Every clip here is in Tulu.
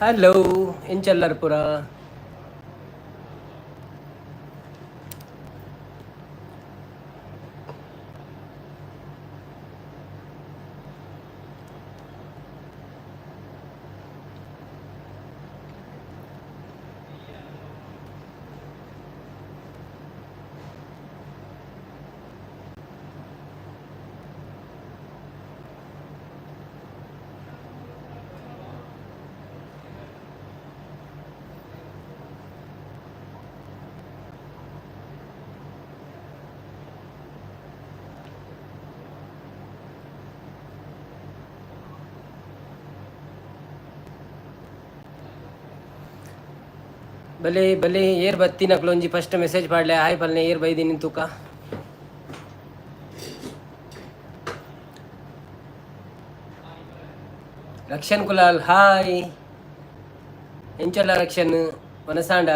ಹಲೋ, ಎಂಚಲ್ಲರ್ ಪುರ? ಬಲೆ ಬಲೆ, ಏರ್ ಬತ್ತಿನಕ್ಲು ಒಂಜಿ ಫಸ್ಟ್ ಮೆಸೇಜ್ ಪಾಡ್ಲೆ, ಹಾಯ್ ಪಲ್ನೆ. ಏರ್ ಬೈದಿನಿ ತೂಕ. ರಕ್ಷನ್ ಕುಲಾಲ್, ಹಾಯ್. ಎಂಚಲ್ಲ ರಕ್ಷನ್? ವನಸಾಂಡ?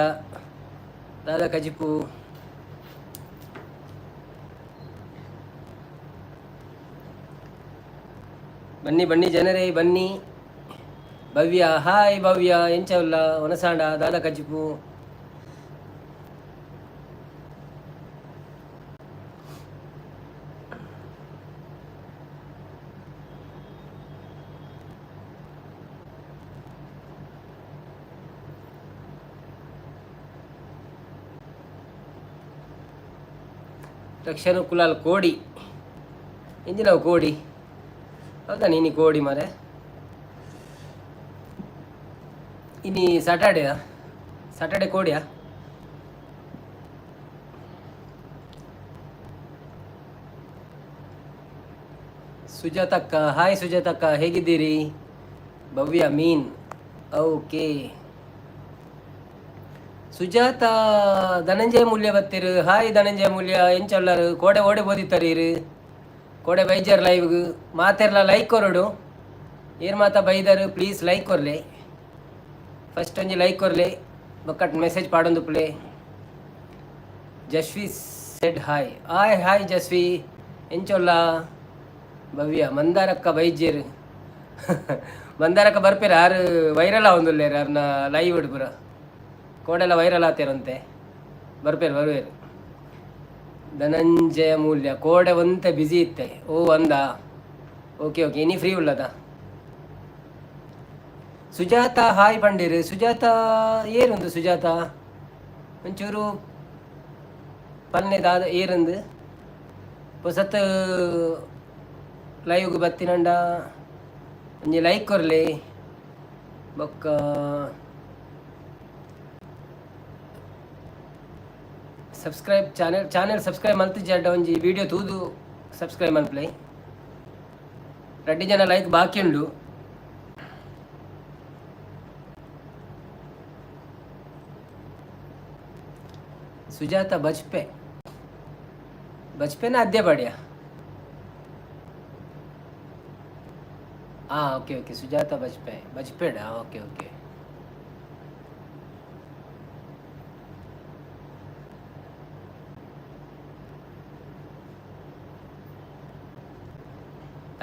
ದಾದಾ ಕಜಿಪು? ಬನ್ನಿ ಬನ್ನಿ ಜನರೇ, ಬನ್ನಿ. ಭವ್ಯ, ಹಾಯ್ ಭವ್ಯ. ಎಂಚವುಲ್ಲ? ವನಸಾಂಡ? ದಾದಾ ಕಜಿಪು? ರಕ್ಷಣ ಕುಲಾಲ್ ಕೋಡಿ ಎಂಜಿನವು ಕೋಡಿ? ಹೌದಾ? ನೀನಿ ಕೋಡಿ ಮಾರೆ. ಇನಿ ಸ್ಯಾಟರ್ಡೇ, ಸ್ಯಾಟರ್ಡೆ ಕೋಡಿಯಾ? ಸುಜಾತಕ್ಕ, ಹಾಯ್ ಸುಜಾತಕ್ಕ, ಹೇಗಿದ್ದೀರಿ? ಭವ್ಯ ಮೀನ್, ಓಕೆ. ಸುಜಾತ, ಧನಂಜಯ ಮೂಲ್ಯ ಬತ್ತೀರು. ಹಾಯ್ ಧನಂಜಯ ಮೂಲ್ಯ, ಎಂಚೊಲ್ಲರು? ಕೋಡೆ ಓಡೆ ಬೋದಿತ್ತರೀರು? ಕೋಡೆ ಬೈಜರ್ ಲೈವ್ಗ್? ಮಾತೆರ್ಲ ಲೈಕ್ ಕೊರಡು. ಏರ್ ಮಾತ ಬೈದರು, ಪ್ಲೀಸ್ ಲೈಕ್ ಕೊರ್ಲೆ. ಫಸ್ಟ್ ಒಂಜಿ ಲೈಕ್ ಕೊರ್ಲೆ, ಬೊಕ್ಕಟ್ ಮೆಸೇಜ್ ಪಾಡೊಂದು play. Jasvi said hi. Hi hi Jasvi, ಎಂಚೊಲ್ಲ? ಭವ್ಯ, ಮಂದಾರಕ್ಕ ಬೈಜೇರು. ಮಂದಾರಕ್ಕ ಬರ್ಪೇರು. ಆರು ವೈರಲ್ ಆವೊಂದುಲ್ಲೇರು ಅರ್ನ ಲೈವ್ ಪೂರ. ಕೋಡೆಲ್ಲ ವೈರಲ್ ಆತೇರಂತೆ. ಬರ್ಪೇರು ಬರುವೇರು. ಧನಂಜಯ ಮೂಲ್ಯ, ಕೋಡೆ ಒಂತೆ ಬ್ಯುಸಿ ಇತ್ತೆ. ಓ, ಅಂದ? ಓಕೆ ಓಕೆ, ಇನಿ ಫ್ರೀ ಉಳ್ಳದ. ಸುಜಾತ ಹಾಯ್ ಪಂಡೀರು. ಸುಜಾತ ಏರುಂದು? ಸುಜಾತ, ಒಂಚೂರು ಪನ್ನೆ, ದಾದ ಏರಂದು? ಪೊಸತ್ ಲೈವ್ಗೆ ಬತ್ತಿನಂಡ ಒಂಜಿ ಲೈಕ್ ಕೊರ್ಲಿ, ಬೊಕ್ಕ ಸಬ್ಸ್ಕ್ರೈಬ್ ಚಾನೆಲ್. ಚಾನೆಲ್ ಸಬ್ಸ್ಕ್ರೈಬ್ ಮಲ್ತಿಜ್ಜಾಡ ಒಂಜಿ ವಿಡಿಯೋ ತೂದು ಸಬ್ಸ್ಕ್ರೈಬ್ ಮಲ್ಪ್ಲೆ. ರಡ್ಡಿ ಜನ ಲೈಕ್ ಬಾಕಿ ಉಂಡು. ಸುಜಾತ ಬಜ್ಪೆ. ಬಜ್ಪೆನ ಅದ್ಯಪಾಡಿಯ? ಹಾಂ, ಓಕೆ ಓಕೆ. ಸುಜಾತ ಬಜ್ಪೆ, ಬಜ್ಪೇಡ. Okay okay.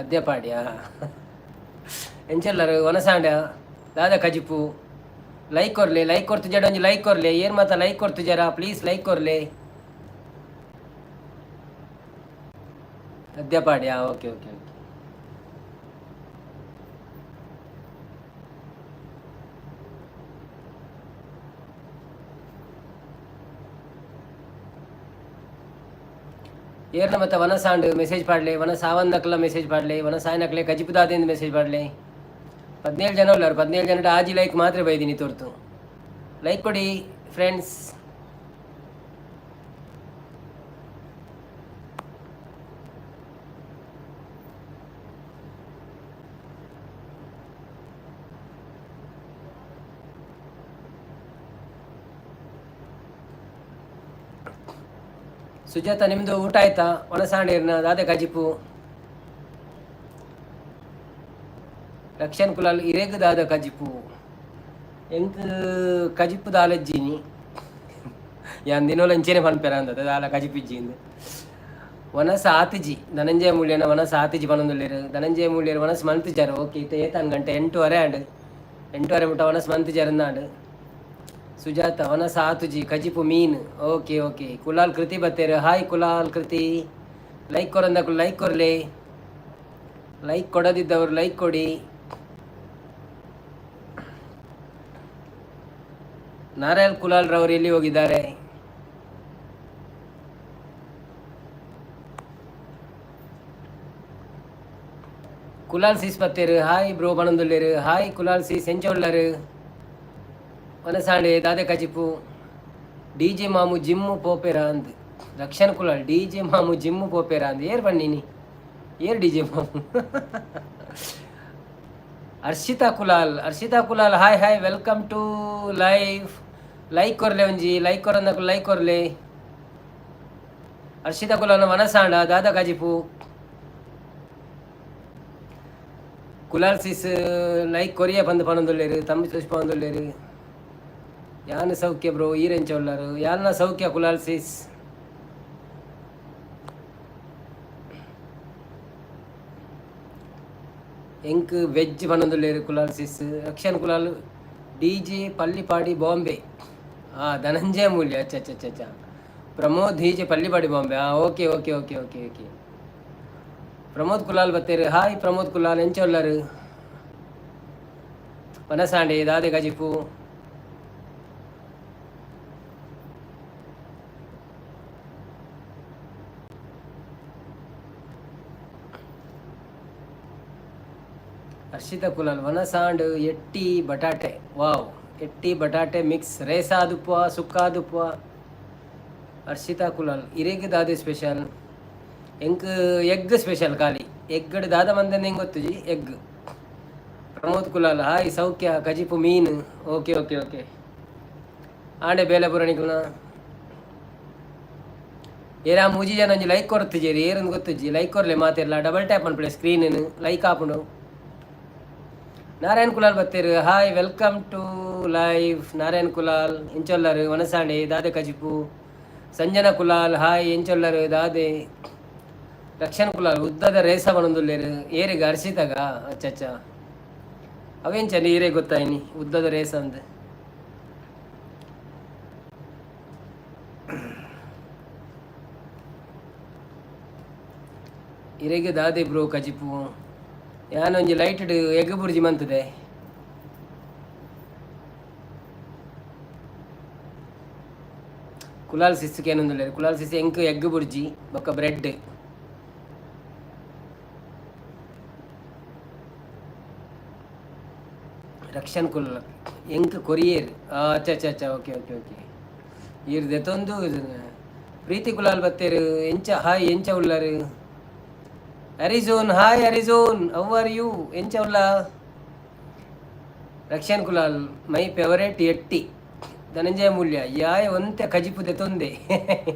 ಅದ್ಯಪಾಡ್ಯ? ಎಂಚಲ್ಲರು? ವನಸಾಂಡ? ದಾದ ಕಜಿಪು? ಲೈಕ್ ಕೊರ್ಲೆ. ಲೈಕ್ ಕೊರ್ತು ಒಂಜಿ ಲೈಕ್ ಕೊರ್ಲೆ. ಏನ್ ಮಾತ ಲೈಕ್ ಕೊರ್ತು ಜರ? ಪ್ಲೀಸ್ ಲೈಕ್ ಕೊರ್ಲೆ. ಅದ್ಯಪಾಡ್ಯ? Okay okay okay. ಏರ್ನ ಮತ್ತೆ ವನಸಾಂಡ್ ಮೆಸೇಜ್ ಪಾಡ್ಲೆ. ವನ ಸಾವಂದಕ್ಲ ಮೆಸೇಜ್ ಪಾಡ್ಲೆ. ವನ ಸಾಯನಕ್ಲೆ ಕಜಿಪು ದಾದಿಂದ ಮೆಸೇಜ್ ಪಾಡ್ಲೆ. 17 ಜನ ಉಳ್ಳಾರು. 17 ಜನ ಆಜಿ ಲೈಕ್ ಮಾತ್ರ ಬೈದಿನಿ ತೋರ್ತು. ಲೈಕ್ ಕೊಡಿ ಫ್ರೆಂಡ್ಸ್. ಸುಜಾತ, ನಿಮ್ಮದು ಊಟ ಆಯ್ತಾ? ಒಣಸಾಂಡಿರ್ನ ದಾದೆ ಕಜಿಪು? ರಕ್ಷನ್ ಕುಲಾಲ್, ಇರೆಗ್ ದಾದ ಕಜಿಪು? ಎಂಕ್ ಕಜಿಪು ದಾಲಜ್ಜಿನಿ. ಯಾನ್ ದಿನೋಲ ಇಂಚೆನೆ ಪನ್ಪೆರ ಅಂದ ದಾಲ ಕಜಿಪಿಜ್ಜಿ. ವನಸ ಆತಿಜಿ. ಧನಂಜಯ ಮೂಲ್ಯನ ವನಸ ಆತಿಜಿ ಪನೊಂದುಲ್ಲೆರ್. ಧನಂಜಯ ಮೂಲ್ಯರು ವನಸ್ ಮಲ್ತಿಜಾರ? ಓಕೆ. ಇತ್ತೆ ಏತಾನ್ ಗಂಟೆ? 8:30 ಆಂಡ್. ಎಂಟುವರೆ ಮುಟ್ಟ ವನಸ್ ಮಂತ್ ಜರಂದಾಂಡ್. ಸುಜಾತ ವನಸ ಆತುಜಿ, ಕಜಿಪು ಮೀನ್. ಓಕೆ ಓಕೆ, ಕುಲಾಲ್ ಕೃತಿ ಬತ್ತೇರು. ಹಾಯ್ ಕುಲಾಲ್ ಕೃತಿ. ಲೈಕ್ ಕೊರಂದಕುಲು ಲೈಕ್ ಕೊರ್ಲೆ, ಲೈಕ್ ಕೊಡದಿದ್ದವರು ಲೈಕ್ ಕೊಡಿ. ನಾರಾಯಣ್ ಕುಲಾಲ್ ರವರು ಎಲ್ಲಿ ಹೋಗಿದ್ದಾರೆ? ಕುಲಾಲ್ ಸೀಸ್ ಬತ್ತೇರು. ಹಾಯ್ ಬ್ರೋ ಬಣಂದುಲ್ಲೇರು. ಹಾಯ್ ಕುಲಾಲ್ ಸೀಸ್, ಎಂಚ ಉಳ್ಳರು? ವನಸಾಂಡೆ ದಾದೆ ಕಜಿಪು? ಡಿ ಜೆ ಮಾಮು ಜಿಮ್ಮು ಪೋಪೆರ ಅಂದ್ Rakshan Kulal. D J Mamu gym ಪೋಪೆರ ಅಂದ್ ಏರ್ ಬನ್ನಿನಿ? ಏರ್ D J Mamu? Harshitha Kulal, Harshitha Kulal, hi hi, welcome to live. Like ಕೊರ್ಲೆ ಒಂಜಿ, ಲೈಕ್ ಕೊರಂದಕು ಲೈಕ್ ಕೊರ್ಲೆ. ಹರ್ಷಿತಾ ಕುಲಾಲ್, ವನಸಾಂಡ ದಾದ ಕಜಿಪು? ಕುಲಾಲ್ ಸಿಸ್ ಲೈಕ್ ಕೊರಿಯ ಬಂದು ಪನೊಂದುಲ್ಲೇರು, ತಮ್ಮಿ ಪನೊಂದುಲ್ಲೇರು. ಯಾನ್ ಸೌಖ್ಯ ಬ್ರೋ, ಈರೆಂಚ ಉಳ್ಳಾರು? ಯಾನ್ನ ಸೌಖ್ಯ ಕುಲಾಲ್ ಸಿಸ್. ಎಂಕ್ ವೆಜ್ ಪನೊಂದುಲ್ಲೇರು Kulal sis. Rakshan Kulal, D J Pallipadi Bombay. ಹಾಂ, ಧನಂಜಯ ಮೂಲ್ಯ. ಅಚ್ಚ ಅಚ್ಚ ಅಚ್ಚ. Pramod D J Pallipadi Bombay. ಹಾಂ, okay okay okay okay okay. Pramod Kulal ಬತ್ತೇರು. ಹಾಯ್ ಪ್ರಮೋದ್ ಕುಲಾಲ್, ಎಂಚ ಉಳ್ಳಾರು? ವನಸಾಂಡೆ ದಾದೆ ಕಜಿಪು? ಹರ್ಷಿತಾ ಕುಲಾಲ್, ವನಸಾಂಡ್ ಎಟ್ಟಿ ಬಟಾಟೆ. ವಾವ್, ಎಟ್ಟಿ ಬಟಾಟೆ ಮಿಕ್ಸ್ ರೇಸಾದುಪ್ಪ ಸುಕ್ಕಾದುಪ್ಪ. ಹರ್ಷಿತಾ ಕುಲಾಲ್, ಇರೆಗ್ ದಾದೆ ಸ್ಪೆಷಲ್? ಎಂಕ್ ಎಗ್ ಸ್ಪೆಷಲ್ ಖಾಲಿ. ಎಗ್ಗಡ್ ದಾದ ಮಂದನೆ ಹೆಂಗೆ ಗೊತ್ತುಜಿ ಎಗ್. ಪ್ರಮೋದ್ ಕುಲಾಲ್, ಹಾಯ್, ಸೌಖ್ಯ, ಕಜಿಪು ಮೀನು. Okay okay okay. ಆಂಡೆ ಬೇಲೆ ಪುರಾಣಿಕುಲ್ನ ಏರಾ ಮೂಜಿ ಜನ ಒಂಜಿ ಲೈಕ್ ಕೊರತುಜೇರಿ, ಏರಂದು ಗೊತ್ತುಜ್ಜಿ. ಲೈಕ್ ಕೊರ್ಲೆ ಮಾತೆರ್ಲ, ಡಬಲ್ ಟ್ಯಾಪ್ ಮನ್ಪುಲೆ ಸ್ಕ್ರೀನ್, ಲೈಕ್ ಆಪುಂಡು. ನಾರಾಯಣ್ ಕುಲಾಲ್ ಬತ್ತೇರು. Hi, welcome to live Narayan Kulal. ಎಂಚೊಲ್ಲರು? ವನಸಾಂಡೆ ದಾದೆ ಕಜಿಪು? ಸಂಜನಾ ಕುಲಾಲ್, ಹಾಯ್, ಎಂಚೊಲ್ಲರು? ದಾದೆ? ರಕ್ಷಣ್ ಕುಲಾಲ್, ಉದ್ದದ ರೇಸ ಬಣೊಂದುಲ್ಲೇರು. ಏರಿಗ ಅರ್ಷಿತಾಗ? ಅಚ್ಚ ಅಚ್ಚ, ಅವೇಂಚ ನೀರೇ ಗೊತ್ತಾಯ್ನಿ ಉದ್ದದ ರೇಸ ಅಂದ್. ಇರೆಗೆ ದಾದೆ ಬ್ರೋ ಕಜಿಪು? ಯಾನೊಂಜಿ ಲೈಟ್ ಎಗ್ ಬುರ್ಜಿ ಮಂತದೆ. ಕುಲಾಲ್ ಸಿಸ್ಸುக்கு ಏನೊಂದುಲ್ಲೇರು? ಕುಲಾಲ್ ಸಿಸ್, ಎಂಕ್ ಎಗ್ ಬುರ್ಜಿ ಬೊಕ್ಕ ಬ್ರೆಡ್. ರಕ್ಷನ್ ಕುಲಾಲ್, ಎಂಕ್ ಕೊರಿಯರ್. ಅಚ್ಚ ಅಚ್ಚ ಅಚ್ಚ, ಓಕೆ ಓಕೆ ಓಕೆ. ಈರ್ ದೆತೊಂದು. ಪ್ರೀತಿ ಕುಲಾಲ್ ಬತ್ತೇರು. ಎಂಚ? ಹಾಯ್, ಎಂಚ ಉಳ್ಳಾರು? ಅರಿಜೋನ್, ಹಾಯ್ ಅರಿಜೋನ್, how are you? ಎಂಚ ಉಲ್ಲ? Rakshan Kulal, my favourite ಎಟ್ಟಿ. ಧನಂಜಯ ಮೂಲ್ಯ, ಯಾಯ ಒಂತೆ ಕಜಿಪು ದೆತೊಂದೆ.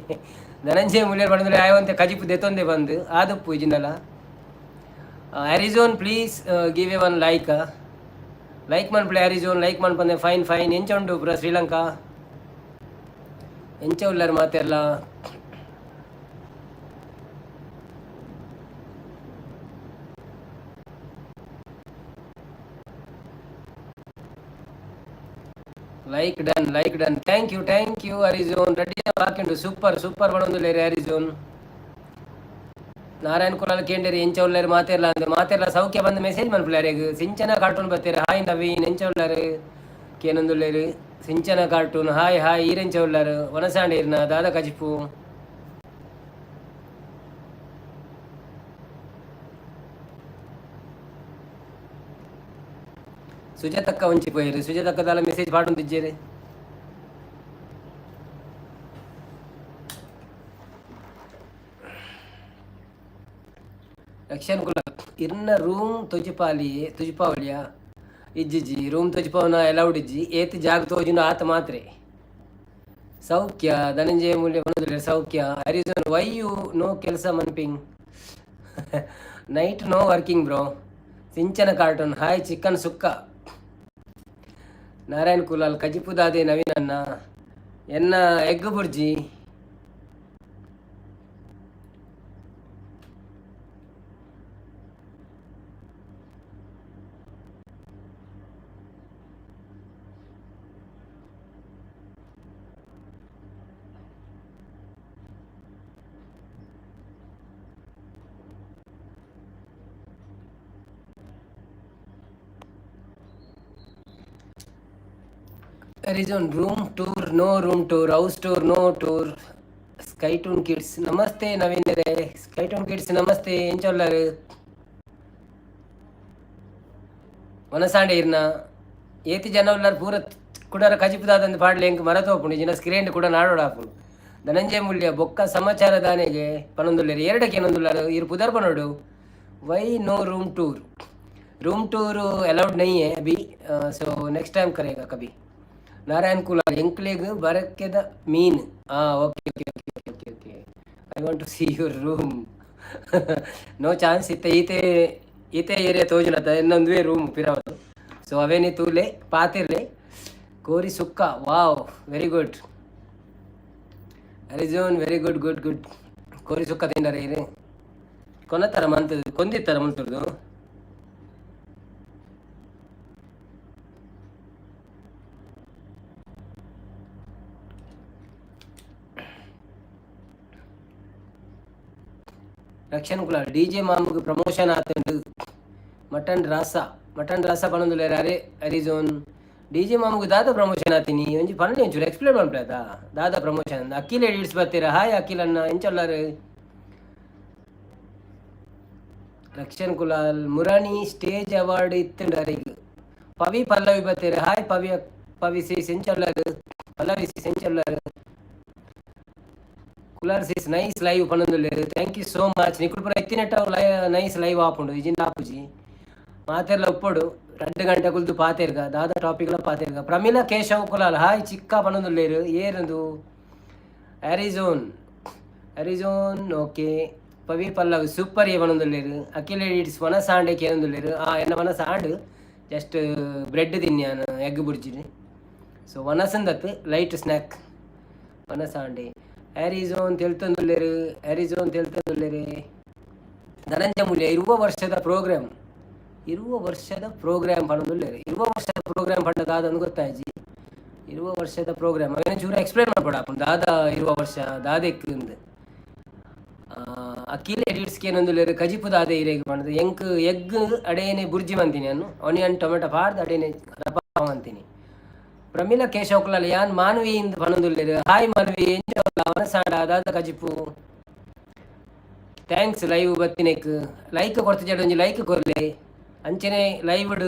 ಧನಂಜಯ ಮೂಲ್ಯ ಪಂಡಂದ್ರೆ ಯಾಯ ಒಂತೆ ಕಜಿಪು ದೆತೊಂದೆ ಬಂದು ಆದಪ್ಪು ಇಜಿಂದಲ. Arizon, please give a one like. Like ಮನ್ಪುಲೆ ಅರಿಜೋನ್, ಲೈಕ್ ಮನ್ಪಂದೆ. Fine fine. ಎಂಚ ಉಂಡು ಪುರ ಶ್ರೀಲಂಕಾ? ಎಂಚ ಉಲ್ಲರ್ ಮಾತೆರ್ಲ? Like done, like done. Thank you, thank you Arizon. Ready ಬಾಕಿಂಡು. ಸೂಪರ್ ಸೂಪರ್ ಬಣೊಂದುಲ್ಲೇರಿ ಅರಿಜೋನ್. ನಾರಾಯಣ್ ಕುಲಾಲ್ ಕೇಂಡೇರಿ ಎಂಚ ಉಲ್ಲೇರು ಮಾತೆರ್ಲ ಅಂದ್. ಮಾತೆರ್ಲ ಸೌಖ್ಯ ಬಂದು ಮೆಸೇಜ್ ಮನ್ಪುಲೆ ಅರೆಗ್. ಸಿಂಚನ ಕಾರ್ಟೂನ್ ಬತ್ತೇರು. ಹಾಯ್ ನವೀನ್, ಎಂಚ ಉಳ್ಳಾರು ಕೇನೊಂದುಲ್ಲೇರು. ಸಿಂಚನ ಕಾರ್ಟೂನ್, ಹಾಯ್ ಹಾಯ್, ಈರೆಂಚ ಉಳ್ಳಾರು? ವನಸಾಂಡೆ ಇರ್ನ ದಾದ ಕಜಿಪು? ಸುಜಾತಕ್ಕ ಒಂಚಿ ಪೋಯೆರ್. ಸುಜಾತಕ್ಕ ದಾಲ ಮೆಸೇಜ್ ಪಾಡೊಂದಿಜ್ಜೆರ್. ರಕ್ಷನ್ ಕುಲ, ಇರ್ನ ರೂಮ್ ತೊಜಿಪಾಲಿ ತೊಜಿಪಾವಳಿಯ? ಇಜ್ಜಿಜ್ಜಿ, ರೂಮ್ ತೊಜಿಪಾವನ ಅಲೌಡ್ ಇಜ್ಜಿ. ಏತ್ ಜಾಗ ತೋಜುನ ಆತ ಮಾತ್ರೆ. ಸೌಖ್ಯ, ಧನಂಜಯ ಮೂಲ್ಯ ಪನೊಂದುಲ್ಲೆರ್, ಸೌಖ್ಯ. ಹರಿಜನ್, why you know ಕೆಲಸ ಮನ್ಪಿಂಗ್? Night no working bro. Sinchana cartoon, hi. Chicken sukka. Narayan Kulal, ಕಜಿಪುದಾದೆ ನವೀನನ್ನ? ಎನ್ನ egg bhurji. Arizon room tour, no room tour, house tour, no tour. Skytoon kids ನಮಸ್ತೆ ನವೀನರೇ. ಸ್ಕೈಟೂನ್ ಕಿಡ್ಸ್ ನಮಸ್ತೆ. ಎಂಚೊಲ್ಲರು? ವನಸಾಂಡೆ ಇರ್ನ ಏತಿ ಜನ ಉಲ್ಲಾರ್ ಪೂರ ಕುಡರ ಕಜಿಪುದಾದಂದು ಪಾಡ್ಲೆ. ಎಂಕ್ ಮರತೋಪುಂಡು ಜಿನ ಸ್ಕ್ರೀನ್ ಕೂಡ ನಾಡೋಡಾಪುಂಡು. ಧನಂಜಯ ಮೂಲ್ಯ ಬೊಕ್ಕ ಸಮಾಚಾರ ದಾನೆಗೆ ಪನೊಂದುಲ್ಲೆರ್. ಎರಡಕ್ಕೆ ಏನೊಂದುಲ್ಲಾರು ಇರು ಪುದರ್ ಪನೊಡು. Why no room tour? Room tour allowed नहीं है अभी, सो नेक्स्ट टाइम करेगा कभी. ನಾರಾಯಣ್ ಕುಲಾಲ್ ಎಂಕ್ಲೆಗ್ ಬರಕೆದ ಮೀನ್. ಹಾಂ, okay okay okay okay okay. I want to see your room. No chance. ಇತ್ತೆ ಈತೆ ಈತೆ ಏರಿಯಾ ತೋಜುನತ ಇನ್ನೊಂದುವೇ ರೂಮ್ ಪಿರವದು. ಸೊ ಅವೇನಿ ತೂಲೆ ಪಾತಿರ್ಲೆ. ಕೋರಿ ಸುಕ್ಕ, wow, very good. Arizon, very good good good. ಕೋರಿ ಸುಕ್ಕ ತಿಂಡರೆ ಇರು ಕೊನತರ ಮಂತದ ಕೊಂದಿತ್ತರ ಮುಲ್ತುರ್ದು. ರಕ್ಷಣ್ ಕುಲಾಲ್ ಡಿಜೆ ಮಾಮುಗ್ ಪ್ರಮೋಷನ್ ಆತುಂಡು. ಮಟನ್ ರಾಸ, ಮಟನ್ ರಾಸ ಪನೊಂದುಲ್ಲೆರ್. ಅರೆ ಅರಿಜೋನ್, ಡಿಜೆ ಮಾಮುಗ್ ದಾದ ಪ್ರಮೋಷನ್ ಆತಿನಿ? ಒಂಜಿ ಪನ್ಲೆ, ಒಂಚೂರು ಎಕ್ಸ್ಪ್ಲೇನ್ ಮನ್ಪುಲೆ ಅತ ದಾದ ಪ್ರಮೋಷನ್. ಅಖಿಲ್ ಎಡಿಟ್ಸ್ ಬತ್ತೀರ. ಹಾಯ್ ಅಖಿಲ್ ಅಣ್ಣ, ಎಂಚೊಲ್ಲರ್? ರಕ್ಷಣ್ ಕುಲಾಲ್ ಮುರಾಣಿ ಸ್ಟೇಜ್ ಅವಾರ್ಡ್ ಇತ್ತುಂಡು ಅರೆಗ್. ಪವಿ ಪಲ್ಲವಿ ಬತ್ತೀರ. ಹಾಯ್ ಪವಿ, ಪವಿ ಸಿಸ್, ಎಂಚೊಲ್ಲರ್? ಪಲ್ಲವಿ ಸಿಸ್, ಎಂಚೊಲ್ಲರ್? ಕುಲಾರ್ ಸಿಸ್ ನೈಸ್ ಲೈವ್ ಪನೊಂದುಲ್ಲೆರ್. Thank you so much. ನಿಕುಲು ಪೂರ ಇತ್ತಿನೆಟ್ಟ ಲೈ ನೈಸ್ ಲೈವ್ ಆಪುಂಡು ಇಜಿಂಡ ಆಪುಜಿ. ಮಾತೆರ್ಲ ಉಪ್ಪೊಡು. 2 ಗಂಟೆ ಕುಲ್ದು ಪಾತೆರ್ಗ ದಾದ ಟಾಪಿಕ್ಲ ಪಾತೆರ್ಗ. ಪ್ರಮೀಲಾ ಕೇಶವ್ ಕುಲಾಲ್ ಹಾಯ್ ಚಿಕ್ಕ ಪನೊಂದುಲ್ಲೆರ್. ಏರಂದು? ಅರಿಜೋನ್, ಅರಿಜೋನ್, ಓಕೆ. ಪವಿ ಪಲ್ಲವ್ ಸೂಪರ್ ಏ ಪನೊಂದುಲ್ಲೆರ್. ಅಖಿಲ್ ಎಡಿಟ್ಸ್ ವನಸಾಂಡೆ ಕೇನೊಂದುಲ್ಲೆರ್. ಆ ಎನ್ನ ವನಸಾಂಡ್, ಜಸ್ಟ್ ಬ್ರೆಡ್ ತಿನ್ಯಾನ ಎಗ್ ಬುರ್ಜಿಡ್. ಸೊ ವನಸಂದತ್ ಲೈಟ್ ಸ್ನ್ಯಾಕ್ ವನಸಾಂಡೆ. ಹ್ಯಾರಿಝೋನ್ ತೆಲ್ತೊಂದುಲ್ಲೆರ್, ಹ್ಯಾರಿಝೋನ್ ತೆಲ್ತೊಂದುಲ್ಲೆರ್. ಧನಂಜಯ ಮೂಲ್ಯ 20 ವರ್ಷದ ಪ್ರೋಗ್ರಾಮ್, 20 ವರ್ಷದ ಪ್ರೋಗ್ರಾಮ್ ಪನೊಂದುಲ್ಲೆರ್. 20 ವರ್ಷದ ಪ್ರೋಗ್ರಾಮ್ ಪಂಡ ದಾದಂದ್ ಗೊತ್ತಾಯ್ಜಿ. 20 ವರ್ಷದ ಪ್ರೋಗ್ರಾಮ್ ಅವೇನು ಚೂರು ಎಕ್ಸ್ಪ್ಲೇನ್ ಮಾಡ್ಬೋಡ ದಾದ 20 ವರ್ಷ ದಾದೆಕ್ ಇಂದ್. ಅಖಿಲ್ ಎಡಿಟ್ಸ್ಗೆ ಏನೊಂದುಲ್ಲೆರ್, ಕಜಿಪು ದಾದ ಇರೆಗ್ ಪಂಡ್ದ್. ಎಂಕ್ ಎಗ್ ಅಡೇನೆ ಬುರ್ಜಿ ಮಂತೀನಿ ಅನ್ನು. ಆನಿಯನ್ ಟೊಮೆಟೊ ಪಾಡ್ದ್ ಅಡೇನೆ ರಪ ಮಂತೀನಿ. ಪ್ರಮೀಲಾ ಕೇಶವ್ ಕುಲಾಲ್ ಯಾನ್ ಮಾನ್ವಿ ಇಂದ್ ಪನೊಂದುಲ್ಲೆರ್. ಹಾಯ್ ಮಾನ್ವಿ, ಎಂಚ ವನಸಾಂಡ? ದಾದ ಕಜಿಪು? Thanks live ಬತ್ತಿನೆಕ್. ಲೈಕ್ ಕೊಡ್ತಿಜಡ ಒಂಜಿ ಲೈಕ್ ಕೊರ್ಲೆ. ಅಂಚನೆ ಲೈವ್ಡ್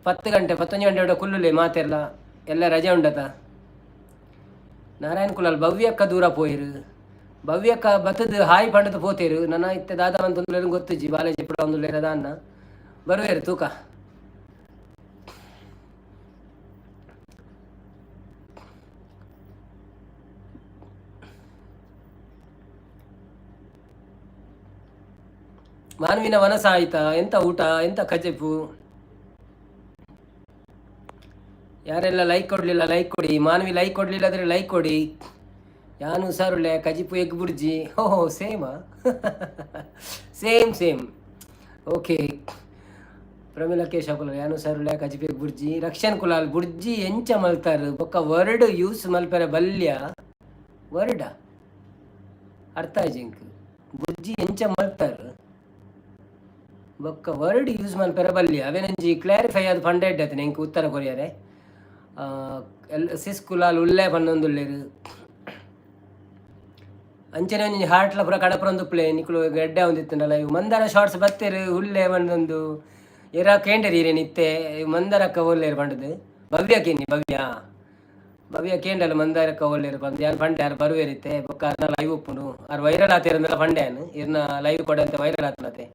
10 ಗಂಟೆ 11 ಗಂಟೆ ಕುಲ್ಲುಲೆ ಮಾತೆರ್ಲ. ಎಲ್ಲ ರಜೆ ಉಂಡತ. ನಾರಾಯಣ್ ಕುಲಾಲ್ ಭವ್ಯಕ್ಕ ದೂರ ಪೋಯಿರು. ಭವ್ಯಕ್ಕ ಬತ್ತದ್ ಹಾಯ್ ಪಂಡದ್ ಪೋತೇರು. ನನ್ನ ಇತ್ತೆ ದಾದ ಅಂತಂದ್ರೆ ಗೊತ್ತುಜ್ಜಿ. ಬಾಲಾಜಿ ಪುಡ ಒಂದುಲ್ಲೇರ ದಾನ್ನ ಬರುವೇರು ತೂಕ. ಮಾನವಿನ ವನಸ ಆಯ್ತಾ? ಎಂತ ಊಟ, ಎಂತ ಕಜೆಪು? ಯಾರೆಲ್ಲ ಲೈಕ್ ಕೊಡ್ಲಿಲ್ಲ, ಲೈಕ್ ಕೊಡಿ. ಮಾನವಿ ಲೈಕ್ ಕೊಡ್ಲಿಲ್ಲ ಅಂದ್ರೆ ಲೈಕ್ ಕೊಡಿ. ಯಾನು ಹುಷಾರುಳ್ಳೆ, ಕಜಿಪು ಎಗ್ ಬುರ್ಜಿ. ಓಹೋ, ಸೇಮಾ? Same same, okay. Pramila Keshav Kulal ಯಾನು ಹುಷಾರುಳ್ಳೆ, ಕಜಿಪು ಎಗ್ ಬುರ್ಜಿ. ರಕ್ಷಣ್ ಕುಲಾಲ್ ಬುರ್ಜಿ ಎಂಚ ಮಲ್ತಾರ್? ಬೊಕ್ಕ ವರ್ಡ್ ಯೂಸ್ ಮಲ್ಪೆರೆ ಬಲ್ಯ? ವರ್ಡ ಅರ್ಥ ಆಯ್ತು. ಬುರ್ಜಿ ಎಂಚ ಮಲ್ತಾರ್ ಬೊಕ್ಕ ವರ್ಡ್ ಯೂಸ್ ಮಲ್ಪೆರೆ ಬಲ್ಯ, ಅವೇನಂಜಿ ಕ್ಲಾರಿಫೈ ಆದ್ ಪಂಡ ಎಡ್ಡೆ ಎಂಕ್ ಉತ್ತರ ಕೊರಿಯರೆ. ಎಲ್ ಸಿಸ್ ಕುಲಾಲ್ ಉಲ್ಲೆ ಪನ್ನೊಂದುಲ್ಲೆರ್. ಅಂಚನೆ ಒಂಜಿ ಹಾರ್ಟ್ಲ ಪೂರ ಕಡಪರೊಂದು ಪ್ಲೇ ನಿಕುಲು ಎಡ್ಡೆ ಒಂದಿತ್ತುಂಡಲ ಇವು. ಮಂದಾರ ಶಾರ್ಟ್ಸ್ ಬತ್ತೆರ್ ಉಲ್ಲೆ ಪಂಡೊಂದು ಏರಾ ಕೇಂಡರ್ ಈರೇನು ಇತ್ತೆ ಮಂದಾರಕ್ಕ ಒಲ್ಲೇರು ಪಂಡದು. ಭವ್ಯ ಕೇನಿ, ಭವ್ಯ, ಭವ್ಯ ಕೇಂಡಲ್ಲ ಮಂದಾರಕ್ಕ ಒಲ್ಲೇರು ಪಂದ್. ಯಾರು ಪಂಡೆ ಯಾರು ಬರುವೇರಿತ್ತೆ. ಬೊಕ್ಕ ಅರ್ನ ಲೈವ್ ಉಪ್ಪುಂಡು. ಆರ್ ವೈರಲ್ ಆತೇರಂದಲ್ಲ ಪಂಡೆ ಯಾನ್. ಇರ್ನ ಲೈವ್ ಕೊಡಂತೆ ವೈರಲ್ ಆತನತೆ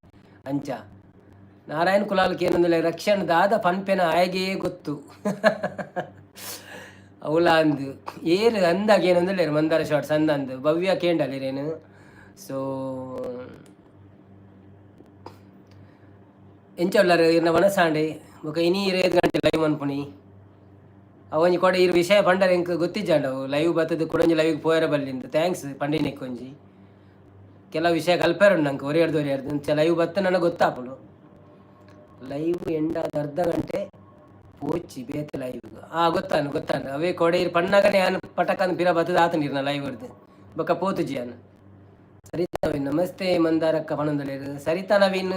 ಅಂಚ. ನಾರಾಯಣ್ ಕುಲಾಲ್ ಏನಂದ್ರೆ ರಕ್ಷಣ್ ದಾದ ಪನ್ಪೆನ ಆಯಗೇ ಗೊತ್ತು ಅವಳ ಅಂದು. ಏರು ಅಂದಾಗ ಏನಂದ್ರೆ ಮಂದಾರ ಶಾರ್ಟ್ಸ್ ಅಂದ ಅಂದು ಭವ್ಯ ಕೇಂಡಲ್ ಇರೇನು. ಸೊ ಎಂಚ ಉಲ್ಲರ್? ಇರ್ನ ವನಸಾಂಡೆ. ಬೊಕ ಇನಿ ಇರ್ 5 ಗಂಟೆ ಲೈವ್ ಮನ್ಪುನಿ. ಅವೊಂಜಿ ಕೊಡ ಇರ್ ವಿಷಯ ಪಂಡರೆ ಎಂಕ್ ಗೊತ್ತಿಜ್ಜಾಂಡ ಅವು ಲೈವ್ ಬತ್ತದ ಕುಡೊಂಜಿ ಲೈವ್ ಪೋಯರ ಬಲ್ಲಿಂದು. Thanks ಪಂಡಿನೆಕ್. ಒಂಜಿ ಕೆಲವು ವಿಷಯ ಕಲ್ಪೆರ ಉಂಡು ನಂಗೆ ಒರಿಯರ್ದು ಒರಿಯರ್ದು. ಅಂಚ ಲೈವ್ ಬತ್ತ ನನಗೆ ಗೊತ್ತಾಪುಂಡು. ಲೈವ್ ಎಂಡಾದ ಅರ್ಧ ಗಂಟೆ ಪೋಚಿ ಬೇತೆ ಲೈವ್. ಆ ಗೊತ್ತಾನು ಗೊತ್ತಾನು. ಅವೇ ಕೊಡೆ ಇರ್ ಪಣ್ಣಗನೆ ಯಾನ್ ಪಟಕನ್ ಪಿರ ಬತ್ತದ ಆತನಿರ್ನ ಲೈವ್ ಹಿಡ್ದು ಬೊಕ್ಕ ಪೋತುಜಿ ಯಾನ್. ಸರಿತಾ ನವೀನ್ ನಮಸ್ತೆ ಮಂದಾರಕ್ಕ ಪನೊಂದುಲ್ಲೆರ್. ಸರಿತಾ ನವೀನ್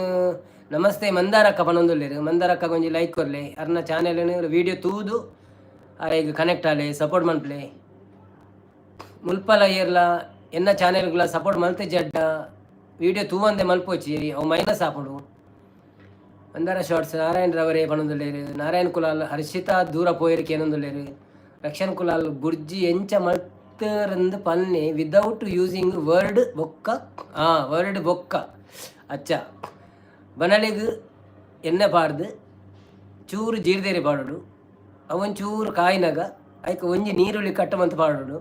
ನಮಸ್ತೆ ಮಂದಾರಕ್ಕ ಪನೊಂದುಲ್ಲೆರ್. ಮಂದಾರಕ್ಕ ಒಂಜಿ ಲೈಕ್ ಕೊರ್ಲೆ. ಅರ್ನ ಚಾನೆಲ್ ವಿಡಿಯೋ ತೂದು. ಆರೆಗ್ ಕನೆಕ್ಟ್ ಆಲೆ, ಸಪೋರ್ಟ್ ಮನ್ಪಲೆ. ಮುಲ್ಪಲ ಏರ್ಲ ಎನ್ನ ಚಾನೆಲ್ಗಳ ಸಪೋರ್ಟ್ ಮಲ್ತೆ ಜಡ್ಡ ವಿಡಿಯೋ ತೂವಂದೆ ಮಲ್ಪೋಚಿ, ಅವು ಮೈನಸ್ ಆಪುಂಡು. ಮಂದಾರ ಶಾರ್ಟ್ಸ್ ನಾರಾಯಣ್ ರವರೇ ಪನೊಂದುಲ್ಲೆರ್. ನಾರಾಯಣ್ ಕುಲಾಲ್ ಹರ್ಷಿತಾ ದೂರ ಪೋಯೆರ್ ಕೇನೊಂದುಲ್ಲೆರ್. ರಕ್ಷಣ್ ಕುಲಾಲ್ ಬುರ್ಜಿ ಎಂಚ ಮಲ್ತರಂದು ಪನ್ನೆ ವಿದೌಟ್ ಯೂಸಿಂಗ್ ವರ್ಡ್ ಬೊಕ್ಕ. ವರ್ಡ್ ಬೊಕ್ಕ. ಅಚ್ಚ, ಬನಲೆಗ್ ಎಣ್ಣೆ ಪಾಡ್ದು ಚೂರು ಜೀರ್ದೇರಿ ಪಾಡೋಡು. ಅವೊಂಚೂರು ಕಾಯಿನಾಗ ಐಕ್ ಒಂಜಿ ನೀರುಳ್ಳಿ ಕಟ್ ಮಂತ್ ಪಾಡೋಡು.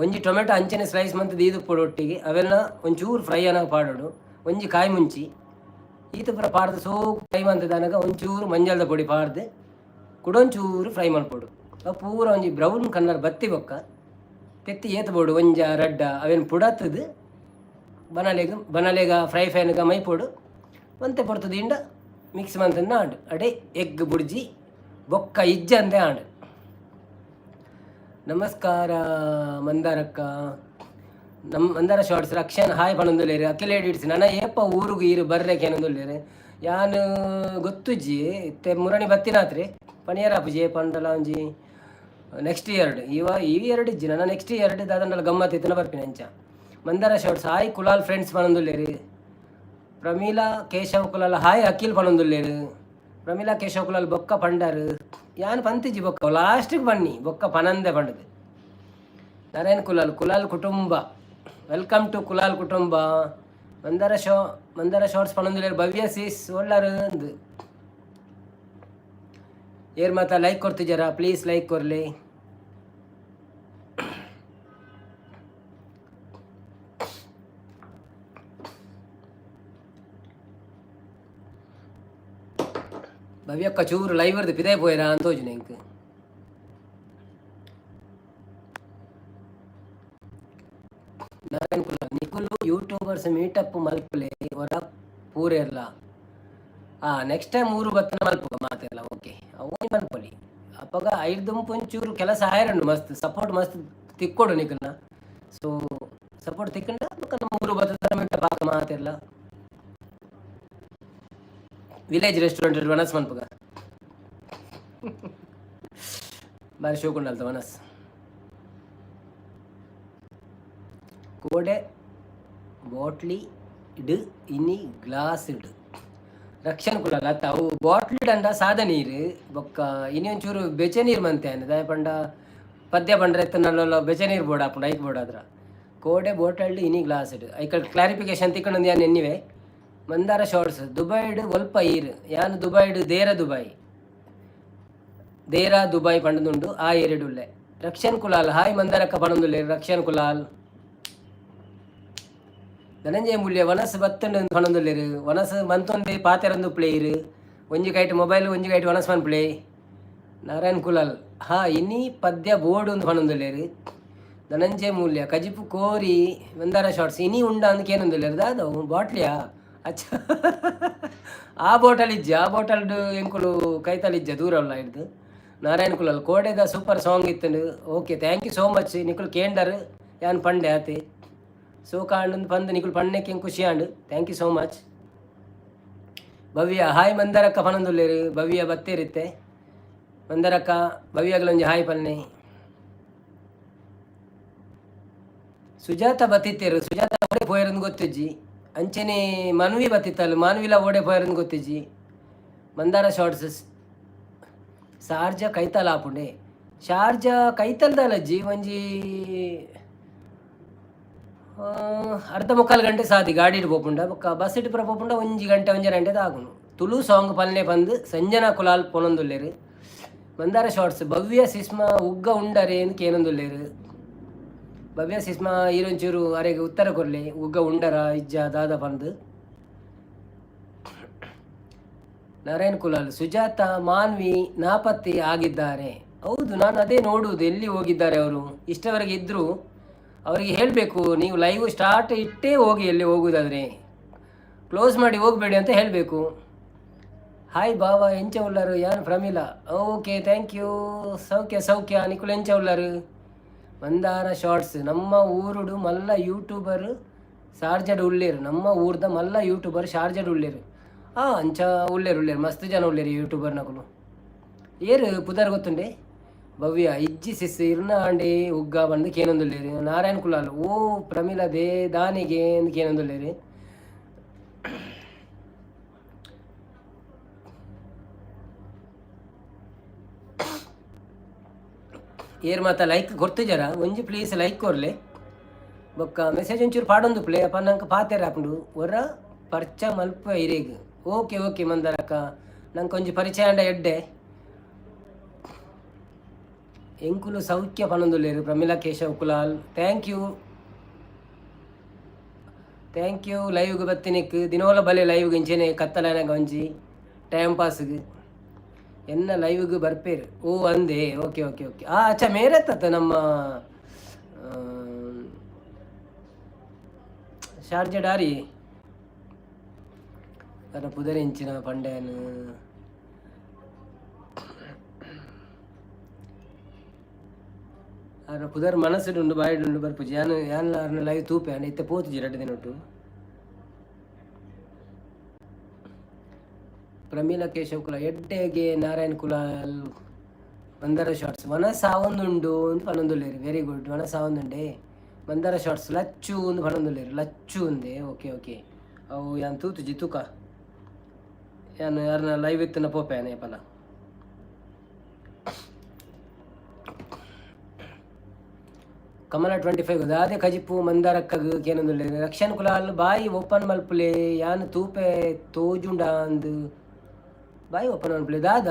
ಒಂಜಿ ಟೊಮೆಟೊ ಅಂಚನೆ ಸ್ಲೈಸ್ ಮಂತ್ ದೀದುಪ್ಪೊಡು ಒಟ್ಟಿಗೆ. ಅವೆಲ್ಲ ಒಂಚೂರು ಫ್ರೈ ಅನಾಗ ಪಾಡೋಡು. ಒಂಜಿ ಕಾಯಿ ಮುಂಚಿ ಈತ ಪೂರ ಪಾಡ್ದು ಸೋಕು ಫ್ರೈ ಮಂತುದಾನಗ ಒಂಚೂರು ಮಂಜಲ್ದ ಪೊಡಿ ಪಾಡ್ದು ಕುಡೊಂಚೂರು ಫ್ರೈ ಮಲ್ಪೊಡು. ಅವು ಪೂರ ಒಂಜಿ ಬ್ರೌನ್ ಕಲರ್ ಬತ್ತಿ ಬೊಕ್ಕ ತೆತ್ತಿ ಏತ್ ಬೋಡು, ಒಂಜ ರಡ್ಡ ಅವೆನ್ ಪುಡತ್ತದು ಬನಲೆಗ್ ಬನಲೆಗ ಫ್ರೈ ಫ್ಯಾನ್ಗ ಮೈಪೊಡು. ಒಂತೆ ಪೊರ್ತು ದಿಂಡ ಮಿಕ್ಸ್ ಮಂತಂದು ಆಂಡ್. ಅಡೆ ಎಗ್ ಬುಡ್ಜಿ ಬೊಕ್ಕ ಇಜ್ಜಂದೆ ಆಂಡ್. ನಮಸ್ಕಾರ ಮಂದಾರಕ್ಕ. ನಮ್ಮ ಮಂದಾರ ಶಾರ್ಟ್ಸ್ ರಕ್ಷಣ್ ಹಾಯ್ ಪನೊಂದುಲ್ಲೆರ್. ಅಖಿಲ್ ಎಡಿಟ್ಸ್ ನನ ಏಪ ಊರುಗು ಈರು ಬರ್ರೆ ಕೇನೊಂದುಲ್ಲೆರ್. ಯಾನ್ ಗೊತ್ತುಜ್ಜಿ, ಇತ್ತೆ ಮುರಣಿ ಬತ್ತಿನಾತ್ರಿ ಪನಿಯರ ಆಪುಜಿ. ಪಂಡಲ ಒಂಜಿ ನೆಕ್ಸ್ಟ್ ಇಯರ್ಡ್ ಇವ ಈ ಇಯರ್ಡ್ ಇಜ್ಜಿ, ನನ್ನ ನೆಕ್ಸ್ಟ್ ಇಯರ್ಡ್ ದಾದಂಡಲ ಗಮ್ಮತ್ ಇತ್ತನ ಬರ್ಪಿನ ಅಂಚ. Mandara shorts hi Kulal friends ಪನೊಂದುಲ್ಲೆರ್. ಪ್ರಮೀಲಾ ಕೇಶವ್ ಕುಲಾಲ್ ಹಾಯ್ ಅಖಿಲ್ ಪನೊಂದುಲ್ಲೆರ್. ಪ್ರಮೀಲಾ ಕೇಶವ್ ಕುಲಾಲ್ ಬೊಕ್ಕ ಪಂಡರ್. ಯಾನ್ ಪಂತಿಜಿ ಬೊಕ್ಕ, ಲಾಸ್ಟಿಗೆ ಬನ್ನಿ ಬೊಕ್ಕ ಪನಂದೆ ಪಂಡದು. ನಾರಾಯಣ್ ಕುಲಾಲ್ ಕುಲಾಲ್ ಕುಟುಂಬ, welcome to Kulal ಕುಟುಂಬ. ಮಂದಾರ ಶೋ ಮಂದಾರ ಶಾರ್ಟ್ಸ್ ಪನೊಂದುಲ್ಲೆರ್ ಭವ್ಯ ಸೀಸ್ ಒಳ್ಳಾರು ಅಂದು. ಏರ್ ಮಾತ ಲೈಕ್ ಕೊರ್ತಿಜಾರ? ಪ್ಲೀಸ್ ಲೈಕ್ ಕೊರ್ಲಿ. ಭವ್ಯಕ್ಕ ಚೂರು ಲೈವರ್ದು ಪಿದಾಯಿ ಪೋಯರಾ ಅಂತ ತೋಜುನೆ ಎಂಕ್. ನಾರಾಯಣ್ ಕುಲಾಲ್ ನಿಕುಲು ಯೂಟ್ಯೂಬರ್ಸ್ ಮೀಟಪ್ ಮಲ್ಪುಲೆ ಒರ ಪೂರೆರ್ಲ. ನೆಕ್ಸ್ಟ್ ಟೈಮ್ ಊರು ಬತ್ತನ ಮಲ್ಪುಗ ಮಾತೆರ್ಲ. ಓಕೆ, ಅವು ಮಲ್ಪೊಲಿ. ಅಪಗ ಐರ್ದುಂಪು ಒಂಚೂರು ಕೆಲಸ ಆಯರಂಡು, ಮಸ್ತ್ ಸಪೋರ್ಟ್ ಮಸ್ತ್ ತಿಕ್ಕೊಡು ನಿಕಲ್ನ. ಸೊ ಸಪೋರ್ಟ್ ತಿಕ್ಕಂಡ ಬೊಕ್ಕ ನಮ್ಮ ಊರು ಬತ್ತದ ಮೀಟಪ್ ಆಗ ಮಾತೆರ್ಲ ವಿಲೇಜ್ ರೆಸ್ಟೋರೆಂಟ್ ವನಸ್ ಮನ್ಪುಗ. ಬಾರಿ ಶೋಕುಂಡಲ್ತ ವನಸ್. ಕೋಡೆ ಬಾಟ್ಲಿ ಇಡ್ ಇನಿ ಗ್ಲಾಸ್ ಇಡ್ ರಕ್ಷಣ್ ಕುಲಾಲ್. ಅತ್ತ, ಅವು ಬಾಟ್ಲಿಡ್ ಅಂಡ ಸಾದ ನೀರು, ಬೊಕ್ಕ ಇನಿ ಒಂಚೂರು ಬೆಚ್ಚ ನೀರು ಮಂತೆ ಅಂದ. ದಾಯೆ ಪಂಡ ಪದ್ಯ ಪಂಡ್ರೆ ಎತ್ತನಲ್ಲ ಬೆಚ್ಚ ನೀರು ಬೋಡ ಆಪುಂಡು ಐಕ್ ಬೋಡಾದ್ರ. ಕೋಡೆ ಬೋಟಲ್ಡ್ ಇನಿ ಗ್ಲಾಸ್ ಇಡ್ ಐಕಲ್ ಕ್ಲಾರಿಫಿಕೇಶನ್ ತಿಕ್ಕಂಡು ಯಾನ್ ಎನ್ನಿವೆ. ಮಂದಾರ ಶಾರ್ಟ್ಸ್ ದುಬೈಡ್ ಒಲ್ಪ ಈರ್? ಯಾನ್ ದುಬೈಡ್ ದೇರ ದುಬೈ, ದೇರಾ ದುಬೈ ಪಂಡದುಂಡು, ಆ ಏರಿಡುಲ್ಲೆ. ರಕ್ಷಣ್ ಕುಲಾಲ್ ಹಾಯ್ ಮಂದಾರಕ್ಕ ಪಣೊಂದುಲ್ಲೆ ರಕ್ಷಣ್ ಕುಲಾಲ್. ಧನಂಜಯ ಮೂಲ್ಯ ವನಸ್ ಬತ್ತಂಡು ಪಣೊಂದುಲ್ಲೆರ್. ವನಸ್ ಮಂತೊಂದೆ ಪಾತೆರಂದು ಪ್ಲೇಯರ್. ಒಂಜಿ ಕೈಟ್ ಮೊಬೈಲ್, ಒಂಜಿ ಕೈಟ್ ವನಸ್ ಮನ್ಪುಲೆ. ನಾರಾಯಣ್ ಕುಲಾಲ್ ಹಾ ಇನಿ ಪದ್ಯ ಬೋರ್ಡ್ ಒಂದು ಪಣೊಂದುಲ್ಲೆರ್. ಧನಂಜಯ ಮೂಲ್ಯ ಕಜಿಪು ಕೋರಿ. ಮಂದಾರ ಶಾರ್ಟ್ಸ್ ಇನಿ ಉಂಡ ಅಂದ್ ಕೇನೊಂದುಲ್ಲೆರ್. ದಾದವು ಬಾಟ್ಲಿಯಾ? ಅಚ್ಚ, ಆ ಬೋಟಲ್ ಇಜ್ಜಿ, ಆ ಬೋಟಲ್ ಎಂಕುಲು ಕೈತಲ್ ಇಜ್ಜ, ದೂರ ಉಲ್ಲ ಇಡ್ದು. ನಾರಾಯಣ ಕುಲಾಲ್ ಕೋಡೆದ ಸೂಪರ್ ಸಾಂಗ್ ಇತ್ತಂಡು. Okay, thank you so much. ನಿಕುಲು ಕೇಂಡರ್, ಯಾನ್ ಪಂಡೆ ಆತೆ. ಸೋಕಾಂಡ್ ಪಂದ್ ನಿಕುಲು ಪಣ್ಣೆಕ್ಕೆ ಖುಷಿ and. Thank you so much. Bhavya hi ಮಂದರಕ್ಕ ಪನೊಂದುಲ್ಲೆರ್. Bhavya ಬತ್ತೇರಿತ್ತೆ. ಮಂದರಕ್ಕ ಭವ್ಯಗ್ಲೊಂಜಿ hi ಪನ್ನೆ. Sujatha ಬತ್ತಿತ್ತೇರು. Sujatha ಓಡೆ ಪೋಯರಂದು ಗೊತ್ತಿಜ್ಜಿ. ಅಂಚನೆ ಮನ್ವಿ ಬತ್ತಿತ್ತಲ್ಲ, ಮಾನ್ವಿಲ ಓಡೆ ಪೋಯರಂದು ಗೊತ್ತಿಜ್ಜಿ. ಮಂದಾರ ಶಾರ್ಟ್ಸ್ ಶಾರ್ಜಾ ಕೈತಲ್ ಆಪುಂಡೆ? ಶಾರ್ಜಾ ಕೈತಲ್ದಲಜ್ಜಿ, ಒಂಜಿ ಅರ್ಧ ಮುಕ್ಕಾಲು ಗಂಟೆ ಸಾದಿ ಗಾಡಿಡ್ ಪೋಪುಂಡ. ಬೊಕ್ಕ ಬಸ್ it ಪೂರ ಪೋಪುಂಡ ಒಂಜಿ ಗಂಟೆ ಒಂಜಿ ಗಂಟೆ ಆಗುಂಡು. ತುಳು ಸಾಂಗ್ ಪಲ್ನೆ ಪಂದ್ ಸಂಜನಾ ಕುಲಾಲ್ ಪೊನೊಂದುಲ್ಲೆರ್. ಮಂದಾರ ಶಾರ್ಟ್ಸ್ ಭವ್ಯ ಸಿಸ್ಮಾ ಉಗ್ಗ ಉಂಡರೆ ಅಂದ್ ಕೇನೊಂದುಲ್ಲೆರ್. ಭವ್ಯ ಸಿಸ್ಮಾ ಈರೊಂಚೂರು ಅರೆಗ್ ಉತ್ತರ ಕೊರ್ಲೆ, ಉಗ್ಗ ಉಂಡರ ಇಜ್ಜ ದಾದ ಪಂದ್. ನಾರಾಯಣ್ ಕುಲಾಲ್ ಸುಜಾತ ಮಾನ್ವಿ ನಾಪತ್ತೆ ಆಗಿದ್ದಾರೆ. ಹೌದು, ನಾನು ಅದೇ ನೋಡುವುದು, ಎಲ್ಲಿ ಹೋಗಿದ್ದಾರೆ ಅವರು? ಇಷ್ಟವರೆಗೆ ಇದ್ದರು. ಅವರಿಗೆ ಹೇಳಬೇಕು, ನೀವು ಲೈವ್ ಸ್ಟಾರ್ಟ್ ಇಟ್ಟೇ ಹೋಗಿ, ಎಲ್ಲಿ ಹೋಗುವುದಾದರೆ ಕ್ಲೋಸ್ ಮಾಡಿ ಹೋಗಬೇಡಿ ಅಂತ ಹೇಳಬೇಕು. ಹಾಯ್ ಬಾವ, ಎಂಚ ಉಳ್ಳರು? ಯಾನ್ ಪ್ರಮೀಲಾ. Okay, thank you. ಸೌಖ್ಯ ಸೌಖ್ಯ, ನಿಕುಲು ಎಂಚ ಉಳ್ಳರು? ಮಂದಾರ ಶಾರ್ಟ್ಸ್ ನಮ್ಮ ಊರುಡು ಮಲ್ಲ ಯೂಟ್ಯೂಬರ್ ಶಾರ್ಜಡ್ ಉಳ್ಳೇರು. ನಮ್ಮ ಊರ್ದ ಮಲ್ಲ ಯೂಟ್ಯೂಬರ್ ಶಾರ್ಜಡ್ ಉಳ್ಳೇರು. ಅಂಚ ಉಳ್ಳೇರು ಉಳ್ಳೇರು, ಮಸ್ತ್ ಜನ ಉಳ್ಳೇರು ಯೂಟ್ಯೂಬರ್ ನಕುಲು. ಏರು ಪುದರ್ ಗೊತ್ತುಂಡೆ? ಭವ್ಯ ಇಜ್ಜಿ ಸಿಸ್, ಇರ್ನ ಆಂಡೆ ಉಗ್ಗ ಬಂದು ಕೇನೊಂದುಲ್ಲೇರು. ನಾರಾಯಣ ಕುಲಾಲ್ ಓ ಪ್ರಮಿಲ they ದಾನಿಗೆ ಅಂದ್ ಕೇನೊಂದುಲ್ಲೇರು. ಏರ್ ಮಾತ ಲೈಕ್ ಕೊರ್ತುಜರ? ಒಂಜಿ ಪ್ಲೀಸ್ ಲೈಕ್ ಕೊರ್ಲೆ. ಬೊಕ್ಕ ಮೆಸೇಜ್ ಒಂಚೂರು ಪಾಡೊಂದು ಪ್ಲೇ ಅಪ್ಪ, ನಂಗೆ ಪಾತೆರ ಆಪುಂಡು. ಒರ ಪರ್ಚ ಮಲ್ಪ ಇರೇಗ್. ಓಕೆ ಓಕೆ ಮಂದಾರಕ್ಕ, ನಂಗೆ ಒಂಜಿ ಪರಿಚಯ ಅಂಡ ಎಡ್ಡೆ. ಎಂಕುಲು ಸೌಖ್ಯ ಪನೊಂದುಲ್ಲೇರು. Pramila Keshav Kulal, thank you, thank you. ಲೈವ್ಗೆ ಬತ್ತಿನಿಕ್ ದಿನೋಲ ಬಲೆ ಲೈವ್ಗೆ. ಇಂಚೆನೆ ಕತ್ತಲನಾಗ ಒಂಜಿ ಟೈಮ್ ಪಾಸ್ಗೆ ಎನ್ನ ಲೈವ್ಗೆ ಬರ್ಪೇರು. ಓ ಅಂದೆ, ಓಕೆ ಓಕೆ ಓಕೆ. ಆ ಅಚ್ಚ ಮೇರೆತ್ತತ್ತ ನಮ್ಮ ಶಾರ್ಜಾ ಡಾರಿ ಅರ ಪುದರೆಂಚಿನ ಪಂಡ್ಯಾನ್. ಆರ್ನ ಪುದರ್ ಮನಸ್ಸುಡುಂಡು, ಬಾಯಿಡುಂಡು, ಬರ್ಪುಜಿ. ಯಾನ್ ಯಾನ್ ಆರ್ನ ಲೈವ್ ತೂಪೆ ಅಂಡ ಇತ್ತೆ ಪೋತುಜಿ ರಡ್ಡ್ ದಿನೊಟ್ಟು. ಪ್ರಮೀಲಾ ಕೇಶವ್ ಕುಲ ಎಡ್ಡೆಗೆ. ನಾರಾಯಣ್ ಕುಲಾಲ್, ಮಂದಾರ ಶಾರ್ಟ್ಸ್ ವನಸಾವೊಂದುಂಡು ಅಂದ್ ಪನೊಂದುಲ್ಲೆರ್. ವೆರಿ ಗುಡ್, ವನಸಾವೊಂದುಂಡೆ. ಮಂದಾರ ಶಾರ್ಟ್ಸ್ ಲಚ್ಚು ಅಂದ್ ಪನೊಂದುಲ್ಲೆರ್. ಲಚ್ಚು ಅಂದೆ, ಓಕೆ ಓಕೆ. ಅವು ಯಾನ್ ತೂತುಜಿ, ತೂಕ. ಯಾನ್ ಯಾರ್ನ ಲೈವ್ ಇತ್ತಿನ ಪೋಪೆ ಯಾನ್ ಏಪಲ. ಕಮಲ 25 ದಾದೆ ಕಜಿಪು ಮಂದಾರಕ್ಕಗ್ ಕೇನೊಂದುಲ್ಲೆರ್. ರಕ್ಷಣ್ ಕುಲಾಲ್ ಬಾಯಿ ಓಪನ್ ಮಲ್ಪುಲೆ, ಯಾನ್ ತೂಪೆ ತೋಜುಂಡ ಅಂದ್. ಬಾಯಿ ಓಪನ್ ಮಲ್ಪುಲೆ ದಾದ?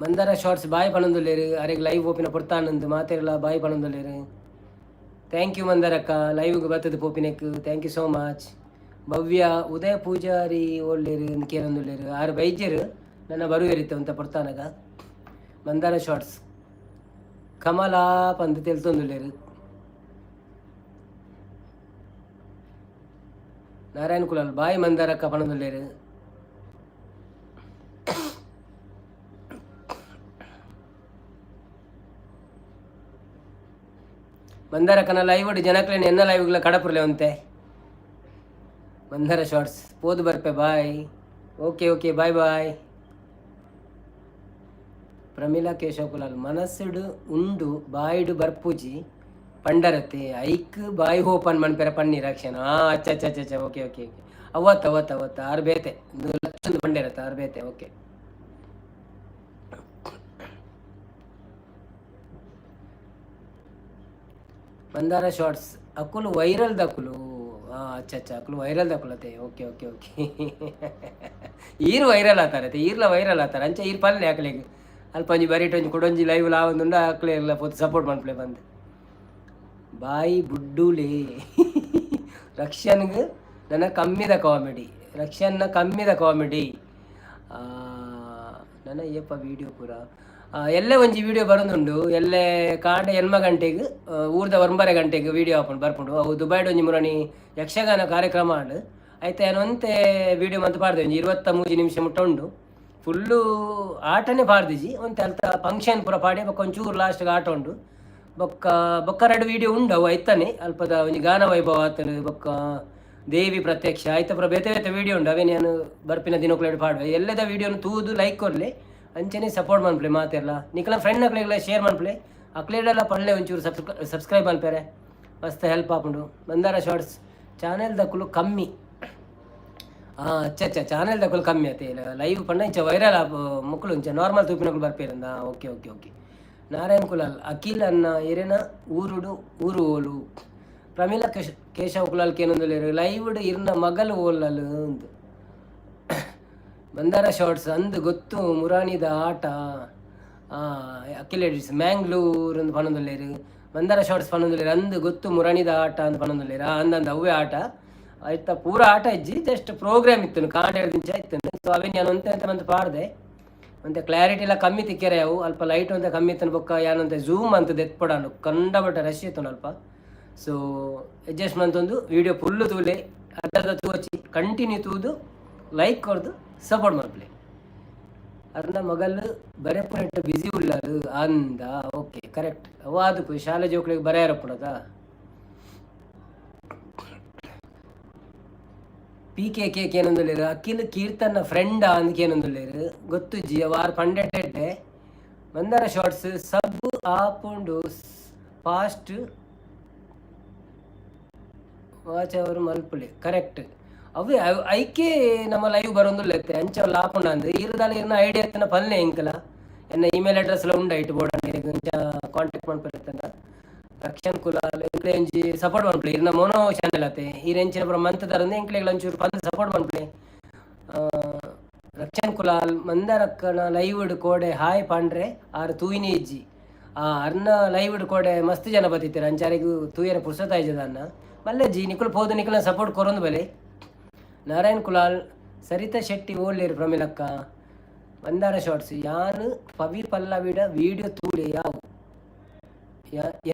ಮಂದಾರ ಶಾರ್ಟ್ಸ್ ಬಾಯಿ ಪನೊಂದುಲ್ಲೆರ್. ಅರೆಗ್ ಲೈವ್ ಓಪಿನ ಪೊರ್ತಾನಂದ್ ಮಾತೆರ್ಲ ಬಾಯಿ ಪನೊಂದುಲ್ಲೆರ್. Thank you ಮಂದಾರಕ್ಕ, ಲೈವ್ಗ್ ಬತ್ತದ್ ಪೋಪಿನೆಕ್ thank you so much. Bhavya, Udaya Poojary ಓಲ್ಲೆರ್ ಅಂದ್ ಕೇನೊಂದುಲ್ಲೆರ್. ಆರ್ ಬೈಜೆರ್, ನನ ಬರುವೆರ್ ಇತ್ತೆ ಒಂತೆ ಪೊರ್ತಾನಗ. ಮಂದಾರ ಶಾರ್ಟ್ಸ್ ಕಮಲಾ ಪಂದ್ ತೆಲ್ತೊಂದುಲ್ಲೆರ್. ನಾರಾಯಣ ಕುಲಾಲ್ ಬಾಯ್ ಮಂದಾರಕ್ಕ ಪನೊಂದುಲ್ಲೆರ್. ಮಂದಾರಕ್ಕನ ಲೈವ್ ಜನಕ್ಲೆನ ಎನ್ನ ಲೈವ್ಗಳ ಕಡಪುರ್ಲೆ ಒಂತೆ. ಮಂದಾರ ಶಾರ್ಟ್ಸ್ ಪೋದು ಬರ್ಪೆ, bye. Okay okay, bye bye. Pramila Keshav Kulal ಮನಸ್ಸುಡು ಉಂಡು ಬಾಯಿಡು ಬರ್ಪುಜಿ ಪಂಡರತೆ, ಐಕ್ ಬಾಯಿ ಓಪನ್ ಮನ್ಪೆರ ಪನ್ನಿ ರಕ್ಷಣ. ಆ ಅಚ್ಚ ಅಚ್ಚ ಅಚ್ಚ ಅಚ್ಚ, ಓಕೆ ಓಕೆ ಓಕೆ. ಅವತ್ತು ಅವತ್ತು ಅವತ್ತು ಆರು ಬೇತೆ ಲಕ್ಷದ ಪಂಡರತ್ತೆ ಆರು ಬೇತೆ. ಓಕೆ, ಮಂದಾರ ಶಾರ್ಟ್ಸ್ ಅಕುಲು ವೈರಲ್ ದಕುಲು. ಅಚ್ಚ ಅಚ್ಚ, ಅಕುಲು ವೈರಲ್ ದಕುಲತೆ. ಓಕೆ ಓಕೆ ಓಕೆ, ಈರ್ ವೈರಲ್ ಆತಾರತೆ, ಈರ್ಲ ವೈರಲ್ ಆತಾರ. ಅಂಚ ಈರ್ ಪಲ್ಲೆ ಅಕ್ಲೆಗ್ ಅಲ್ಪ ಒಂಜಿ ಬರಿಟ್ ಒಂಜಿ ಕುಡೊಂಜಿ ಲೈವ್ ಲಾವೊಂದುಂಡು, ಅಕ್ಲೆ ಎಲ್ಲ ಪೋತು ಸಪೋರ್ಟ್ ಮನ್ಪುಲೆ ಬಂದ್. ಬಾಯಿ ಬುಡ್ಡುಲೇ ರಕ್ಷನ್ಗ್ ನನ್ನ ಕಮ್ಮಿದ ಕಾಮಿಡಿ, ರಕ್ಷನ್ನ ಕಮ್ಮಿದ ಕಾಮಿಡಿ. ನನ್ನ ಏಪ ವೀಡಿಯೋ ಪೂರ ಎಲ್ಲೆ ಒಂಜಿ ವೀಡಿಯೋ ಬರೋದುಂಡು. ಎಲ್ಲೆ ಕಾಂಡೆ 8 ಗಂಟೆಗೆ, ಊರ್ದ 9 ಗಂಟೆಗೆ ವೀಡಿಯೋ ಆಪುಂಡು, ಬರ್ಪುಂಡು. ಅವು ದುಬೈಡ್ ಒಂಜಿ ಮುರಣಿ ಯಕ್ಷಗಾನ ಕಾರ್ಯಕ್ರಮ ಆಂಡ್. ಐತೆ ಯಾನ್ ಒಂತೆ ವೀಡಿಯೋ ಮಂತ್ ಪಾಡ್ದೆ, ಒಂಜಿ 23 ನಿಮಿಷ ಮುಟ್ಟ ಉಂಡು. ಫುಲ್ಲು ಆಟನೇ ಪಾಡ್ದಿಜಿ, ಒಂತೆ ಅಲ್ತ ಫಂಕ್ಷನ್ ಪೂರ ಪಾಡಿ ಬೊಕ್ಕ ಒಂಚೂರು ಲಾಸ್ಟ್ಗೆ ಆಟ ಉಂಡು. ಬೊಕ್ಕ ಬೊಕ್ಕ ರಡ್ಡ್ ವೀಡಿಯೋ ಉಂಡು, ಅವು ಐತನೆ. ಅಲ್ಪದ ಒಂಜಿ ಗಾನ ವೈಭವ ಆತನು, ಬೊಕ್ಕ ದೇವಿ ಪ್ರತ್ಯಕ್ಷ ಐತ ಪೂರ ಬೇತೆ ಬೇತೆ ವೀಡಿಯೋ ಉಂಡು. ಅವೇನು ಯಾನ್ ಬರ್ಪಿನ ದಿನೊಕ್ಲೆಡ್ ಪಾಡುವೆ. ಎಲ್ಲದ ವೀಡಿಯೋನು ತೂದು ಲೈಕ್ ಕೊರ್ಲೆ, ಅಂಚನೆ ಸಪೋರ್ಟ್ ಮನ್ಪುಲೆ ಮಾತೆರ್ಲ. ನಿಕಲ ಫ್ರೆಂಡ್ ಅಕ್ಲೆಗ್ಲ ಶೇರ್ ಮನ್ಪುಲೆ, ಅಕ್ಲೆಡೆಲ್ಲ ಪನ್ಲೆ ಒಂಚೂರು ಸಬ್ಸ್ಕ್ರೈಬ್ ಮನ್ಪೆರೆ, ಮಸ್ತ್ ಹೆಲ್ಪ್ ಆಪುಂಡು. ಮಂದಾರ ಶಾರ್ಟ್ಸ್ ಚಾನೆಲ್ ದಕುಲು ಕಮ್ಮಿ. ಅಚ್ಚ ಅಚ್ಚ, ಚಾನೆಲ್ ದಕುಲು ಕಮ್ಮಿ ಅತೆ. ಲೈವ್ ಪಂಡ ಇಂಚ ವೈರಲ್ ಮುಕ್ಕುಲು ಇಂಚ normal ತೂಪಿನಕುಲು ಬರ್ಪೇರಂದ. Okay okay okay. Narayan Kulal Akhil ಅನ್ನ ಎರೆನ ಊರುಡು ಊರು ಓಲು? ಪ್ರಮೀಲಾ ಕೇಶವ್ ಕುಲಾಲ್ ಕೇನೊಂದುಲ್ಲೆರ್, ಲೈವ್ಡ್ ಇರ್ನ ಮಗಲ್ ಓಲಲ್ ಅಂದ್. ಮಂದಾರ ಶಾರ್ಟ್ಸ್ ಅಂದ್ ಗೊತ್ತು ಮುರಾನಿದ ಆಟ. ಅಖಿಲ್ ಎಡಿಟ್ಸ್ ಮ್ಯಾಂಗ್ಳೂರ್ ಅಂದ್ ಪನೊಂದುಲ್ಲೆರ್. ಮಂದಾರ ಶಾರ್ಟ್ಸ್ ಪನೊಂದುಲ್ಲೆರ್, ಅಂದ್ ಗೊತ್ತು ಮುರಾನಿದ ಆಟ ಅಂದ್ ಪನೊಂದುಲ್ಲೆರ್. ಅಂದಂದ್ ಅವ್ವೇ ಆಟ ಐತ. ಪೂರ ಆಟ ಇಜ್ಜಿ, ಜಸ್ಟ್ ಪ್ರೋಗ್ರಾಮ್ ಇತ್ತು, ಕಾಂಡೆ ಇಂಚ ಇತ್ತು. ಸೊ ಅವೇನು ಯಾನ್ ಒಂತೆ ಒಂತೆ ಮಂತ್ ಪಾಡ್ದೆ. ಒಂತೆ ಕ್ಲಾರಿಟಿ ಎಲ್ಲ ಕಮ್ಮಿ ತಿಕ್ಕೆರೆ ಅವು. ಅಲ್ಪ ಲೈಟ್ ಒಂತೆ ಕಮ್ಮಿ ಇತ್ತು, ಬೊಕ್ಕ ಯಾನೊಂತೆ ಝೂಮ್ ಅಂತ ದೆತ್ಪೊಡಾಂಡು, ಕಂಡಪಟ್ಟೆ ರಶ್ ಇತ್ತು ಅಲ್ಪ. ಸೊ ಅಡ್ಜಸ್ಟ್ ಮಂತೊಂದು ವೀಡಿಯೋ ಫುಲ್ಲು ತೂಲೆ, ಅರ್ಧ ತೂವೊಚ್ಚಿ, ಕಂಟಿನ್ಯೂ ತೂದು ಲೈಕ್ ಕೊರ್ದು ಸಪೋರ್ಟ್ ಮಲ್ಪುಲೆ. ಅರ್ನ ಮಗಲ್ ಬರೆಪುನೆಟ್ ಬಿಸಿ ಉಲ್ಲಲ್ ಅಂದ. Okay, correct. ಅವು ಆದುಪ್ಪು, ಶಾಲೆ ಜೋಕುಲೆಗ್ ಬರೆಯರ ಉಪ್ಪುನತ. ಪಿ ಕೆ ಕೆ ಕೇನೊಂದುಲ್ಲೆರ್. ಅಖಿಲ್ ಕೀರ್ತನ್ನ ಫ್ರೆಂಡ್ ಅಂದ್ ಕೇನೊಂದುಲ್ಲೆರ್. ಗೊತ್ತುಜ್ಜಿ ಅವು ಆರ್ ಪಂಡೆಟೆಡ್ಡೆ. ಮಂದಾರ ಶಾರ್ಟ್ಸ್ ಸಬ್ ಆಪುಂಡು ಫಾಸ್ಟ್ ವಾಚ್ ಅವರು ಮಲ್ಪುಲೆ. ಕರೆಕ್ಟ್, ಅವೇ ಐಕೆ ನಮ್ಮ ಲೈವ್ ಬರೊಂದುಲ್ಲೆತ್ತೆ. ಅಂಚ ಆಪುಂಡು ಅಂದ್ ಈರ್ ಇರ್ನ ಐಡಿಯಾ ಇತ್ತಿನ ಪಲ್ಲೆ ಎಂಕಲ. ಎನ್ನ ಇಮೇಲ್ ಅಡ್ರೆಸ್ ಲ ಉಂಡು, ಐಟ್ ಬೋಡಂಡ ಇಂಚ ಕಾಂಟ್ಯಾಕ್ಟ್ ಮನ್ಪುಲೆತ್ತಂಡ. ರಕ್ಷಣ್ ಕುಲಾಲ್, ಎಂಕ್ಲೆ ಒಂಜಿ ಸಪೋರ್ಟ್ ಮನ್ಪುಲೆ. ಇರ್ನ ಮೋನೋ ಚಾನೆಲ್ ಅತೆ, ಈರ್ ಎಂಚಿನ ಪೂರ ಮಂತುದಾರಂದ್ ಎಂಕ್ಲೆಗ್ಲ ಒಂಚೂರು ಪಂದ್ ಸಪೋರ್ಟ್ ಮನ್ಪುಲೆ. ರಕ್ಷಣ್ ಕುಲಾಲ್, ಮಂದಾರಕ್ಕನ ಲೈವ್ ಕೋಡೆ ಹಾಯ್ ಪಾಂಡ್ರೆ ಆರ್ ತೂಯಿನಿ ಇಜ್ಜಿ. ಆ ಅರ್ನ ಲೈವ್ ಕೋಡೆ ಮಸ್ತ್ ಜನ ಬತ್ತಿತ್ತೆರ್, ಅಂಚಾರೆಗ್ ತೂಯರೆ ಪುರ್ಸತ್ ಆಯ್ಜದ ಅನ್ನ. ಮಲ್ಲೆಜ್ಜಿ, ನಿಕುಲು ಪೋದು ನಿಕುಲ್ನ ಸಪೋರ್ಟ್ ಕೊರೊಂದು ಬಲೆ. ನಾರಾಯಣ್ ಕುಲಾಲ್, ಸರಿತಾ ಶೆಟ್ಟಿ ಓಲ್ಲೇರು ಪ್ರಮಿಲಕ್ಕ. ಮಂದಾರ ಶಾರ್ಟ್ಸ್, ಯಾನ್ ಪವಿ ಪಲ್ಲವಿಡ ವೀಡಿಯೋ ತೂಲೆ ಯಾವು,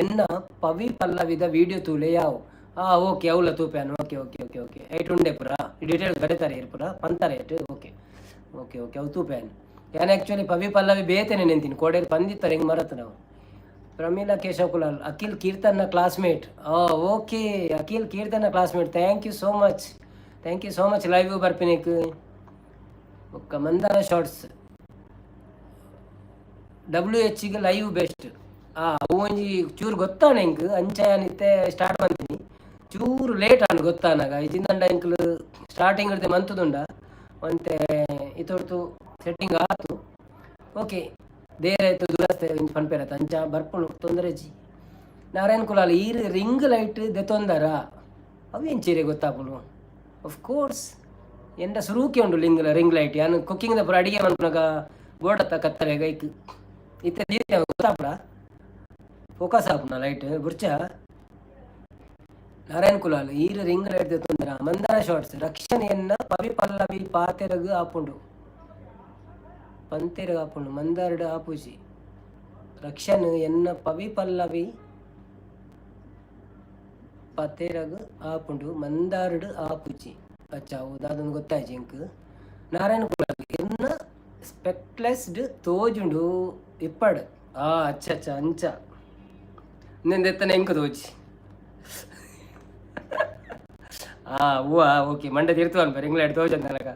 ಎನ್ನ ಪವಿ ಪಲ್ಲವಿದ ವೀಡಿಯೋ ತೂಲೆ ಯಾವು. ಆ ಓಕೆ, ಅವಲ ತೂಪ್ಯಾನು. ಓಕೆ ಓಕೆ ಓಕೆ ಓಕೆ, ಐಟ್ ಉಂಡೆ ಪುರ ಡೀಟೇಲ್ಸ್ ಬರೀತಾರೆ ಇರ್ ಪುರ ಪಂತಾರೆ ಐಟ್. ಓಕೆ ಓಕೆ ಓಕೆ, ಅವು ತೂಪ್ಯಾನು. ಯಾನ್ ಆ್ಯಕ್ಚುಲಿ ಪವಿ ಪಲ್ಲವಿ ಬೇತೆನೆ ನೆಂತೀನಿ. ಕೋಡೇರು ಪಂದಿತ್ತಾರೆ, ಹಿಂಗೆ ಮರತ್ ನಾವು. ಪ್ರಮೀಲಾ ಕೇಶವ್ ಕುಲಾಲ್, ಅಖಿಲ್ ಕೀರ್ತನ್ನ ಕ್ಲಾಸ್ಮೇಟ್. ಓಕೆ, ಅಖಿಲ್ ಕೀರ್ತನ್ನ classmate. Thank you so much, thank you so much live ಬರ್ಪಿನಿಕ್. ಬೊಕ್ಕ ಮಂದಾರ ಶಾರ್ಟ್ಸ್, ಡಬ್ಲ್ಯೂ ಎಚ್ಗೆ ಲೈವ್ ಬೆಸ್ಟ್. ಆ ಅವು ಒಂಜಿ ಚೂರು ಗೊತ್ತಾಣ ಎಂಕ್, ಅಂಚ ಇತ್ತೆ ಸ್ಟಾರ್ಟ್ ಮಂತೀನಿ. ಚೂರು ಲೇಟ್ ಆಂಡ್ ಗೊತ್ತಾನಾಗ. ಇಜಿಂದಂಡ ಎಂಕ್ಲು ಸ್ಟಾರ್ಟಿಂಗ್ ಇರ್ತೆ ಮಂತುದುಂಡ ಒಂತೆ ಇತೊರ್ತು ಸೆಟ್ಟಿಂಗ್ ಆತು. ಓಕೆ, ದೇರಾಯ್ತು ದುರಸ್ತೆ ಇಂಚ ಪನ್ಪೆರತ, ಅಂಚ ಬರ್ಪುಂಡು, ತೊಂದರೆ ಇಜ್ಜಿ. ನಾರಾಯಣ್ ಕುಲಾಲ್, ಈರ್ ರಿಂಗ್ ಲೈಟ್ ದೆತೊಂದರ? ಅವು ಎಂಚೀರೆ ಗೊತ್ತಾಪುಂಡು? ಆಫ್ ಕೋರ್ಸ್, ಎಂಡ ಸುರೂಕೆ ಉಂಡು ಲಿಂಗ್ ರಿಂಗ್ ಲೈಟ್. ಯಾನ್ ಕುಕ್ಕಿಂಗ್ ದ ಪೂರ ಅಡಿಗೆ ಮನ್ಪುನಗ ಬೋಡತ್ತ ಕತ್ತಲೆ ಗೈಕ್. ಇತ್ತೆ ಗೊತ್ತಾಪುಡ ಫೋಕಸ್ ಆಪುನ ಲೈಟ್ ಬುರ್ಚ. ನಾರಾಯಣ್ ಕುಲಾಲ್, ಈರ್ ರಿಂಗ್ ಲೈಟ್ ದೆತೊಂದರ? ಮಂದಾರ ಶಾರ್ಟ್ಸ್, ರಕ್ಷಣೆಯನ್ನ ಪವಿ ಪಲ್ಲವಿ ಪಾತೆರಗು ಆಪುಂಡು, ಪಂತೆರಗ್ ಆಪುಂಡು, ಮಂದಾರಡ್ ಆಪುಜಿ. ರಕ್ಷಣ್ ಎನ್ನ ಪವಿ ಪಲ್ಲವಿ ಪತೆರಗ್ ಆಪುಂಡು, ಮಂದಾರಡ್ ಆಪುಜಿ. ಅಚ್ಚ, ದಾದೊಂದು ಗೊತ್ತಾಯ್ಜಿ ಎಂಕ್. ನಾರಾಯಣ ಕುಲಾಲ್, ಎನ್ನ ಸ್ಪೆಕ್ಲೆಸ್ಡ್ ತೋಜುಂಡು ಇಪ್ಪಡ್. ಆ ಅಚ್ಚ ಅಚ್ಚ, ಅಂಚ ನೆಂದೆತ್ತನ ಎಂಕ್ ತೋಜಿ. ಆ ಹೂವ ಓಕೆ, ಮಂಡೆ ತಿರ್ತು ಅನ್ಪ ರಿಂಗ್ ಲೈಟ್ ತೋಜಂತ ನನಗ.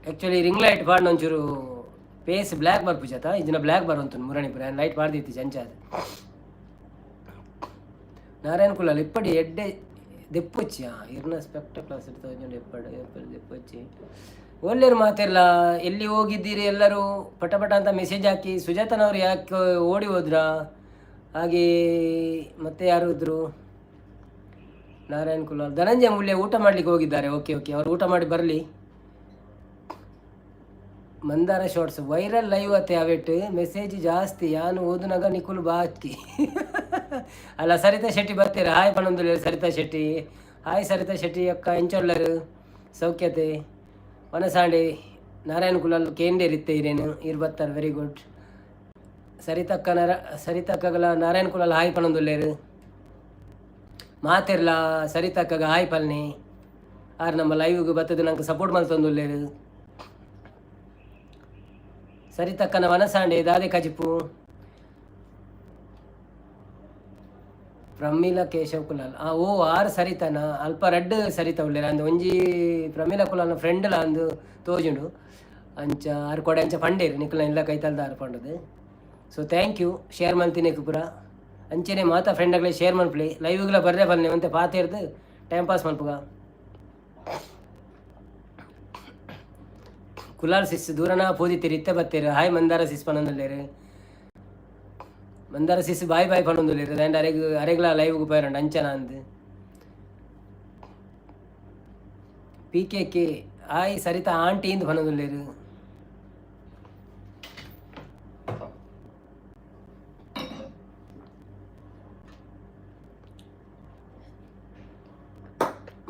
ಆ್ಯಕ್ಚುಲಿ ರಿಂಗ್ ಲೈಟ್ ಪಾಡ್ನ ಒಂಚೂರು ಫೇಸ್ ಬ್ಲ್ಯಾಕ್ ಬರ್ಪುಜತ, ಇಜ್ಜಿನ ಬ್ಲ್ಯಾಕ್ ಬರುವಂತ ಮುರಣಿ ಪುರ ಲೈಟ್ ಪಾಡ್ದಿತ್ತು ಅಂಚ ಅದು. ನಾರಾಯಣ ಕುಲಾಲ್, ಇಪ್ಪಡಿ ಎಡ್ಡೆ ದೆಪ್ಪೊಚ್ಚಿ. ಇರ್ನ ಸ್ಪೆಕ್ಟ ಕ್ಲಾಸ್ ತೋಜುಂಡು ಎಪ್ಪಡು ಎಪ್ಪಡು ದೆಪ್ಪೊಚ್ಚಿ. ಒಲ್ಲೆರು ಮಾತೆಲ್ಲ, ಎಲ್ಲಿ ಹೋಗಿದ್ದೀರಿ ಎಲ್ಲರೂ? ಪಟ ಪಟ ಅಂತ ಮೆಸೇಜ್ ಹಾಕಿ. ಸುಜಾತನವರು ಯಾಕೆ ಓಡಿ ಹೋದ್ರಾ? ಹಾಗೆ ಮತ್ತೆ ಯಾರು ಇದ್ರು? ನಾರಾಯಣ್ ಕುಲಾಲ್, ಧನಂಜಯ ಮೂಲ್ಯ ಊಟ ಮಾಡ್ಲಿಕ್ಕೆ ಹೋಗಿದ್ದಾರೆ. ಓಕೆ ಓಕೆ, ಅವರು ಊಟ ಮಾಡಿ ಬರಲಿ. ಮಂದಾರ ಶಾರ್ಟ್ಸ್, ವೈರಲ್ ಲೈವ್ ಅತ್ತೆ, ಅವೆಟ್ ಮೆಸೇಜ್ ಜಾಸ್ತಿ, ಯಾನು ಓದುನಗ ನಿಕುಲು ಬಾಕಿ ಅಲ್ಲ. ಸರಿತಾ ಶೆಟ್ಟಿ ಬರ್ತೀರಾ? ಹಾಯ್ ಪನೊಂದು ಸರಿತಾ ಶೆಟ್ಟಿ. ಹಾಯ್ ಸರಿತಾ ಶೆಟ್ಟಿ ಅಕ್ಕ, ಎಂಚೊಲ್ಲರು? ಸೌಖ್ಯತೆ ವನಸಾಂಡೆ. ನಾರಾಯಣ ಕುಲಾಲ್ ಕೇಂದೇರ್ ಇತ್ತೆ ಇರೇನು, ಇರ್ ಬರ್ತಾರೆ. Very good. ಸರಿತಕ್ಕ ನರ ಸರಿತಕ್ಕಗಲ ನಾರಾಯಣ ಕುಲಾಲ್ ಹಾಯ್ ಪನೊಂದುಲ್ಲೇರು. ಮಾತೆರ್ಲ ಸರಿತಕ್ಕಗ ಹಾಯ್ ಪಲ್ನಿ. ಆರ್ ನಮ್ಮ ಲೈವ್ಗೆ ಬತ್ತದ ನಂಗೆ ಸಪೋರ್ಟ್ ಮಲ್ತೊಂದುಲ್ಲೇರು. ಸರಿತಕ್ಕನ ವನಸಾಂಡೆ ದಾದೆ ಕಜಿಪು. ಪ್ರಮೀಲಾ ಕೇಶವ್ ಕುಲಾಲ್, ಆ ಓ ಆರ್ ಸರಿತನ ಅಲ್ಪ ರಡ್ಡ್ ಸರಿತ ಉಲ್ಲೇರ ಅಂದ್. ಒಂಜಿ ಪ್ರಮೀಲಾ ಕುಲಾಲ್ನ ಫ್ರೆಂಡ್ಲ ಅಂದು ತೋಜುಂಡು. ಅಂಚ ಆರ್ ಕೊಡೆ ಅಂಚ ಪಂಡೇರು, ನಿಕುಲ್ನ ಇಲ್ಲ ಕೈತಲ್ದ ಆರ್ ಪಂಡದು. ಸೊ thank you share ಮಲ್ತಿನೇಕ್ ಪೂರ. ಅಂಚೆನೆ ಮಾತಾ ಫ್ರೆಂಡ್ಗಳೇ ಶೇರ್ ಮನ್ಪುಲೆ. ಲೈವ್ಗಳ ಬರ್ರೆ ಬನ್ನಿ, ಒಂತೆ ಪಾತೆರ್ದು ಟೈಮ್ ಪಾಸ್ ಮನ್ಪುಗ. ಕುಲಾಲ್ ಸಿಸ್ ದೂರನ ಪೋದಿತ್ತೀರಿ, ಇತ್ತೆ ಬತ್ತೀರು. ಹಾಯ್ ಮಂದಾರ ಸಿಸ್ ಪನೊಂದುಲ್ಲೇರು. ಮಂದಾರ ಸಿಸ್ ಬಾಯ್ ಬಾಯ್ ಪನೊಂದುಲ್ಲೇರು. ದಾಂಡ ಅರೆಗ್ ಅರೆಗ್ಲ ಲೈವ್ಗ್ ಪೋಯರಂಡ ಅಂಚನ ಅಂದ್. P K K, hi Saritha aunty ಇಂದ್ ಪನೊಂದುಲ್ಲೇರು.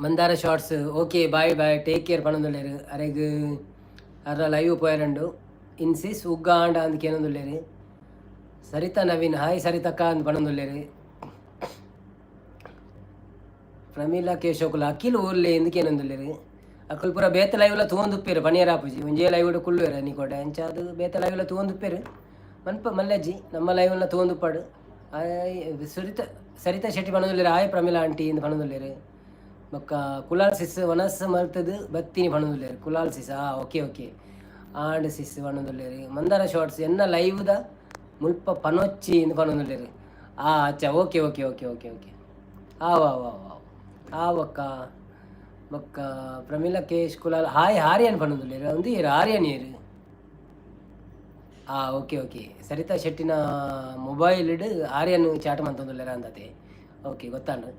Mandara shorts, okay bye bye, take care ಪನೊಂದುಲ್ಲೇರು. ಅರೆಗ್ ಅರ್ನ ಲೈವ್ ಪೋಯರಂಡು. ಇನ್ಸಿಸ್ ಉಗ್ಗ ಆಂಡ ಅಂದ್ ಕೇನೊಂದುಲ್ಲೇರು. ಸರಿತಾ ನವೀನ್, ಹಾಯ್ ಸರಿತಕ್ಕ ಅಂದ್ ಪನೊಂದುಲ್ಲೇರು. ಪ್ರಮೀಲಾ ಕೇಶವಕುಲ, ಅಖಿಲ್ ಊರ್ಲೆ ಇಂದ್ ಕೇನೊಂದುಲ್ಲೇರು. ಅಕುಲು ಪೂರ ಬೇತೆ ಲೈವ್ಲ ತೂವೊಂದುಪ್ಪೆರ್, ಪನಿಯರ ಆಪುಜಿ. ಒಂಜೇ ಲೈವ್ ಕುಲ್ಲುವೆರ್ ನಿಕೋಡೆ, ಅಂಚ ಅದು ಬೇತೆ ಲೈವ್ಲ ತೂವೊಂದುಪ್ಪೆರ್. ಮನ್ಪ ಮಲ್ಲೆಜ್ಜಿ, ನಮ್ಮ ಲೈವ್ಲ ತೂವೊಂದುಪ್ಪಡು. ಆಯ್ ಸರಿತಾ ಸರಿತಾ ಶೆಟ್ಟಿ ಪನೊಂದುಲ್ಲೇರು. ಹಾಯ್ ಪ್ರಮೀಲಾ ಆಂಟಿ ಇಂದ್ ಪನೊಂದುಲ್ಲೇರು. ಬೊಕ್ಕ ಕುಲಾಲ್ ಸಿಸ್ ವನಸ್ ಮಲ್ತದ್ ಬತ್ತಿನಿ ಪನೊಂದುಲ್ಲೆರ್ ಕುಲಾಲ್ ಸಿಸ್ ಆ ಓಕೆ ಓಕೆ ಆಂಡ್ ಸಿಸ್ ಪನೊಂದುಲ್ಲೆರ್ ಮಂದಾರ ಶಾರ್ಟ್ಸ್ ಎನ್ನ ಲೈವ್ ದ ಮುಲ್ಪ ಪನೊಚ್ಚಿ ಇಂದ್ ಪನೊಂದುಲ್ಲೆರ್ ಆ ಅಚ್ಚ okay okay okay okay okay ಆವ್ ಆವ್ ಆವ್ ಆವ್ ಆವ್ ಅಕ್ಕ ಬೊಕ್ಕ ಪ್ರಮೀಳಾ ಕೇಶ್ ಕುಲಾಲ್ ಹಾಯ್ ಆರ್ಯನ್ ಪನೊಂದುಲ್ಲೆರ್ ಉಂದು ಏರ್ ಆರ್ಯನ್ ಏರ್ ಆ ಓಕೆ ಓಕೆ ಸರಿತಾ ಶೆಟ್ಟಿನ ಮೊಬೈಲ್ಡ್ ಆರ್ಯನ್ ಚಾಟ್ ಮಂತೊಂದುಲ್ಲೆರ್ ಅಂದತೆ ಓಕೆ ಗೊತ್ತಾಂಡ್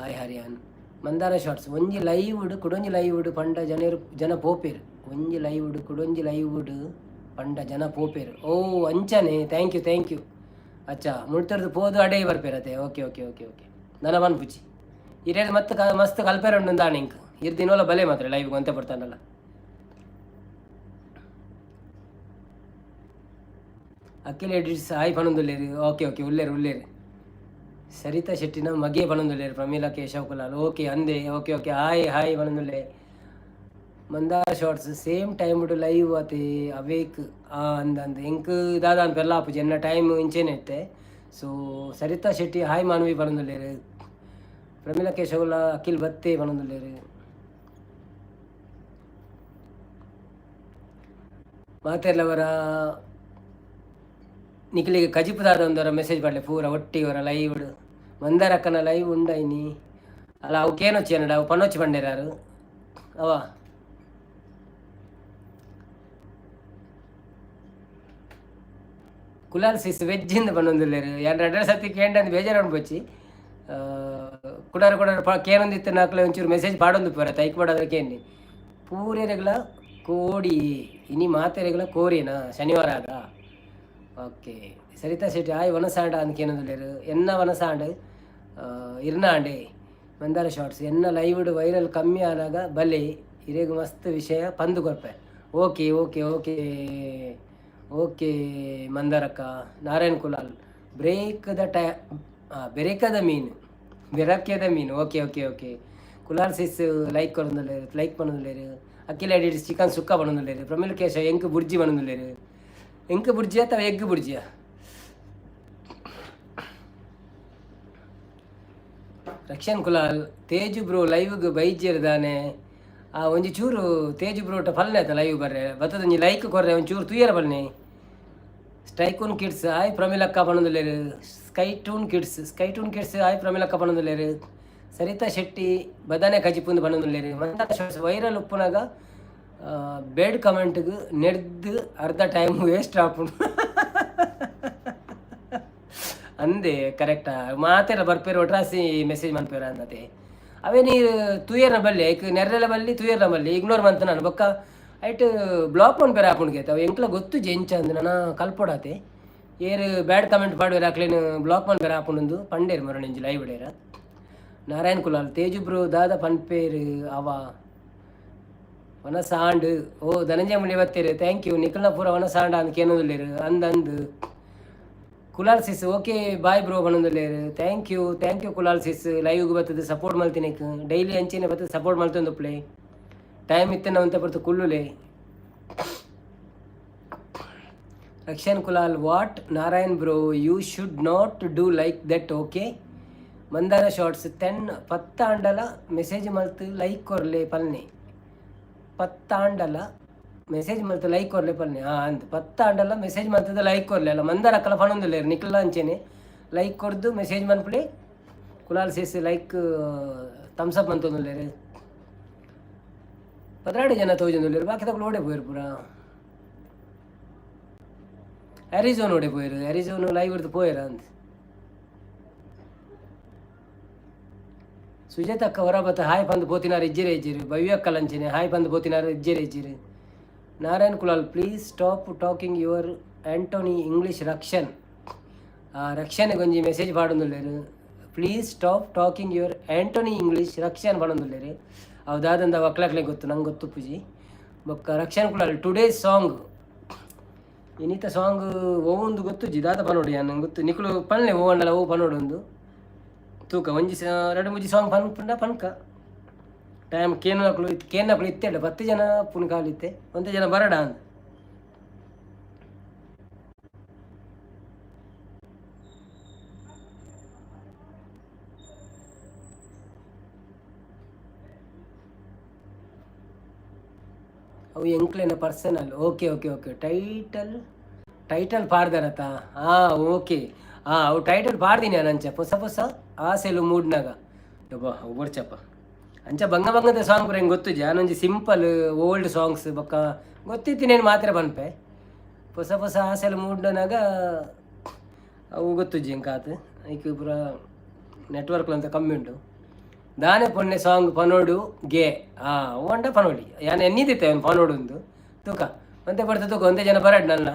ಹಾಯ್ ಆರ್ಯನ್ ಮಂದಾರ ಶಾರ್ಟ್ಸ್ ಒಂಜಿ ಲೈವ್ಡ್ ಕುಡೊಂಜಿ ಲೈವ್ಡ್ ಪಂಡ ಜನರು ಜನ ಪೋಪೆರ್ ಒಂಜಿ ಲೈವ್ಡ್ ಕುಡೊಂಜಿ ಲೈವ್ಡ್ ಪಂಡ ಜನ ಪೋಪೆರ್ ಓ ಅಂಚನೆ thank you thank you ಅಚ್ಚಾ ಮುಲ್ತರ್ದು ಪೋದು ಅಡೇ ಬರ್ಪೆರ್ ಅತೆ ಓಕೆ ಓಕೆ ಓಕೆ ಓಕೆ ನನ ಪನ್ಪುಜಿ ಇರೇರ್ ಮಸ್ತ್ ಮಸ್ತ್ ಕಲ್ಪೆರೆ ಉಂಡು ದಾನೆ ಇಂಕ್ ಇರ್ ದಿನೋಲ ಬಲೆ ಮಾತ್ರ ಲೈವ್ ಒಂತೆ ಪಡ್ತಾನಲ್ಲ. ಅಖಿಲ್ ಎಡಿಟ್ಸ್ ಹಾಯ್ ಪನೊಂದುಲ್ಲೆರ್ ಓಕೆ ಓಕೆ ಉಲ್ಲೆರ್ ಉಲ್ಲೆರ್ ಸರಿತಾ ಶೆಟ್ಟಿನ ಮಗೆ ಪನೊಂದುಲ್ಲೆರ್ ಪ್ರಮೀಳಾ ಕೇಶವ್ ಕುಲಾಲ್ ಓಕೆ ಅಂದೆ ಓಕೆ ಓಕೆ ಹಾಯ್ ಹಾಯ್ ಪನೊಂದುಲ್ಲೆ Mandara shorts same time live ಅತೆ ಅವೇಕ್ ಆ ಅಂದ ಅಂದ್ ಎಂಕ್ ದಾದ ಅನ್ಪೆಲ್ಲ ಆಪುಜಿ ಎನ್ನ ಟೈಮ್ ಇಂಚೆನೆ ಇತ್ತೆ. ಸೊ ಸರಿತಾ ಶೆಟ್ಟಿ ಹಾಯ್ ಮಾನವಿ ಪನೊಂದುಲ್ಲೆರ್ ಪ್ರಮೀಳಾ ಕೇಶವ್ ಅಖಿಲ್ ಬತ್ತೆ ಪನೊಂದುಲ್ಲೆರ್ ಮಾತೆರ್ಲವರ ನಿಕ್ಲೆಗ್ ಕಜಿಪು ದಾದ ಒಂದರ ಮೆಸೇಜ್ ಪಾಡ್ಲೆ ಪೂರ ಒಟ್ಟಿಗೆ ಅವರ ಲೈವ್ ಮಂದಾರಕ್ಕನ ಲೈವ್ ಉಂಡೈನಿ ಅಲ್ಲ ಅವು ಕೇನೊಚ್ಚಿ ಅನ್ನಡ ಅವು ಪನೊಚ್ಚಿ ಪಂಡೇರಾರು ಅವ ಕುಲಾಲ್ ಸಿಸ್ ವೆಜ್ಜಿಂದ ಪನೊಂದುಲ್ಲೆರ್ ಯಾನ್ ರಡ್ಡ್ ಸರ್ತಿ ಕೇಂಡಂದು ಬೇಜಾರು ಪೊಚ್ಚಿ ಕುಡಾರ ಕುಡಾರ ಕೇನೊಂದಿತ್ತು ನಾಕ್ಲೆ ಒಂಚೂರು ಮೆಸೇಜ್ ಪಾಡೊಂದು ಪೋರ ತೈಕ್ ಪಾಡಾದ್ರೆ ಕೇಂಡಿ ಪೂರೆರೆಗ್ಲ ಕೋಡಿ ಇನಿ ಮಾತೆರೆಗ್ಲ ಕೋರಿನಾ ಶನಿವಾರ ಆಗ ಓಕೆ ಸರಿತಾ ಶೆಟ್ಟಿ ಆಯ್ ವನಸಾಂಡ ಅಂದ್ ಕೇನೊಂದುಲ್ಲೆರ್ ಎನ್ನ ವನಸಾಂಡ್ ಇರ್ನಾಂಡೆ ಮಂದಾರ ಶಾರ್ಟ್ಸ್ ಎನ್ನ ಲೈವ್ಡ್ ವೈರಲ್ ಕಮ್ಮಿ ಆನಾಗ ಬಲೆ ಇರೆಗ್ ಮಸ್ತ್ ವಿಷಯ ಪಂದು ಕೊರ್ಪೆ ಓಕೆ ಓಕೆ ಓಕೆ ಓಕೆ ಮಂದಾರಕ್ಕ Narayan Kulal break the tie ಬೆರೆಕದ ಮೀನು ಬೆರಕೆದ ಮೀನು okay okay okay Kulal sis like ಕೊರೊಂದುಲ್ಲೆರ್ ಲೈಕ್ ಪನೊಂದುಲ್ಲೆರ್ ಅಖಿಲ ಎಡಿಟ್ಸ್ ಚಿಕನ್ ಸುಕ್ಕ ಪನೊಂದುಲ್ಲೆರ್ ಪ್ರಮೀಲ್ ಕೇಶವ್ ಎಂಕ್ ಬುರ್ಜಿ ಪನೊಂದುಲ್ಲೆರ್ ಎಂಕ್ ಬುರ್ಜಿಯಾ ಅಥವಾ ಎಗ್ ಬುರ್ಜಿಯಾ? ರಕ್ಷನ್ ಕುಲಾಲ್ ತೇಜು ಬ್ರೋ ಲೈವ್ಗ್ ಬೈಜೆರ್ ದಾನೆ ಆ ಒಂಜಿ ಚೂರು ತೇಜು ಬ್ರೋಟ ಫಲ್ನೆ ಆತ ಲೈವ್ ಬರ್ರೆ ಬತ್ತದ ಒಂಜಿ ಲೈಕ್ ಕೊರ್ರೆ ಒಂಜಿ ಚೂರು ತೂಯರ ಪಲ್ನೆ ಸ್ಟೈಕೂನ್ ಕಿಡ್ಸ್ ಆಯ್ ಪ್ರಮೀಲಕ್ಕ ಪನೊಂದುಲ್ಲೆರ್ ಸ್ಕೈಟೂನ್ ಕಿಡ್ಸ್ ಸ್ಕೈಟೂನ್ ಕಿಡ್ಸ್ ಆಯ್ ಪ್ರಮೀಲಕ್ಕ ಪನೊಂದುಲ್ಲೆರ್ ಸರಿತಾ ಶೆಟ್ಟಿ ಬದನೆ ಕಜಿಪುಂದು ಪನೊಂದುಲ್ಲೆರ್ ಮಂದಾರ ವೈರಲ್ ಉಪ್ಪುನಗ ಬೇಡ್ ಕಮೆಂಟ್ಗ್ ನೆಡ್ದು ಅರ್ಧ ಟೈಮ್ ವೇಸ್ಟ್ ಆಪುಂಡು ಅಂದೆ ಕರೆಕ್ಟಾ ಮಾತೆಲ್ಲ ಬರ್ಪೇರು ಒಟ್ರಾಸಿ ಮೆಸೇಜ್ ಮನ್ಪೇರ ಅಂದತೆ ಅವೇ ನೀರು ತೂಯರ್ನ ಬಲ್ಲಿ ಐಕ್ ನೆರ್ರೆಲ ಬಲ್ಲಿ ತೂಯರ್ನ ಬಲ್ಲಿ ಇಗ್ನೋರ್ ಮಂತ ನಾನು ಬೊಕ್ಕ ಐಟ್ ಬ್ಲಾಕ್ ಮನ್ಪೆರೆ ಆಪುಂಡು ಅವು ಎಂಕ್ಲ ಗೊತ್ತುಜಿ ಎಂಚ ಅಂದ್ ನನ ಕಲ್ಪೊಡಾತೆ ಏರ್ ಬ್ಯಾಡ್ ಕಮೆಂಟ್ ಪಾಡುವೆರ್ ಅಕ್ಲೆನ್ ಬ್ಲಾಕ್ ಮನ್ಪೆರೆ ಆಪುಂಡು ಪಂಡೇರ್ ಮರಣಿಂಜಿ live dare Narayan Kulal Teju bro ದಾದ ಪನ್ಪೇರ್ ಅವ ವನಸಾಂಡ್ ಓ ಧನಂಜಯ ಮುಳಿ ಬತ್ತೆರ್ thank you ನಿಕಲ್ನ ಪೂರ ವನಸಾಂಡ ಅಂದ್ ಕೇನೊಂದುಲ್ಲೆರ್ ಅಂದ್ ಅಂದ್ Kulal sis okay bye bro ಪನೊಂದುಲ್ಲೆರ್ thank you thank you Kulal sis ಲೈವ್ಗ್ ಬತ್ತದ ಸಪೋರ್ಟ್ ಮಲ್ತಿನೆಕ್ ಡೈಲಿ ಅಂಚೆನೆ ಬತ್ತದ ಸಪೋರ್ಟ್ ಮಲ್ತೊಂದುಪ್ಪುಲೆ ಟೈಮ್ ಇತ್ತಿನ ಒಂತೆ ಪೊರ್ತು ಕುಲ್ಲುಲೆ Rakshan Kulal what Narayan bro you should not do like that okay Mandara shorts ten ಪತ್ತಾಂಡಲ message ಮಲ್ತ್ ಲೈಕ್ ಕೊರ್ಲೆ ಪಲ್ನೆ ಪತ್ತಾಂಡಲ ಮೆಸೇಜ್ ಮಲ್ತ್ ಲೈಕ್ ಕೊರ್ಲೆ ಪಲ್ನೆ ಹಾಂ ಅಂದ್ ಪತ್ತಾಂಡಲ ಮೆಸೇಜ್ ಮಲ್ತದ ಲೈಕ್ ಕೊರ್ಲೆ ಅಲ್ಲ ಮಂದಾರ ಅಕ್ಕಲ ಪನೊಂದುಲ್ಲೆರ್ ನಿಕಲ್ಲ ಅಂಚೆನೆ ಲೈಕ್ ಕೊರ್ದು ಮೆಸೇಜ್ ಮನ್ಪುಲೆ Kulal sis like thumbs up ಮಂತೊಂದುಲ್ಲೆರ್ 12 ಜನ ತೋಜೊಂದುಲ್ಲೆರ್ ಬಾಕಿದಕುಲು ಓಡೆ ಪೋಯೆರ್ ಪೂರ ಅರಿಜೋನ್ ಓಡೆ ಪೋಯೆರ್ ಅರಿಜೋನ್ ಲೈವ್ ಇರ್ದ್ ಪೋಯೆರ್ ಅಂದ್ ಸುಜಾತಕ್ಕ ಹೊರ ಬತ್ತ ಹಾಯ್ ಪಂದ್ ಪೋತಿನಾರ್ ಇಜ್ಜೆರೆ ಇಜ್ಜೆರ್ ಭವ್ಯಕ್ಕಲ ಅಂಚೆನೆ ಹಾಯ್ ಪಂದ್ ಪೋತಿನಾರ್ ಇಜ್ಜೆರೆ ಇಜ್ಜೆರ್ Narayan Kulal please stop talking your Antony English Rakshan ರಕ್ಷಣೆಗೆ ಒಂಜಿ ಮೆಸೇಜ್ ಪಾಡೊಂದುಲ್ಲೆರ್ please stop talking your Antony English Rakshan ಪಡೊಂದುಲ್ಲೆರ್ ಅವು ದಾದಂದ ಅಕ್ಲಕ್ಲೆ ಗೊತ್ತು ನಂಗೆ ಗೊತ್ತುಪ್ಪುಜಿ ಬೊಕ್ಕ ರಕ್ಷಣ್ ಕುಲಾಲ್ ಟುಡೇ ಸಾಂಗ್ ಇನಿತ ಸಾಂಗ್ ಒವೊಂದು ಗೊತ್ತುಜ್ಜಿ ದಾದ ಪನೊಡು ಯಾನ್ ಗೊತ್ತು ನಿಕುಲು ಪನ್ಲೆ ಓ ಅಂಡಲ ಓ ಪನೊಡು ತೂಕ ಒಂಜಿ ರಡ್ಡ್ ಮೂಜಿ ಸಾಂಗ್ ಪನ್ಪುಂಡ ಪನ್ಕ ಟೈಮ್ ಕೇನಕ್ಲು ಕೇನಕ್ಲು ಇತ್ತೆಡ 10 ಜನ ಪುನಕಾಲು ಇತ್ತೆ ಒಂತೆ ಜನ ಬರಡ ಅಂದ್ ಅವು ಎಂಕ್ಲೆನ personal. Okay okay okay. Title title ಪಾಡ್ದಾರತ? ಹಾಂ, ಓಕೆ. ಹಾಂ, ಅವು ಟೈಟಲ್ ಪಾಡ್ದಿನಿ ನಾನು. ಅಂಚ ಪೊಸ ಪೊಸ ಆಸೆಲು ಮೂಡ್ನಾಗ ಯಬ್ಬಾ, ಅವು ಬೊರ್ಚಪ್ಪ. ಅಂಚ ಬಂಗ ಬಂಗದ ಸಾಂಗ್ ಪೂರ ಎಂಕ್ ಗೊತ್ತುಜಿ. ಆನೊಂಜಿ ಸಿಂಪಲ್ ಓಲ್ಡ್ ಸಾಂಗ್ಸ್ ಬೊಕ್ಕ ಗೊತ್ತಿತ್ತಿನೇನು ಮಾತ್ರ ಪನ್ಪೆ. ಪೊಸ ಪೊಸ ಆಸೆಲು ಮೂಡ್ನಗ ಅವು ಗೊತ್ತುಜ್ಜಿ ಎಂಕಾತ್. ಐಕ್ ಪೂರ ನೆಟ್ವರ್ಕ್ಲ ಅಂತ ಕಮ್ಮಿ ಉಂಟು. ದಾನೆ ಪೊನ್ನೆ ಸಾಂಗ್ ಪನೋಡು ಗೆ? ಹಾಂ, ಓಂಡ ಪನೋಡಿ. ಯಾನ್ ಎನ್ನಿದಿತ್ತೆ ಅವ್ನು ಪನೋಡು ಉಂದು. ತೂಕ, ಒಂತೆ ಪಡ್ತ ತೂಕ, ಒಂತೆ ಜನ ಬರಡ್ ನನ್ನ.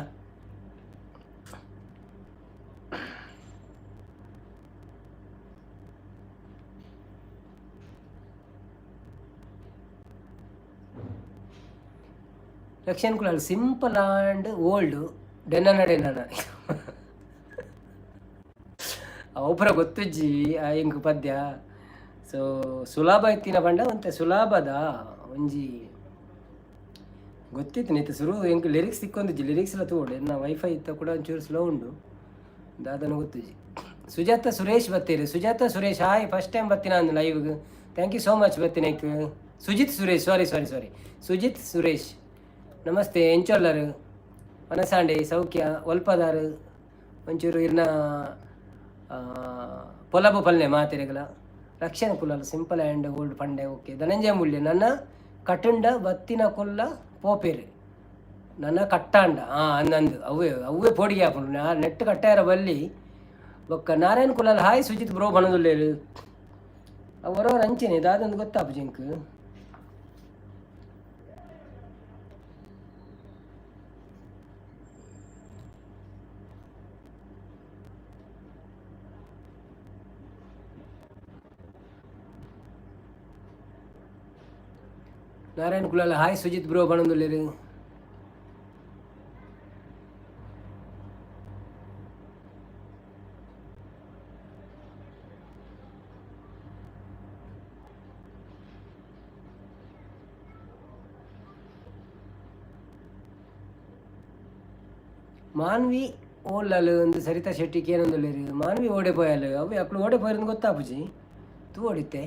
Rakshan Kulal simple and old ಡೆನ್ನನ ಡೆನ್ನನ. ಅವು ಪೂರ ಗೊತ್ತುಜ್ಜಿ ಎಂಕ್ ಪದ್ಯ. ಸೊ ಸುಲಭ ಇತ್ತಿನ ಪಂಡ ಒಂತೆ ಸುಲಭದ ಒಂಜಿ ಗೊತ್ತಿತ್ತು ಇತ್ತೆ ಸುರು ಎಂಕ್ ಲಿರಿಕ್ಸ್ ತಿಕ್ಕೊಂದಿಜ್ಜಿ. ಲಿರಿಕ್ಸ್ ಎಲ್ಲ ತೂವೊಡು. ಎನ್ನ ವೈಫೈ ಇತ್ತ ಕೂಡ ಒಂಚೂರು ಸ್ಲೋ ಉಂಡು. ದಾದನ ಗೊತ್ತುಜ್ಜಿ. ಸುಜಾತ ಸುರೇಶ್ ಬತ್ತೀರಿ. Sujatha Suresh, hi. First time ಬತ್ತಿನ ಅಂದು ಲೈವ್ಗೆ. Thank you so much ಬತ್ತಿನೈಕ್. Sujith Suresh, ಸಾರಿ ಸಾರಿ ಸಾರಿ, ಸುಜಿತ್ ಸುರೇಶ್. ನಮಸ್ತೆ. ಎಂಚೊಲ್ಲರು? ಮನಸಾಂಡೆ ಸೌಖ್ಯ? ಒಲ್ಪದಾರು? ಒಂಚೂರು ಇರ್ನ ಪೊಲಬು ಪಲ್ಲೆ ಮಾತೆರೆಗಳ. ರಕ್ಷಣೆ ಕುಲ್ಲಲು simple and old Pande. Okay. Dhananjaya Moolya ನನ್ನ ಕಟುಂಡ ಬತ್ತಿನ ಕೊಲ್ಲ ಪೋಪೇರು ನನ್ನ ಕಟ್ಟಾಂಡ. ಹಾಂ, ಅಂದಂದು ಅವೇ ಅವೇ ಪೋಡಿಗೆ ಹಾಕೊಂಡು ನಾ ನೆಟ್ ಕಟ್ಟಾರ ಬಲ್ಲಿ. ಬೊಕ್ಕ ನಾರಾಯಣ ಕುಲಾಲ್ ಹಾಯ್ ಸುಜಿತ್ ಬ್ರೋ ಬಣದುಲ್ಲೇರು. ಅವು ಹೊರವರ ಅಂಚೆನೆ ದಾದಂದು ಗೊತ್ತಾಪು ಜಿಂಕ್. ನಾರಾಯಣ ಕುಲಾಲ್ ಹಾಯ್ ಸುಜಿತ್ ಬ್ರೋ ಬಣದುಲ್ಲೇರು. ಮಾನ್ವಿ ಓಲ್ಲಲು ಒಂದು ಸರಿತಾ ಶೆಟ್ಟಿ ಕೇನೊಂದುಲ್ಲೇರು. ಮಾನ್ವಿ ಓಡೆ ಪೋಯಲು? ಅವು ಅಕ್ಲು ಓಡೆ ಪೋಯಿರಂದು ಗೊತ್ತಾಪುಜಿ, ತೂ ಓಡಿತ್ತೆ.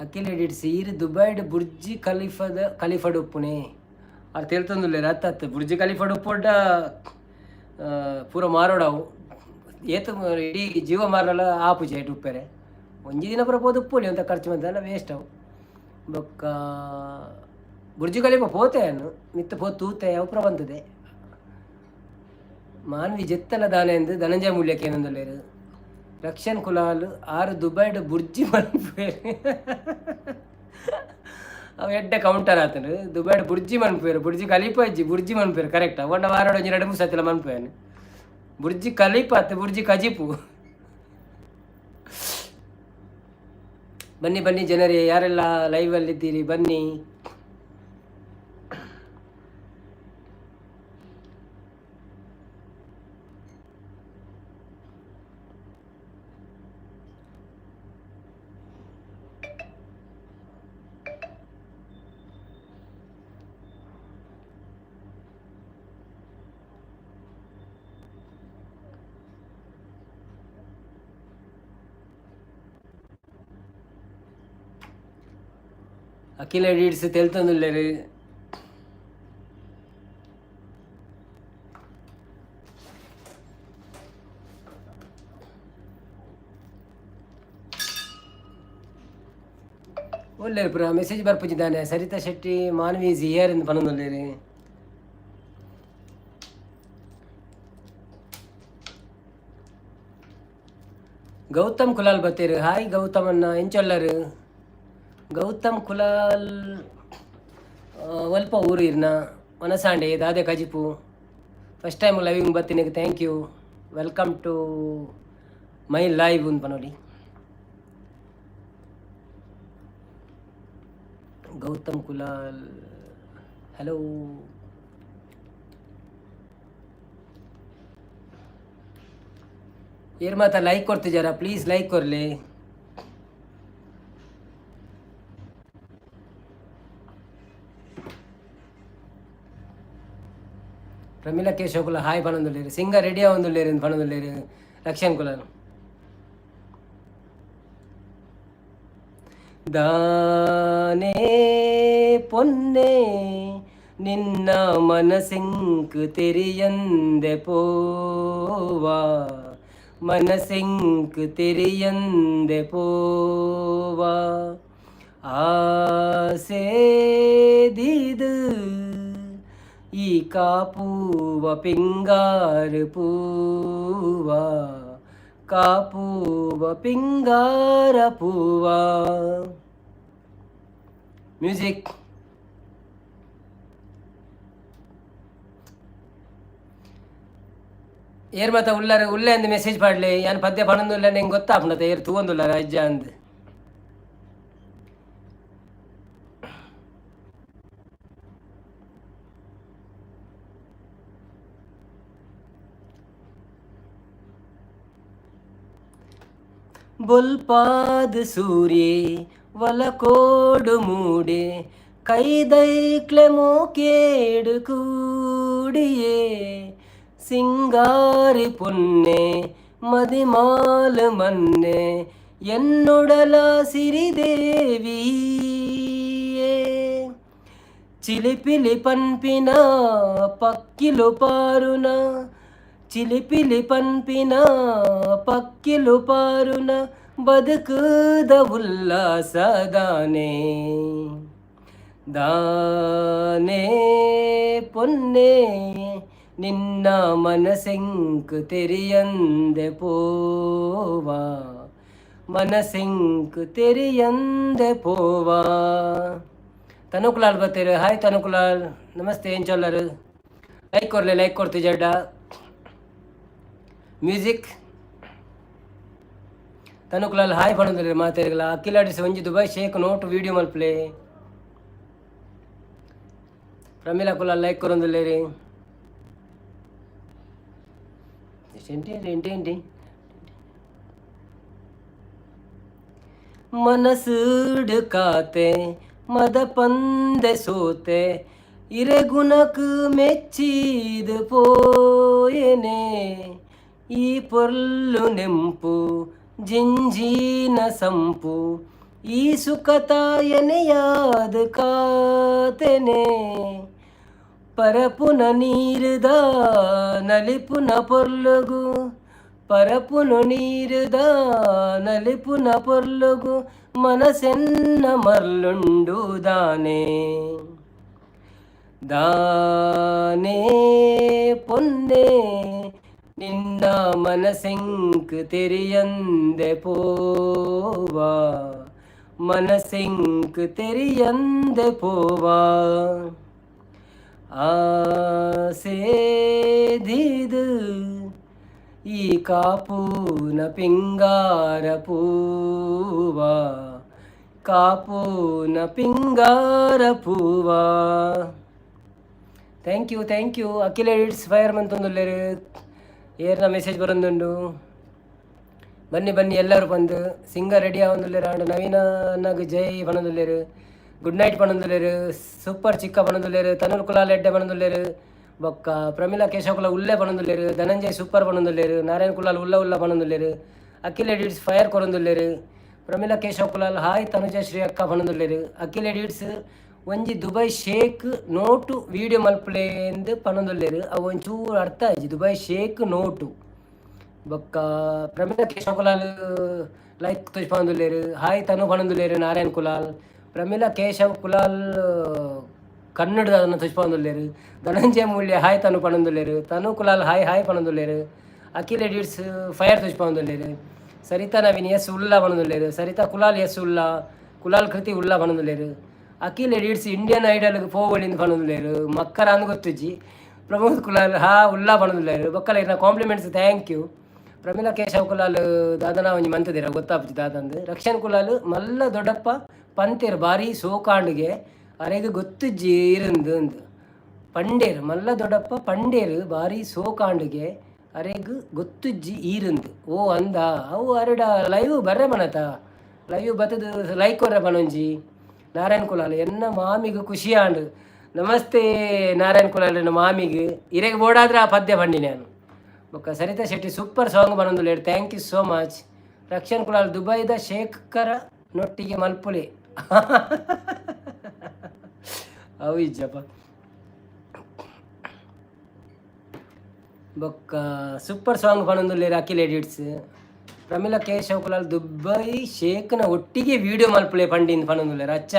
ಅಖಿಲ್ ಎಡಿಟ್ಸ್, ಈರ್ ದುಬೈಡ್ ಬುರ್ಜಿ ಖಲೀಫದ ಖಲೀಫಡ್ ಉಪ್ಪುನೆ ಆರ್ ತೇಲ್ತೊಂದುಲ್ಲೆರ್. ಅತ್ತ ಅತ್ತ, ಬುರ್ಜಿ ಖಲೀಫಡ್ ಉಪ್ಪೊಡ್ಡ ಪೂರ ಮಾರೋಡವು. ಏತ್ ಇಡೀ ಜೀವ ಮಾರಲ ಆಪುಜಿ ಐಟ್ ಉಪ್ಪೆರೆ. ಒಂಜಿ ದಿನ ಪೂರ ಪೋದು ಉಪ್ಪೊಲಿ ಅಂತ ಖರ್ಚು ಮಂತಲ್ಲ ವೇಸ್ಟ್ ಅವು. ಬೊಕ್ಕ ಬುರ್ಜಿ ಖಲೀಫ ಪೋತೆ ಅನ್ನು ಮಿತ್ತ ಪೋ ತೂತೆ ಅವು ಪೂರ ಬಂತದೆ. ಮಾನ್ವಿ ಜೆತ್ತಲ ದಾನೆ ಎಂದು ಧನಂಜಯ ಮೂಲ್ಯಕ್ಕೆ ಏನೊಂದುಲ್ಲೆರ್. ರಕ್ಷನ್ ಕುಲಾಲ್ ಆರು ದುಬೈಡ್ ಬುರ್ಜಿ ಮನ್ಪುವೆರ್. ಅವು ಎಡ್ಡೆ ಕೌಂಟರ್ ಆತನು. ದುಬೈಡ್ ಬುರ್ಜಿ ಮನ್ಪುವೆರ್, ಬುರ್ಜಿ ಖಲೀಫ ಇಜ್ಜಿ, ಬುರ್ಜಿ ಮನ್ಪುವೆರ್ ಕರೆಕ್ಟ್. ಒಂಡ ವಾರಡ್ ಒಂಜಿ ರಡ್ಡ್ ಮೂರು ಸತಿಲ ಮನ್ಪುವೆನ್. ಬುರ್ಜಿ ಖಲೀಫ ಅತ್ತೆ, ಬುರ್ಜಿ ಕಜಿಪು. ಬನ್ನಿ ಬನ್ನಿ ಜನರೇ, ಯಾರೆಲ್ಲ ಲೈವ್ ಅಲ್ಲಿ ಇದ್ದೀರಿ ಬನ್ನಿ. ಅಖಿಲ ಎಡಿಟ್ಸ್ ತೆಲ್ತೊಂದುಲ್ಲೆರ್. ಒಲ್ಲೆರ್ ಪೂರ? ಮೆಸೇಜ್ ಬರ್ಪುಜಿ ದಾನೆ? ಸರಿತಾ ಶೆಟ್ಟಿ, ಮಾನ್ವಿ is here ಇಂದ್ ಪನೊಂದುಲ್ಲೆರ್. ಗೌತಮ್ ಕುಲಾಲ್ ಬತ್ತೆರ್. ಹಾಯ್ ಗೌತಮ್ ಅಣ್ಣ, ಎಂಚೊಲ್ಲರು? ಗೌತಮ್ ಕುಲಾಲ್, ಒಲ್ಪ ಊರು ಇರ್ನ? ಮನಸಾಂಡೆ ದಾದೆ ಕಜಿಪು? ಫಸ್ಟ್ ಟೈಮ್ ಲೈವಿಂಗ್ ಬತ್ತಿನಕ್ಕೆ thank you. Welcome to my live ಉಂದು ಪನೊಲಿ. ಗೌತಮ್ ಕುಲಾಲ್, ಹಲೋ. ಏರ್ ಮಾತ ಲೈಕ್ ಕೊರ್ತಿಜಾರ? ಪ್ಲೀಸ್ ಲೈಕ್ ಕೊರ್ಲೆ. ಪ್ರಮೀಲಾ ಕೇಶವಕುಲ ಹಾಯ್ ಪನೊಂದುಲ್ಲೆರ್. ಸಿಂಗರ್ ರೆಡಿ ಆವೊಂದುಲ್ಲೆರ್ ಇಂದ್ ಪನೊಂದುಲ್ಲೆರ್ ರಕ್ಷನ್ ಕುಲಾಲ್. ದಾನೆ ಪೊನ್ನೆ ನಿನ್ನ ಮನಸಿಂಕ್ ತೆರಿಯಂದೆ ಪೋವಾ, ಮನಸಿಂಕ್ ತೆರಿಯಂದೆ ಪೋವಾ, ಆಸೆ ದೀದ್ ಈ ಕಾಪುವ ಪಿಂಗಾರ ಪೂವ, ಕಾಪುವ ಪಿಂಗಾರ ಪೂವ. ಮ್ಯೂಸಿಕ್. ಏರ್ ಮಾತ ಉಲ್ಲರ್ ಉಲ್ಲೆ ಅಂದ್ ಮೆಸೇಜ್ ಪಾಡ್ಲೆ. ಯಾನ್ ಪದ್ಯ ಪನೊಂದುಲ್ಲೆ, ನಿಂಗೆ ಗೊತ್ತಾಪುಂಡತ ಏರ್ ತೂವೊಂದುಲ್ಲರ್ ಅಜ್ಜ ಅಂದ್. ಬೊಲ್ಪಾದ್ ಸೂರ್ಯೆ ವಲಕೋಡು ಮೂಡೆ, ಕೈದೈಕ್ಲೆ ಮೋಕೇಡು ಕೂಡಿಯೇ, ಸಿಂಗಾರಿ ಪೊನ್ನೆ ಮದಿಮಾಲ್ ಮನ್ನೆ ಎನ್ನುಡಲ ಸಿರಿದೇವಿಯೇ, ಚಿಲಿಪಿಲಿ ಪನ್ಪಿನ ಪಕ್ಕಿಲು ಪಾರುನ, ಚಿಲಿಪಿಲಿ ಪನ್ಪಿನ ಪಕ್ಕಿಲು ಪಾರುನ ಬದುಕುದ ಉಲ್ಲಾಸದಾನೆ. ದಾನೆ ಪೊನ್ನೆ ನಿನ್ನ ಮನಸೆಂಕ್ ತೆರಿಯಂದೆ ಪೋವಾ, ಮನಸೆಂಕ್ ತೆರಿಯಂದೆ ಪೋವಾ. ತನುಕುಲಾಲ್ ಬತ್ತೆರ್. ಹಾಯ್ ತನುಕುಲಾಲ್, ನಮಸ್ತೆ. ಎಂಚೊಲ್ಲರ್? ಲೈಕ್ ಕೊರ್ಲೆ, ಲೈಕ್ ಕೊರ್ತಿಜಡ್ಡ. ಮ್ಯೂಸಿಕ್. ತನುಕುಲಾಲ್ ಹಾಯ್ ಪನೊಂದುಲ್ಲೆರ್ ಮಾತೆರ್ಗ್ಲ. ಅಖಿಲಾಡಿಸ್ ಒಂಜಿ ದುಬೈ ಶೇಕ್ ನೋಟ್ ವೀಡಿಯೋ ಮಲ್ಪುಲೆ. ಪ್ರಮೀಲಾ ಕುಲಾಲ್ ಲೈಕ್ ಕೊರೊಂದುಲ್ಲೆರ್. ಮನಸ್ಸುಡ್ ಕಾತೆ ಮದಪಂದೆ ಸೋತೆ, ಇರೆಗುಣಕ್ ಮೆಚ್ಚಿದ್ ಪೋಯೆನೆ, ಈ ಪೊರ್ಲು ನೆಂಪು ಜಿಂಜಿನ ಸಂಪು, ಈ ಸುಖತ ಎನೆಯಾದ ಕಾತೆನೆ, ಪರಪುನ ನೀರುದ ನಲಿಪುನ ಪೊರ್ಲುಗು, ಪರಪುನು ನೀರುದ ನಲಿಪುನ ಪೊರ್ಲುಗು ಮನಸೆನ್ನ ಮರ್ಲುಂಡು ದಾನೆ. ದಾನೆ ಪೊನ್ನೆ ನಿನ್ನ ಮನಸೆಂಕ್ ತೆರಿಯಂದೆ ಪೋವಾ, ಮನಸೆಂಕ್ ತೆರಿಯಂದೆ ಪೋವಾ, ಆಸೆದಿದು ಈ ಕಾಪೂನ ಪಿಂಗಾರ ಪೂವ, ಕಾಪೂನ ಪಿಂಗಾರ ಪೂವ. Thank you, thank you. Akhil edits fire ಮಂತೊಂದುಲ್ಲೆರ್. ಏರ್ನ ಮೆಸೇಜ್ ಬರೊಂದುಂಡು. ಬನ್ನಿ ಬನ್ನಿ ಎಲ್ಲರೂ ಬಂದು. ಸಿಂಗರ್ ರೆಡಿ ಆವೊಂದುಲ್ಲೆರ್. ಆಂಡ ನವೀನ ಅಣ್ಣಗ್ ಜೈ ಪನೊಂದುಲ್ಲೆರ್. ಗುಡ್ ನೈಟ್ ಪನೊಂದುಲ್ಲೆರ್. ಸೂಪರ್ ಚಿಕ್ಕ ಪನೊಂದುಲ್ಲೆರ್. ತನುಲ್ ಕುಲಾಲ್ ಎಡ್ಡೆ ಪನೊಂದುಲ್ಲೆರ್. ಬೊಕ್ಕ ಪ್ರಮೀಲಾ ಕೇಶವ ಕುಲ ಉಲ್ಲೆ ಪನೊಂದುಲ್ಲೆರ್. ಧನಂಜಯ್ ಸೂಪರ್ ಪನೊಂದುಲ್ಲೆರ್. ನಾರಾಯಣ್ ಕುಲಾಲ್ ಉಲ್ಲ ಉಲ್ಲ ಪನೊಂದುಲ್ಲೆರ್. ಅಖಿಲ್ ಎಡಿಟ್ಸ್ ಫೈರ್ ಕೊರೊಂದುಲ್ಲೆರ್. ಪ್ರಮೀಲಾ ಕೇಶವ ಕುಲಾಲ್ ಹಾಯ್ ತನುಜ ಶ್ರೀ ಅಕ್ಕ ಪನೊಂದುಲ್ಲೆರ್. ಅಖಿಲ್ ಎಡಿಟ್ಸ್ ಒಂಜಿ ದುಬೈ ಶೇಕ್ ನೋಟು ವೀಡಿಯೋ ಮಲ್ಪುಲೆ ಇಂದ್ ಪನೊಂದುಲ್ಲೆರ್. ಅವು ಒಂಚೂರು ಅರ್ಥ ಆಯಿಜಿ, ದುಬೈ ಶೇಕ್ ನೋಟು. ಬೊಕ್ಕ ಪ್ರಮೀಲಾ ಕೇಶವ ಕುಲಾಲ್ ಲೈಕ್ ತೋಜಿಪಾವೊಂದುಲ್ಲೆರ್. ಹಾಯ್ ತನು ಪನೊಂದುಲ್ಲೆರ್. ನಾರಾಯಣ್ ಕುಲಾಲ್, ಪ್ರಮೀಲಾ ಕೇಶವ್ ಕುಲಾಲ್ ಕನ್ನಡದ ಅದನ್ನು ತೋಜಿಪಾವೊಂದುಲ್ಲೆರ್. ಧನಂಜಯ ಮೂಲ್ಯ ಹಾಯ್ ತನು ಪನೊಂದುಲ್ಲೆರ್. ತನು ಕುಲಾಲ್ ಹಾಯ್ ಹಾಯ್ ಪನೊಂದುಲ್ಲೆರ್. ಅಖಿಲ್ ಎಡಿಟ್ಸ್ ಫೈರ್ ತೋಜಿಪಾವೊಂದುಲ್ಲೆರ್. ಸರಿತಾ ನವೀನ್ ಎಸ್ ಉಲ್ಲಾ ಪನೊಂದುಲ್ಲೆರ್. ಸರಿತಾ ಕುಲಾಲ್ ಎಸ್ ಉಲ್ಲಾ, ಕುಲಾಲ್ ಕೃತಿ ಉಲ್ಲಾ ಪನೊಂದುಲ್ಲೆರ್. ಅಖಿಲ್ ಎಡಿಟ್ಸ್ ಇಂಡಿಯನ್ ಐಡಲ್ ಪೋವೊಲಿಂದ್ ಪನೊಂದುಲ್ಲೆರ್. ಮಕ್ಕರ ಅಂದ್ ಗೊತ್ತುಜ್ಜಿ. ಪ್ರಮೋದ್ ಕುಲಾಲ್ ಹಾ ಉಲ್ಲಾ ಪನೊಂದುಲ್ಲೆರ್. ಬೊಕ್ಕಲ ಇರ್ನ compliments thank you. Pramila Keshav Kulal ದಾದನ ಒಂಜಿ ಮಂತುದೆರ್, ಗೊತ್ತಾಪುಜಿ ದಾದಂದ್. ರಕ್ಷನ್ ಕುಲಾಲ್ ಮಲ್ಲ ದೊಡ್ಡಪ್ಪ ಪಂತೆರ್ ಬಾರಿ ಸೋಕಾಂಡುಗೆ, ಅರೆಗ್ ಗೊತ್ತುಜ್ಜಿ ಇರಂದು ಅಂದ್ ಪಂಡೇರ್. ಮಲ್ಲ ದೊಡ್ಡಪ್ಪ ಪಂಡೇರ್ ಬಾರಿ ಸೋಕಾಂಡುಗೆ, ಅರೆಗ್ ಗೊತ್ತುಜ್ಜಿ ಈರಂದು. ಓ ಅಂದ ಅವು ಅರೆಡ ಲೈವ್ ಬರ್ರೆ ಬನತ, ಲೈವ್ ಬತ್ತದು ಲೈಕ್ ಕೊರ್ರೆ ಪನೊಂಜಿ. ನಾರಾಯಣ್ ಕುಲಾಲ್ ಎನ್ನ ಮಾಮಿಗ್ ಖುಷಿ ಆಂಡ್. ನಮಸ್ತೆ ನಾರಾಯಣ್ ಕುಲಾಲ್ ಮಾಮಿಗ್. ಇರೆಗ್ ಬೋಡಾದ್ರೆ ಆ ಪದ್ಯ ಬಂಡಿ ನಾನು. ಬೊಕ್ಕ ಸರಿತಾ ಶೆಟ್ಟಿ ಸೂಪರ್ ಸಾಂಗ್ ಬನೊಂದುಲ್ಲೇರ್, thank you so much. Rakshan Kulal ದುಬೈದ ಶೇಖರ ನೊಟ್ಟಿಗೆ ಮಲ್ಪುಲೆ. ಅವು ಇಜ್ಜಪ್ಪ. ಬೊಕ್ಕ ಸೂಪರ್ ಸಾಂಗ್ ಪನೊಂದುಲ್ಲೇರ್ ಅಖಿಲ್ ಎಡಿಟ್ಸ್. ಪ್ರಮಿಳಾ ಕೇಶವ್ ಕುಲಾಲ್ ದುಬೈ ಶೇಖ್ನ ಒಟ್ಟಿಗೆ ವೀಡಿಯೋ ಮಲ್ಪುಲೆ ಪಂಡಿಂದ್ ಪನೊಂದುಲ್ಲೇರ್. ಅಚ್ಚ,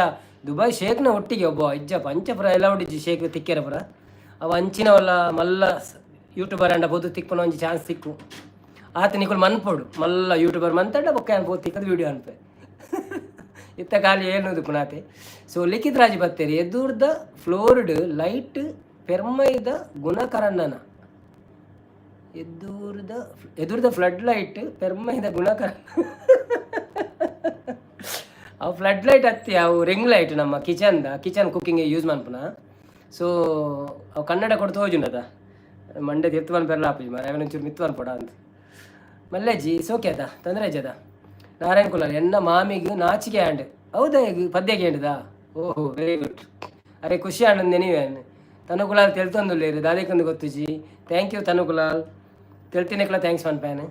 ದುಬೈ ಶೇಖ್ನ ಒಟ್ಟಿಗೆ ಒಬ್ಬ ಇಜ್ಜಪ್ಪ. ಅಂಚ ಪುರ ಎಲೌಡ್ ಇಜ್ಜಿ ಶೇಖ್ ತಿಕ್ಕೆರ ಪುರ. ಅವು ಅಂಚಿನವಲ್ಲ ಮಲ್ಲ ಯೂಟ್ಯೂಬರ್ ಅಂಡ ಪೋದು ತಿಕ್ಕುನ ಒಂಜಿ ಚಾನ್ಸ್ ತಿಕ್ಕು ಆತ. ನಿಕುಲು ಮನ್ಪೊಡು, ಮಲ್ಲ ಯೂಟ್ಯೂಬರ್ ಮಂತಂಡ ಬೊಕ್ಕ ಯಾನ್ ಪೋದು ತಿಕ್ಕದು ವೀಡಿಯೋ ಅನ್ಪೆ. ಇತ್ತ ಖಾಲಿ ಏನು ಪುನಾತೆ. ಸೊ ಲಿಖಿತ್ ರಾಜ್ ಬತ್ತೇರಿ, ಎದುರ್ದ ಫ್ಲೋರ್ಡ್ ಲೈಟ್ ಪೆರ್ಮೈದ ಗುಣಕರಣ್ಣನ ಎದುರ್ದ ಎದುರ್ದ ಫ್ಲಡ್ ಲೈಟ್ ಪೆರ್ಮೈದ ಗುಣಕರ. ಅವು ಫ್ಲಡ್ ಲೈಟ್ ಅತ್ತಿ, ಅವು ರಿಂಗ್ ಲೈಟ್, ನಮ್ಮ ಕಿಚನ್ದ, ಕಿಚನ್ ಕುಕ್ಕಿಂಗ್ ಯೂಸ್ ಮನ್ಪುನ. ಸೊ ಅವು ಕನ್ನಡ ಕೊಡ್ತು ತೋಜುಂಡದ ಮಂಡೆ ತಿರ್ತು ಪೆರ್ಲ ಆಪುಜಿ ಮಾರೆ, ಅವನ ಒಂಚೂರು ಮಿತ್ತು ಪಡ ಅಂತ. ಮಲ್ಲೆಜ್ಜಿ ಸೋಕೆ ಅದ, ತೊಂದರೆ ಅದ. ನಾರಾಯಣ ಕುಲಾಲ್ ಎನ್ನ ಮಾಮಿಗ್ ನಾಚಿಕೆ ಆಂಡ್. ಹೌದಾ? ಈಗ ಪದ್ಯ ಕೇಂಡದಾ? ಓಹೋ, ವೆರಿ ಗುಡ್. ಅರೆ ಖುಷಿ ಆಂಡ್ ನೆನಿವೆ. ತನು ಕುಲಾಲ್ ತೆಲ್ತೊಂದುಲ್ಲೇರು, ದಾದೇಕಂದು ಗೊತ್ತುಜಿ. Thank you ತನು ಕುಲಾಲ್, ತೆಲ್ತಿನೆಕ್ಲ thanks ಪನ್ಪೇನು.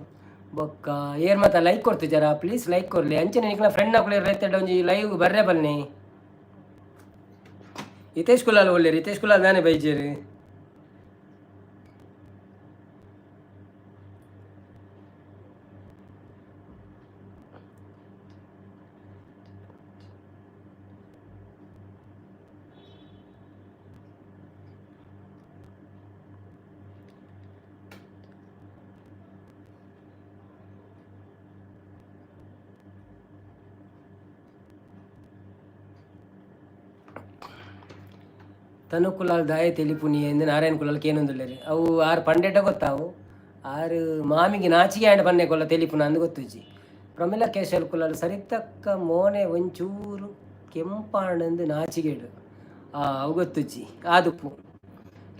ಬೊಕ್ಕ ಏರ್ ಮಾತ ಲೈಕ್ ಕೊಡ್ತಿದ್ದಾರಾ? ಪ್ಲೀಸ್ ಲೈಕ್ ಕೊರ್ಲಿ. ಅಂಚನೆ ನಿಕ್ಲ ಫ್ರೆಂಡ್ ನಕುಲು ರೈತ ಒಂಜಿ ಲೈವ್ ಬರ್ರೆ ಬನ್ನಿ. ಹಿತೇಶ್ ಕುಲಾಲ್ ಒಳ್ಳೆ, ಹಿತೇಶ್ ಕುಲಾಲ್ ದಾನೆ ಬೈಜೇರು. ತನು ಕುಲಾಲ್ ದಾಯ ತೆಲಿಪುನಿ ಎಂದು ನಾರಾಯಣ ಕುಲಾಲ್ ಕೇನೊಂದುಲ್ಲೇರು. ಅವು ಆರು ಪಂಡೆಟ ಗೊತ್ತಾವು, ಆರು ಮಾಮಿಗೆ ನಾಚಿಗೆ ಆಂಡ್ ಪನ್ನೆ ಕೊಲ್ಲ ತೆಲಿಪುನ ಅಂದ್ ಗೊತ್ತುಜ್ಜಿ. ಪ್ರಮಿಳಾ ಕೇಶವ್ ಕುಲಾಲ್ ಸರಿತಕ್ಕ ಮೋನೆ ಒಂಚೂರು ಕೆಂಪಾಂಡಂದು ನಾಚಿಗೆಡು. ಆ ಅವು ಗೊತ್ತುಜ್ಜಿ ಆದುಪ್ಪು.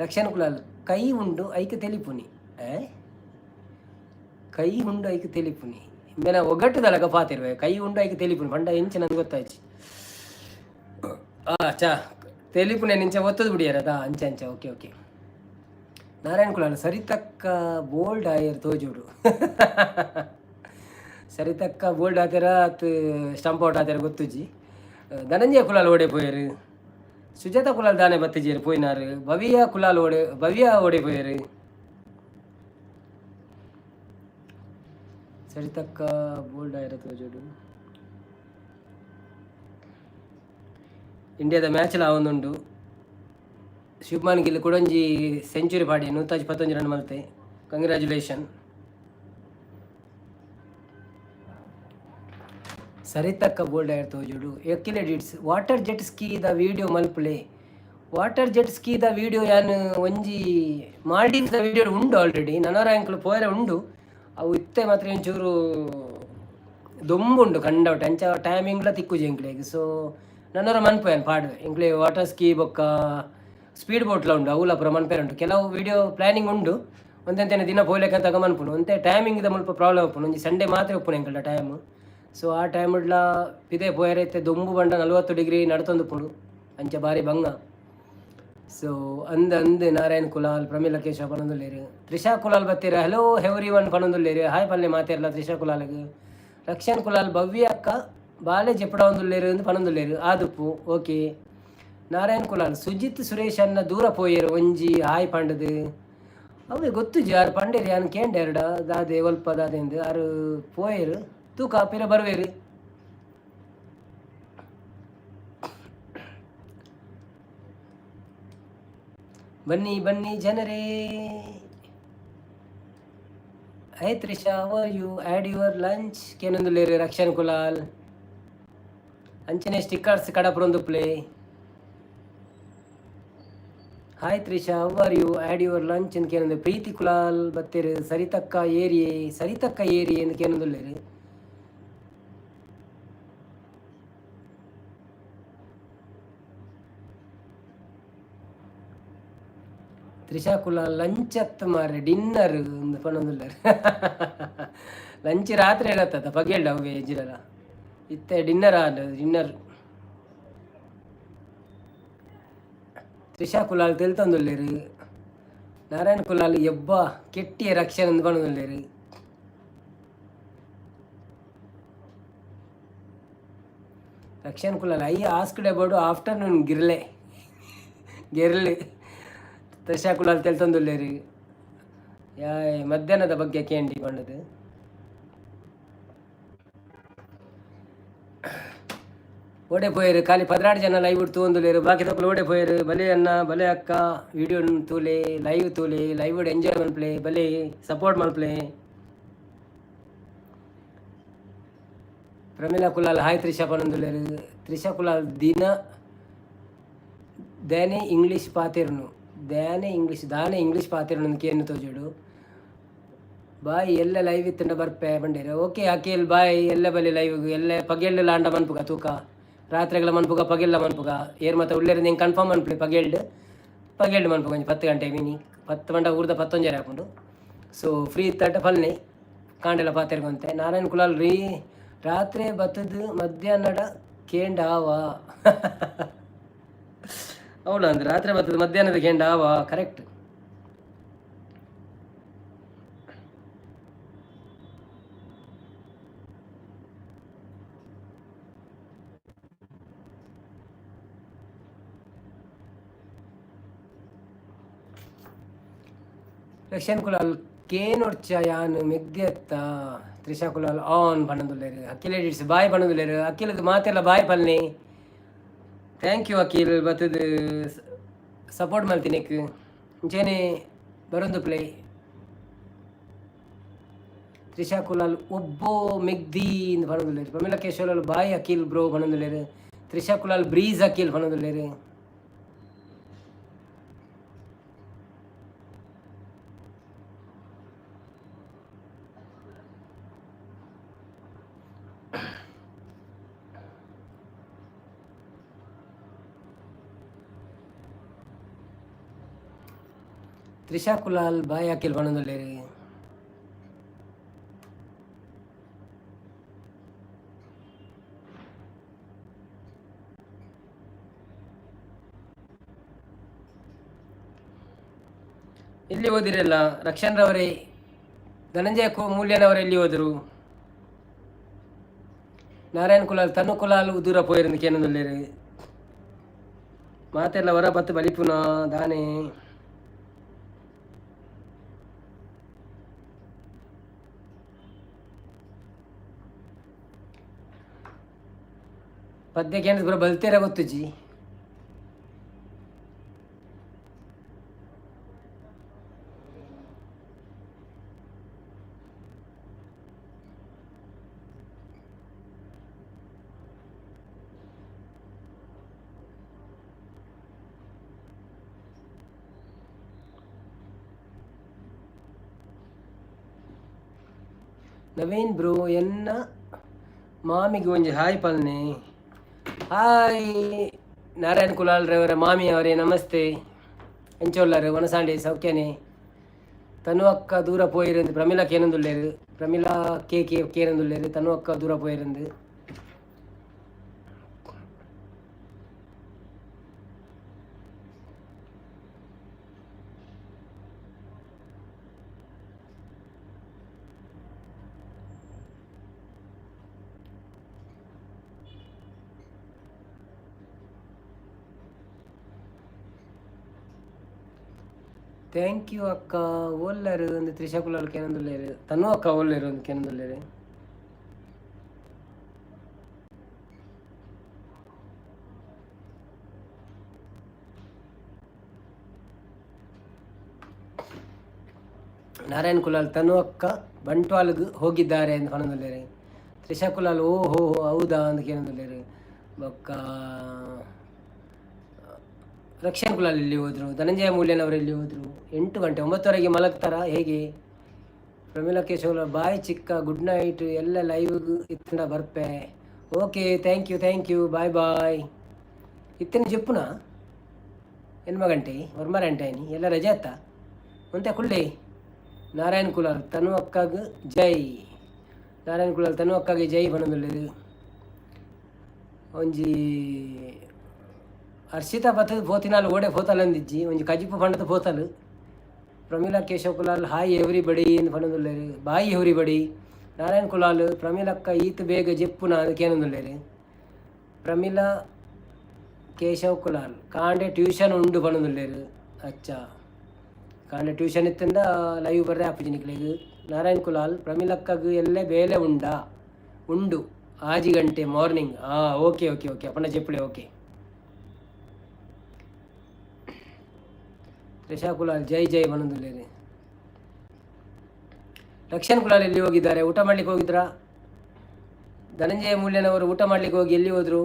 ರಕ್ಷಣ ಕುಲಾಲ್ ಕೈ ಉಂಡು ಐಕ್ ತೆಲಿಪುನಿ. ಕೈ ಉಂಡು ಐಕ್ ತೆಲಿಪುನಿ ಮೇನ ಒಗ್ಗಟ್ಟುದಲಗ ಪಾತಿರುವೆ. ಕೈ ಉಂಡು ಐಕ್ ತೆಲಿಪುನಿ ಪಂಡ ಎಂಚ ನಂಗೆ ಗೊತ್ತಾಯ್ತು. ಆ ಚಾ ತೆಲಿಪುನೆ ನಿಂಚ ಒತ್ತದು ಬಿಡಿಯಾರ ಅದಾ ಅಂಚೆ ಅಂಚೆ. Okay okay. ನಾರಾಯಣ ಕುಲಾಲ್ ಸರಿತಕ್ಕ ಬೋಲ್ಡ್ ಆಯರ್ ತೋಜೋಡು. ಸರಿತಕ್ಕ ಬೋಲ್ಡ್ ಆತರ ಅತ್ ಸ್ಟಂಪ್ ಔಟ್ ಆತರ ಗೊತ್ತುಜ್ಜಿ. ಧನಂಜಯ ಕುಲಾಲ್ ಓಡೆ ಪೋಯರು. ಸುಜಾತ ಕುಲಾಲ್ ದಾನೆ ಬತ್ತಿಜೇರು ಪೋಯಿನಾರು. ಭವಿಯ ಕುಲಾಲ್ ಓಡೆ, ಭವ್ಯ ಓಡೆ ಪೋಯರು. ಸರಿತಕ್ಕ ಬೋಲ್ಡ್ ಆಯರ ತೋಜೋಡು. ಇಂಡಿಯಾದ ಮ್ಯಾಚ್ಲ ಆವೊಂದುಂಡು. ಶಿವಮಾನ್ ಗಿಲ್ ಕುಡೊಂಜಿ ಸೆಂಚುರಿ ಪಾಡಿ 111 ರನ್ ಮಲ್ತೆ. ಕಂಗ್ರ್ಯಾಚುಲೇಷನ್. ಸರಿತಕ್ಕ ಬೋಲ್ಡ್ ಆಯ್ತು ತೋಜೋಡು. ಎಕ್ಕಿಲ್ ಎಡಿಟ್ಸ್ ವಾಟರ್ ಜೆಟ್ ಸ್ಕೀದ ವೀಡಿಯೋ ಮಲ್ಪುಲೆ. ವಾಟರ್ ಜೆಟ್ ಸ್ಕೀದ ವೀಡಿಯೋ ಯಾನ್ ಒಂಜಿ ಮಾಲ್ಡೀವ್ಸ್ ವೀಡಿಯೋ ಉಂಡು ಆಲ್ರೆಡಿ. ನನರ ಎಂಕುಲು ಪೋಯರೆ ಉಂಡು. ಅವು ಇತ್ತೆ ಮಾತ್ರ ಒಂಚೂರು ದೊಂಬುಂಡು ಕಂಡೌಟ್, ಅಂಚ ಟೈಮಿಂಗ್ಲ ತಿಕ್ಕುಜಿ ಎಂಕ್ಲೆಗ್. ಸೊ ನನೊರ ಮನ್ಪು ಪಾಡ್ವೆ. ಎಂಕ್ಲೆ ವಾಟರ್ ಸ್ಕೀ ಬೊಕ್ಕ ಸ್ಪೀಡ್ ಬೋಟ್ಲ ಉಂಡು, ಅವುಲ ಪೂರ ಮನ್ಪೆರೆ ಉಂಟು. ಕೆಲವು ವೀಡಿಯೋ ಪ್ಲಾನಿಂಗ್ ಉಂಡು. ಒಂತೆಂತೆನೆ ದಿನ ಪೋಲೆಕ ತಗ ಮನ್ಪುಂಡು. ಒಂತೆ ಟೈಮಿಂಗ್ ದ ಮುಲ್ಪ ಪ್ರಾಬ್ಲಮ್ ಉಪ್ಪುಂಡು. ಒಂಜಿ ಸಂಡೇ ಮಾತ್ರ ಉಪ್ಪುಂಡು ಎಂಕಲ್ಡ ಟೈಮ್. ಸೊ ಆ ಟೈಮ್ಡ್ಲ ಪಿದೆ ಪೋಯರೆ ಇತ್ತೆ ದೊಂಬು ಬಂಡ 40 ಡಿಗ್ರಿ ನಡತೊಂದುಪ್ಪುಂಡು, ಅಂಚ ಬಾರಿ ಬಂಗ. ಸೊ ಅಂದ್ ಅಂದ್ ನಾರಾಯಣ್ ಕುಲಾಲ್, ಪ್ರಮೀಲ ಕೇಶವ ಪನೊಂದುಲ್ಲೆರ್. ತ್ರಿಷಾ ಕುಲಾಲ್ ಬತ್ತೀರ, ಹಲೋ ಎವ್ರಿ ಒನ್ ಪನೊಂದುಲ್ಲೆರ್. ಹಾಯ್ ಪಲ್ಲೆ ಮಾತೆರ್ಲ ತ್ರಿಷಾ ಕುಲಾಲ್ಗ್. ರಕ್ಷಣ್ ಕುಲಾಲ್ ಭವ್ಯ ಅಕ್ಕ ಬಾಲೆ ಜೆಪ್ಪಡವೊಂದುಲ್ಲೆರ್ ಅಂದ್ ಪನೊಂದುಲ್ಲೆರ್. ಆದುಪ್ಪು, ಓಕೆ. ನಾರಾಯಣ್ ಕುಲಾಲ್ ಸುಜಿತ್ ಸುರೇಶ್ ಅನ್ನ ದೂರ ಪೋಯೆರ್ ಒಂಜಿ ಹಾಯ್ ಪಂಡದು. ಅವೇ ಗೊತ್ತುಜಿ, ಆರ್ ಪಂಡೇರ್ ಯಾನ್ ಕೇಂಡೆರ್ಡ ದಾದೆ ಒಲ್ಪ ದಾದೆ ಅಂದ್. ಆರ್ ಪೋಯೆರ್ ತೂಕ, ಪಿರ ಬರ್ವೇರು. ಬನ್ನಿ ಬನ್ನಿ ಜನರೇ. Hi Trisha, how are you? Had your lunch ಕೇನೊಂದುಲ್ಲೆರ್ Rakshan Kulal. ಅಂಚನೆ stickers ಕಡಪುರೊಂದು play. Hi Trisha, how are you? Had your lunch ಅಂತ ಕೇನೊಂದು. ಪ್ರೀತಿ ಕುಲಾಲ್ ಬತ್ತೆರ್. ಸರಿತಕ್ಕ ಏರಿಯೆ, ಸರಿತಕ್ಕ ಏರಿಯೆ ಅಂತ ಕೇನೊಂದುಲ್ಲೆರ್. ತ್ರಿಷಾ ಕುಲಾಲ್ ಲಂಚ್ ಅತ್ ಮಾರೆ, ಡಿನ್ನರ್ ಪನೊಂದುಲ್ಲೆರ್. ಲಂಚ್ ರಾತ್ರಿ ಇರತ್ತದ ಪಗೆಲ್ಡ್ ಅವು ಎಜ್ಜಿರಲ. ಇತ್ತೆ ಡಿನ್ನರ್ ಆಂಡ್ ಡಿನ್ನರ್. ತ್ರಿಷಾ ಕುಲಾಲ್ ತೆಲ್ತೊಂದುಲ್ಲೆರ್. ನಾರಾಯಣ ಕುಲಾಲ್ ಎಬ್ಬ ಕೆಟ್ಟಿಯ ರಕ್ಷಣೆ ಪನೊಂದುಲ್ಲೆರ್. Rakshan Kulal, I asked about afternoon ಗಿರ್ಲೆ ಗೆರ್ಲೆ. Trisha Kulal ತೆಲ್ತೊಂದುಲ್ಲೆರ್. ಯಾ ಮಧ್ಯಾಹ್ನದ ಬಗ್ಗೆ ಕೇಂಡಿ ಪಂಡದು. ಓಡೆ ಪೋಯೆರ್? ಖಾಲಿ 12 ಜನ ಲೈವ್ ತೂವೊಂದುಲ್ಲೆರ್. ಬಾಕಿದಕುಲು ಓಡೆ ಪೋಯೆರ್? ಬಲೆ ಅಣ್ಣ, ಬಲೆ ಅಕ್ಕ, ವಿಡಿಯೋ ತೂಲೆ, ಲೈವ್ ತೂಲೆ, ಲೈವ್ ಎಂಜಾಯ್ ಮನ್ಪುಲೆ, ಬಲೆ ಸಪೋರ್ಟ್ ಮನ್ಪುಲೆ. ಪ್ರಮೀಳಾ ಕುಲಾಲ್ ಹಾಯ್ ತ್ರಿಷಾ ಪನೊಂದುಲ್ಲೆರ್. ತ್ರಿಷಾ ಕುಲಾಲ್ ದಿನ ದಾನೆ ಇಂಗ್ಲೀಷ್ ಪಾತೆರ್ನು, ದಾನೆ ಇಂಗ್ಲೀಷ್, ದಾನೆ ಇಂಗ್ಲೀಷ್ ಪಾತೆರ್ನು ಕೇನು ತೋಜೋಡು. ಬಾಯ್, ಎಲ್ಲ ಲೈವ್ ಇತ್ತಂಡ ಬರ್ಪೆ ಬಂಡೇರು. Okay Akhil, boy. ಎಲ್ಲ ಬಲೆ ಲೈವ್. ಎಲ್ಲ ಪಗೆಲ್ಡ್ ಲಾಂಡ ಮನ್ಪುಗ ತೂಕ. ರಾತ್ರೆಗಳ ಮನ್ಪುಗ, ಪಗೆಲ್ಲ ಮನ್ಪುಗ. ಏರ್ ಮತ ಉಲ್ಲೇರು ನಿಂಗೆ ಕನ್ಫರ್ಮ್ ಮನ್ಪುಲೆ. ಪಗೆಲ್ಡ್ ಪಗೆಲ್ಡ್ ಮನ್ಪುಗ. ಒಂಜಿ 10 ಗಂಟೆ ಮಿನಿ 10 ಮಂಡ ಊರ್ದ ಪತ್ತೊಂಜರೆ ಆಪುಂಡು. ಸೊ ಫ್ರೀ ಇತ್ತಂಟ ಫಲ್ನೆ, ಕಾಂಡೆಲ ಪಾತೆರ್ಗೊಂತೆ. ನಾರಾಯಣ್ ಕುಲಾಲ್ ರೀ, ರಾತ್ರಿ ಬತ್ತದು ಮಧ್ಯಾಹ್ನಡ ಕೇಂಡ ಆವ? ಹೌದಾ? ಅಂದ್ರೆ ರಾತ್ರಿ ಬತ್ತದ ಮಧ್ಯಾಹ್ನದ ಕೇಂಡ ಆವ? ಕರೆಕ್ಟ್. ರಕ್ಷನ್ ಕುಲಾಲ್ ಕೇನೊಡ್ಚ ಯಾನ್ ಮೆಗ್ದಿಯತ್ತ. ತ್ರಿಷಾ ಕುಲಾಲ್ ಆನ್ ಪನ್ನೊಂದುಲ್ಲೆರ್. ಅಖಿಲ್ ಎಡಿಟ್ಸ್ ಬಾಯ್ ಪನ್ನೊಂದುಲ್ಲೆರ್. ಅಖಿಲ್ಗ್ ಮಾತೆಲ್ಲ ಬಾಯ್ ಪಲ್ನಿ. Thank you Akhil, ಬತ್ತದು ಸಪೋರ್ಟ್ ಮಲ್ತಿನೆಕ್. ಇಂಚೆನೆ ಬರೊಂದು ಪ್ಲೇ. ತ್ರಿಷಾ ಕುಲಾಲ್ ಒಬ್ಬೋ ಮೆಗ್ದಿ ಇಂದ್ ಪನೊಂದುಲ್ಲೆರ್. ಪ್ರಮೀಳಾ ಕೇಶವಲಾಲ್ ಬಾಯ್ ಅಖಿಲ್ ಬ್ರೋ ಪನೊಂದುಲ್ಲೆರ್. ತ್ರಿಷಾ ಕುಲಾಲ್ ಬ್ರೀಸ್ ಅಖಿಲ್ ಪನೊಂದುಲ್ಲೆರ್. ತ್ರಿಷಾ ಕುಲಾಲ್ ಬಾಯ್ ಅಖಿಲ್ ಪನೊಂದುಲ್ಲೆರ್. ಎಲ್ಲಿ ಓದಿರಲ್ಲ ರಕ್ಷನ್ ರವರೇ? ಧನಂಜಯ ಕೋ ಮೂಲ್ಯನವರು ಎಲ್ಲಿ ಹೋದರು? ನಾರಾಯಣ್ ಕುಲಾಲ್ ತನ್ನು ಕುಲಾಲ್ ಉದೂರ ಪೋಯಿರಂದು ಕೇನೊಂದುಲ್ಲೆರ್. ಮಾತೆಲ್ಲ ಹೊರ ಬತ್ತು ಬಲಿಪುನ ದಾನೆ? ಪದ್ಯ ಕೇಂದ್ರ ಪೂರ ಬಲ್ತೇರ ಗೊತ್ತುಜಿ. ನವೀನ್ ಬ್ರೋ, ಎನ್ನ ಮಾಮಿಗೆ ಒಂಜಿ ಹಾಯ್ ಪಲ್ನೆ. ಹಾಯ್ ನಾರಾಯಣ್ ಕುಲಾಲ್ ರವರ ಮಾಮಿ ಅವರೇ, ನಮಸ್ತೆ. ಎಂಚೊಲ್ಲಾರು? ವನಸಾಂಡೆ ಸೌಖ್ಯನೆ? ತನು ಅಕ್ಕ ದೂರ ಪೋಯಿರಂದು ಪ್ರಮೀಳಾ ಕೇನೊಂದುಲ್ಲೆರ್. ಪ್ರಮೀಳಾ ಕೆ ಕೆ ಕೇನೊಂದುಲ್ಲೆರ್, ತನು ಅಕ್ಕ ದೂರ ಪೋಯಿರಂದು. Thank you ಅಕ್ಕ. ಓಲ್ಲರು ಒಂದು ತ್ರಿಷಾ ಕುಲಾಲ್ ಕೇನೊಂದುಲ್ಲೆರ್. ತನು ಅಕ್ಕ ಓಲ್ಲೆರ್ ಒಂದು ಕೇನೊಂದುಲ್ಲೆರ್. ನಾರಾಯಣ್ ಕುಲಾಲ್ ತನು ಅಕ್ಕ ಬಂಟ್ವಾಲ್ಗ್ ಹೋಗಿದ್ದಾರೆ ಎಂದು ಪನೊಂದುಲ್ಲೆರ್. ತ್ರಿಷಾ ಕುಲಾಲ್ ಓ ಹೋ ಹೋ ಹೌದಾ ಅಂದ್ ಕೇನೊಂದುಲ್ಲೆರ್. ಬೊಕ್ಕ ರಕ್ಷನ್ ಕುಲಾಲ್ ಎಲ್ಲಿ ಹೋದ್ರು? ಧನಂಜಯ ಮೂಲ್ಯನವರು ಎಲ್ಲಿ ಹೋದ್ರು? 8 ಗಂಟೆ, 9ವರೆಗೆ ಮಲಗ್ತಾರ ಹೇಗೆ? ಪ್ರಮೀಳಾ ಕೇಶವ ಬಾಯ್ ಚಿಕ್ಕ, ಗುಡ್ ನೈಟ್. ಎಲ್ಲ ಲೈವ್ ಇತ್ತಂಡ ಬರ್ಪೆ. Okay, thank you, thank you, bye bye. ಇತ್ತನ ಜೆಪ್ಪುನ 8 ಗಂಟೆ 9 ಗಂಟೆ ಆಯ್ನಿ. ಎಲ್ಲ ರಜೆ ಅತ್ತ ಒಂತೆ ಕುಳ್ಳಿ. ನಾರಾಯಣ್ ಕುಲಾಲ್ ತನು ಅಕ್ಕಗ್ ಜೈ. ನಾರಾಯಣ್ ಕುಲಾಲ್ ತನು ಅಕ್ಕಗೆ ಜೈ ಪನೊಂದುಲ್ಲೆರ್. ಒಂಜಿ ಹರ್ಷಿತಾ ಬತ್ತದ ಪೋತಿನಾಲ್ ಓಡೆ ಪೋತಲಂದಿಜ್ಜಿ, ಒಂಜಿ ಕಜಿಪು ಪಂಡದ ಪೋತಲು. ಪ್ರಮೀಳಾ ಕೇಶವ್ ಕುಲಾಲ್ ಹಾಯ್ ಎವ್ರಿಬಡಿ ಇಂದ್ ಪನೊಂದುಲ್ಲೆರ್. Bye everybody. ನಾರಾಯಣ್ ಕುಲಾಲ್, ಪ್ರಮೀಳಕ್ಕ ಈತ್ ಬೇಗ ಜೆಪ್ಪುನ ಕೇನೊಂದುಲ್ಲೆರ್. ಪ್ರಮೀಳಾ ಕೇಶವ್ ಕುಲಾಲ್ ಕಾಂಡೆ ಟ್ಯೂಷನ್ ಉಂಡು ಪನೊಂದುಲ್ಲೆರ್. ಅಚ್ಚಾ, ಕಾಂಡೆ ಟ್ಯೂಷನ್ ಇತ್ತಂಡ ಲೈವ್ ಬರ್ರೆ ಆಪುಜಿ ನಿಕ್ಲೆಗ್. ನಾರಾಯಣ್ ಕುಲಾಲ್, ಪ್ರಮೀಳಕ್ಕಗ್ ಎಲ್ಲೆ ಬೇಲೆ ಉಂಡಾ? ಉಂಡು, 6 ಗಂಟೆ ಮಾರ್ನಿಂಗ್. ಹಾಂ, ಓಕೆ ಓಕೆ ಓಕೆ. ಅಪಂಡ ಜೆಪ್ಪುಲೆ. ಓಕೆ. ತ್ರಿಷಾ ಕುಲಾಲ್ ಜೈ ಜೈ ಪನೊಂದುಲ್ಲೆರ್. ರಕ್ಷಣ್ ಕುಲಾಲ್ ಎಲ್ಲಿ ಹೋಗಿದ್ದಾರೆ? ಊಟ ಮಾಡ್ಲಿಕ್ಕೆ ಹೋಗಿದ್ರಾ? ಧನಂಜಯ ಮೂಲ್ಯನವರು ಊಟ ಮಾಡ್ಲಿಕ್ಕೆ ಹೋಗಿ ಎಲ್ಲಿ ಹೋದ್ರು?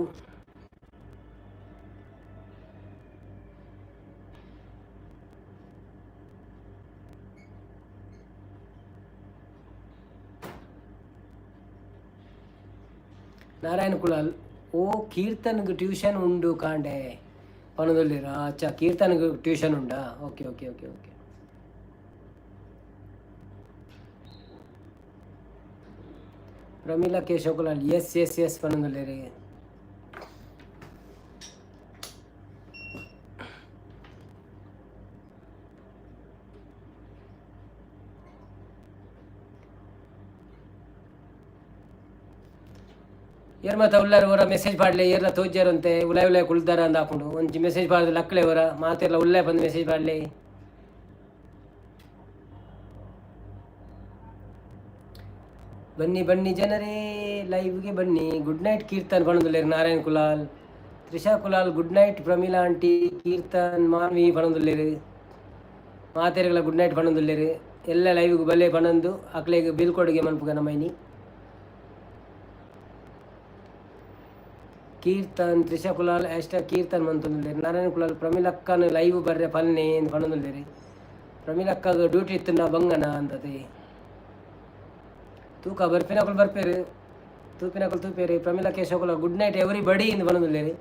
ನಾರಾಯಣ ಕುಲಾಲ್, ಓ ಕೀರ್ತನ್ಗ್ ಟ್ಯೂಷನ್ ಉಂಡು ಕಾಂಡೆ ಪನೊಂದುಲ್ಲೆರ್. ಅಚ್ಚಾ, ಕೀರ್ತನ್ಗ್ tuition ಉಂಡಾ? Okay okay okay okay. Pramila Keshav Kulal S S S ಪನೊಂದುಲ್ಲೆರ್. ಏರ್ ಮಾತ ಉಲ್ಲಾರ? ಅವರ ಮೆಸೇಜ್ ಪಾಡ್ಲೆ. ಏರ್ಲ ತೋಜ್ಜಾರಂತೆ ಉಲಾಯ್ ಉಲಾಯ್ ಕುಲ್ದಾರ ಅಂದ್ ಹಾಕೊಂಡು ಒಂಜಿ ಮೆಸೇಜ್ ಪಾಡ್ದು ಲಕ್ಲೆ. ಅವರ ಮಾತೆರ್ಲ ಉಲ್ಲಾಯ್ ಬಂದು ಮೆಸೇಜ್ ಪಾಡ್ಲೆ. ಬನ್ನಿ ಬನ್ನಿ ಜನರೇ, ಲೈವ್ಗೆ ಬನ್ನಿ. ಗುಡ್ ನೈಟ್ ಕೀರ್ತನ್ ಪನೊಂದುಲ್ಲೆರ್ Narayan Kulal. Trisha Kulal good night Pramila aunty, Keerthan, Manvi ಪನೊಂದುಲ್ಲೆರ್. ಮಾತೆರ್ಗ್ಲ ಗುಡ್ ನೈಟ್ ಪನೊಂದುಲ್ಲೆರ್. ಎಲ್ಲ ಲೈವ್ಗೆ ಬಲ್ಲೆ ಪನೊಂದು ಅಕ್ಲೆಗ್ ಬಿಲ್ ಕೊಡುಗೆ ಮನ್ಪುಗ ನಮೈನಿ. ಕೀರ್ತನ್, ತ್ರಿಷಾ ಕುಲಾಲ್ ಹ್ಯಾಶ್ಟ್ಯಾಗ್ ಕೀರ್ತನ್ ಮಂತೊಂದುಲ್ಲೆರ್. ನಾರಾಯಣ ಕುಲಾಲ್ ಪ್ರಮೀಳಕ್ಕನ ಲೈವ್ ಬರ್ರೆ ಪನ್ನೆ ಅಂದ್ ಪನೊಂದುಲ್ಲೆರ್. ಪ್ರಮೀಳಕ್ಕಗ್ ಡ್ಯೂಟಿ ಇತ್ತುಂಡ ಬಂಗನ ಅಂತತೆ. ತೂಕ, ಬರ್ಪಿನಕುಲು ಬರ್ಪೇರು, ತೂಪಿನಕುಲು ತೂಪೇರು. Pramila Keshava Kulal good night everybody ಇಂದ್ ಪನೊಂದುಲ್ಲೆರ್.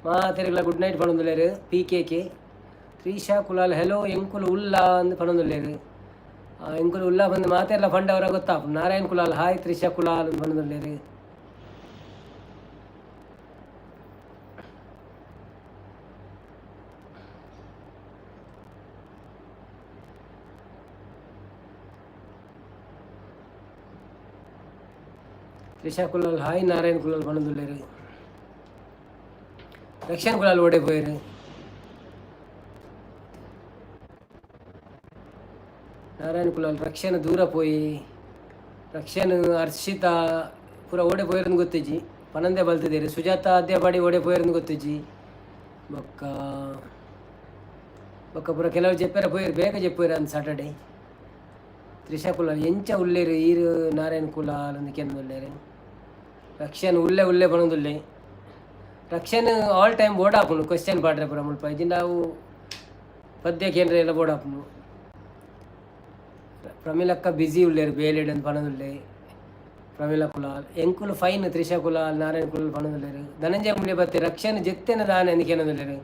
ಮಾತೆರ್ಗ್ಲ ಗುಡ್ ನೈಟ್ ಪನೊಂದುಲ್ಲೆರ್. P K K Trisha Kulal hello, ಎಂಕುಲು ಉಲ್ಲ ಅಂದ್ ಪನೊಂದುಲ್ಲೆರ್. ಎಂಕುಲು ಉಲ್ಲ ಬಂದು ಮಾತೆರ್ಲ ಪಂಡವರ ಗೊತ್ತಾಪುಂಡು. ನಾರಾಯಣ್ ಕುಲಾಲ್ ಹಾಯ್ ತ್ರಿಷಾ ಕುಲಾಲ್ ಅಂದ್ ಪನೊಂದುಲ್ಲೆರ್. ತ್ರಿಷಾ ಕುಲಾಲ್ ಹಾಯ್ ನಾರಾಯಣ್ ಕುಲಾಲ್ ಪನೊಂದುಲ್ಲೆರ್. ರಕ್ಷಣ್ ಕುಲಾಲ್ ಓಡೆ ಪೋಯೆರ್? ನಾರಾಯಣ್ ಕುಲಾಲ್, ರಕ್ಷಣ್ ದೂರ ಪೋಯಿ. ರಕ್ಷಣ್, ಹರ್ಷಿತಾ ಪೂರ ಓಡೆ ಪೋಯೆರಂದು ಗೊತ್ತಿಜ್ಜಿ, ಪನಂದೆ ಬಲ್ತಿದ್ದೇರು. ಸುಜಾತ ಅದ್ಯಪಾಡಿ ಓಡೆ ಪೋಯೆರಂದು ಗೊತ್ತಿಜ್ಜಿ. ಬೊಕ್ಕ ಬೊಕ್ಕ ಪೂರ ಕೆಲವು ಜೆಪ್ಪೆರ ಪೋಯೆರ್, ಬೇಗ ಜೆಪ್ಪುವೆರ್ ಅಂದ್ ಸ್ಯಾಟರ್ಡೆ. ತ್ರಿಷಾ ಕುಲಾಲ್ ಎಂಚ ಉಲ್ಲೇರು ಈರು ನಾರಾಯಣ್ ಕುಲಾಲ್ ಅಂದ್ ಕೇನೊಂದುಲ್ಲೆರ್. ರಕ್ಷಣ್ ಉಲ್ಲೆ ಉಲ್ಲೆ ಪನೊಂದುಲ್ಲೆ. ರಕ್ಷಣ್ ಆಲ್ ಟೈಮ್ ಬೋರ್ಡ್ ಆಪುಂಡು. ಕ್ವಶನ್ ಪಾಡ್ರೆ ಪೂರ ಮುಲ್ಪ ಇಜ್ಜಿಂಡ ಅವು ಪದ್ಯ ಕೇಂದ್ರ ಎಲ್ಲ ಬೋರ್ಡ್ ಆಪುಂಡು. ಪ್ರಮೀಳಕ್ಕ ಬ್ಯುಸಿ ಉಲ್ಲೇರು ಬೇಲೆಡ್ ಅಂದ್ ಪನೊಂದುಲ್ಲೆ ಪ್ರಮೀಳಾ ಕುಲಾಲ್. ಎಂಕುಲು ಫೈನ್ ತ್ರಿಷಾ ಕುಲಾಲ್, ನಾರಾಯಣ್ ಕುಲಾಲ್ ಪನೊಂದುಲ್ಲೆರ್. ಧನಂಜಯ ಮೂಲ್ಯ ಬತ್ತೆ. ರಕ್ಷಣ್ ಜೆತ್ತೆನ ದಾನೆ ಅಂದ್ ಕೇನೊಂದುಲ್ಲೆರ್.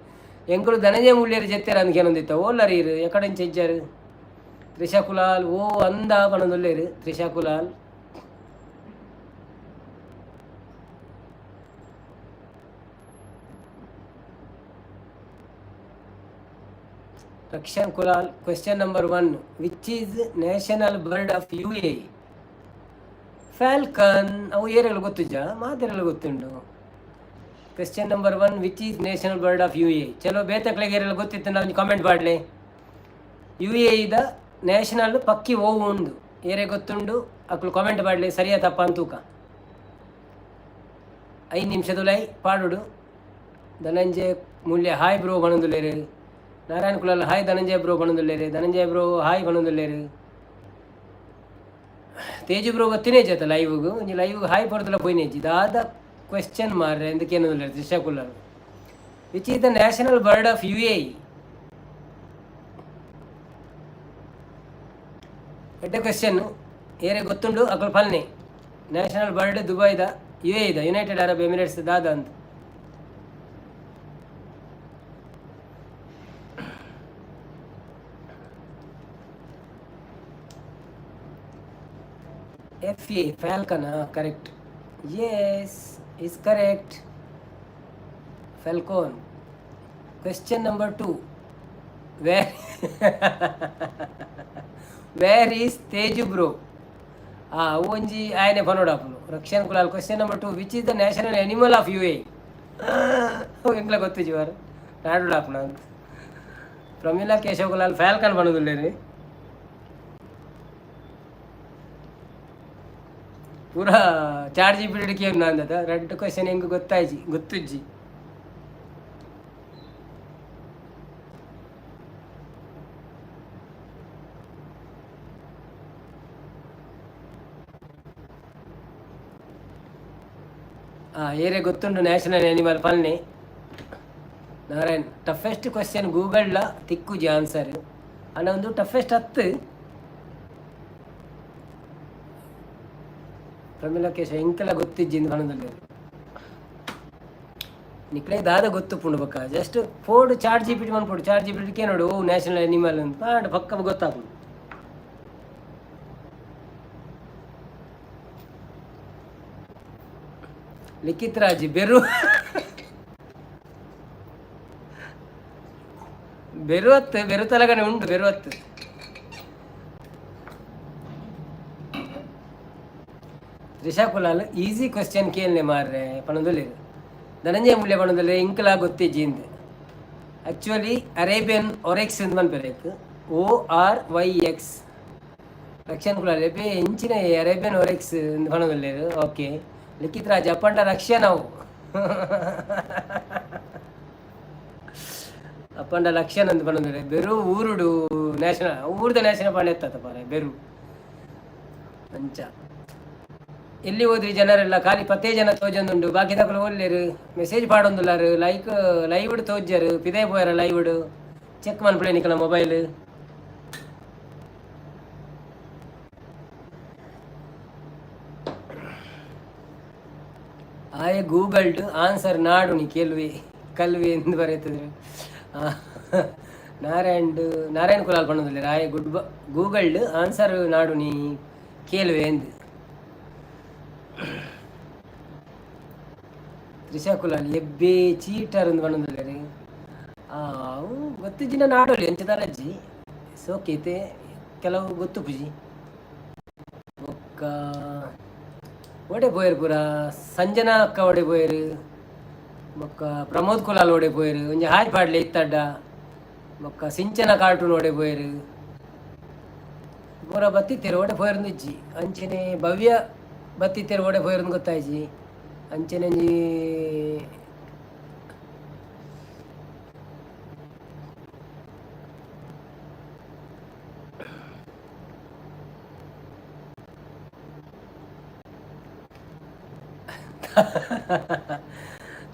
ಎಂಕುಲು ಧನಂಜಯ ಮೂಲ್ಯರು ಜೆತ್ತೆರ ಅಂದ್ ಕೇನೊಂದಿತ್ತ. ಓಲ್ಲರ್ ಈರ್? ಎಕಡೆಂಚ ಇಜ್ಜಾರು? ತ್ರಿಷಾ ಕುಲಾಲ್ ಓ ಅಂದ ಪನೊಂದುಲ್ಲೆರ್ Trisha Kulal. Rakshan Kulal, question number 1, which is national bird of UAE? Falcon. ಅವು ಏರೆಲ್ಲ ಗೊತ್ತಿಜ್ಜಾ? ಮಾತೆರೆಲ್ಲ ಗೊತ್ತುಂಡು. Question number 1, which is national bird of UAE? ಚಲೋ, ಬೇತಕ್ಲೆಗ್ ಏರೆಲ್ಲ ಗೊತ್ತಿತ್ತು ನಾವು ಕಾಮೆಂಟ್ ಮಾಡಲಿ. ಯುಎಇದ ನ್ಯಾಷನಲ್ ಪಕ್ಕಿ ಓವು ಉಂಡು, ಏರೆ ಗೊತ್ತುಂಡು ಅಕ್ಲು ಕಾಮೆಂಟ್ ಮಾಡಲಿ. ಸರಿಯಾ ತಪ್ಪ ಅಂತೂಕ. 5 ನಿಮಿಷದುಲೈ ಪಾಡುಡು. ಧನಂಜಯ ಮೂಲ್ಯ ಹಾಯ್ ಬ್ರೋ ಪನೊಂದುಲ್ಲೆರ್. ನಾರಾಯಣ ಕುಲಾಲ್ ಹಾಯ್ ಧನಂಜಯ ಬ್ರೋ ಪನೊಂದುಲ್ಲೆರ್. ಧನಂಜಯ ಬ್ರೋ ಹಾಯ್ ಪನೊಂದುಲ್ಲೆರ್. ತೇಜು ಬ್ರೋ ಬತ್ತಿನೇ ಜತ ಲೈವ್ಗ್. ಒಂಜಿ ಲೈವ್ಗ್ ಹಾಯ್ ಪೊರ್ತುಲ ಪೋಯಿನೇಜಿ. ದಾದ ಕ್ವೆಶ್ಚನ್ ಮಾರ್ರೆ ಎಂದ್ ಕೇನೊಂದುಲ್ಲೆರ್ Trisha Kulal. Which is the national bird of UAE? ಎಡ್ಡೆ ಕ್ವೆಶ್ಚನ್. ಏರೆ ಗೊತ್ತುಂಡು ಅಕುಲು ಪಲ್ನೆ. ನ್ಯಾಷನಲ್ ಬರ್ಡ್ ದುಬೈದ, ಯುಎಇದ, ಯುನೈಟೆಡ್ ಅರಬ್ ಎಮಿರೇಟ್ಸ್ ದಾದ ಅಂತ. F A falcon, correct. Yes, is correct, falcon. Question number 2, where where is Teju bro? ಒಂಜಿ ಆಯನೆ ಪನೋಡಾಪುನು Rakshan Kulal. Question number 2, which is the national animal of U A? ಎಂಕ್ಲ ಗೊತ್ತಿಜಿ ವಾರ ನಾಡುಡಾಪುನ. ಪ್ರಮೀಲಾ ಕೇಶವ ಕುಲಾಲ್ ಫ್ಯಾಲ್ಕನ್ ಪನೊಂದುಲ್ಲೆರ್. ಪೂರ ಚಾಟ್ ಜಿಪಿಟಿ ಕೇನ್ ಅಂದದ ರಡ್ಡ್ ಕ್ವೆಶ್ಚನ್ ಎಂಕ್ ಗೊತ್ತಾಯ್ಜಿ, ಗೊತ್ತುಜ್ಜಿ. ಏರೆ ಗೊತ್ತುಂಡು ನ್ಯಾಷನಲ್ ಆನಿಮಲ್ ಪನ್ನೆ. ನಾರಾಯಣ್, ಟಫೆಸ್ಟ್ ಕ್ವೆಶ್ಚನ್ ಗೂಗಲ್ಲ ತಿಕ್ಕುಜಿ ಆನ್ಸರ್ ಅಣ್ಣ. ಒಂದು ಟಫೆಸ್ಟ್ ಹತ್ತು. ಪ್ರಮೀಲಾ ಕೇಶ ಎಂಕೆಲ ಗೊತ್ತಿಜ್ಜಿ ಇಂದು ಪನೊಂದುಲ್ಲೆರ್. ನಿಕ್ಲೆ ದಾದ ಗೊತ್ತುಪ್ಪುಂಡು ಬೊಕ್ಕ ಜಸ್ಟ್ ಫೋಡ್ ಚಾಟ್ ಜಿಪಿಟಿ ಮನ್ಪೊಡು. ಚಾಟ್ ಜಿಪಿಟಿ ಕೇನೋಡು, ಓ ನ್ಯಾಷನಲ್ ಆನಿಮಲ್ ಅಂತ ಪಂಡ ಪಕ್ಕ ಗೊತ್ತಾಪುಂಡು. ಲಿಖಿತ್ ರಾಜ್, ಬೆರು ಬೆರು ಅತ್ತು, ಬೆರು ತಲಗನೆ ಉಂಟು, ಬೆರು ಅತ್ತು. ತ್ರಿಷಾ ಕುಲಾಲ್, ಈಸಿ ಕ್ವಶನ್ ಕೇಳನೆ ಮಾರ್ರೆ ಪನೊಂದುಲ್ಲೆರ್. ಧನಂಜಯ ಮೂಲ್ಯ ಪನೊಂದುಲ್ಲೆರ್ ಇಂಕಲಾ ಗೊತ್ತಿಜ್ಜಿ ಇಂದ್. ಆಕ್ಚುಲಿ ಅರೇಬಿಯನ್ ಒರೆಕ್ಸ್ ಇಂದ್ ಪನ್ಪೆರ್ ಐಕ್, ORYX. Rakshan Kulal ಎಬೆ ಎಂಚಿನ ಅರೇಬಿಯನ್ ಒರೆಕ್ಸ್ ಇಂದ್ ಪನೊಂದುಲ್ಲೆರ್. ಓಕೆ ಲಿಖಿತ್ ರಾಜ್, ಅಪ್ಪಂಡ ರಕ್ಷನ್ ಅವು, ಅಪ್ಪಂಡ ಲಕ್ಷನ್ ಅಂದ್ ಪನೊಂದುಲ್ಲೆರ್. ಬೆರು ಊರುಡು ನ್ಯಾಷನಲ್, ಊರುದ ನ್ಯಾಷನಲ್ ಪಂಡ ಎತ್ತತ ಪಾರೆ ಬೆರು ಅಂಚ. ಎಲ್ಲಿ ಹೋದ್ರಿ ಜನರೆಲ್ಲ? ಖಾಲಿ ಪತ್ತೇ ಜನ ತೋಜೊಂದುಂಡು, ಬಾಕಿದಕುಲು ಓಲ್ಲೆರ್? ಮೆಸೇಜ್ ಪಾಡೊಂದುಲ್ಲಾರ್, ಲೈಕ್ ಲೈವ್ಡ್ ತೋಜ್ಜರ್, ಪಿದೈ ಪೋಯರ ಲೈವ್ಡ್. ಚೆಕ್ ಮನ್ಪುಲೆ ನಿಕಲ ಮೊಬೈಲ್. ಆಯೆ ಗೂಗಲ್ಡ್ ಆನ್ಸರ್ ನಾಡುನಿ ಕೇಳುವೆ ಕಲ್ವೆ ಎಂದು ಬರೆಯುತ್ತಿದ್ರು. ನಾರಾಯಣ್ ನಾರಾಯಣ್ ಕುಲಾಲ್ ಪನ್ನೊಂದುಲ್ಲೆರ್ ಆಯೆ ಗುಡ್ ಗೂಗಲ್ಡ್ ಆನ್ಸರ್ ನಾಡುನಿ ಕೇಳುವೆ ಎಂದು. ತ್ರಿಷಾ ಕುಲಾಲ್ ಎಬ್ಬೆ ಚೀಟರ್ ಅಂದ್ ಪನೊಂದುಲ್ಲೆರ್. ಅವು ಗೊತ್ತಿಜ್ಜಿನ ನಾಡೊಲಿ ಅಂಚ ದಾಲಜ್ಜಿ ಸೋಕೆ ಇತ್ತೆ ಕೆಲವು ಗೊತ್ತುಪುಜಿ. ಬೊಕ್ಕ ಒಡೆ ಪೋಯೆರ್ ಪೂರ? ಸಂಜನಾ ಅಕ್ಕ ಒಡೆ ಪೋಯೆರ್? ಬೊಕ್ಕ ಪ್ರಮೋದ್ ಕುಲಾಲ್ ಒಡೆ ಪೋಯೆರ್? ಒಂಜಿ ಹಾಯ್ ಪಾಡ್ಲೆ ಇತ್ತಡ್ಡ. ಬೊಕ್ಕ ಸಿಂಚನ ಕಾರ್ಟೂನ್ ಒಡೆ ಪೋಯೆರ್? ಪೂರ ಬತ್ತಿತ್ತೆರ್, ಒಡೆ ಪೋಯೆರ್ ಇಜ್ಜಿ. ಅಂಚನೆ ಭವ್ಯ ಬತ್ತಿತ್ತೆರ್, ಒಡೆ ಪೋಯೆರ್ ಗೊತ್ತಾಯ್ಜಿ. ಅಂಚನೆ ಒಂಜಿ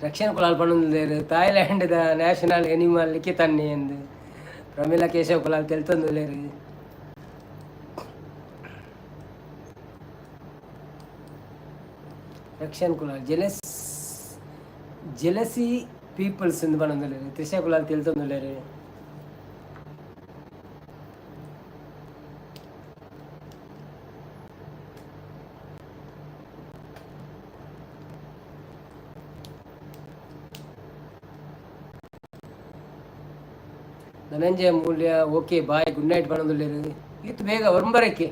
ರಕ್ಷಣ್ ಕುಲಾಲ್ ಪನೊಂದುಲ್ಲೆರ್ ಥಾಯ್ಲ್ಯಾಂಡ್ದ ನ್ಯಾಷನಲ್ ಎನಿಮಲ್ ಲಿಖಿತನ್ನಿ ಎಂದು. ಪ್ರಮೀಲಾ ಕೇಶವ್ ಕುಲಾಲ್ ತೆಲ್ತೊಂದುಲ್ಲೆರ್. ರಕ್ಷಣ್ ಕುಲಾಲ್ ಜೆಲಸಿ ಪೀಪಲ್ಸ್ ಎಂದು ಪನೊಂದುಲ್ಲೆರ್. Trisha Kulal ತೆಲ್ತೊಂದುಲ್ಲೆರ್. Dhananjaya Moolya okay bye good night ಪನೊಂದುಲ್ಲೆರ್. ಈತ್ ಬೇಗ ಒರ್ಂಬರಕ್ಕೆ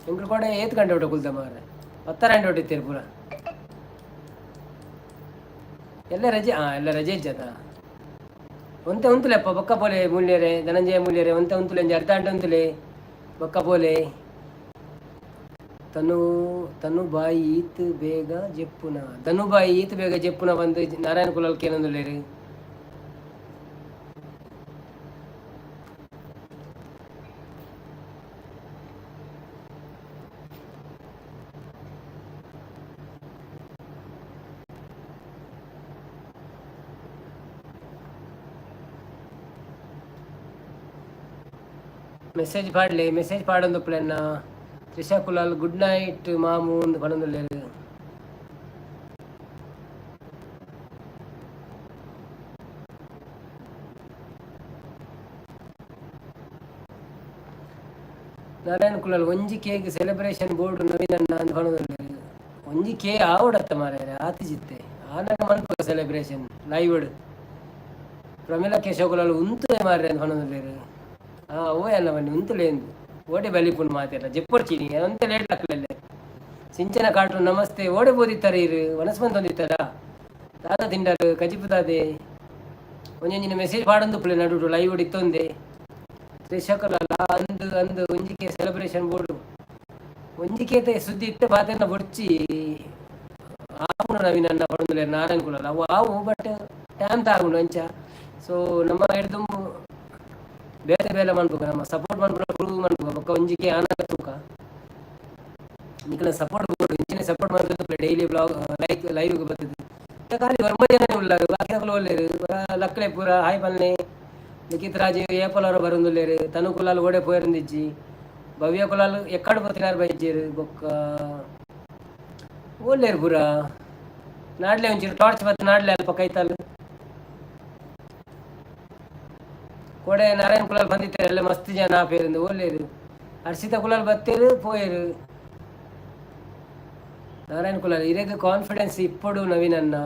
ಎಂಕ್ಲು ಕೂಡ ಏತ್ ಗಂಟೆ ಒಟ್ಟು ಕುಲ್ದ ಮಾರ್ರೆ? ಪತ್ತರ ಗಂಟೆ ಹೊಟ್ಟಿತ್ತೇರು ಪೂರ. ಎಲ್ಲ ರಜೆ, ಹಾಂ ಎಲ್ಲ ರಜೆ ಇಜ್ಜದ. ಒಂತೆ ಉಂತುಲೆಪ್ಪ, ಬೊಕ್ಕ ಪೋಲೆ ಮೂಲ್ಯರೆ. ಧನಂಜಯ ಮೂಲ್ಯರೆ, ಒಂತೆ ಉಂತುಲೆ, ಒಂಜಿ ಅರ್ಧ ಗಂಟೆ ಉಂತುಲೆ, ಬೊಕ್ಕ ಪೋಲೆ. ತನು ತನು ಬಾಯಿ ಈತ್ ಬೇಗ ಜೆಪ್ಪುನ, ಧನುಬಾಯಿ ಈತ್ ಬೇಗ ಜೆಪ್ಪುನ ಬಂದು ನಾರಾಯಣ ಕುಲಾಲ್ ಕೇನೊಂದುಲ್ಲೆರ್. ಮೆಸೇಜ್ ಪಾಡ್ಲೆ, ಮೆಸೇಜ್ ಪಾಡೊಂದುಪ್ಪುಲೆನ್ನ. ತ್ರಿಷಾ ಕುಲಾಲ್ ಗುಡ್ ನೈಟ್ ಮಾಮು ಅಂದ್ ಪನೊಂದುಲ್ಲೆರ್. ನಾರಾಯಣ ಕುಲಾಲ್ ಒಂಜಿ ಕೇಕ್ ಸೆಲೆಬ್ರೇಷನ್ ಬೋರ್ಡ್ ನವೀನಣ್ಣ ಅಂದ್ ಪನೊಂದುಲ್ಲೆರ್. ಒಂಜಿ ಕೆ ಆವಡತ್ತ ಮಾರ್ರೆ, ಆತಿಜಿತ್ತೆ ಆನಗ ಮನ್ಪುವ ಸೆಲೆಬ್ರೇಷನ್ ಲೈವ್. ಪ್ರಮಿಳಾ ಕೇಶವ ಕುಲಾಲ್ ಉಂತುಲೆ ಮಾರ್ರೆ ಪನೊಂದುಲ್ಲೆರ್. ಆ ಓ ಅಲ್ಲ ಬನ್ನಿ ಉಂತುಲೆ ಓಡೆ ಬಲಿಪುಂಡು ಮಾತೆರ್ಲ ಜೆಪ್ಪೊಡ್ಚಿನಿ ಒಂತೆ ಲೇಟ್ ಲಕ್ಕುಲೆಲ್ಲೆ. ಸಿಂಚನ ಕಾಟು ನಮಸ್ತೆ. ಓಡೆ ಬೋದಿತ್ತರ ಇರು ವನಸ್ ಮಂತೊಂದಿತ್ತರ? ದಾದ ತಿಂಡರು? ಕಜಿಪು ದಾದೆ? ಒಂಜೊಂಜಿನ ಮೆಸೇಜ್ ಪಾಡೊಂದು ಪುಲೆ ನಡುಟು ಲೈವ್ ಇತ್ತೊಂದೆ. ತ್ರಿಶಕಲಲ್ಲ ಅಂದು ಅಂದು ಒಂಜಿಕೆ ಸೆಲೆಬ್ರೇಷನ್ ಬೋಡು ಒಂಜಿಕೇತೆ ಸುದ್ದಿ ಇತ್ತೆ ಪಾತೆರ್ನ ಬೊಡ್ಚಿ ಆಪುಂಡು ನವೀನ್ ಅಣ್ಣ ಪಡೊಂದುಲ್ಲೆರ್. ನಾರಾಯಣ ಕುಲಾಲ್ ಅವು ಆವು, ಬಟ್ ಟೈಮ್ ತಾಗುಂಡು ಅಂಚ. ಸೊ ನಮ್ಮ ಎಡ್ದುಂಬು ಬೇತೆ ಬೇಲೆ ಮನ್ಪುಗ, ನಮ್ಮ ಸಪೋರ್ಟ್ ಮನ್ಪುನ ಪ್ರೂವ್ ಮನ್ಪುಗ. ಬೊಕ್ಕ ಒಂಜಿಕೆ ಆನಂದ ತೂಕ. ನಿಕಲ್ನ ಸಪೋರ್ಟ್ ಬೋಡು, ಇಂಚಿನ ಸಪೋರ್ಟ್ ಮಲ್ತೊಂದು ಡೈಲಿ ಬ್ಲಾಗ್ ಲೈಕ್ ಲೈವ್ ಬತ್ತುದು. ಖಾಲಿ ಒರ್ಂಬ ಜನ ಉಲ್ಲರು, ಬಾಕಿ ಉಲ್ಲೆರ್. ಲಕ್ಲೆ ಪೂರ ಹಾಯ್ ಪನ್ಲೆ. ಲಿಖಿತ್ ರಾಜ್ ಏಪಲರ ಬರೊಂದುಲ್ಲೆರ್. ತನು ಕುಲಾಲ್ ಓಡೆ ಪೋಯೆರಂದಿಜ್ಜಿ. ಭವ್ಯ ಕುಲಾಲ್ ಎಕ್ಕಡ್ ಪೋತಿನಾರ್ ಬೈಜೆರ್. ಬೊಕ್ಕ ಓಲ್ಲೆರ್ ಪೂರ? ನಾಡ್ಲೆ ಒಂಚೂರು ಟಾರ್ಚ್ ಬತ್ತು ನಾಡ್ಲೆ ಅಲ್ಪ ಕೈತಲ್. ಕೋಡೆ ನಾರಾಯಣ ಕುಲಾಲ್ ಬಂದಿತ್ತಾರೆ ಎಲ್ಲ ಮಸ್ತ್ ಜನ ಆಪೇರಿಂದು. ಓಲ್ಲೇರು? ಹರ್ಷಿತ ಕುಲಾಲ್ ಬತ್ತೇರು ಪೋಯೆರು. ನಾರಾಯಣ ಕುಲಾಲ್ ಇರೆಗ್ ಕಾನ್ಫಿಡೆನ್ಸ್ ಇಪ್ಪೊಡು ನವೀನ್ ಅಣ್ಣ.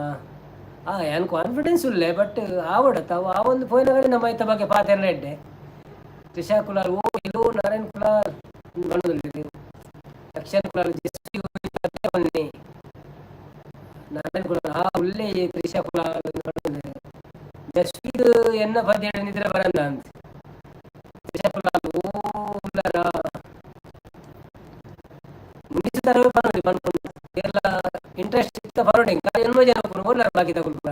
ಆ ಯಾನ್ ಕಾನ್ಫಿಡೆನ್ಸ್ ಉಲ್ಲೆ, ಬಟ್ ಆವಡತ್ತ ಅವು ಆ ಒಂದು ಪೋಯಿನಗಡೆ ನಮ್ಮ ಐತ ಬಗ್ಗೆ ಪಾತೆರ್ನ ಎಡ್ಡೆ. ತ್ರಿಷಾ ಕುಲಾಲ್ ಓ ಇಲ್ಲೋ ನಾರಾಯಣ್ ಕುಲಾಲ್ ಪನೊಂದುಲ್ಲೆರ್. ಲಕ್ಷಣ್ ಕುಲಾಲ್ ಬನ್ನಿ. ನಾರಾಯಣ್ ಕುಲಾಲ್ ಆ ಉಲ್ಲೆ ತ್ರಿಷಾ ಕುಲಾಲ್ ಪನೊಂದುಲ್ಲೆರ್. ಜಸ್ವಿಗ್ ಎನ್ನ ಪದ್ಯ ನಿದ್ರೆ ಬರಂದ ಅಂತ. ತ್ರಿಷಾ ಕುಲಾಲ್ ಓ ಉಲ್ಲರ ಮುನಿಸಿದಾರ ಪನೊಲಿ ಪನ್ಪುಂಡು. ಏರ್ಲ ಇಂಟ್ರೆಸ್ಟ್ ಇತ್ತ ಪನೊಡು. ಎಂಕ ಎನ್ಮ ಜನ ಉಪ್ಪುನು, ಓಲ್ಲರ್ ಬಾಕಿದಕುಲು ಪೂರ?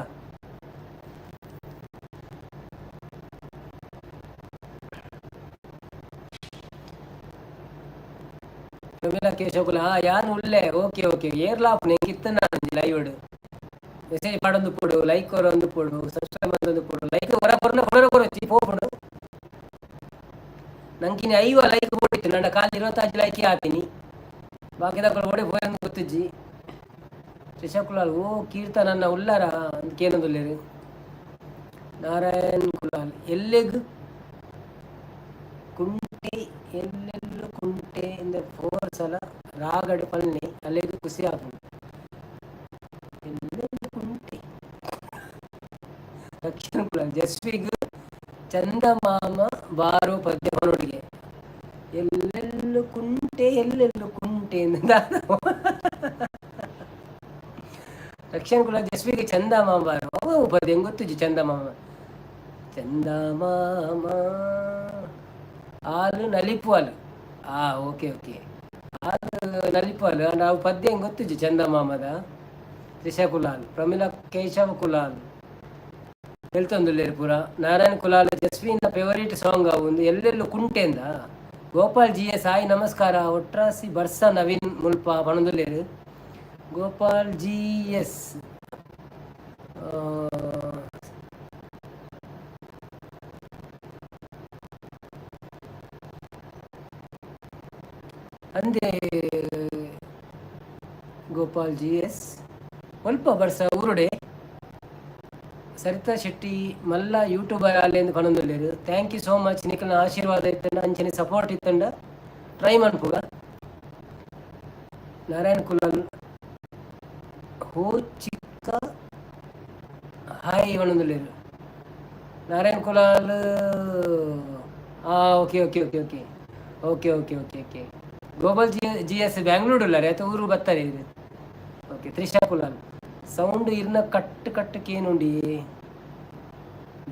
ಪ್ರಮೀಳಾ ಕೇಶವ ಕುಲಾಲ್ ಆ ಯಾನ್ ಉಲ್ಲೆ. ಓಕೆ ಓಕೆ, ಏರ್ಲ ಆಪುನ ಎಂಕ್ ಇತ್ತನ ಲೈವ್ ಮೆಸೇಜ್ ಪಾಡೊಂದು ಪೋಡು, ಲೈಕ್ ಕೊರೊಂದು ಪೋಡು, ಸಬ್ಸ್ಕ್ರೈಬ್ ಮಂತೊಂದು ಪೋಡು. ಲೈಕ್ ಒರ ಕೊರ್ನ ಕೊರೊರ ಕೊರೊಚ್ಚಿ ಪೋಪುಂಡು. ನಂಕಿನಿ 50 ಲೈಕ್ ಬೋಡಿತ್ತು ನಂಡ ಖಾಲಿ 25 ಲೈಕ್ ಆತಿನಿ. ಬಾಕಿದಕುಲು ಓಡೆ ಪೋಯೆರ್ ಗೊತ್ತಿಜ್ಜಿ. ತ್ರಿಷಾ ಕುಲಾಲ್ ಓ ಕೀರ್ತನನ್ನ ಉಲ್ಲಾರ ಅಂದ್ ಕೇನೊಂದುಲ್ಲೆರ್. ನಾರಾಯಣ್ ಕುಲಾಲ್ ಎಲ್ಲೆಗ್ ಕುಂಟೆ ಎಲ್ಲೆಲ್ಲು ಕುಂಟೆ ಇಂದ ಫೋರ್ ಸಲ ರಾಗಡ್ ಪನ್ಲೆ ಅಲೆಗ್ ಖುಷಿ ಆಪುಂಡು. ಎಲ್ಲೆಲ್ಲು ಕುಂಟೆ. ದಕ್ಷಿಣ ಕುಲಾಲ್ ಜಸ್ವಿಗ್ ಚಂದಮಾಮ ಬಾರೋ ಪದ್ಯ ಪನೊಡಿಗೆ. ಎಲ್ಲೆಲ್ಲು ಕುಂಟೆ ಎಲ್ಲೆಲ್ಲು ಕುಂಟೆ. ದಕ್ಷಿಣ ಕುಲಾಲ್ ಜಸ್ವಿಗೆ ಚಂದಮಾಮ ಬಾರೋ ಅವು ಪದ್ಯ ಹೆಂಗ್ ಗೊತ್ತುಜ್ಜಿ. ಚಂದಮಾಮ ಚಂದಮಾಮ ಆಲು ನಲಿಪುವಲು. ಆ ಓಕೆ ಓಕೆ, ಆಲು ನಲಿಪುವಲು. ನಾವು ಪದ್ಯ ಹೆಂಗ್ ಗೊತ್ತುಜ್ಜಿ ಚಂದಮಾಮದ. ತ್ರಿಷಾ ಕುಲಾಲ್, ಪ್ರಮಿಳಾ ಕೇಶವ ಕುಲಾಲ್ ಹೇಳ್ತೊಂದುಲ್ಲೆರ್ ಪೂರ. ನಾರಾಯಣ್ ಕುಲಾಲ್ ಜಸ್ವಿನ ಫೇವರೇಟ್ ಸಾಂಗ್ ಅವು ಒಂದು ಎಲ್ಲೆಲ್ಲು ಕುಂಟೆಂದ. ಗೋಪಾಲ್ ಜಿ ಎಸ್ ಹಾಯ್ ನಮಸ್ಕಾರ. ಒಟ್ರಾಸಿ ಬರ್ಸ ನವೀನ್ ಮುಲ್ಪ ಪನೊಂದುಲ್ಲೆರ್. ಗೋಪಾಲ್ ಜಿ ಎಸ್ ಅಂದೆ ಗೋಪಾಲ್ ಜಿ ಎಸ್ ಒಲ್ಪ ಬರ್ಸ ಊರುಡೆ. ಸರಿತಾ ಶೆಟ್ಟಿ ಮಲ್ಲ YouTuber Aale ಪನೊಂದುಲ್ಲೆರ್. Thank you so much. ನಿಕಲ್ನ ಆಶೀರ್ವಾದ ಇತ್ತಂಡ ಅಂಚನೆ ಸಪೋರ್ಟ್ ಇತ್ತಂಡ ಟ್ರೈ ಮನ್ಪುಗ. ನಾರಾಯಣ್ ಕುಲಾಲ್ ಹೋ ಚಿಕ್ಕ ಹಾಯ್ ಪನೊಂದುಲ್ಲೆರ್. ನಾರಾಯಣ್ ಕುಲಾಲ್ ಆ okay okay okay okay okay okay okay okay. Gopal G G S Bangalore ಉಲ್ಲಾರೆ ಅಥವಾ ಊರು ಬತ್ತಾರೆ ಇದು? ಓಕೆ. ತ್ರಿಷಾ ಕುಲಾಲ್ ಸೌಂಡ್ ಇರ್ನ ಕಟ್ ಕಟ್ ಕೇನುಂಡಿ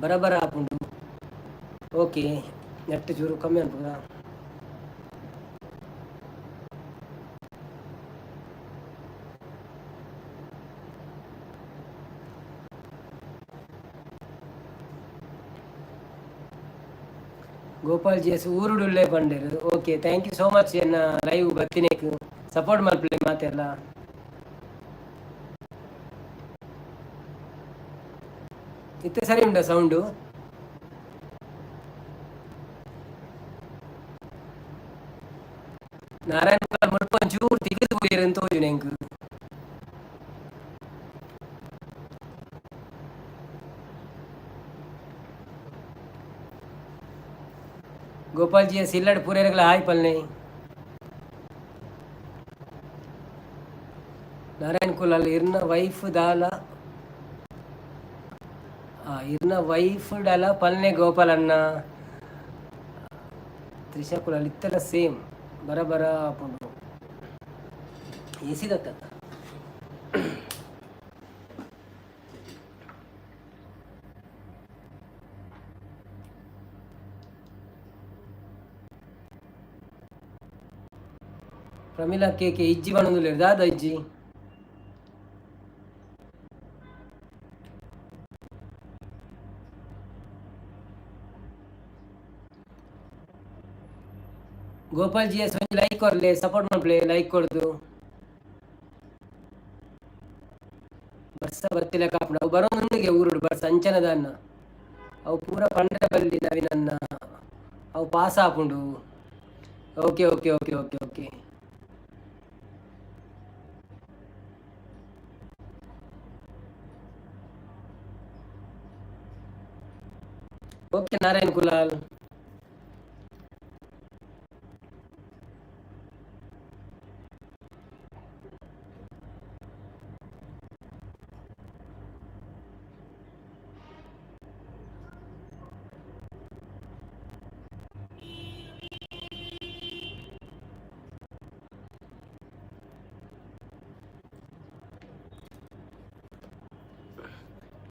ಬರಬರ ಆಪುಂಡು. ಓಕೆ, ನೆಟ್ ಚೂರು ಕಮ್ಮಿ ಅನ್ಪುಗ. ಗೋಪಾಲ್ ಜಿ ಎಸ್ ಊರುಡುಲ್ಲೆ ಪಂಡೆರ್. Okay, thank you so much. ಎನ್ನ ಲೈವ್ ಬತ್ತಿನೇಕ್ ಸಪೋರ್ಟ್ ಮಲ್ಪಲೆ ಮಾತೆರ್ಲ. ಇತ್ತೆ ಸರಿ ಉಂಡ ಸೌಂಡು? ನಾರಾಯಣ ಮುಲ್ಪ ಒಂಚೂರು ತಿಕ್ಕ್ದ್ ಪೋಯೆರ್ ಅಂತ ತೋಜುನೆ ಎಂಕ್. ಗೋಪಾಲ್ ಜಿ ಸಿಲ್ಲಡ್ ಪೂರೇರೆಗ್ಲ ಹಾಯ್ ಪಲ್ನೆ. ನಾರಾಯಣ್ ಕುಲಾಲ್ ಇರ್ನ ವೈಫ್ ದಾಲ ಇರ್ನ ವೈಫ್ ಡಲ ಪಲ್ನೆ ಗೋಪಾಲಣ್ಣ. ತ್ರಿಷಾ ಕುಲಾಲ್ ಇತ್ತೆಲ್ಲ ಸೇಮ್ ಬರ ಬರ ಆಪುಂಡು. ಎಸಿದತ್ತ. ಪ್ರಮೀಳಾ ಕೆ ಕೆ ಇಜ್ಜಿ ಪನೊಂದುಲ್ಲೆರ್ ದಾದ ಇಜ್ಜಿ? ಗೋಪಾಲ್ ಜಿ ಎಸ್ ಒಂಜಿ ಲೈಕ್ ಕೊರ್ಲೆ, ಸಪೋರ್ಟ್ ಮಲ್ಪಲೆ ಲೈಕ್ ಕೊರ್ದು. ಬರ್ಸ ಬತ್ತಿಲೆಕ ಆಪುಂಡು. ಅವು ಬರೋಂದುಂಡುಗೆ ಊರುಡು ಬರ್ಸ ಅಂಚನೆ ದಾನ್ನ. ಅವು ಪೂರ ಪಂಡ್ರೆ ಬಲ್ಲಿ ನವೀನನ್ನ, ಅವು ಪಾಸ್ ಆಪುಂಡು. Okay okay okay okay okay. Okay Narayan Kulal.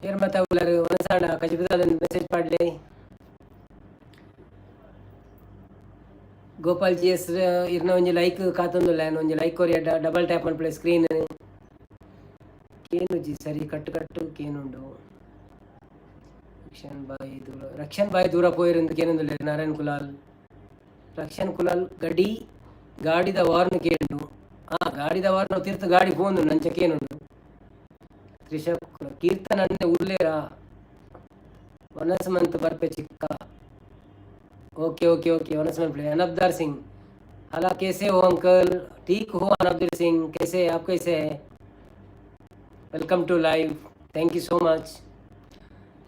ಏರ್ ಮಾತ ಉಲ್ಲರ್ ವನಸಾಂಡ ಕಜಿಪುದಾದ ಮೆಸೇಜ್ ಪಾಡ್ಲೆ. ಗೋಪಾಲ್ ಜಿ ಎಸ್ ಇರ್ನ ಒಂಜಿ ಲೈಕ್ ಕಾತೊಂದುಲ್ಲ, ಯಾನ್ ಒಂಜಿ ಲೈಕ್ ಕೊರಿಯಡ, ಡಬಲ್ ಟ್ಯಾಪ್ ಮಲ್ಪುಲೆ ಸ್ಕ್ರೀನ್. ಕೇನುಜಿ ಸರಿ ಕಟ್ಟು ಕಟ್ಟು ಕೇನುಂಡು. ರಕ್ಷನ್ ಬಾಯಿ ದೂರ, ರಕ್ಷನ್ ಬಾಯಿ ದೂರ ಪೋಯಿರಂದು ಕೇನೊಂದುಲ್ಲೆರ್ ನಾರಾಯಣ್ ಕುಲಾಲ್. ರಕ್ಷನ್ ಕುಲಾಲ್ ಗಡಿ ಗಾಡಿದ ವಾರ್ನ್ ಕೇಂಡು. ಆ ಗಾಡಿದ ವಾರ್ನ್ ತಿರ್ತು ಗಾಡಿ ಪೋಂದುಂಡು ಅಂಚ ಕೇನುಂಡು. ತ್ರಿಷಾ ಕೀರ್ತನ ಅಣ್ಣೆ ಉಲ್ಲೇರಾ? ವನಸ್ ಮಂತ್ ಬರ್ಪೆ ಚಿಕ್ಕ. Okay okay okay, वनस month play. अनबदार Singh हाला, कैसे हो अंकल? ठीक हो अनबदार सिंह, कैसे हैं आप? कैसे हैं? Welcome to live, thank you so much.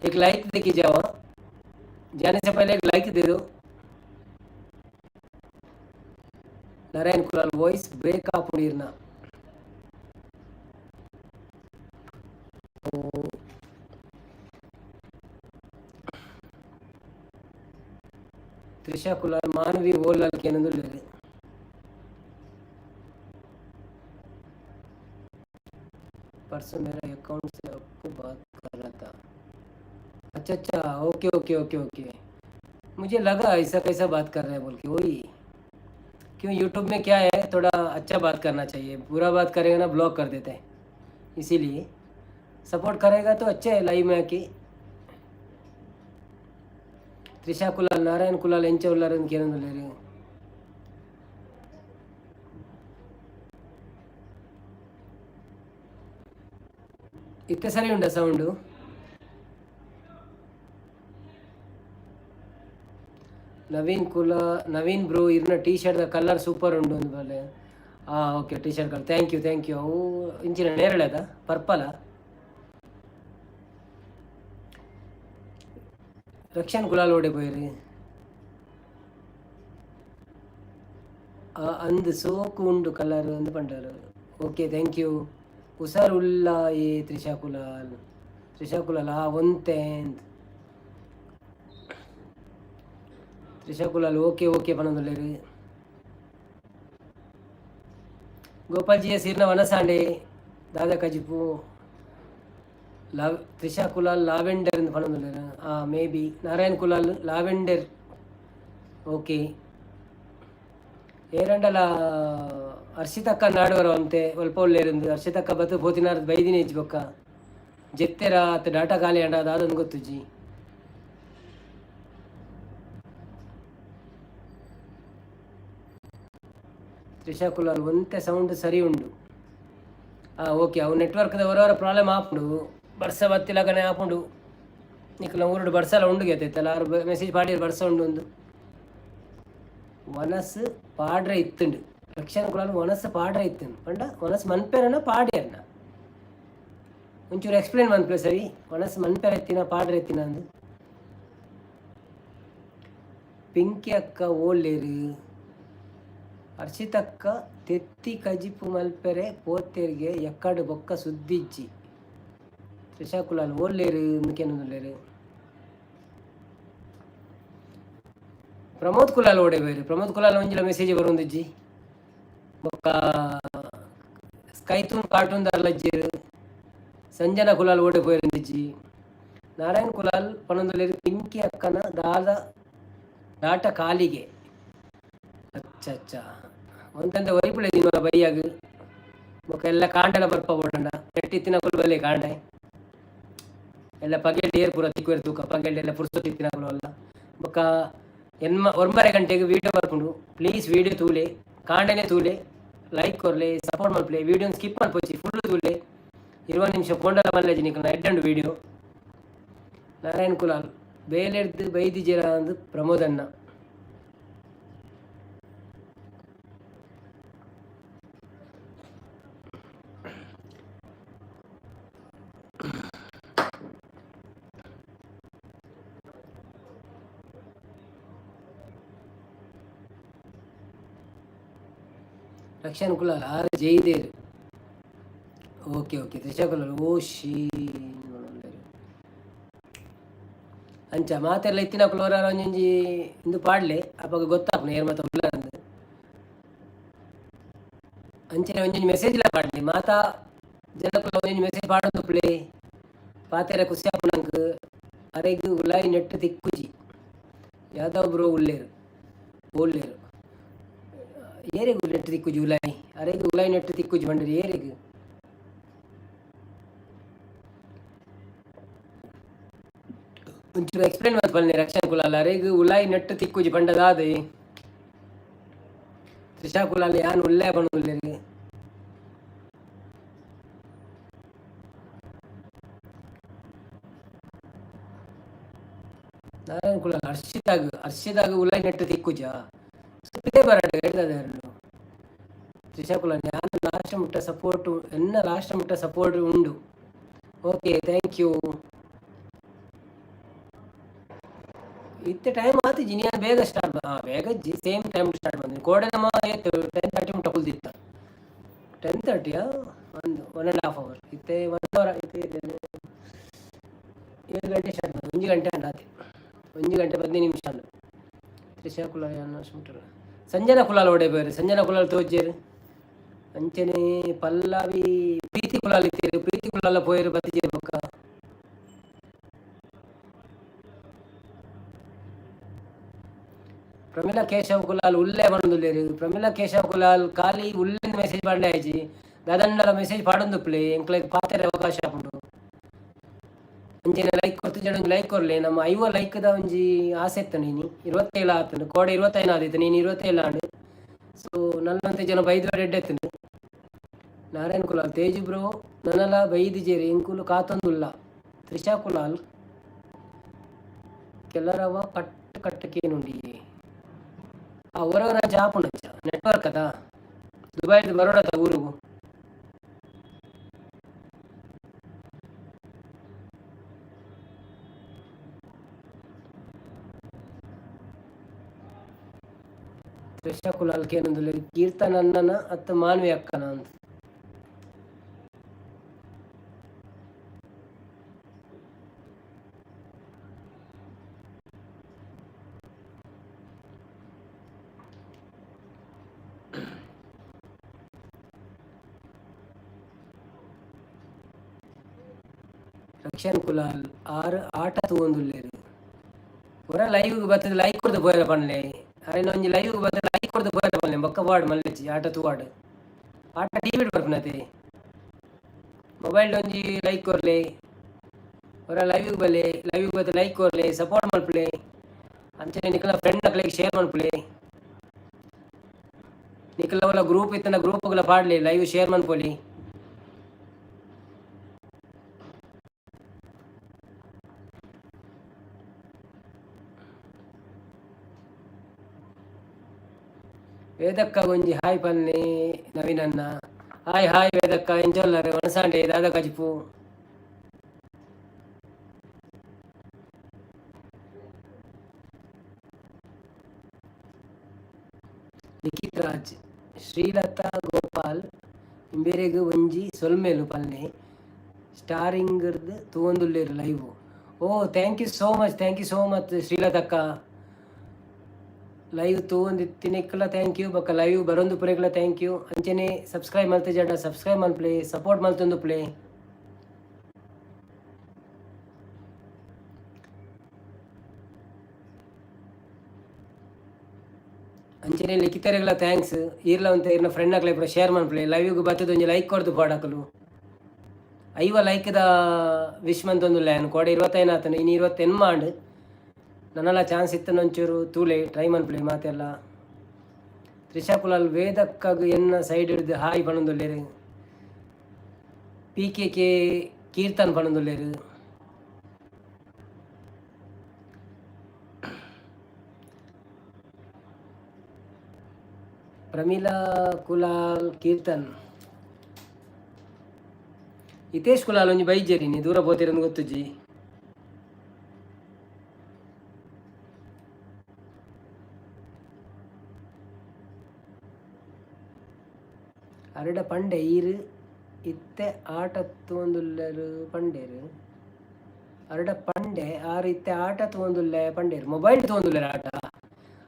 एक लाइक दे के जाओ, हाँ? जाने से पहले एक लाइक दे दो। नारायण कुलाल वॉइस ब्रेक ಆಪುಂಡು. ತ್ರಿಷಾ ಕುಲಾಲ್ ಮಾನವಿ ಓಲಾಲ್ ಕೇನೊಂದುಲ್ಲೆರ್. परसों मेरा अकाउंट से आपको बात कर रहा था। अच्छा अच्छा, ओके ओके ओके ओके। मुझे लगा ऐसा कैसा बात कर रहे हैं बोल के। वही क्यों, यूट्यूब में क्या है, थोड़ा अच्छा बात करना चाहिए। बुरा बात करेगा ना, ब्लॉक कर देते हैं। इसीलिए सपोर्ट करेगा तो अच्छा है लाइव में आके। ತ್ರಿಷಾ ಕುಲಾಲ್ ನಾರಾಯಣ್ ಕುಲಾಲ್ ಎಂಚ ಉಲ್ಲಾರ್ ಅಂತ ಕೇನೊಂದುಲ್ಲೆರ್. ಇತ್ತೆ ಸರಿ ಉಂಡ ಸೌಂಡು? ನವೀನ್ ಕುಲ ನವೀನ್ ಬ್ರೋ, ಇರ್ನ ಟೀ ಶರ್ಟ್ ಕಲರ್ ಸೂಪರ್ ಉಂಡು ಒಂದು ಬಲೆ. ಹಾಂ okay, T shirt colour, thank you thank you. ಅವು ಇಂಚಿನ ನೇರಳೆದ ಪರ್ಪಲ. ರಕ್ಷನ್ ಕುಲಾಲ್ ಓಡೆ ಪೋಯೆರ್? ಅಂದ್ ಸೋಕು ಉಂಡು ಕಲರ್ ಅಂದ್ ಪಂಡರ್. Okay, thank you. ಹುಷಾರ್ ಉಲ್ಲ ಏ ತ್ರಿಷಾ ಕುಲಾಲ್? ತ್ರಿಷಾ ಕುಲಾಲ್ ಆ ಒಂತೆ. ತ್ರಿಷಾ ಕುಲಾಲ್ ಓಕೆ ಓಕೆ ಪನೊಂದುಲ್ಲೆರ್. ಗೋಪಾಲ್ ಜಿ ಎಸ್ ಇರ್ನ ವನಸಾಂಡೆ ದಾದಾ ಕಜಿಪು? ಲವ್ ತ್ರಿಷಾ ಕುಲಾಲ್ ಲಾವೆಂಡರ್ ಇಂದ್ ಪನೊಂದುಲ್ಲೆರ್. ಆ may be. Narayan Kulal lavender, okay. ಏರಂಡಲ ಹರ್ಷಿತಕ್ಕ ನಾಡುವರ ಅಂತೆ ಒಲ್ಪ ಉಲ್ಲೇರಿಂದು. ಹರ್ಷಿತಕ್ಕ ಬತ್ತು ಪೋತಿನಾರ್ ಬೈದಿನಿ ಇಜ್ಜಿ ಬೊಕ್ಕ ಜೆತ್ತೆರ ಅತ್ ಡಾಟಾ ಖಾಲಿ ಅಂಡ ದಾದನ್ ಗೊತ್ತುಜ್ಜಿ. ತ್ರಿಷಾ ಕುಲಾಲ್ ಒಂತೆ ಸೌಂಡ್ ಸರಿ ಉಂಡು. ಹಾಂ ಓಕೆ, ಅವು ನೆಟ್ವರ್ಕ್ದ ಹೊರವರ ಪ್ರಾಬ್ಲಮ್ ಆಪುಂಡು. ಬರ್ಸ ಬತ್ತಿಲಗನೆ ಆಪುಂಡು. ನಿಕ್ಲ ಊರುಡು ಬರ್ಸಲ ಉಂಡು ಗೆತ್ತೈತಲ್ಲ, ಆರು ಮೆಸೇಜ್ ಪಾಡಿರ್ ಬರ್ಸ ಉಂಡು ಒಂದು. ವನಸ್ ಪಾಡ್ರೆ ಇತ್ತುಂಡು ರಕ್ಷಣ ಕುಲಾಲ್. ವನಸ್ ಪಾಡ್ರೆ ಇತ್ತುಂಡು ಪಂಡ ವನಸ್ ಮನ್ಪೆರನ ಪಾಡ್ಯರ್ನ? ಒಂಚೂರು ಎಕ್ಸ್ಪ್ಲೇನ್ ಮನ್ಪುಲೆ ಸರಿ. ವನಸ್ ಮನ್ಪೆರ ಎತ್ತಿನ ಪಾಡ್ರೆ ಎತ್ತಿನ ಅಂದು. ಪಿಂಕಿ ಅಕ್ಕ ಓಲ್ಲೇರು? ಹರ್ಷಿತಕ್ಕ ತೆತ್ತಿ ಕಜಿಪು ಮಲ್ಪೆರೆ ಪೋತೆರ್ಗೆ ಎಕ್ಕಡ್ ಬೊಕ್ಕ ಸುದ್ದಿಜ್ಜಿ. ತ್ರಿಷಾ ಕುಲಾಲ್ ಓಲ್ಲೇರು? ಇಂದಕೇನೊಂದುಲ್ಲೆರ್. ಪ್ರಮೋದ್ ಕುಲಾಲ್ ಓಡೆ ಬೇರೆ? ಪ್ರಮೋದ್ ಕುಲಾಲ್ ಒಂಜಿಲ ಮೆಸೇಜ್ ಬರೊಂದಿಜ್ಜಿ. ಬೊಕ್ಕ ಸ್ಕೈತೂನ್ ಕಾರ್ಟೂನ್ ದಾರ್ಲಜ್ಜೆರ್. ಸಂಜನಾ ಕುಲಾಲ್ ಓಡೆ ಪೋಯೆರಂದಿಜ್ಜಿ. ನಾರಾಯಣ್ ಕುಲಾಲ್ ಪನೊಂದುಲ್ಲೆರ್, ಪಿಂಕಿ ಅಕ್ಕನ ದಾದ ದಾಟ ಕಾಲಿಗೆ. ಅಚ್ಚ ಅಚ್ಚ, ಒಂತಂದೆ ಒರಿಪುಲೆ ದಿನೊಲ ಬಯ್ಯಗ್. ಬೊಕ ಎಲ್ಲ ಕಾಂಡೆಲ ಬರ್ಪ ಬೋಡಂಡ ನೆಟ್ ಇತ್ತಿನಕುಲು ಬಲೆ ಕಾಂಡೆ. ಎಲ್ಲ ಪಗೆಲ್ಡ್ ಏರ್ ಪೂರ ತಿಕ್ಕುವೆರ್ ತೂಕ. ಪಗೆಲ್ಡ್ ಎಲ್ಲ ಪುರ್ಸೊತ್ತು ಇತ್ತಿನಕುಲು ಅಲ್ಲ. ಬೊಕ ಎನ್ಮ ಒರ್ಂಬರೆ ಗಂಟೆಗ್ ವೀಡಿಯೋ ಬರ್ಪುಂಡು. ಪ್ಲೀಸ್ ವೀಡಿಯೋ ತೂಲೆ, ಕಾಂಡೆನೆ ತೂಲೆ, ಲೈಕ್ ಕೊರ್ಲೆ, ಸಪೋರ್ಟ್ ಮಲ್ಪುಲೆ. ವೀಡಿಯೋನ್ ಸ್ಕಿಪ್ ಮಲ್ಪೊಚ್ಚಿ, ಫುಲ್ ತೂಲೆ. 20 ನಿಮಿಷ ಪೋಂಡಲ ಮಲ್ಲೆಜಿ ನಿಕಲ್ನ, ಎಡ್ಡೆ ವೀಡಿಯೋ. ನಾರಾಯಣ್ ಕುಲಾಲ್ ಬೇಲೆಡ್ದ್ ಬೈದಿಜೆರಾ ಅಂದ್ ಪ್ರಮೋದಣ್ಣ. ರಕ್ಷಣ್ ಕುಲಾಲ್ ಆರ್ ಜೈದೇರ್. ಓಕೆ ಓಕೆ, ತ್ರಿಷಾ ಕುಲಾಲ್ ಓ ಶೀ. ಅಂಚ ಮಾತೆರ್ಲ ಇತ್ತಿನಕುಲು ಒರಾರ ಒಂಜೊಂಜಿ ಇಂದು ಪಾಡ್ಲೆ, ಅಪಗ ಗೊತ್ತಾಪುಂಡು ಏರ್ ಮಾತ ಉಲ್ಲರಂದ್. ಅಂಚನೆ ಒಂಜೊಂಜಿ ಮೆಸೇಜ್ಲ ಪಾಡ್ಲೆ. ಮಾತಾ ಜನಕುಲು ಒಂಜೊಂಜಿ ಮೆಸೇಜ್ ಪಾಡೊಂದುಪ್ಪುಲೆ, ಪಾತೆರ ಖುಷಿ ಆಪುಂಡು ನಂಕ್. ಅರೆಗ್ ಉಲಾಯಿ ನೆಟ್ ತಿಕ್ಕುಜಿ. ಯಾದವ್ ಬ್ರೋ ಉಲ್ಲೆರ್, ಉಲ್ಲೆರ್. ಏರೆಗ್ ನೆಟ್ ತಿಕ್ಕುಜಿ ಉಲಾಯಿ? ಅರೆಗ್ ಉಲಾಯಿ ನೆಟ್ ತಿಕ್ಕುಜಿ ಪಂಡೆರ್, ಏರೆಗ್? ಒಂಚೂರು ಎಕ್ಸ್ಪ್ಲೇನ್ ಮಲ್ತ್ ಪನ್ಲೆ ರಕ್ಷಣ್ ಕುಲಾಲ್, ಅರೆಗ್ ಉಲಾಯಿ ನೆಟ್ ತಿಕ್ಕುಜಿ ಪಂಡ ದಾದೆ? ತ್ರಿಷಾ ಕುಲಾಲ್ ಯಾನ್ ಉಲ್ಲೆ ಪಂಡೊಂದುಲ್ಲೆರ್. ನಾರಾಯಣ್ ಕುಲಾಲ್ ಹರ್ಷಿತಾಗ್, ಹರ್ಷಿತಾಗ್ ಉಲಾಯಿ ನೆಟ್ ತಿಕ್ಕುಜಾ? ಪಿದೈ ಬರಡ್ ಎಡ್ದದ. ತ್ರಿಷಾ ಕುಲಾಲ್ ಯಾನ್ ಲಾಸ್ಟ್ ಮುಟ್ಟ ಸಪೋರ್ಟ್, ಎನ್ನ ಲಾಸ್ಟ್ ಮುಟ್ಟ ಸಪೋರ್ಟ್ ಉಂಡು. Okay, thank you. ಇತ್ತೆ ಟೈಮ್ ಆತಿಜಿ, ನೀನು ಬೇಗ ಸ್ಟಾರ್ಟ್, ಬೇಗ ಇಜ್ಜಿ, ಸೇಮ್ ಟೈಮ್ ಸ್ಟಾರ್ಟ್ ಬಂದಿನಿ. ಕೋಡೆ ನಮ್ಮ ಏತ್ 10:30 ಮುಟ್ಟ ಕುಲ್ದಿತ್ತ. 10:30ಯಾ? ಒಂದು 1.5 ಅವರ್. ಇತ್ತೆ 1 ಅವರ್. ಇತ್ತೆ 7 ಗಂಟೆ ಸ್ಟಾರ್ಟ್ ಬಂದು 1 ಗಂಟೆ ಆಂಡ್ ಆತೆ. 1 ಗಂಟೆ 15 ನಿಮಿಷ ಆಂಡ್. ತ್ರಿಷಾ ಕುಲಾಲ್ ಸಂಜನಾ ಕುಲಾಲ್ ಓಡೆ ಪೋಯೆರ್? ಸಂಜನಾ ಕುಲಾಲ್ ತೋಜೆರ್. ಅಂಚನೆ ಪಲ್ಲವಿ ಪ್ರೀತಿ ಕುಲಾಲ್ ಇತ್ತೆರ್. ಪ್ರೀತಿ ಕುಲಾಲ ಪೋಯೆರ್, ಬತ್ತಿಜೆರ್ ಬೊಕ್ಕ. ಪ್ರಮೀಳಾ ಕೇಶವ್ ಕುಲಾಲ್ ಉಲ್ಲೆ ಪನೊಂದುಲ್ಲೆರ್. ಪ್ರಮೀಳಾ ಕೇಶವ್ ಕುಲಾಲ್ ಖಾಲಿ ಉಲ್ಲೆಂದ್ ಮೆಸೇಜ್ ಪಾಡ್ಂಡ ಆಯಿಜಿ, ದಾದಂಡಲ ಮೆಸೇಜ್ ಪಾಡೊಂದುಪ್ಪುಲೆ, ಎಂಕ್ಲೆಗ್ ಪಾತೆರೆ ಅವಕಾಶ ಆಪುಂಡು. ಅಂಚನೆ ಲೈಕ್ ಕೊರ್ತುಜಡ ಒಂಜಿ ಲೈಕ್ ಕೊರ್ಲೆ. ನಮ್ಮ 50 ಲೈಕ್ದ ಒಂಜಿ ಆಸೆ ಇತ್ತುಂಡು, ಇನಿ 27 ಆತುಂಡು. ಕೋಡೆ 25 ಆದಿತ್ತು, ಇನಿ 27 ಆಂಡ್. ಸೊ ನಲ್ಲೊಂತೆ ಜನ ಬೈದ್ವಾಡ್ ಎಡ್ಡೆ ಇತ್ತುಂಡು. ನಾರಾಯಣ್ ಕುಲಾಲ್ ತೇಜು ಬ್ರೋ ನನಲ ಬೈದಿಜೆರ್, ಎಂಕುಲು ಕಾತೊಂದುಲ್ಲ. ತ್ರಿಷಾ ಕುಲಾಲ್ ಕೆಲರವ ಕಟ್ ಕಟ್ ಕೇನುಂಡಿ. ಆ ಒರ ಒರ ಆಪುಂಡು ಅಂಚ, ನೆಟ್ವರ್ಕ್ ಅದ. ದುಬೈಡ್ ಬರೋಡತ ಊರುಗು. ತ್ರಿಷಾ ಕುಲಾಲ್ ಕೇನೊಂದುಲ್ಲೆರ್, ಕೀರ್ತನ್ ಅಣ್ಣನ ಅತ್ತ ಮಾನ್ವಿ ಅಕ್ಕನ ಅಂತ. ರಕ್ಷನ್ ಕುಲಾಲ್ ಆರ್ ಆಟ ತೂವೊಂದುಲ್ಲೆರ್. ಒರ ಲೈವ್ ಬತ್ತದ್ ಲೈಕ್ ಕೊರ್ದು ಪೋಯೆರೆ ಪನ್ಲೆ. ಅರೆನ ಒಂಜಿ ಲೈವ್ ಬತ್ತದ್ ಲೈಕ್ ಕೊರ್ದು ಪೋಯೆರೆ ಪನ್ಲೆ. ಬೊಕ್ಕ ಪಾಡ್ ಮಲ್ಲೆಜ್ಜಿ ಆಟ ತೂವಾಡ್. ಆಟ ಟಿವಿಡ್ ಬರ್ಪುನತೆ, ಮೊಬೈಲ್ ಒಂಜಿ ಲೈಕ್ ಕೊರ್ಲೆ. ಒರ ಲೈವ್ ಬಲೆ, ಲೈವ್ ಬತ್ತು ಲೈಕ್ ಕೊರ್ಲೆ, ಸಪೋರ್ಟ್ ಮಲ್ಪುಲೆ. ಅಂಚನೆ ನಿಕಲ್ನ ಫ್ರೆಂಡ್ ನಕ್ಲೆಗ್ ಶೇರ್ ಮಲ್ಪುಲೆ. ನಿಕಲ್ನ ಒಲ ಗ್ರೂಪ್ ಇತ್ತಂಡ ಗ್ರೂಪ್ಗಳ ಪಾಡ್ಲೆ, ಲೈವ್ ಶೇರ್ ಮನ್ಪೊಲಿ. ವೇದಕ್ಕ ಒಂಜಿ ಹಾಯ್ ಪನ್ನೆ ನವೀನಣ್ಣ. ಹಾಯ್ ಹಾಯ್ ವೇದಕ್ಕ, ಎಂಚ ಉಲ್ಲರ್? ವನಸಾಂಡೆ ದಾದ ಕಜಿಪು? ಲಿಖಿತ್ ರಾಜ್, ಶ್ರೀಲತಾ ಗೋಪಾಲ್ ಇಂಬೆರೆಗ್ ಒಂಜಿ ಸೊಲ್ಮೆಲು ಪನ್ನೆ, ಸ್ಟಾರಿಂಗ್ರ್ದ್ ತೂವೊಂದುಲ್ಲೆರ್ live. Oh, thank you so much, thank you so much ಶ್ರೀಲತಕ್ಕ. ಲೈವ್ ತೂವೊಂದಿತ್ತಿನೆಕ್ಲ thank you ಬೊಕ್ಕ ಲೈವ್ ಬರೊಂದು ಪುರೆಗ್ಲ thank you. ಅಂಚೆನೆ ಸಬ್ಸ್ಕ್ರೈಬ್ ಮಲ್ತಿಜಡ ಸಬ್ಸ್ಕ್ರೈಬ್ ಮಲ್ಪುಲೆ, ಸಪೋರ್ಟ್ ಮಲ್ತೊಂದುಪ್ಪುಲೆ. ಅಂಚೆನೆ ಲಿಖಿತರೆಗ್ಲ thanks. ಈರ್ಲ ಒಂತೆ ಇರ್ನ ಫ್ರೆಂಡ್ ಅಕ್ಲೆ ಪೂರ ಶೇರ್ ಮನ್ಪುಲೆ. ಲೈವ್ಗ್ ಬತ್ತದ ಒಂಜಿ ಲೈಕ್ ಕೊರ್ದು ಪಾಡಕಲು. 50 ಲೈಕ್ದ ವಿಶ್ ಮಂತೊಂದುಲ್ಲೆ ಯಾನ್. ಕೋಡೆ 25 ಆತಂಡ್, ಇನಿ 28 ಆಂಡ್. ನನಲ ಚಾನ್ಸ್ ಇತ್ತಂಡ ಒಂಚೂರು ತೂಲೆ, ಟ್ರೈ ಮನ್ಪುಲೆ ಮಾತೆರ್ಲ. ತ್ರಿಷಾ ಕುಲಾಲ್ ವೇದಕ್ಕಗ್ ಎನ್ನ ಸೈಡ್ ಹಿಡ್ದು ಹಾಯ್ ಪನೊಂದುಲ್ಲೆರ್. ಪಿ ಕೆ ಕೆ ಕೀರ್ತನ್ ಪನೊಂದುಲ್ಲೆರ್. ಪ್ರಮೀಳಾ ಕುಲಾಲ್ ಕೀರ್ತನ್. ಹಿತೇಶ್ ಕುಲಾಲ್ ಒಂಜಿ ಬೈಜೆರ್ ಇನಿ ದೂರ ಪೋತೆರಂದು ಗೊತ್ತುಜ್ಜಿ. ಅರೆಡ ಪಂಡೆ ಈರ್ ಇತ್ತೆ ಆಟ ತೂವೊಂದುಲ್ಲೆರ್ ಪಂಡೆರ್. ಅರೆಡ ಪಂಡೆ ಆರ್ ಇತ್ತೆ ಆಟ ತೂವೊಂದುಲ್ಲೆ ಪಂಡೆರ್. ಮೊಬೈಲ್ ತೂವೊಂದುಲ್ಲೆರ್ ಆಟ.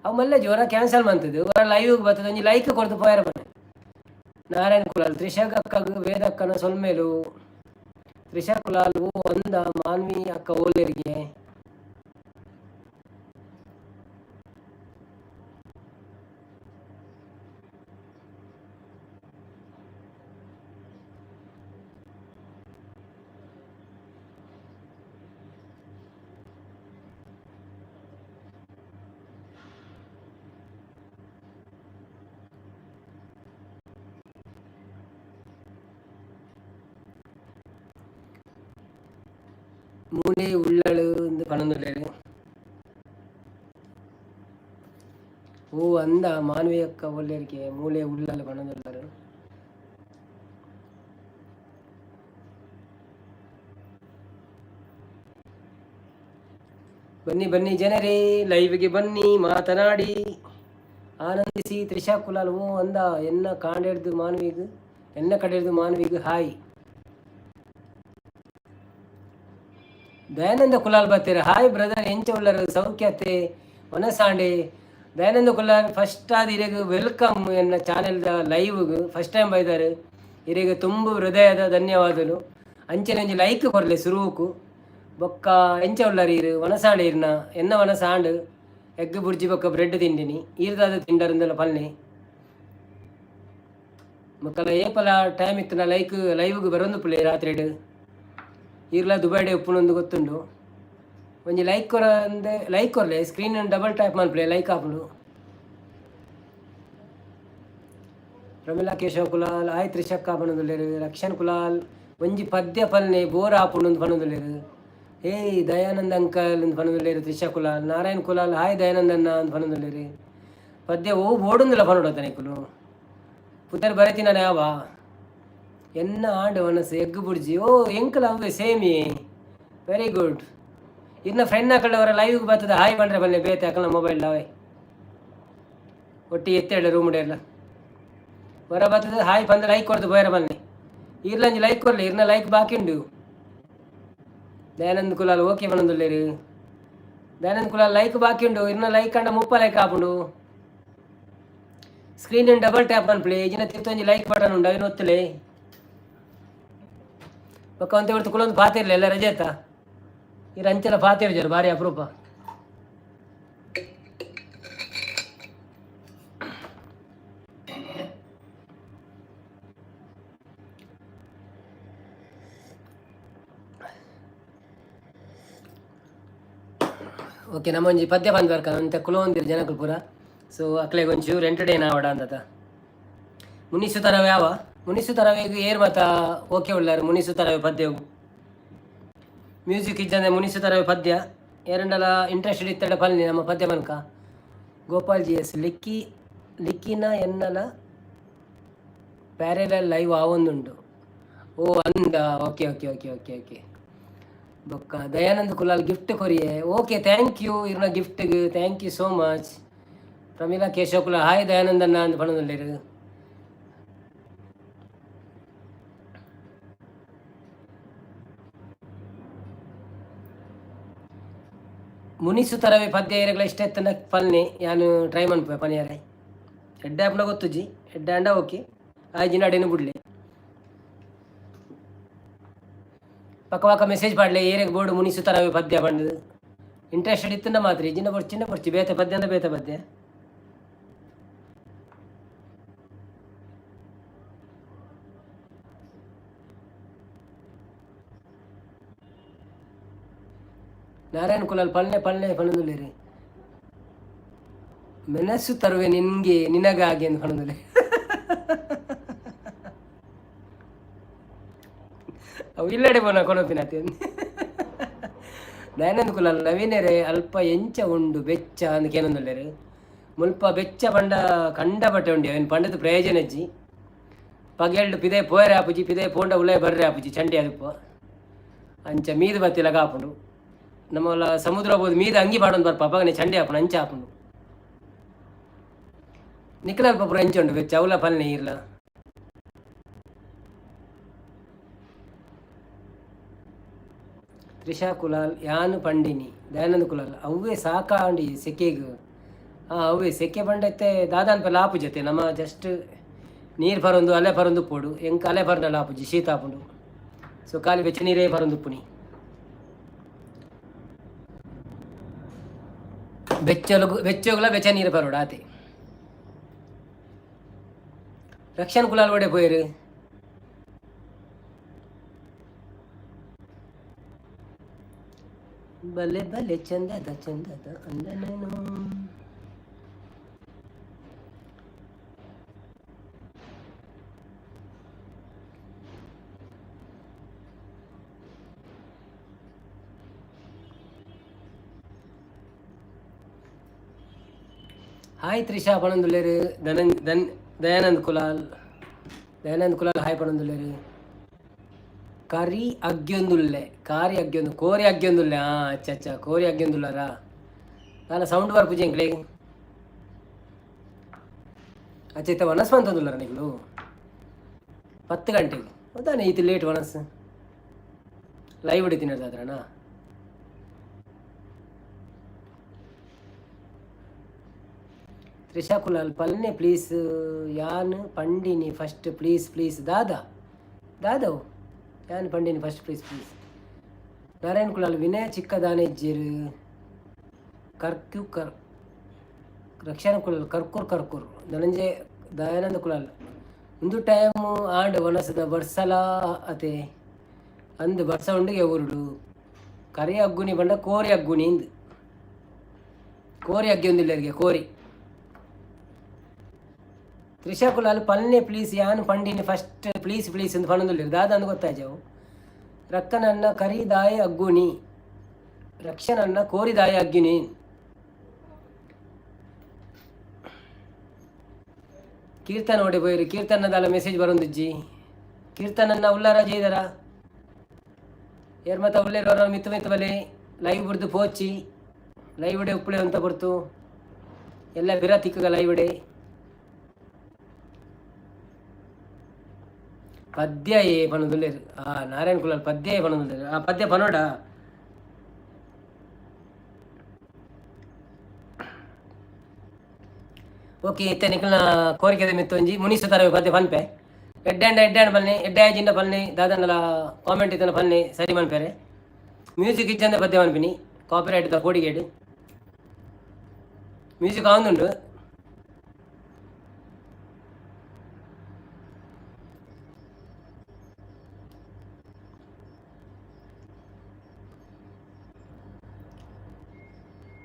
ಅವು ಮಲ್ಲೆ ಜೋರ ಕ್ಯಾನ್ಸಲ್ ಮಂತುದು ಒರ ಲೈವ್ ಬತ್ತದ ಒಂಜಿ ಲೈಕ್ ಕೊರ್ದು ಪೋಯೆರೆ ಪನ್ನೆ. ನಾರಾಯಣ್ ಕುಲಾಲ್ ತ್ರಿಷಾಗ್ ಅಕ್ಕಗ್ ವೇದಕ್ಕನ ಸೊಲ್ಮೆಲು. ತ್ರಿಷಾ ಕುಲಾಲ್ ಓ ಅಂದ ಮಾನ್ವಿ ಅಕ್ಕ ಓಲೆರ್ಗೆ. ಮೂಲೆ ಉಳ್ಳಳು ಇಂದ್ ಪನೊಂದುಲ್ಲೆರ್. ಓ ಅಂದ ಮಾನ್ವಿ ಅಕ್ಕ ಓಲ್ಲೆರ್ಗೆ ಮೂಲೆ ಉಳ್ಳಲ್ ಪನೊಂದುಲ್ಲೆರ್. ಬನ್ನಿ ಬನ್ನಿ ಜನರೇ, ಲೈವ್ಗೆ ಬನ್ನಿ, ಮಾತನಾಡಿ, ಆನಂದಿಸಿ. ತ್ರಿಷಾ ಕುಲಾಲ್ ಓ ಅಂದ ಎನ್ನ ಕಾಂಡೆಡ್ದು ಮಾನ್ವಿಗ್ ಎನ್ನ ಕಡೆಡ್ದು ಮಾನ್ವಿಗ್ ಹಾಯ್. ದಯಾನಂದ ಕುಲಾಲ್ ಬತ್ತೆರ್. ಹಾಯ್ ಬ್ರದರ್, ಎಂಚ ಉಲ್ಲರ್? ಸೌಖ್ಯತೆ ವನಸಾಂಡೆ. ದಯಾನಂದ ಕುಲಾಲ್ ಫಸ್ಟ್ ಆದ್ ಇರೆಗ್ welcome ಎನ್ನ ಚಾನೆಲ್ದ ಲೈವ್ಗ್. ಫಸ್ಟ್ ಟೈಮ್ ಬೈದಾರ್, ಇರೆಗ್ ತುಂಬು ಹೃದಯದ ಧನ್ಯವಾದಲು. ಅಂಚನೆ ಒಂಜಿ ಲೈಕ್ ಕೊರ್ಲೆ ಸುರುವುಕು. ಬೊಕ್ಕ ಎಂಚ ಉಲ್ಲರ್ ಈರ್? ವನಸಾಂಡೆ ಈರ್ನ? ಎನ್ನ ವನಸಾಂಡ್. ಎಗ್ ಬುರ್ಜಿ ಬೊಕ್ಕ ಬ್ರೆಡ್ ತಿಂಡಿನಿ. ಈರ್ ದಾದ ತಿಂಡರ್ ಪಲ್ನೆ. ಬೊಕ್ಕಲ ಏಪಲ ಟೈಮ್ ಇತ್ತಿನ ಲೈಕ್ ಲೈವ್ಗ್ ಬರೊಂದುಪ್ಪುಲೆ ರಾತ್ರಿಡ್. ಈರ್ಲ ದುಬೈಡೆ ಉಪ್ಪುನೊಂದು ಗೊತ್ತುಂಡು. ಒಂಜಿ ಲೈಕ್ ಕೊರಂದೆ ಲೈಕ್ ಕೊರ್ಲೆ, ಸ್ಕ್ರೀನ್ ಡಬಲ್ ಟ್ಯಾಪ್ ಮಲ್ಪುಲೆ, ಲೈಕ್ ಆಪುಂಡು. ಪ್ರಮೀಳಾ ಕೇಶವ ಕುಲಾಲ್ ಆಯ್ ತ್ರಿಷಕ್ಕ ಪನೊಂದುಲ್ಲೆರ್. ರಕ್ಷಣ್ ಕುಲಾಲ್ ಒಂಜಿ ಪದ್ಯ ಪಲ್ನೆ ಬೋರ್ ಆಪುಂಡು ಪನೊಂದುಲ್ಲೆರ್. ಏಯ್ ದಯಾನಂದ್ ಅಂಕಲ್ ಇಂದ್ ಪನೊಂದುಲ್ಲೆರ್ ತ್ರಿಷಾ ಕುಲಾಲ್. ನಾರಾಯಣ್ ಕುಲಾಲ್ ಹಾಯ್ ದಯಾನಂದ್ ಅಣ್ಣ ಅಂದ್ ಪನೊಂದುಲ್ಲೆರ್. ಪದ್ಯ ಓ ಬೋಡುಂದುಲ ಪನೊಡತ್ತ ನಿಕುಲು. ಪುದರ್ ಬರೆತಿನ ಯಾವ ಎನ್ನ ಆಂಡ್ ವನಸ್ ಎಗ್ ಬುರ್ಜಿ. ಓ ಎಂಕಲ ಅವ್ವೆ ಸೇಮಿ, ವೆರಿ ಗುಡ್. ಇರ್ನ ಫ್ರೆಂಡ್ ಅಕಲ್ಡ ಲೈವ್ ಬತ್ತದ ಹಾಯ್ ಪಂಡ್ರೆ ಬಲ್ಲೆ ಬೇತೆ ಅಕಲ್ನ ಮೊಬೈಲ್ ಅವೇ ಒಟ್ಟಿಗೆ ಎತ್ತೇಳ ರೂಮ್ ಎಲ್ಲ ಹೊರ ಬತ್ತದ ಹಾಯ್ ಪಂದ ಲೈಕ್ ಕೊರ್ದು ಪೋಯರ ಬನ್ನಿ. ಇರ್ಲಂಜಿ ಲೈಕ್ ಕೊರ್ಲಿ, ಇರ್ನ ಲೈಕ್ ಬಾಕಿ ಉಂಡು. ದಯಾನಂದ್ ಕುಲಾಲ್ ಓಕೆ ಪನೊಂದುಲ್ಲೆರ್. ದಯಾನಂದ್ ಕುಲಾಲ್ ಲೈಕ್ ಬಾಕಿ ಉಂಡು. ಇರ್ನ ಲೈಕ್ ಅಂಡ 30 ಲೈಕ್ ಆಪುಂಡು. ಸ್ಕ್ರೀನ್ ಡಬಲ್ ಟ್ಯಾಪ್ ಮನ್ಪುಲೆ, ಇಜಿನ ತಿರ್ತೊಂಜಿ ಲೈಕ್ ಬಟನ್ ಉಂಡು, ಅವೆನ್ ಒತ್ತುಲೆ. ಬೊಕ್ಕ ಒಂತೆ ಹೊರ್ತು ಕುಲೊಂದು ಪಾತೆರ್ಲೆ ಎಲ್ಲ ರಜೆ ಆತ. ಇರ್ ಅಂಚೆಲ ಪಾತೆರ್ಜರ್ ಬಾರಿ ಅಪರೂಪ. ಓಕೆ, ನಮ್ಮ ಒಂಜಿ ಪದ್ಯ ಬಂದ್ ಬರ್ಕ ಒಂತೆ ಕುಲೊಂದಿರು ಜನಕುಲು ಪೂರ. ಸೊ ಅಕ್ಲೆಗ್ ಒಂಚೂರು ಎಂಟರ್ಟೈನ್ ಆವಡ ಅಂದತ. ಮುನಿಸು ತರವೆ ಯಾವ ಮುನಿಸು ತರವೆಗ್ ಏರ್ ಮಾತ ಓಕೆ ಉಳ್ಳಾರು? ಮುನಿಸು ತರವೆ ಪದ್ಯವು ಮ್ಯೂಸಿಕ್ ಇಜ್ಜಂದೆ ಮುನಿಸು ತರವೆ ಪದ್ಯ ಏರಂಡಲ ಇಂಟ್ರೆಸ್ಟೆಡ್ ಇತ್ತಡ ಪಲ್ನಿ, ನಮ್ಮ ಪದ್ಯ ಮನ್ಕ. ಗೋಪಾಲ್ ಜಿ ಎಸ್ ಲಿಕ್ಕಿ ಲಿಕ್ಕಿನ ಎನ್ನಲ ಪ್ಯಾರೆಲಲ್ ಲೈವ್ ಆವೊಂದುಂಡು. ಓ ಅಂದ, okay okay okay okay okay. ಬೊಕ್ಕ ದಯಾನಂದ್ ಕುಲಾಲ್ ಗಿಫ್ಟ್ ಕೊರಿಯೆ. ಓಕೆ, thank you ಇರ್ನ ಗಿಫ್ಟ್ಗೆ, thank you so much. Pramila Keshav Kulal hi ದಯಾನಂದಣ್ಣ ಅಂದ್ ಪನೊಂದುಲ್ಲೆರ್. ಮುನಿಸು ತರವೆ ಪದ್ಯ ಏರೆಗ್ಲ ಇಷ್ಟ ಇತ್ತಂಡ ಪಲ್ನೆ, ಯಾನ್ ಟ್ರೈ ಮನ್ಪುವೆ ಪನಿಯರೆ. ಎಡ್ಡೆ ಆಪುಂಡ ಗೊತ್ತುಜಿ, ಎಡ್ಡೆ ಆಂಡ ಓಕೆ, ಆಯ್ಜಿನ ಅಡೆನು ಬುಡ್ಲೆ. ಪಕ್ಕ ಪಕ್ಕ ಮೆಸೇಜ್ ಪಾಡ್ಲೆ, ಏರೆಗ್ ಬೋಡು ಮುನಿಸು ತರವೆ ಪದ್ಯ ಪಂಡುದು. ಇಂಟ್ರೆಸ್ಟೆಡ್ ಇತ್ತಂಡ ಮಾತ್ರ, ಇಜ್ಜಿಂಡ ಬೊರ್ಚಿಂಡ ಬೊರ್ಚಿ, ಬೇತೆ ಪದ್ಯ ಅಂಡ ಬೇತೆ ಪದ್ಯ. ನಾರಾಯಣ ಕುಲಾಲ್ ಪಲ್ಲೆ ಪಲ್ಲೆ ಪಣದುಲ್ಲೇರಿ. ಮೆಣಸು ತರುವೆ ನಿನ್ಗೆ ನಿನಗಾಗಿ ಎಂದು ಪಣದುಲ್ಲೆ. ಅವು ಇಲ್ಲಡೆ ಪೋನ ಕೊನಪಿನತೆ. ದಯಾನಂದ ಕುಲಾಲ್ ನವೀನರೇ, ಅಲ್ಪ ಎಂಚ ಉಂಡು ಬೆಚ್ಚ ಅಂದ್ ಕೇನೊಂದುಲ್ಲೆರ್. ಮುಲ್ಪ ಬೆಚ್ಚ ಪಂಡ ಕಂಡಪಟ್ಟೆ ಉಂಡು, ಅವೆನ್ ಪಂಡದ್ ಪ್ರಯೋಜನ ಇಜ್ಜಿ. ಪಗೆಲ್ಡ್ ಪಿದೈ ಪೋಯೆರೆ ಆಪುಜಿ, ಪಿದೈ ಪೋಂಡ ಉಲಾಯಿ ಬರ್ರೆ ಆಪುಜಿ, ಚಂಡಿ ಆದಿಪ್ಪು. ಅಂಚ ಮೀದ್ ಬತ್ತಿಲಗ ಆಪುಂಡು. ನಮ್ಮಲ ಸಮುದ್ರ ಪೋದು ಮೀದ ಅಂಗಿ ಪಾಡೊಂದು ಬರ್ಪ, ಅಪಗನೆ ಚಂಡಿ ಆಪುಂಡು, ಅಂಚ ಆಪುಂಡು. ನಿಕ್ಲಲ್ಪ ಪೂರ ಎಂಚ ಉಂಡು ಬೆಚ್ಚ? ಅವುಲ ಪಲ್ನೆ ಈರ್ಲ. ತ್ರಿಷಾ ಕುಲಾಲ್ ಯಾನ್ ಪಂಡಿನಿ. ದಯಾನಂದ ಕುಲಾಲ್ ಅವ್ವೇ ಸಾಕಾಂಡಿ ಸೆಕೆಗ್. ಹಾಂ, ಅವ್ವೇ ಸೆಕೆ ಪಂಡತ್ತೆ ದಾದಾನ್ಪೆ ಲಾಪುಜತೆ. ನಮ್ಮ ಜಸ್ಟ್ ನೀರು ಪರೊಂದು ಅಲೆ ಪರೊಂದು ಉಪ್ಪೊಡು. ಎಂಕ್ ಅಲೆ ಪರ್ಂಡ ಲಾಪುಜಿ, ಶೀತ ಆಪುಂಡು. ಸೊ ಖಾಲಿ ಬೆಚ್ಚ ನೀರೇ ಪರೊಂದು ಉಪ್ಪುನಿ. ಬೆಚ್ಚಲುಗು ಬೆಚ್ಚಗುಲ ಬೆಚ್ಚ ನೀರು ಪರೋಡು ಆತೆ. ರಕ್ಷಣ್ ಕುಲಾಲ್ ಒಡೆ ಪೋಯೆರ್? ಬಲೆ ಬಲೆ ಚಂದದ ಚಂದದ ಅಂದನೇನು. ಹಾಯ್ ತ್ರಿಷಾ ಪಣೊಂದುಲ್ಲೆರ್. ಧನನ್ ಧನ್ ದಯಾನಂದ್ ಕುಲಾಲ್, ದಯಾನಂದ್ ಕುಲಾಲ್ ಹಾಯ್ ಪಣೊಂದುಲ್ಲೆರ್. ಕರಿ ಅಗ್ಯೊಂದುಲ್ಲೆ, ಕಾರಿ ಅಗ್ಯೊಂದು, ಕೋರಿ ಅಗ್ಯೊಂದುಲ್ಲೆ. ಹಾಂ, ಅಚ್ಚ ಅಚ್ಚ, ಕೋರಿ ಅಗ್ಯೊಂದುಲ್ಲಾರಾ? ದಾಲ ಸೌಂಡ್ ಬರ್ಪುಜಿ ಎಂಕ್ಲೆಗ್. ಅಚ್ಚ, ಇತ್ತೆ ವನಸ್ ಮಂತೊಂದುಲ್ಲಾರ ನಿಕುಲು? 10 ಗಂಟೆಗೆ ಹೌದಾನೆ ಈತ್ ಲೇಟ್ ವನಸ್? ಲೈವ್ ಹೊಡಿತೀನಿ. ತ್ರಿಷಾ ಕುಲಾಲ್ ಪಲ್ನೆ ಪ್ಲೀಸ್, ಯಾನ್ ಪಂಡಿನಿ ಫಸ್ಟ್ ಪ್ಲೀಸ್ ಪ್ಲೀಸ್. ದಾದಾ ದಾದವು ಯಾನ್ ಪಂಡಿನಿ first please please. Narayan Kulal Vinaya ಚಿಕ್ಕ ದಾನೆಜ್ಜೆರ್ ಕರ್ಕ್ಯು ಕರ್. ರಕ್ಷಣ ಕುಲಾಲ್ ಕರ್ಕುರ್ ಕರ್ಕುರ್. ಧನಂಜಯ ದಯಾನಂದ ಕುಲಾಲ್ ಒಂದು ಟೈಮ್ ಆಂಡ್ ವನಸದ ಬರ್ಸಲ ಅತೆ ಅಂದ್ ಬರ್ಸ ಉಂಡುಗೆ ಊರುಡು. ಕರಿ ಅಗ್ಗುನಿ ಪಂಡ ಕೋರಿ ಅಗ್ಗುನಿ ಇಂದ್. ಕೋರಿ ಅಗ್ಗಿ ಕೋರಿ. ತ್ರಿಷಾ ಕುಲಾಲ್ ಪಲ್ನೆ ಪ್ಲೀಸ್, ಯಾನ್ ಪಂಡಿನಿ ಫಸ್ಟ್ ಪ್ಲೀಸ್ ಪ್ಲೀಸ್ ಅಂತ ಪಣೊಂದುಲ್ಲೆರ್. ದಾದ ಅಂದ್ ಗೊತ್ತಾಯ್ಜವು. ರಕ್ಕನನ್ನ ಕರಿದಾಯ ಅಗ್ಗುನಿ, ರಕ್ಷಣನ್ನ ಕೋರಿದಾಯ ಅಗ್ಗಿನಿ. ಕೀರ್ತನ ಓಡೆ ಪೋಯೆರ್? ಕೀರ್ತನದಾಲ ಮೆಸೇಜ್ ಬರೊಂದಿಜ್ಜಿ. ಕೀರ್ತನನ್ನ ಉಲ್ಲಾರ ಜೈದರ? ಏರ್ ಮತ ಉಲ್ಲೇರ್ ಬರೋ? ಮಿತ್ತು ಮಿತ್ತು ಬಲೆ, ಲೈವ್ ಬುಡ್ದು ಪೋಚಿ, ಲೈವ್ ಇಡೆ ಉಪ್ಪುಳೆ ಅಂತ ಬರ್ತು. ಎಲ್ಲ ಬಿರ ತಿಕ್ಕಗ ಲೈವ್ ಇಡೆ. ಪದ್ಯ ಏ ಪನೊಂದುಲ್ಲೆರ್. ಆ ನಾರಾಯಣ ಕುಲಾಲ್ ಪದ್ಯ ಏ ಪನೊಂದುಲ್ಲೆರ್. ಆ ಪದ್ಯ ಪನೋಡ. ಓಕೆ, ಇತ್ತೆ ನಿಕಲ್ನ ಕೋರಿಕೆದ ಮಿತ್ತ್ ಒಂಜಿ ಮುನಿಸು ತರವೆ ಪದ್ಯ ಪನ್ಪೆ. ಎಡ್ಡೆ ಎಡ್ಡೆ ಪನ್ನೆ, ಎಡ್ಡೆ ಆಜಿಂಡ ಪನ್ನೆ, ದಾದನಲ ಕಾಮೆಂಟ್ ಇತ್ತನ ಪನ್ನೆ, ಸರಿ ಮನ್ಪೆರೆ. ಮ್ಯೂಸಿಕ್ ಇಜ್ಜಂದೆ ಪದ್ಯ ಪನ್ಪಿನಿ, ಕಾಪಿರೈಟ್ ದ ಕೋಡಿಗೇಡು. ಮ್ಯೂಸಿಕ್ ಆವೊಂದುಂಡು.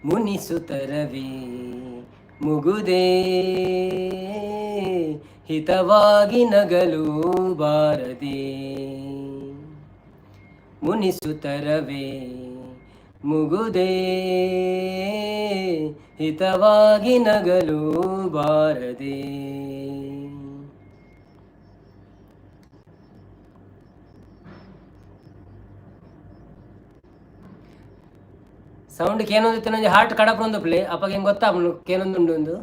ಮುನಿಸುತ್ತರವೇ ಮುಗುದೇ ಹಿತವಾಗಿ ನಗಲು ಬಾರದೆ. ಮುನಿಸುತ್ತರವೇ ಮುಗುದೇ ಹಿತವಾಗಿ ನಗಲು ಬಾರದೆ. ಸೌಂಡ್ ಕೇನೊಂದು ಒಂಜಿ ಹಾರ್ಟ್ ಕಡಪೊಂದು ಪ್ಲೇ, ಅಪಗ ಹೆಂಗೆ ಗೊತ್ತಾಪುಂಡು ಕೇನೊಂದುಂಡು ಒಂದು.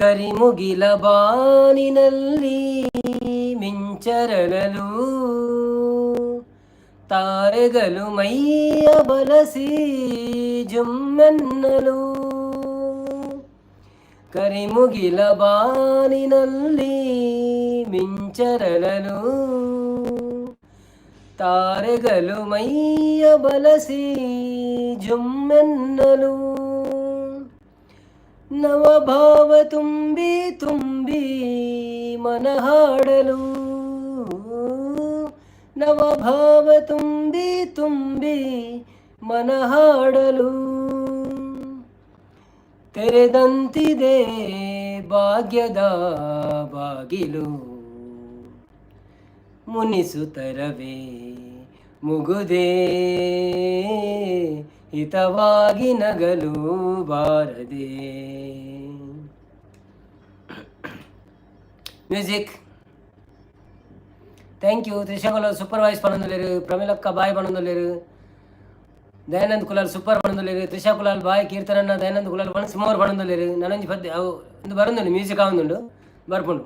ಕರಿಮುಗಿಲ ಬಾನಿನಲ್ಲಿ ಮಿಂಚರಳಲು, ತಾರೆಗಳು ಮೈಯ ಬಲಸಿ ಜುಮ್ಮೆನ್ನಲು. ಕರಿಮುಗಿಲ ಬಾನಿನಲ್ಲಿ ಮಿಂಚರಳಲು, ತಾರೆಗಳು ಮೈಯ ಬಲಸಿ ಜುಮ್ಮೆನ್ನಲು. ನವಭಾವ ತುಂಬಿ ತುಂಬಿ ಮನಹಾಡಲು, ನವಭಾವ ತುಂಬಿ ತುಂಬಿ ಮನಹಾಡಲು, ತೆರೆದಂತಿದೆ ಭಾಗ್ಯದ ಬಾಗಿಲು. ಮುನಿಸುತ್ತರವೇ ಮುಗುದೇ, ಹಿತವಾಗಿ ನಗಲು ಬಾರದೆ. Music. Thank you. Trisha Kulal super voice ಪನೊಂದುಲ್ಲೆರ್. ಪ್ರಮಿಲಕ್ಕ ಬಾಯ್ ಪನೊಂದುಲ್ಲೆರ್. ದಯಾನಂದ್ ಕುಲಾಲ್ ಸೂಪರ್ ಪನೊಂದುಲ್ಲೆರ್. ತ್ರಿಷಾ ಕುಲಾಲ್ ಬಾಯ್. ಕೀರ್ತನಣ್ಣ, ದಯಾನಂದ್ ಕುಲಾಲ್ ಒನ್ಸ್ ಮೋರ್ ಪನೊಂದುಲ್ಲೆರ್. ನನೊಂಜಿ ಪದ್ಯ ಅವು ಇಂದು ಬರೊಂದುಂಡು, ಮ್ಯೂಸಿಕ್ ಆವೊಂದುಂಡು, ಬರ್ಪುಂಡು.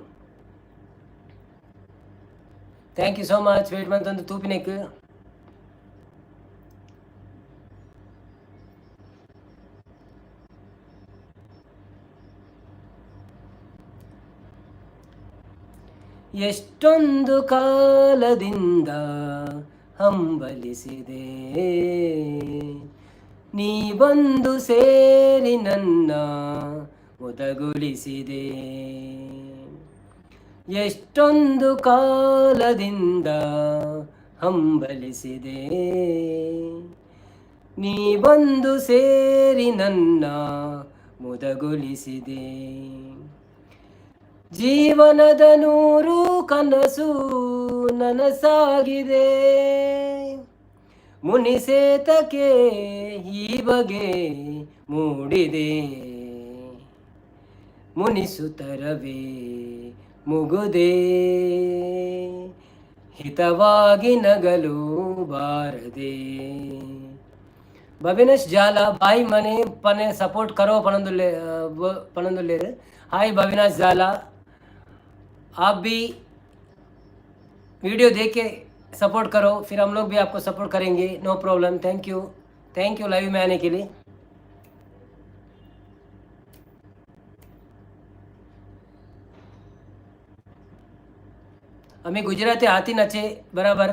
Thank you so much wait ಮಂತೊಂದು ತೂಪಿನೆಕ್. ಎಷ್ಟೊಂದು ಕಾಲದಿಂದ ಹಂಬಲಿಸಿದೆ, ನೀ ಬಂದು ಸೇರಿ ನನ್ನ ಮುದಗೊಳಿಸಿದೆ. ಎಷ್ಟೊಂದು ಕಾಲದಿಂದ ಹಂಬಲಿಸಿದೆ, ನೀ ಬಂದು ಸೇರಿ ನನ್ನ ಮುದಗೊಳಿಸಿದೆ. ಜೀವನದ ನೂರು ಕನಸು ನನಸಾಗಿದೆ, ಮುನಿಸೇತಕೆ ಈ ಬಗೆ ಮೂಡಿದೆ. ಮುನಿಸುತ್ತರವೇ ಮುಗುದೇ, ಹಿತವಾಗಿ ನಗಲು ಬಾರದೆ. ಭವಿನೇಶ್ ಜಾಲ ಬಾಯ್, ಮನೆ ಪನೆ ಸಪೋರ್ಟ್ ಕರೋ ಪನೊಂದುಲ್ಲೆ ಪನೊಂದುಲ್ಲೆರ್. हाय भविनाश जाला, आप भी वीडियो देख के सपोर्ट करो, फिर हम लोग भी आपको सपोर्ट करेंगे। No problem. Thank you, thank you live में आने के लिए। हमें गुजराती आती नचे बराबर।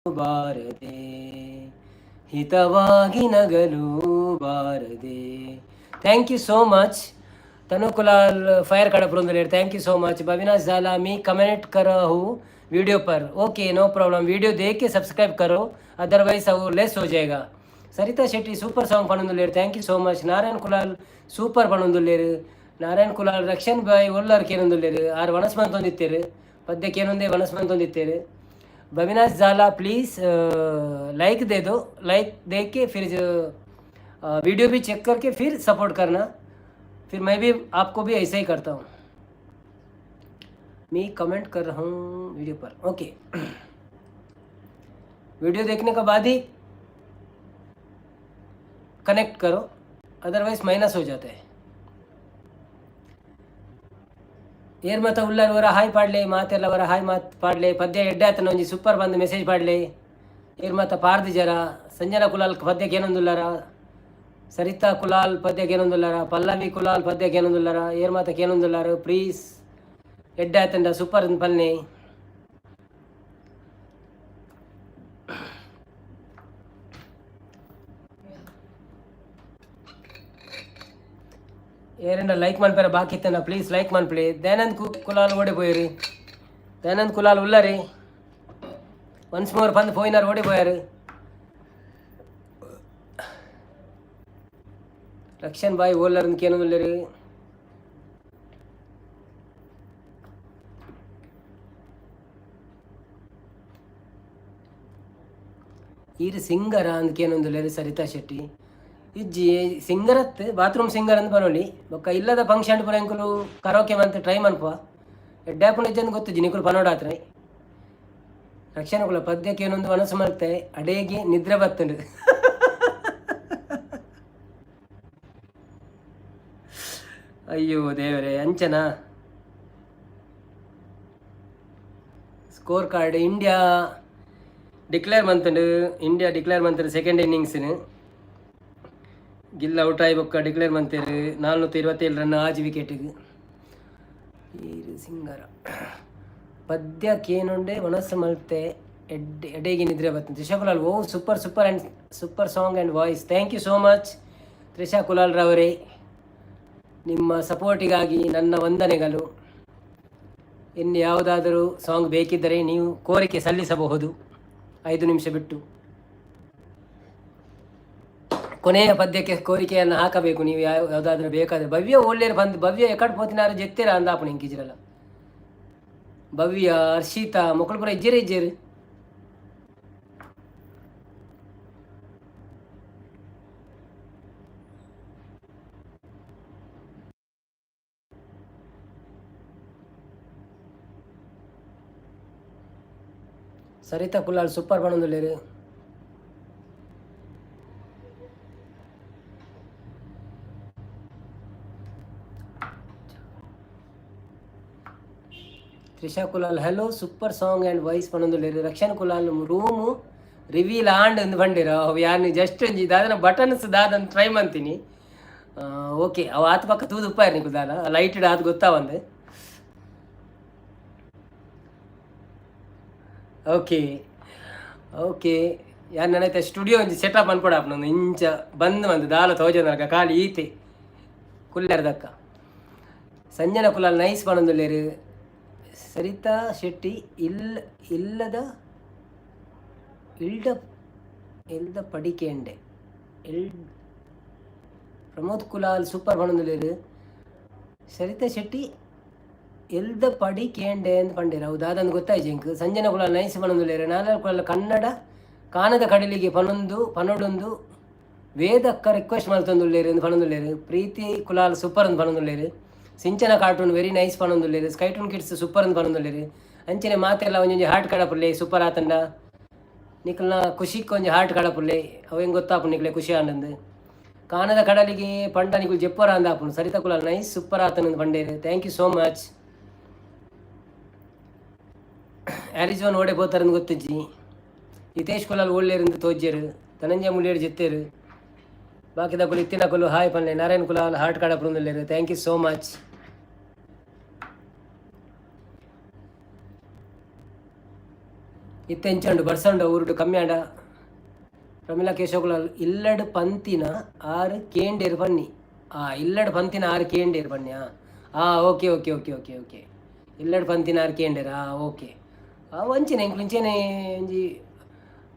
ಬಾರದೆ, ಹಿತವಾಗಿ ನಗಲು ಬಾರದೆ. Thank you so much. Tanu Kulal fire ಕಡಪುರಂदले, thank you so much. Bhavinash जाला, मैं कमेंट कर रहा हूँ वीडियो पर। Okay, no problem. वीडियो देख के सब्सक्राइब करो, अदरवाइज वो लेस हो जाएगा। ಸರಿತಾ ಶೆಟ್ಟಿ ಸೂಪರ್ ಸಾಂಗ್ ಪನೊಂದುಲ್ಲೆರ್. Thank you so much. Narayan Kulal super ಪನೊಂದುಲ್ಲೆರ್. ನಾರಾಯಣ್ ಕುಲಾಲ್, ರಕ್ಷನ್ ಬಾಯ್ ಒಲ್ಲರ್ ಕೇನೊಂದುಲ್ಲೆರ್. ಆರ್ ವನಸ್ ಮಂತೊಂದಿತ್ತೆರ್, ಪದ್ಯ ಕೇನೊಂದೇ ವನಸ್ ಮಂತೊಂದಿತ್ತೆರ್. भविनाश जाला, प्लीज़ लाइक they दो। लाइक दे के फिर वीडियो भी चेक करके फिर सपोर्ट करना। फिर मैं भी आपको भी ऐसा ही करता हूँ। मैं कमेंट कर रहा हूँ वीडियो पर। ओके, वीडियो देखने के बाद ही कनेक्ट करो, अदरवाइज माइनस हो जाता है। ಏರ್ ಮಾತ ಉಳ್ಳಾರ ವರ ಹಾಯ್ ಪಾಡ್ಲೆ, ಮಾತೆಲ್ಲ ವರ ಹಾಯ್ ಮಾತ್ ಪಾಡ್ಲೆ. ಪದ್ಯ ಎಡ್ಡೆ ಆತನ, ಒಂಜಿ ಸೂಪರ್ ಬಂದು ಮೆಸೇಜ್ ಪಾಡ್ಲೆ. ಏರ್ ಮಾತ ಪಾರ್ದು ಜರ. ಸಂಜನಾ ಕುಲಾಲ್ ಪದ್ಯಕ್ಕೆ ಏನೊಂದುಲ್ಲಾರ? ಸರಿತಾ ಕುಲಾಲ್ ಪದ್ಯಕ್ಕೆ ಏನೊಂದುಲ್ಲಾರ? ಪಲ್ಲವಿ ಕುಲಾಲ್ ಪದ್ಯಕ್ಕೆ ಏನೊಂದುಲ್ಲಾರ? ಏರ್ ಮಾತಕ್ಕೆ ಏನೊಂದುಲ್ಲಾರ? ಪ್ಲೀಸ್, ಎಡ್ಡೆ ಆತಂಡ ಸೂಪರ್ ಪಲ್ನೆ. ಏರಂಡ ಲೈಕ್ ಮನ್ಪೆರ ಬಾಕಿ ಇತ್ತಂಡ ಪ್ಲೀಸ್ ಲೈಕ್ ಮನ್ಪುಲೆ. ದಯಾನಂದ್ ಕುಲಾಲ್ ಓಡಿ ಪೋಯರು. ದಯಾನಂದ್ ಕುಲಾಲ್ ಉಲ್ಲರಿ. ಒನ್ಸ್ ಮೋರ್ ಬಂದು ಪೋಯಿನಾರ್, ಓಡಿ ಪೋಯಾರು. ರಕ್ಷನ್ ಬಾಯ್ ಓಲ್ಲರ್ ಕೇನೊಂದುಲ್ಲೆರ್. ಈರ್ ಸಿಂಗರ ಅಂದ್ ಕೇನೊಂದುಲ್ಲೆರ್ ಸರಿತಾ ಶೆಟ್ಟಿ. ಇಜ್ಜಿ, ಸಿಂಗರ್ ಅತ್, ಬಾತ್ರೂಮ್ ಸಿಂಗರ್ ಅಂದ್ ಪನೊಲಿ. ಬೊಕ್ಕ ಇಲ್ಲದ ಫಂಕ್ಷನ್ ಪೂರ ಎಂಕುಲು ಕರೋಕೆ ಮಂತ್ ಟ್ರೈ ಮನ್ಪುವ. ಎಡ್ಡೆ ಆಪುಂಡು ಇಜ್ಜಂದ್ ಗೊತ್ತುಜ್ಜಿ, ನಿಕುಲು ಪನೊಡಾತ್ರ. ರಕ್ಷಣೆ ಕುಲ ಪದ್ಯಕ್ಕೆ ಏನೊಂದು ಮನಸ್ಸು ಮಲ್ತೆ, ಅಡೇಗೆ ನಿದ್ರೆ ಬತ್ತುಂಡು. ಅಯ್ಯೋ ದೇವರೇ, ಅಂಚನಾ? ಸ್ಕೋರ್ ಕಾರ್ಡ್ ಇಂಡಿಯಾ ಡಿಕ್ಲೇರ್ ಮಂತುಂಡು. ಇಂಡಿಯಾ ಡಿಕ್ಲೇರ್ ಮಂತುಂಡು ಸೆಕೆಂಡ್ ಇನ್ನಿಂಗ್ಸ್ನು. ಗಿಲ್ ಔಟ್ ಆಯಿ ಬೊಕ್ಕ ಡಿಕ್ಲೇರ್ ಮಂತೇರು. 427 ರನ್ 6 ವಿಕೆಟ್ಗೆ. ಈರು ಸಿಂಗರ? ಪದ್ಯ ಕೇನುಂಡೆ ಮನಸ್ಸು ಮಲ್ತೆ, ಎಡ್ಡೆ ಎಡೆಗೆ ನಿದ್ರೆ ಬರ್ತದೆ. ತ್ರಿಷಾ ಕುಲಾಲ್, ಓ super, super and super song and voice. Thank you so much Trisha Kulal ರವರೇ, ನಿಮ್ಮ ಸಪೋರ್ಟಿಗಾಗಿ ನನ್ನ ವಂದನೆಗಳು. ಇನ್ನು ಯಾವುದಾದರೂ ಸಾಂಗ್ ಬೇಕಿದ್ದರೆ ನೀವು ಕೋರಿಕೆ ಸಲ್ಲಿಸಬಹುದು. 5 ನಿಮಿಷ ಬಿಟ್ಟು ಕೊನೆಯ ಪದ್ಯಕ್ಕೆ ಕೋರಿಕೆಯನ್ನು ಹಾಕಬೇಕು ನೀವು ಯಾವುದಾದ್ರೂ ಬೇಕಾದರೆ. ಭವ್ಯ ಒಳ್ಳೆಯರು ಬಂದು, ಭವ್ಯ ಎಕಡ್ ಪೋತಿನಾರು ಜೆತ್ತೆರ ಅಂದಾಪುಣ ಇಂಕಿಜಿರಲ್ಲ. ಭವ್ಯ, ಹರ್ಷಿತಾ ಮೊಕ್ಕಳು ಪೂರ ಇಜ್ಜೇರು ಇಜ್ಜೇರು. ಸರಿತಾ ಕುಲ್ಲಾಲ್ ಸೂಪರ್ ಪಣೊಂದುಲ್ಲೆರ್. Trisha Kulal, hello, super song and voice ಪಣೊಂದುಲ್ಲೆರ್. Rakshan Kulal, room reveal and ಅಂದ್ ಪಂಡೆರ್. ಅವು ಯಾನ್ ಜಸ್ಟ್ ಒಂಜಿ ದಾದನ ಬಟನ್ಸ್ ದಾದನ್ ಟ್ರೈ ಮಂತೀನಿ. ಓಕೆ, ಅವು ಆತ್ ಪಕ್ಕ ತೂದು ಉಪ್ಪಾಯರ್ ನಿಕುಲು ದಾಲ ಲೈಟ್ ಆತ್ ಗೊತ್ತಾವಂದು. ಓಕೆ ಓಕೆ, ಯಾನ್ ನನೈತೆ ಸ್ಟುಡಿಯೋ ಒಂಜಿ ಸೆಟಪ್ ಮನ್ಪೊಡಾಪುಂಡು. ಇಂಚ ಬಂದ್ ಮಂತ್ ದಾಲ ತೋಜಂದನಕ ಖಾಲಿ ಈತೆ ಕುಲ್ಲೆರ್ದಕ್ಕ. ಸಂಜನಾ ಕುಲಾಲ್ ನೈಸ್ ಪಣೊಂದುಲ್ಲೆರ್. ಸರಿತಾ ಶೆಟ್ಟಿ, ಇಲ್ಲ ಇಲ್ಲದ ಇಲ್ಡ ಇಲ್ದ ಪಡಿಕೆಂಡೆ ಎಲ್. ಪ್ರಮೋದ್ ಕುಲಾಲ್ ಸೂಪರ್ ಪಣೊಂದುಲ್ಲೆರ್. ಸರಿತಾ ಶೆಟ್ಟಿ ಎಲ್ದ ಪಡಿ ಕೇಂಡೆ ಅಂದ್ ಪಂಡೆರ್, ಅವು ದಾದಂದ್ ಗೊತ್ತಾಯ್ಜಿ ಎಂಕ್. ಸಂಜನಾ ಕುಲಾಲ್ ನೈಸ್ ಪಣೊಂದುಲ್ಲೆರ್. ನಾನಲ್ ಕುಲಾಲ್ ಕನ್ನಡ ಕಾನದ ಕಡಲಿಗೆ ಪನೊಂದು ಪನೊಡೊಂದು ವೇದಕ್ಕ ರಿಕ್ವೆಸ್ಟ್ ಮಲ್ತೊಂದುಲ್ಲೆರ್ ಅಂದ್ ಪಣೊಂದುಲ್ಲೆರ್. ಪ್ರೀತಿ ಕುಲಾಲ್ ಸೂಪರ್ ಅಂದ್ ಪಣೊಂದುಲ್ಲೆರ್. ಸಿಂಚನ ಕಾರ್ಟೂನ್ ವೆರಿ ನೈಸ್ ಪಣೊಂದುಲ್ಲೆರ್. ಸ್ಕೈಟೂನ್ ಕಿಡ್ಸ್ ಸೂಪರ್ ಅಂದ್ ಪಣೊಂದುಲ್ಲೆರ್. ಅಂಚನೆ ಮಾತೆರ್ಲ ಒಂಜೊಂಜಿ ಹಾರ್ಟ್ ಕಡಪುಲ್ಲೆ. ಸೂಪರ್ ಆತಂಡ ನಿಕಲ್ನ ಖುಷಿಕ್ ಒಂಜಿ ಹಾರ್ಟ್ ಕಡಪುಲ್ಲೆ. ಅವು ಹೆಂಗೆ ಗೊತ್ತಾಪುಂಡು ನಿಕ್ಲೆ ಖುಷಿ ಆಂಡಂದು. ಕಾನದ ಕಡಲಿಗೆ ಪಂಡ ನಿಕುಲು ಜೆಪ್ಪರ ಅಂದಾಪುಂಡು. ಸರಿತಾ ಕುಲಾಲ್ ನೈಸ್, ಸೂಪರ್ ಆತನಂದು ಪಂಡೇರು. Thank you so much. ಆರಿಜೋನ್ ಓಡೆ ಪೋತಾರಂದು ಗೊತ್ತಿಜ್ಜಿ. ಹಿತೇಶ್ ಕುಲಾಲ್ ಓಳ್ಳೇರಿಂದ ತೋಜ್ಜೆರು. ಧನಂಜಯ ಮುಳ್ಳಿಯರು ಜೆತ್ತೇರು. ಬಾಕಿದಕುಲು ಇತ್ತಿನಕುಲು ಹಾಯ್ ಪನ್ಲೆ. ನಾರಾಯಣ್ ಕುಲಾಲ್ ಹಾರ್ಟ್ ಕಡಪುಂದುಲ್ಲೆರ್. Thank you so much. ಇತ್ತೆ ಎಂಚ ಬರ್ಸಂಡ ಊರುಡು? ಕಮ್ಮಿ ಆಂಡ? ಪ್ರಮಿಳಾ ಕೇಶವ ಕುಲಾಲ್, ಇಲ್ಲಡ್ ಪಂತಿನ ಆರು ಕೇಂಡೇರು ಪನ್ನಿ. ಆ ಇಲ್ಲಡ್ ಪಂತಿನ ಆರು ಕೇಂಡೇರು ಪನ್ನಿ. ಆ ಆ okay okay okay okay okay ಇಲ್ಲಡ್ ಪಂತಿನ ಆರು ಕೇಂಡೇರು. ಆ ಓಕೆ. ಆ ಒಂಚಿನ ಎಂಕ್ಲು ಇಂಚೆನೆ ಒಂಜಿ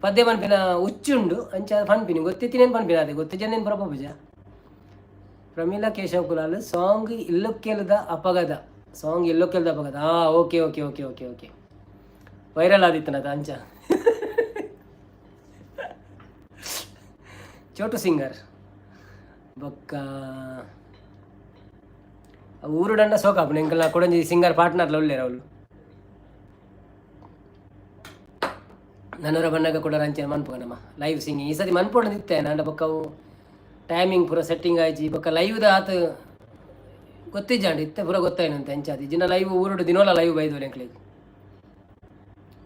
ಪದ್ಯ ಪನ್ಪಿನ ಉಚ್ಚುಂಡು. ಅಂಚ ಪನ್ಪಿನಿ, ಗೊತ್ತಿತ್ತಿನೇನು ಪನ್ಪಿನ, ಅದೇ ಗೊತ್ತಿಜ್ಜಂದೇನು ಪರಪುಜ. ಪ್ರಮೀಳಾ ಕೇಶವ ಕುಲಾಲ್, ಸಾಂಗ್ ಇಲ್ಲೊಕ್ಕೆಲದ ಅಪಗದ. ಸಾಂಗ್ ಇಲ್ಲೊಕ್ಕೆಲದ ಅಪಗದ. ಹಾ, okay okay okay okay okay viral ಆದಿತ್ತನದ ಅಂಚ. ಚೋಟು ಸಿಂಗರ್ ಬೊಕ್ಕ ಊರುಡಂಡ ಸೋಕಾಪುಂಡು. ಎಂಕಲ್ನ ಕೊಡಂಜಿ ಸಿಂಗರ್ ಪಾರ್ಟ್ನರ್ಲ ಉಲ್ಲೇರು ಅವಳು. ನನೂರ ಬಣ್ಣಗ ಕೂಡ ಅಂಚನೆ ಮನ್ಪುಗ ನಮ್ಮ ಲೈವ್ ಸಿಂಗಿಂಗ್. ಈ ಸತಿ ಮನ್ಪೊಡು ಇತ್ತೆ ನಾಂಡ ಬೊಕ್ಕ ಅವು ಟೈಮಿಂಗ್ ಪೂರ ಸೆಟ್ಟಿಂಗ್ ಆಯ್ಜಿ ಬೊಕ್ಕ ಲೈವ್ದ ಆತ್ ಗೊತ್ತಿಜ್ಜಾಂಡ್ ಇತ್ತೆ ಪೂರ ಗೊತ್ತಾಯಿನಂತೆ ಅಂಚಾದ್ ಇಜ್ಜಿಂಡ ಲೈವ್ ಊರುಡು ದಿನೋಲ ಲೈವ್ ಬೈದೋಲಿ ಎಂಕ್ಲೆಗ್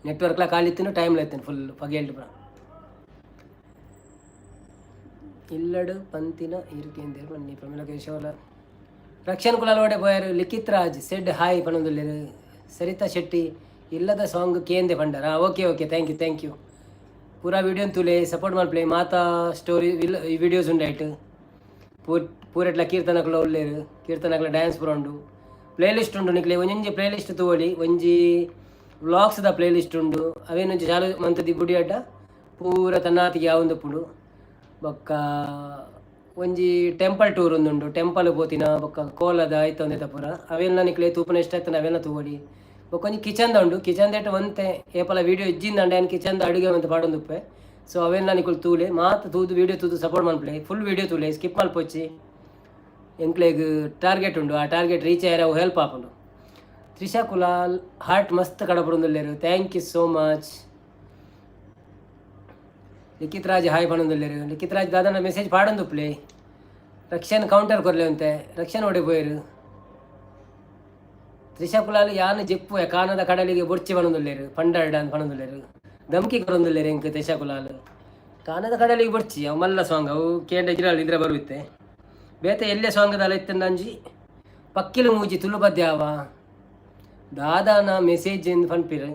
ನೆಟ್ವರ್ಕ್ಲ ಖಾಲಿ ಇತ್ತಿನ ಟೈಮ್ಲ ಇತ್ತಿನ ಫುಲ್ ಪಗೆಲ್ಡ್ ಪೂರ. ಇಲ್ಲಡು ಪಂತಿನ ಇರುಕೇಂದೇರು ಬನ್ನಿ ಪ್ರಮಿಳ ಕೇಶವಲ ರಕ್ಷಣ್ ಕುಲಾಲ್ ಓಡೆ ಪೋಯಾರು. ಲಿಖಿತ್ ರಾಜ್ ಸೆಡ್ ಹಾಯ್ ಪನೊಂದುಲ್ಲೆರ್. ಸರಿತಾ ಶೆಟ್ಟಿ ಇಲ್ಲದ song ಕೇಂದೆ ಪಂಡರ. Okay okay, thank you, thank you. ಪೂರಾ ವೀಡಿಯೋನ್ ತೂಲೆ, ಸಪೋರ್ಟ್ ಮಲ್ಪಲೆ. ಮಾತಾ ಸ್ಟೋರಿ ಇಲ್ಲ ವೀಡಿಯೋಸ್ ಉಂಡೈಟ್ ಪೂರ್ ಪೂರೆಟ್ಲ ಕೀರ್ತನಕುಲ ಉಲ್ಲೆರ್, ಕೀರ್ತನಕುಲ ಡ್ಯಾನ್ಸ್ ಪೂರ ಉಂಡು. ಪ್ಲೇ ಲಿಸ್ಟ್ ಉಂಡು, ನಿಕ್ಲೆ ಒಂಜೊಂಜಿ ಪ್ಲೇ ಲಿಸ್ಟ್ ತೂವೊಲಿ. ಒಂಜಿ ವ್ಲಾಗ್ಸ್ದ ಪ್ಲೇ ಲಿಸ್ಟ್ ಉಂಡು. ಅವೇನೊಂಜಿ ಚಾಲು ಮಂತುದು ಬುಡಿಯಡ್ಡ ಪೂರ ತನ್ನಾತಿಗೆ ಯಾವೊಂದುಪ್ಪುಂಡು. ಬೊಕ್ಕ ಒಂಜಿ ಟೆಂಪಲ್ ಟೂರ್ ಉಂದುಂಡು, ಟೆಂಪಲ್ ಪೋತಿನ ಬೊಕ್ಕ ಕೋಲದ ಐತ ಒಂದೆತ ಪೂರ ಅವೆಲ್ಲ ನಿಕ್ಲೆ ತೂಪುನ ಇಷ್ಟ ಇತ್ತಂಡ ಅವೆಲ್ಲ ತೂವೊಲಿ. ಬೊಕ್ಕ ಒಂಜಿ ಕಿಚನ್ದ ಉಂಡು. ಕಿಚನ್ ಒಂತೆ ಏಪಲ ವೀಡಿಯೋ ಇಜ್ಜಿಂದಂಡ ಯಾನ್ ಕಿಚನ್ದ ಅಡುಗೆ ಒಂತೆ ಪಾಡೊಂದುಪ್ಪೆ. ಸೊ ಅವೆಲ್ಲ ನಿಕುಲು ತೂಲೆ, ಮಾತ ತೂದು ವೀಡಿಯೋ ತೂದು ಸಪೋರ್ಟ್ ಮನ್ಪುಲೆ. ಫುಲ್ ವೀಡಿಯೋ ತೂಲೆ, ಸ್ಕಿಪ್ ಮಲ್ಪೊಚ್ಚಿ. ಎಂಕ್ಲೆಗ್ ಟಾರ್ಗೆಟ್ ಉಂಡು, ಆ ಟಾರ್ಗೆಟ್ ರೀಚ್ ಆಯರೆ ಅವು ಹೆಲ್ಪ್ ಆಪುಂಡು. ತ್ರಿಷಾ ಕುಲಾಲ್ ಹಾರ್ಟ್ ಮಸ್ತ್ ಕಡಪುಡೊಂದುಲ್ಲೆರ್, thank you so much. Likhith Raj hi ಪನೊಂದುಲ್ಲೆರ್. ಲಿಖಿತ್ ರಾಜ್ ದಾದನ ಮೆಸೇಜ್ ಪಾಡೊಂದುಪ್ಪುಲೆ. ರಕ್ಷಣ್ ಕೌಂಟರ್ ಕೊರ್ಲೆ ಅಂತೆ. ರಕ್ಷಣ್ ಓಡೆ ಪೋಯೆರ್? ತ್ರಿಷಾ ಕುಲಾಲ್ ಯಾನ್ ಜೆಪ್ಪುವೆ ಕಾನದ ಕಡಲಿಗೆ ಬೊರ್ಚಿ ಪನೊಂದುಲ್ಲೆರ್. ಪಂಡರ್ಡ ಅಂದ್ ಪನೊಂದುಲ್ಲೆರ್. ಧಮ್ಕಿ ಕೊರೊಂದುಲ್ಲೆರ್ ಎಂಕ್ ತ್ರಿಷಾ ಕುಲಾಲ್. ಕಾನದ ಕಡಲಿಗೆ ಬೊರ್ಚಿ ಅವು ಮಲ್ಲ ಸಾಂಗ್, ಅವು ಕೇಂಡ ಇಜ್ಜಿಡ ನಿದ್ರೆ ಬರುವಿತ್ತೆ. ಬೇತೆ ಎಲ್ಲೆ ಸಾಂಗ್ ದಾಲ ಇತ್ತ್ಂಡ ಅಂಜಿ ಪಕ್ಕಿಲು ಮೂಜಿ ತುಳು ಪದ್ಯ ಆವ ದಾದಾನ ಮೆಸೇಜ್ ಇಂದ್ ಪನ್ಪಿರ್.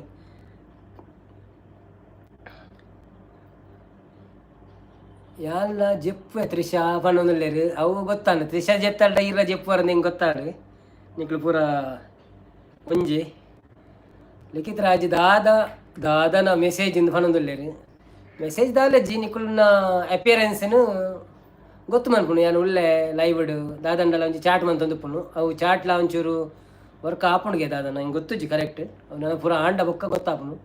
ಯಾನ್ಲ ಜೆಪ್ಪುವೆ ತ್ರಿಷಾ ಪನೊಂದುಲ್ಲೆರ್. ಅವು ಗೊತ್ತಾಂಡ್, ತ್ರಿಷಾ ಜೆತ್ತಲ್ಡ ಈರ್ಲ ಜೆಪ್ಪುವರ್ ಎಂಕ್ ಗೊತ್ತಾಂಡ್. ನಿಕ್ಲು ಪೂರ ಒಂಜಿ. ಲಿಖಿತ್ ರಾಜ್ ದಾದ ದಾದನ ಮೆಸೇಜ್ ಇಂದ್ ಪನೊಂದುಲ್ಲೆರ್. ಮೆಸೇಜ್ ದಾಲಜ್ಜಿ, ನಿಕುಲ್ನ ಅಪಿಯರೆನ್ಸ್ನ್ ಗೊತ್ತು ಮನ್ಪುಂಡು. ಯಾನ್ ಉಲ್ಲೆ ಲೈವ್ಡ್ ದಾದಂಡಲ ಒಂಜಿ ಚಾಟ್ ಮಂತೊಂದುಪ್ಪುನು. ಅವು ಚಾಟ್ಲ ಒಂಚೂರು ವರ್ಕ್ ಆಪುಂಡುಗೆ ದಾದನ ಎಂಕ್ ಗೊತ್ತುಜ್ಜಿ ಕರೆಕ್ಟ್. ಅವು ನನ ಪೂರ ಆಂಡ ಬೊಕ್ಕ ಗೊತ್ತಾಪುಂಡು.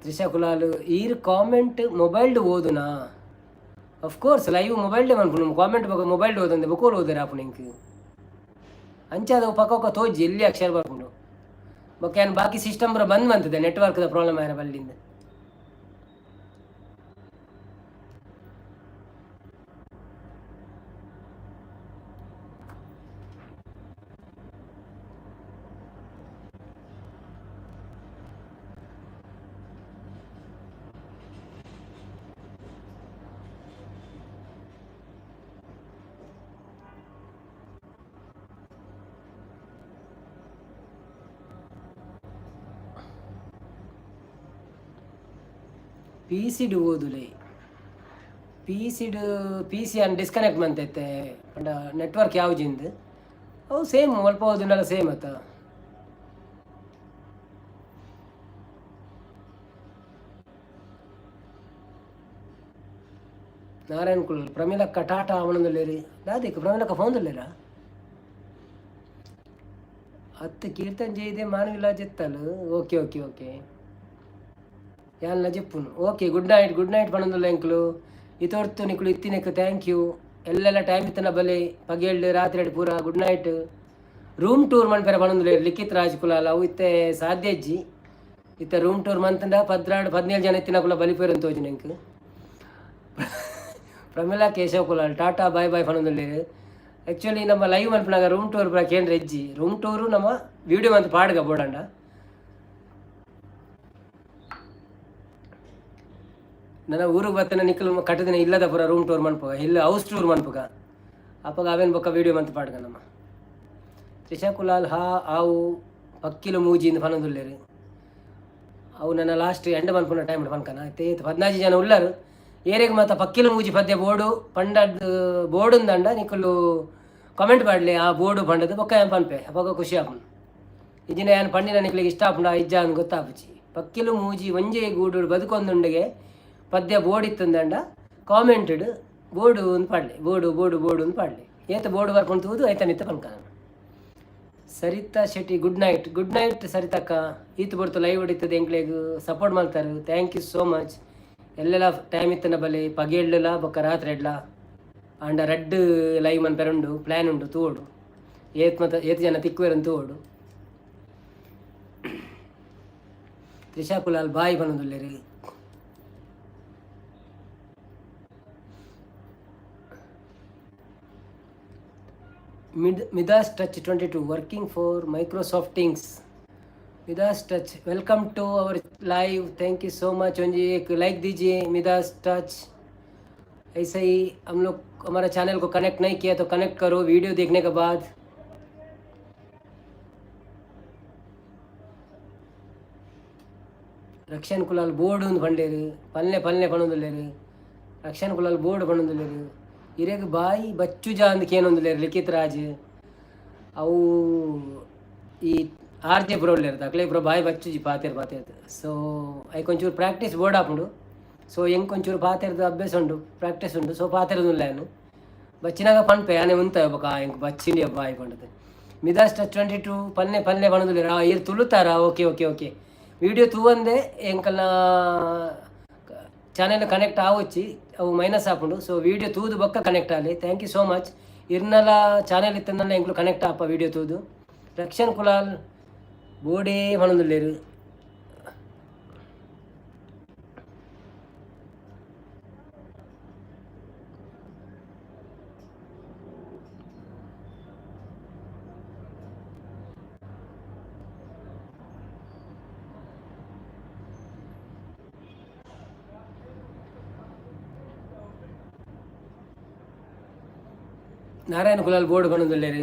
ತ್ರಿಷಾ ಕುಲಾಲ್ ಈರ್ ಕಾಮೆಂಟ್ ಮೊಬೈಲ್ಡ್ ಓದುನಾ? ಆಫ್ ಕೋರ್ಸ್, ಲೈವ್ ಮೊಬೈಲ್ಡೇ ಮನ್ಪುನು. ಕಾಮೆಂಟ್ ಬೊಕ ಮೊಬೈಲ್ಡ್ ಓದಂದೆ ಬೊಕೋಲು ಓದೆರೆ ಆಪುಂಡು ಎಂಕ್? ಅಂಚಾದ್ ಅವು ಪಕ್ಕ ಪಕ್ಕ ತೋಜಿ, ಎಲ್ಲಿ ಅಕ್ಷರ ಬರ್ಪುಂಡು. ಬೊಕ್ಕ ಯಾನ್ ಬಾಕಿ ಸಿಸ್ಟಮ್ ಪೂರ ಬಂದ್ ಮಂತುದೆ, ನೆಟ್ವರ್ಕ್ದ ಪ್ರಾಬ್ಲಮ್ ಆಯೆರೆ ಬಲ್ಲಿಂದ್. ಪಿಸಿಡ್ ಓದುಲೆ. ಪಿಸಿಡ್ ಪಿ ಸಿ ಯಾನ್ ಡಿಸ್ಕನೆಕ್ಟ್ ಮಂತೆತ್ತೆ, ಪಂಡ ನೆಟ್ವರ್ಕ್ ಯಾವುಜಿಂದ್. ಅವು ಸೇಮ್, ಒಲ್ಪ ಓದುಂಡಲ ಸೇಮ್ ಅತ್ತ. ನಾರಾಯಣ್ ಕುಲ್ ಪ್ರಮೀಲಕ್ಕ ಟಾಟಾ ಅವನೊಂದುಲ್ಲೆರ್. ದಾದೆಕ್ ಪ್ರಮೀಲಕ್ಕ ಫೋನ್ದುಲ್ಲೆರಾ? ಅತ್ತ್ ಕೀರ್ತನ್ ಜೈದೆ ಮಾನವಿಲ ಜೆತ್ತಲ್. ಓಕೆ ಓಕೆ ಓಕೆ, ಯಾನ್ಲ ಜೆಪ್ಪುನು. Okay, good night, good night ಪನೊಂದುಲ್ಲ ಎಂಕ್ಲು. ಇತೊರ್ತು ನಿಕುಲು ಇತ್ತಿನೆಕ್ thank you. ಎಲ್ಲೆಲ್ಲ ಟೈಮ್ ಇತ್ತನ ಬಲೆ, ಪಗೆಲ್ಡ್ ರಾತ್ರಿ ಪೂರ. Good night. ರೂಮ್ ಟೂರ್ ಮನ್ಪೆರೆ ಪನೊಂದುಲ್ಲೆರ್ ಲಿಖಿತ್ ರಾಜ್ ಕುಲಾಲ್. ಅವು ಇತ್ತೆ ಸಾಧ್ಯ ಇಜ್ಜಿ. ಇತ್ತೆ ರೂಮ್ ಟೂರ್ ಮಂತಂಡ 12 17 ಜನ ಇತ್ತಿನಕುಲ ಬಲಿಪೆರ್ ತೋಜುಂಡು ಎಂಕ್. Pramila Keshav Kulal tata bye bye ಪನೊಂದುಲ್ಲೆರ್. ಆಕ್ಚುಲಿ ನಮ್ಮ ಲೈವ್ ಮನ್ಪುನಗ ರೂಮ್ ಟೂರ್ ಪೂರ ಕೇಂದ್ರ ಇಜ್ಜಿ. ರೂಮ್ ಟೂರು ನಮ್ಮ ವಿಡಿಯೋ ಮಂತ್ ಪಾಡ್ಗ ಬೋಡಂಡ. ನನ್ನ ಊರಿಗೆ ಬತ್ತನ ನಿಕ್ಕಲು ಕಟ್ಟದಿನ ಇಲ್ಲದ ಪೂರ ರೂಮ್ ಟೂರ್ ಮನ್ಪುಗ, ಇಲ್ಲ ಹೌಸ್ ಟೂರ್ ಮನ್ಪುಗ. ಅಪಗ ಅವೇನ್ ಬೊಕ್ಕ ವೀಡಿಯೋ ಮಂತ್ ಪಾಡ್ಗ ನಮ್ಮ. ತ್ರಿಷಾ ಕುಲಾಲ್ ಹಾ ಆವು ಪಕ್ಕಿಲು ಮೂಜಿ ಇಂದ್ ಪನೊಂದುಲ್ಲೆರ್. ಅವು ನನ್ನ ಲಾಸ್ಟ್ ಎಂಡ್ ಮನ್ಪುನ ಟೈಮ್ ಪನ್ಕನ. ಇತ್ತೆ 14 ಜನ ಉಲ್ಲರು. ಏರೆಗ್ ಮಾತ ಪಕ್ಕಿಲು ಮೂಜಿ ಪದ್ಯ ಬೋಡು ಪಂಡದ್ ಬೋಡುಂದಂಡ ನಿಕುಲು ಕಾಮೆಂಟ್ ಪಾಡ್ಲೆ ಆ ಬೋಡು ಪಂಡದು. ಬೊಕ್ಕ ಯಾನ್ ಪನ್ಪೆ, ಅಪಗ ಖುಷಿ ಆಪುಂಡು. ಇಜಿನ ಯಾನ್ ಪಂಡಿನ ನಿಕ್ಲೆಗ್ ಇಷ್ಟ ಆಪುಂಡ ಇಜ್ಜಾ ಅಂದ್ ಗೊತ್ತಾಪುಜಿ. ಪಕ್ಕಿಲು ಮೂಜಿ ಒಂಜೇ ಗೂಡು ಬದುಕೊಂದುಂಡುಗೆ ಪದ್ಯ ಬೋಡಿತ್ತಂದಂಡ ಕಾಮೆಂಟೆಡ್ ಬೋಡು ಅಂದ್ ಪಾಡ್ಲೆ. ಬೋಡು ಬೋಡು ಬೋಡು ಅಂದ್ ಪಾಡ್ಲೆ. ಏತ್ ಬೋಡು ಬರ್ಪುಂಡು ತೂದು ಐತ ಮಿತ್ತ್ ಪನ್ಕ. Saritha Shetty good night, good night ಸರಿತಕ್ಕ. ಈತ್ ಪೊರ್ತು ಲೈವ್ ಇತ್ತದ ಎಂಕ್ಲೆಗ್ ಸಪೋರ್ಟ್ ಮಲ್ತಾರ್, thank you so much. ಎಲ್ಲೆಲ ಟೈಮ್ ಇತ್ತನ ಬಲೆ, ಪಗೆಲ್ಡ್ಲ ಬೊಕ್ಕ ರಾತ್ರೆಡ್ಲ. ಆಂಡ ರಡ್ಡ್ ಲೈವ್ ಮನ್ಪೆರೆ ಉಂಡು, ಪ್ಲ್ಯಾನ್ ಉಂಡು. ತೂವೊಡು ಏತ್ ಮತ ಏತ್ ಜನ ತಿಕ್ಕುವೆರ್ ತೂವೊಡು. ತ್ರಿಷಾ ಕುಲಾಲ್ ಬಾಯ್ ಪನೊಂದುಲ್ಲೆರ್. Midas Touch 22 working for Microsoft Teams. Midas Touch, welcome to our live. Thank you so much. ಒಂಜಿ एक लाइक दीजिए मिदास टच। ऐसे ही हम लोग हमारा चैनल को कनेक्ट नहीं किया तो कनेक्ट करो वीडियो देखने के बाद। ರಕ್ಷನ್ ಕುಲಾಲ್ ಬೋರ್ಡ್ ಒಂದು ಪಂಡೇರು, ಪಲ್ನೆ ಪಲ್ನೆ ಪಣೊಂದುಲ್ಲೆರ್. ರಕ್ಷನ್ ಕುಲಾಲ್ ಬೋರ್ಡ್ ಪಣೊಂದುಲ್ಲೆರ್. ಇರೆಗ್ ಬಾಯಿ ಬಚ್ಚುಜ ಅಂದ್ ಕೇನೊಂದುಲ್ಲೆರ್ ಲಿಖಿತ್ ರಾಜ್. ಅವು ಈ ಆರ್ ಜೆ ಪುರ ಉಲ್ಲೆರ್, ಅಕ್ಲೆ ಪೂರ ಬಾಯಿ ಬಚ್ಚುಜಿ ಪಾತೆರ್ ಪಾತೆರ್ದ್. ಸೊ ಐಕ್ ಒಂಚೂರು ಪ್ರಾಕ್ಟೀಸ್ ಬೋರ್ಡ್ ಆಪುಂಡು. ಸೊ ಎಂಕ್ ಒಂಚೂರು ಪಾತೆರ್ದ್ ಅಭ್ಯಾಸ ಉಂಡು, ಪ್ರಾಕ್ಟೀಸ್ ಉಂಡು. ಸೊ ಪಾತೆರೊಂದುಲ್ಲೆ ಯಾನ್. ಬಚ್ಚಿನಾಗ ಪನ್ಪೆ ಯಾನೆ ಉಂತ ಬೊಕ ಎಂಕ್ ಬಚ್ಚಿಂಡಿ ಬಾಯಿ ಪಂಡದು. ಮಿದಾಸ್ ಟಚ್ 22 ಪಲ್ನೆ ಪಲ್ನೆ ಪಣೊಂದುಲ್ಲೆರ್. ಈರ್ ತುಳುತಾರ? Okay okay okay. ವಿಡಿಯೋ ತೂವಂದೆ ಎಂಕಲ್ನ ಚಾನೆಲ್ ಕನೆಕ್ಟ್ ಆವೊಚ್ಚಿ, ಅವು ಮೈನಸ್ ಆಪುಂಡು. ಸೊ ವಿಡಿಯೋ ತೂದು ಬೊಕ್ಕ connect Aale. Thank you so much. ಇರ್ನಲ ಚಾನೆಲ್ ಇತ್ತಂದಲ್ಲ ಎಂಕ್ಲು ಕನೆಕ್ಟ್ ಆಪ ವಿಡಿಯೋ ತೂದು. ರಕ್ಷನ್ ಕುಲಾಲ್ ಬೋಡೇ ಪಣೊಂದುಲ್ಲೆರ್. ನಾರಾಯಣ ಕುಲಾಲ್ ಬೋರ್ಡ್ ಪಣೊಂದುಲ್ಲೆರ್.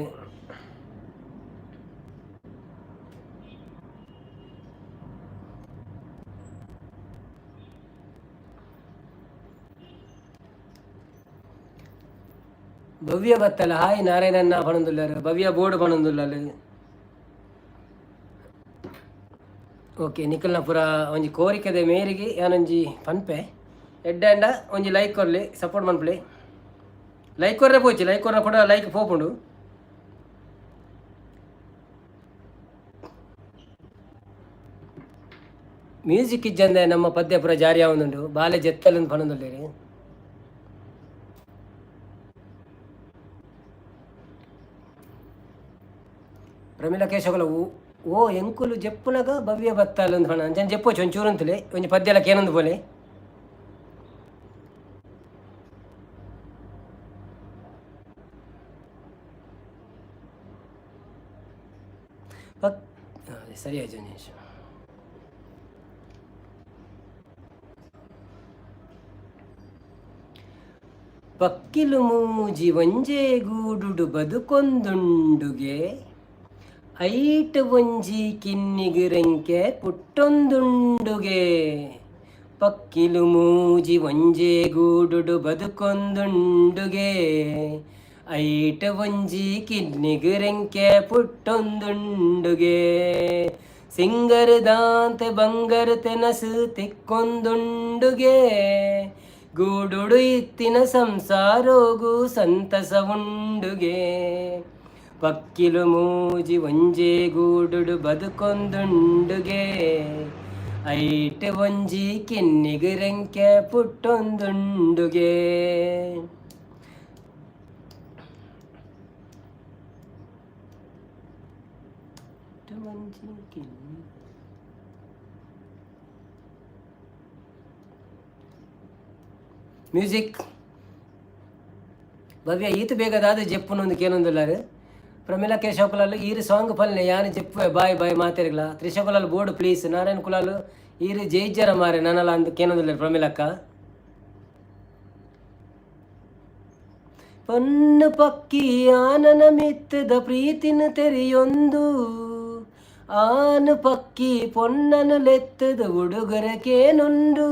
ಭವ್ಯ ಬತ್ತಲ, ಹಾಯ್ ನಾರಾಯಣನ್ನ ಪಣೊಂದುಲ್ಲೆರ್. ಭವ್ಯ ಬೋರ್ಡ್ ಪಣೊಂದುಲ್ಲಲ್. ಓಕೆ, ನಿಕಲ್ನ ಪುರ ಒಂಜಿ ಕೋರಿಕೆದ ಮೇರೆಗೆ ಯಾನೊಂಜಿ ಪನ್ಪೆ. ಎಡ್ಡೆ ಒಂಜಿ ಲೈಕ್ ಕೊರ್ಲಿ, ಸಪೋರ್ಟ್ ಮನ್ಪುಲೆ. ಲೈಕ್ ಕೊರ್ರೆ ಪೋಚಿ, ಲೈಕ್ ಕೊರ್ರೆ ಕೂಡ ಲೈಕ್ ಪೋಪುಂಡು. ಮ್ಯೂಸಿಕ್ ಇಜ್ಜಂದೆ ನಮ್ಮ ಪದ್ಯ ಪೂರ ಜಾರಿ ಆವೊಂದುಂಡು. ಬಾಲೆ ಜೆತ್ತಲ್ ಪನೊಂದುಲ್ಲೆರ್. ಪ್ರಮೀಳಾ ಕೇಶವಲ ಓ ಎಂಕುಲು ಜೆಪ್ಪುನಗ ಭವ್ಯ ಬತ್ತಲ್ ಅಂದ್ ಪಂಡ ಅಂಚನೆ ಜೆಪ್ಪೊಚಿ ಒಂಚೂರು ಉಂತುಲೆ. ಒಂಜಿ ಪದ್ಯಲ ಕೇನೊಂದು ಪೋಲೆ. ಪಕ್ ಸರಿ ಆಯ್ತು, ಒಂದು ನಿಮಿಷ. ಪಕ್ಕಿಲು ಮೂಜಿ ಒಂಜೇ ಗೂಡುಡು ಬದುಕೊಂದುಂಡುಗೆ, ಐಟ್ ಒಂಜಿ ಕಿನ್ನಿಗ್ ರೆಂಕೆ ಪುಟ್ಟೊಂದುಂಡುಗೆ. ಪಕ್ಕಿಲು ಮೂಜಿ ಒಂಜೇ ಗೂಡುಡು ಬದುಕೊಂದುಂಡುಗೆ, ಐಟ್ ಒಂಜಿ ಕಿನ್ನಿಗ್ ರೆಂಕೆ ಪುಟ್ಟೊಂದುಂಡುಗೆ. ಸಿಂಗರ್ ದಾಂತೆ ಬಂಗರ್ ತೆನಸು ತಿಕ್ಕೊಂದುಂಡುಗೆ, ಗೂಡುಡು ಇತ್ತಿನ ಸಂಸಾರೋಗು ಸಂತಸ ಉಂಡುಗೆ. ಪಕ್ಕಿಲು ಮೂಜಿ ಒಂಜೇ ಗೂಡುಡು ಬದುಕೊಂದುಂಡುಗೆ, ಐಟ್ ಒಂಜಿ ಕಿನ್ನಿಗ್ ರೆಂಕೆ ಪುಟ್ಟೊಂದುಂಡುಗೆ. ಒಂಜಿ ಕಿನ್ನಿ ಮ್ಯೂಸಿಕ್. ಭವ್ಯ ಈತ ಬೇಗದಾದ ಜೆಪ್ಪುನೊಂದು ಕೇನೊಂದುಲ್ಲಾರು. ಪ್ರಮೀಳಾ ಕೇಶವ ಕುಲಾಲ್ ಈರು ಸಾಂಗ್ ಪಲ್ನೆ, ಯಾನ್ ಜೆಪ್ಪುವೆ. ಬಾಯ್ ಬಾಯ್ ಮಾತೆರ್ಗ್ಲ. Trisha Kulal bored please. ನಾರಾಯಣ ಕುಲಾಲ್ ಈರು ಜೈಜರ ಮಾರೆ ನನಲ ಅಂದ್ ಕೇನೊಂದುಲ್ಲೆರ್ ಪ್ರಮೀಳಕ್ಕ. ಪೊನ್ನು ಪಕ್ಕಿ ಆನನ ಮಿತ್ತದ ಪ್ರೀತಿನ ತೆರಿಯೊಂದು, ಆನು ಪಕ್ಕಿ ಪೊನ್ನನು ಲೆತ್ತದ ಉಡುಗೊರೆಕೇನುಂಡು.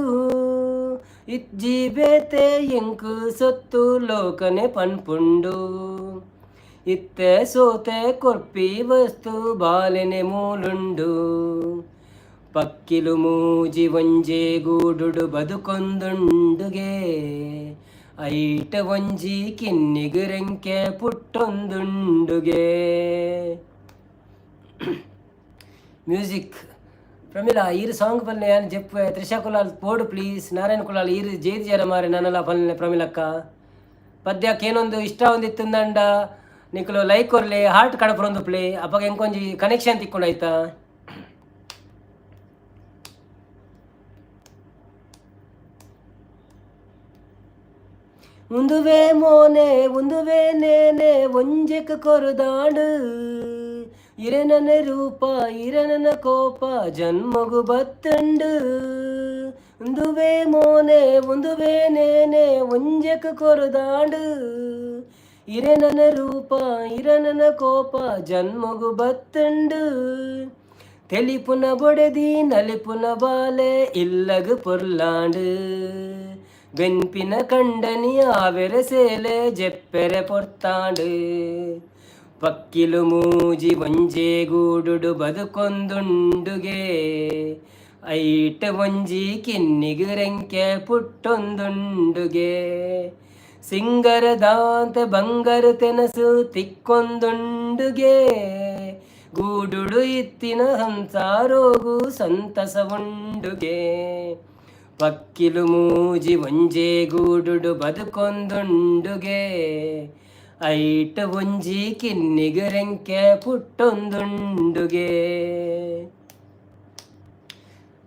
ಇಜ್ಜಿ ಬೇತೆ ಎಂಕು ಸೊತ್ತು ಲೋಕನೆ ಪನ್ಪುಂಡು, ಇತ್ತೆ ಸೋತೆ ಕೊರ್ಪಿ ವಸ್ತು ಬಾಲೆನೆ ಮೂಲುಂಡು. ಪಕ್ಕಿಲು ಮೂಜಿ ಒಂಜೇ ಗೂಡುಡು ಬದುಕೊಂದುಂಡುಗೆ, ಐಟ ಒಂಜಿ ಕಿನ್ನಿಗ್ ರೆಂಕೆ ಪುಟ್ಟೊಂದುಂಡುಗೆ. ಮ್ಯೂಸಿಕ್. ಪ್ರಮೀಳಾ ಈರು ಸಾಂಗ್ ಪಲ್ನೆ, ಯಾನ್ ಜೆಪ್ಪುವೆ. ತ್ರಿಷಾ ಕುಲಾಲ್ ಪೋಡು ಪ್ಲೀಸ್. ನಾರಾಯಣ ಕುಲಾಲ್ ಈರು ಜೇದಿ ಮಾರೆ ನನಲ ಪಲ್ನೆ. ಪ್ರಮೀಳಕ್ಕ ಪದ್ಯಕ್ಕೆ ಏನೊಂದು ಇಷ್ಟ ಒಂದಿತ್ತಂದಂಡ ನಿಕುಲು ಲೈಕ್ ಕೊರ್ಲೆ, ಹಾರ್ಟ್ ಕಡಪುರೊಂದು ಪ್ಲೇ. ಅಪಗ ಎಂಕೊಂಜಿ ಕನೆಕ್ಷನ್ ತಿಕ್ಕೊಂಡು ಆಯ್ತಾ. ಉಂದುವೇ ಮೋನೆ ಉಂದುವೇ ನೇನೆ ಒಂಜೆಕ್ ಕೊರುದಾಂಡು. ಇರೆನನ ರೂಪ ಇರೆನನ ಕೋಪ ಜನ್ಮಗು ಬತ್ತುಂಡು. ಉಂದುವೇ ಮೋನೆ ಉಂದುವೇ ನೇನೆ ಒಂಜೆಕ್ ಕೊರುದಾಂಡು. ಇರೆನನ ರೂಪ ಇರೆನನ ಕೋಪ ಜನ್ಮಗು ಬತ್ತುಂಡು. ತೆಲಿಪುನ ಬೊಡೆದಿ ನಲಿಪುನ ಬಾಲೆ ಇಲ್ಲಗ್ ಪೊರ್ಲಾಂಡು. ಬೆನ್ಪಿನ ಕಂಡನಿ ಆವೆರೆ ಸೇಲೆ ಜೆಪ್ಪೆರೆ ಪೊರ್ತಾಂಡು. ಪಕ್ಕಿಲು ಮೂಜಿ ಒಂಜೇ ಗೂಡುಡು ಬದುಕೊಂದುಂಡುಗೆ. ಐಟ್ ಒಂಜಿ ಕಿನ್ನಿಗ್ ರೆಂಕೆ ಪುಟ್ಟೊಂದುಂಡುಗೆ. ಸಿಂಗರ ದಾಂತೆ ಬಂಗಾರ ತೆನಸು ತಿಕ್ಕೊಂದುಂಡುಗೆ. ಗೂಡುಡು ಇತ್ತಿನ ಸಂಸಾರೋಗು ಸಂತಸ ಉಂಡುಗೆ. ಪಕ್ಕಿಲು ಮೂಜಿ ಒಂಜೇ ಗೂಡುಡು ಬದುಕೊಂದುಂಡುಗೆ. ಐಟ್ ಒಂಜಿ ಕಿನ್ನಿಗ್ ರೆಂಕೆ ಪುಟ್ಟೊಂದುಂಡುಗೆ.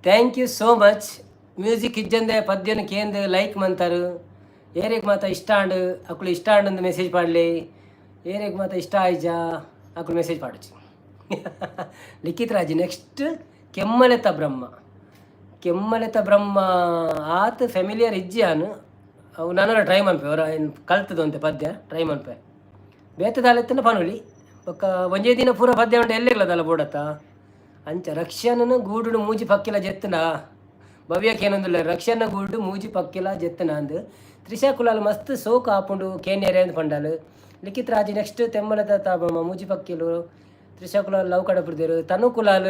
Thank you so much. Music ಇಜ್ಜಂದೆ ಪದ್ಯನ ಕೇಂದ್ ಲೈಕ್ ಮಂತಾರು. ಏರೆಗ್ ಮಾತ ಇಷ್ಟ ಆಂಡ್ ಅಕುಲು ಇಷ್ಟ ಆಂಡ್ ಅಂದ್ ಮೆಸೇಜ್ ಪಾಡ್ಲೆ. ಏರೆಗ್ ಮಾತ ಇಷ್ಟ ಆಯ್ಜಾ ಅಕುಲು ಮೆಸೇಜ್ ಪಾಡೊಚಿ. ಲಿಖಿತ್ ರಾಜಿ ನೆಕ್ಸ್ಟ್ ಕೆಮ್ಮಲೆತ ಬ್ರಹ್ಮ. ಕೆಮ್ಮಲೆತ ಬ್ರಹ್ಮ ಆತ್ ಫೆಮಿಲಿಯರ್ ಇಜ್ಜಿ ಯಾನ್. ಅವು ನನಲ ಟ್ರೈ ಮನ್ಪೆ ಅವರ ಕಲ್ತದ ಪದ್ಯ ಟ್ರೈ ಮನ್ಪೆ. ಬೇತೆ ದಾಲೆತ್ತನ ಪನೊಲಿ. ಬೊಕ್ಕ ಒಂಜೇ ದಿನ ಪೂರ ಪದ್ಯ ಉಂಡು ಎಲ್ಲೆಗ್ಲದಲ್ಲ ಬೋಡತ್ತ. ಅಂಚ ರಕ್ಷಣನ ಗೂಡುಡು ಮೂಜಿ ಪಕ್ಕಿಲ ಜೆತ್ತನ ಭವ್ಯಕ್ಕೆ ರಕ್ಷಣ ಗೂಡು ಮೂಜಿ ಪಕ್ಕಿಲ ಜೆತ್ತನ ಅಂದ್. ತ್ರಿಷಾ ಕುಲಾಲ್ ಮಸ್ತ್ ಸೋಕು ಆಪುಂಡು ಕೇನ್ಯರೆ ಅಂದ್ ಪಂಡಲ್. ಲಿಖಿತ್ ರಾಜಿ ನೆಕ್ಸ್ಟ್ ತೆಮ್ಮಲದ ತಾಬಮ್ಮ ಮೂಜಿ ಪಕ್ಕಿಲು. ತ್ರಿಷಾ ಕುಲಾಲ್ ಲವ್ ಕಡಪುಡ್ದೇರು. ತನು ಕುಲಾಲ್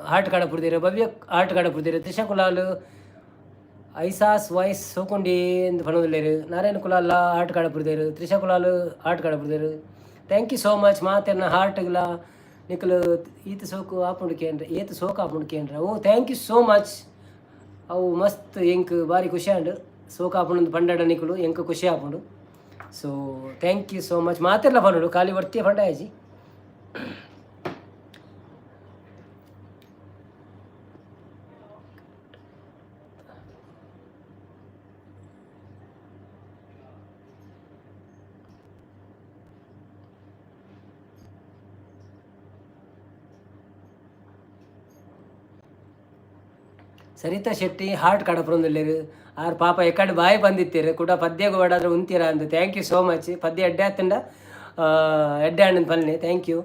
ಹಾರ್ಟ್ ಕಡಪುಡ್ದೇರು. ಭವ್ಯ ಹಾರ್ಟ್ ಕಡಪುಡ್ದೇರು. ತ್ರಿಷಾ ಕುಲಾಲ್ ಐಸಾಸ್ ವಾಯ್ಸ್ ಸೋಕುಂಡಿ ಅಂದ್ ಪನೊಂದುಲ್ಲೆರ್. ನಾರಾಯಣ ಕುಲಾಲ್ ಹಾರ್ಟ್ ಕಡಪುಡ್ದೇರು. ತ್ರಿಷಾ ಕುಲಾಲ್ ಹಾರ್ಟ್ ಕಡಪುಡ್ದೇರು. Thank you so much ಮಾತೆರ್ನ ಹಾರ್ಟ್ಗ್ಲ. ನಿಕುಲು ಈತ್ ಸೋಕು ಆಪುಂಡು ಕೇಂದ್ರ ಏತ್ ಸೋಕು ಆಪುಂಡು ಕೇಂದ್ರ. ಓ thank you so much. ಅವು ಮಸ್ತ್ ಎಂಕ್ ಬಾರಿ ಖುಷಿ ಆಂಡ್. ಸೋಕು ಆಪುಂಡು ಪಂಡಡ ನಿಕುಲು ಎಂಕ್ ಖುಷಿ ಆಪುಂಡು. So thank you so much ಮಾತೆರ್ಲ ಪನೊಡು ಖಾಲಿ ಒರ್ತಿಯ ಪಂಡಾಯಿಜಿ. ಸರಿತಾ ಶೆಟ್ಟಿ ಹಾರ್ಟ್ ಕಡಪುರೊಂದುಲ್ಲೆರ್. ಆರ್ ಪಾಪ ಎಕಡ್ ಬಾಯಿ ಬಂದಿತ್ತೆರ್ ಕುಡ ಪದ್ಯಗ್ ಬೋಡಾದ್ರ ಉಂತೀರ ಅಂದ್. Thank you so much. ಪದ್ಯ ಎಡ್ಡೆ ಆತುಂಡ ಎಡ್ಡೆ ಆಂಡ್ ಪನ್ಲೆ. Thank you.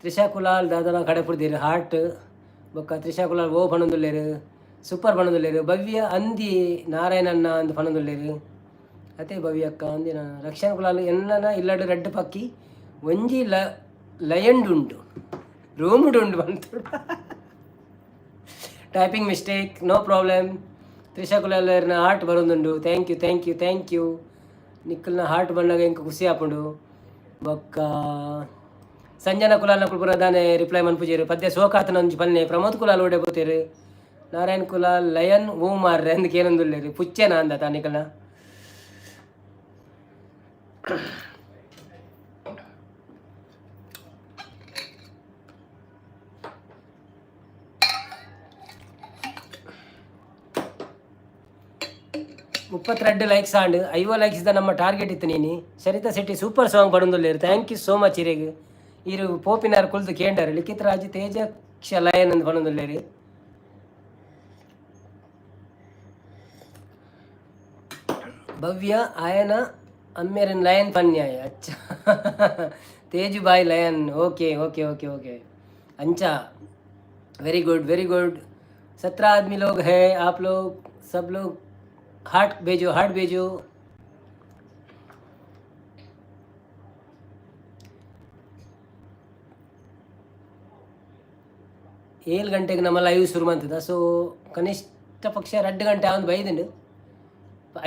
Trisha Kulal ದಾದನ ಕಡಪುಡ್ದೆರ್ ಹಾರ್ಟ್. ಬೊಕ್ಕ ತ್ರಿಷಾ ಕುಲಾಲ್ ಓ ಪನೊಂದುಲ್ಲೆರ್. ಸೂಪರ್ ಪನೊಂದುಲ್ಲೆರ್. ಭವ್ಯ ಅಂದಿ ನಾರಾಯಣಣ್ಣ ಅಂದ್ ಪನೊಂದುಲ್ಲೆರ್. ಅತೆ ಭವ್ಯ ಅಕ್ಕ ಅಂದಿನ ರಕ್ಷಣ್ ಕುಲಾಲ್ ಎನ್ನನ ಇಲ್ಲಡ್ ರಡ್ಡ್ ಪಕ್ಕಿ ಒಂಜಿ ಲ ಲಯಂಡ್ ಉಂಡು ರೂಮ್ಡ್ ಉಂಡು ಪಂತುಂಡು. Typing mistake no problem. Trisha ಕುಲಾಲರ್ನ heart ಬರೋದುಂಡು. Thank you thank you thank you. ನಿಕ್ಕಲ್ನ heart ಬಣ್ಣಗ ಎಂಕ್ ಖುಷಿ ಆಪುಂಡು. ಬೊಕ್ಕ ಸಂಜನಾ ಕುಲಾಲ್ನ ಪೂರ ದಾನೆ ರಿಪ್ಲೈ ಮನ್ಪುಜೆರ್. ಪದ್ಯ ಸೋಕಾತನ ಒಂಜಿ ಪನ್ನೆ. ಪ್ರಮೋದ್ ಕುಲಾಲ್ ಓಡೆ ಪೋತೆರ್. ನಾರಾಯಣ್ ಕುಲಾಲ್ ಲಯನ್ ಓ ಮಾರ್ರೆ ಅಂದ್ ಕೇನೊಂದುಲ್ಲೆರ್. ಪುಚ್ಚೆನಾ ಅಂದ ನಿಕಲ್ನ. 32 ಲೈಕ್ಸ್ ಆಂಡ್. 50 ಲೈಕ್ಸ್ ದ ನಮ್ಮ ಟಾರ್ಗೆಟ್ ಇತ್ತು ನೀನಿ. ಸರಿತಾ ಶೆಟ್ಟಿ ಸೂಪರ್ ಸಾಂಗ್ ಪಡೊಂದುಲ್ಲೆರ್. Thank you so much ಇರೆಗ್. ಇರು ಪೋಪಿನಾರ್ ಕುಲ್ದು ಕೇಂಡರ್. ಲಿಖಿತ್ ರಾಜ್ ತೇಜಕ್ಷ ಲಯನ್ ಅಂದ್ ಪನೊಂದುಲ್ಲೆರ್. ಭವ್ಯ ಆಯನ ಅಮ್ಮೆರೆನ್ ಲಯನ್ ಪನ್ಯಾಯ. ಅಚ್ಚ Teju bhai lion. Okay okay okay okay. ಅಂಚ वेरी गुड वेरी गुड. 17 आदमी लोग हैं. आप लोग सब लोग हार्ट भेजो हार्ट भेजो. 7 ಗಂಟೆಗೆ ನಮ್ಮ ಲೈವ್ ಶುರು ಮಂತದ. ಸೊ ಕನಿಷ್ಠ ಪಕ್ಷ 2 ಗಂಟೆ ಆವೊಂದು ಬೈದುಂಡು.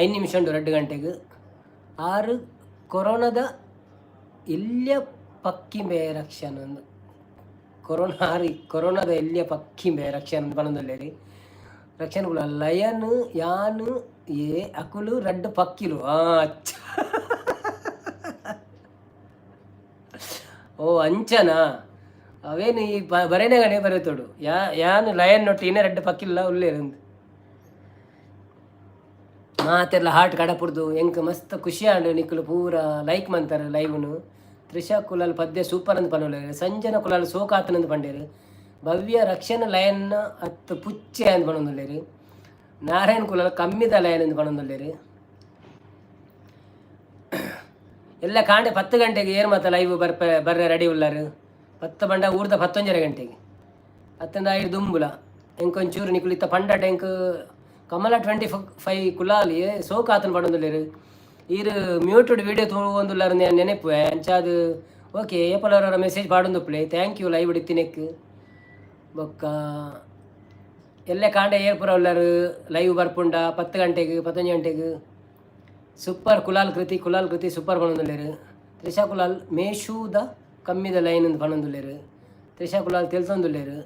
5 ನಿಮಿಷ ಉಂಡು 2 ಗಂಟೆಗೆ. ಆರು ಕೊರೋನಾದ ಎಲ್ಯ ಪಕ್ಕಿ ರಕ್ಷಣ ಅಂದ್. ಕೊರೋನಾ ಆರು ಕೊರೋನಾದ ಎಲ್ಯ ಪಕ್ಕಿ ರಕ್ಷಣ ಪನೊಂದುಲ್ಲೆರ್. ರಕ್ಷಣ ಕುಲ ಲಯನ್ ಯಾನ್ ಏ ಅಕುಲು ರಡ್ಡ್ ಪಕ್ಕಿಲು. ಅಚ್ಚ ಓ ಅಂಚನಾ. ಅವೇನು ಈ ಬರೆನಗನೆ ಬರೆತೋಡು. ಯಾ ಯಾನ್ ಲಯನ್ ನೊಟ್ಟು ಇನ್ನ ರಡ್ಡ್ ಪಕ್ಕಿಲ್ಲ ಉಲ್ಲೆರ್ ಅಂದ್. ಮಾತೆರ್ಲ ಹಾರ್ಟ್ ಕಡಪುಡ್ದು ಎಂಕ್ ಮಸ್ತ್ ಖುಷಿ ಆಂಡ್. ನಿಕುಲು ಪೂರ ಲೈಕ್ ಮಂತಾರೆ ಲೈವ್ನು. ತ್ರಿಷಾ ಕುಲಾಲ್ ಪದ್ಯ ಸೂಪರ್ ಅಂದ್ ಪನೊಂದುಲ್ಲೆರ್. ಸಂಜನಾ ಕುಲಾಲ್ ಸೋಕಾತನಂದ್ ಪಂಡೆರ್. ಭವ್ಯ ರಕ್ಷಣ ಲಯನ್ ಅತ್ ಪುಚ್ಚೆ ಅಂದ್ ಪನೊಂದುಲ್ಲೆರ್. ನಾರಾಯಣ್ ಕುಲಾಲ್ ಕಮ್ಮಿದ ಲಯನ್ ಅಂದ್ ಪನೊಂದುಲ್ಲೆರ್. ಎಲ್ಲ ಕಾಂಡೆ 10 ಗಂಟೆಗೆ ಏರ್ ಮಾತ ಲೈವ್ ಬರ್ಪೆ, ಬರ್ರೆ ರೆಡಿ ಉಲ್ಲಾರು? 10 ಪಂಡ ಊರ್ದ 11:30 ಗಂಟೆಗೆ ಅತ್ತಂಡ ಐದು ದುಂಬುಲ. ಎಂಕ್ ಒಂಚೂರು ನಿಕುಲು ಇತ್ತ ಪಂಡಟ ಎಂಕ್. ಕಮಲ 25 ಕುಲಾಲ್ ಸೋಕ್ ಆತನ ಪಂಡೊಂದುಲ್ಲೆರ್. ಈರ್ ಮ್ಯೂಟೆಡ್ ವೀಡಿಯೋ ತೂವೊಂದುಲ್ಲಾರ್ ಯಾನ್ ನೆನೆಪುವೆ. ಅಂಚಾದ್ ಓಕೆ, ಏಪಲ ಮೆಸೇಜ್ ಪಾಡೊಂದುಪ್ಪುಲೆ. Thank you live ಇತ್ತಿನೆಕ್. ಬೊಕ್ಕ ಎಲ್ಲೆ ಕಾಂಡೆ ಏರ್ ಪೂರ ಉಲ್ಲಾರು ಲೈವ್ ಬರ್ಪುಂಡ 10 ಗಂಟೆಗೆ, 11 ಗಂಟೆಗೆ? ಸೂಪರ್ ಕುಲಾಲ್ ಕೃತಿ, ಕುಲಾಲ್ ಕೃತಿ ಸೂಪರ್ ಪನೊಂದುಲ್ಲೆರ್. ತ್ರಿಷಾ ಕುಲಾಲ್ ಮೇಶೂದ ಕಮ್ಮಿದ ಲೈನ್ ಅಂದ್ ಪನೊಂದುಲ್ಲೆರ್. ತ್ರಿಷಾ ಕುಲಾಲ್ ತೆಲ್ತೊಂದುಲ್ಲೆರ್.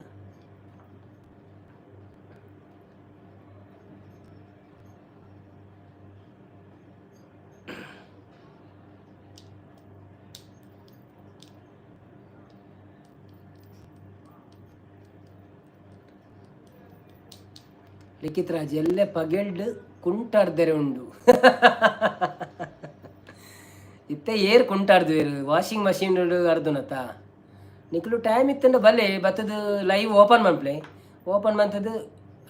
ಲಿಖಿತ್ ರಾಜ್, ಎಲ್ಲೆ ಪಗೆಲ್ಡ್ ಕುಂಟಾರ್ದೆರೆ ಉಂಡು. ಇತ್ತೆ ಏರ್ ಕುಂಟಾರ್ದುವೆರ್? Washing machine ಅರ್ದುನತ? ನಿಕುಲು ಟೈಮ್ ಇತ್ತಂಡ ಬಲೆ, ಬತ್ತದ ಲೈವ್ ಓಪನ್ ಮನ್ಪ್ಲೆ. ಓಪನ್ ಮಂತದ್ದು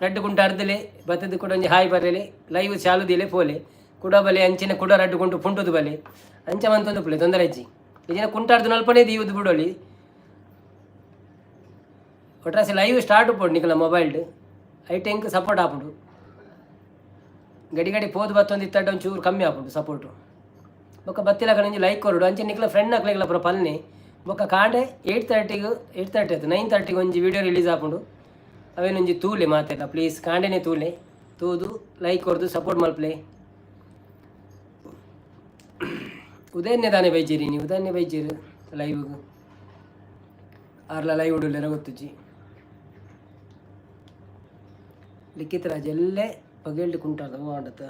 ರಡ್ಡು ಕುಂಟು ಅರ್ದಲೆ, ಬತ್ತದ ಕೂಡ ಒಂಜಿ ಹಾಯ್ ಬರಲಿ, ಲೈವ್ ಚಾಲು ದೀಲೆ ಪೋಲೆ. ಕುಡ ಬಲೆ, ಅಂಚಿನ ಕುಡ ರಡ್ಡು ಕುಂಟು ಪುಂಟುದು ಬಲೆ. ಅಂಚ ಮಂತೊಂದು ಪುಲೆ, ತೊಂದರೆ ಇಜ್ಜಿ. ಇಜಿನ ಕುಂಟಾರ್ದು ನಲ್ಪನೇ ದೀವದು ಬಿಡೋಲಿ. ಒಟ್ರಾಸಿ ಲೈವ್ ಸ್ಟಾರ್ಟ್ ಉಪ್ಪೊಡು ನಿಕಲ ಮೊಬೈಲ್ಡ್. ಐಟ್ ಎಂಕ್ ಸಪೋರ್ಟ್ ಆಪುಂಡು. ಗಡಿ ಗಡಿ ಪೋದು ಬತ್ತೊಂದು ಇತ್ತಂಡ ಒಂಚೂರು ಕಮ್ಮಿ ಆಪುಂಡು ಸಪೋರ್ಟು. ಬೊಕ್ಕ ಬತ್ತಿಲಕ ಒಂಜಿ ಲೈಕ್ ಕೊರಡು. ಅಂಚೆ ನಿಕ್ಲ ಫ್ರೆಂಡ್ ಅಕ್ಲೆಗ್ಲ ಪೂರ ಪನ್ನೆ. ಬೊಕ್ಕ ಕಾಂಡೆ 8:30ಗೆ, 8:30 ಆಯ್ತು, 9:30ಗೆ ಒಂಜಿ ವೀಡಿಯೋ ರಿಲೀಸ್ ಆಪುಂಡು. ಅವೇನೊಂಜಿ ತೂಲೆ ಮಾತೆಲ್ಲ. ಪ್ಲೀಸ್ ಕಾಂಡೆನೆ ತೂಲೆ. ತೂದು ಲೈಕ್ ಕೊರ್ದು ಸಪೋರ್ಟ್ ಮಲ್ಪ್ಲೆ. ಉದಯನ್ನೇ ದಾನೆ ಬೈಜೇರಿ ನೀವು? ಉದಯನ್ನೇ ಬೈಜೇರು ಲೈವ್ಗೆ. ಆರ್ಲ ಲೈವ್ ಉಡುಲ್ಲೆರ ಗೊತ್ತುಜ್ಜಿ. ಲಿಖಿತ್ ರಾಜ್, ಎಲ್ಲೇ ಪಗೆಲ್ಡ್ ಕುಂಟಾದ ಆಂಡತ.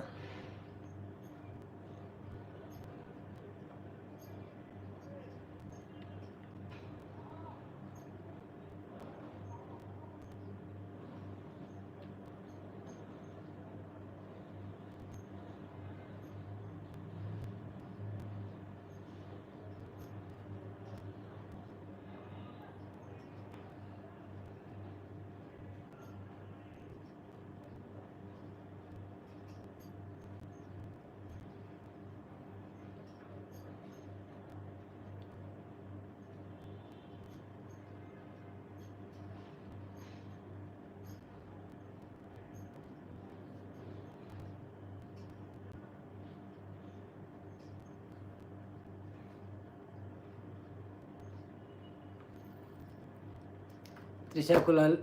ತ್ರಿಷಾ ಕುಲಾಲ್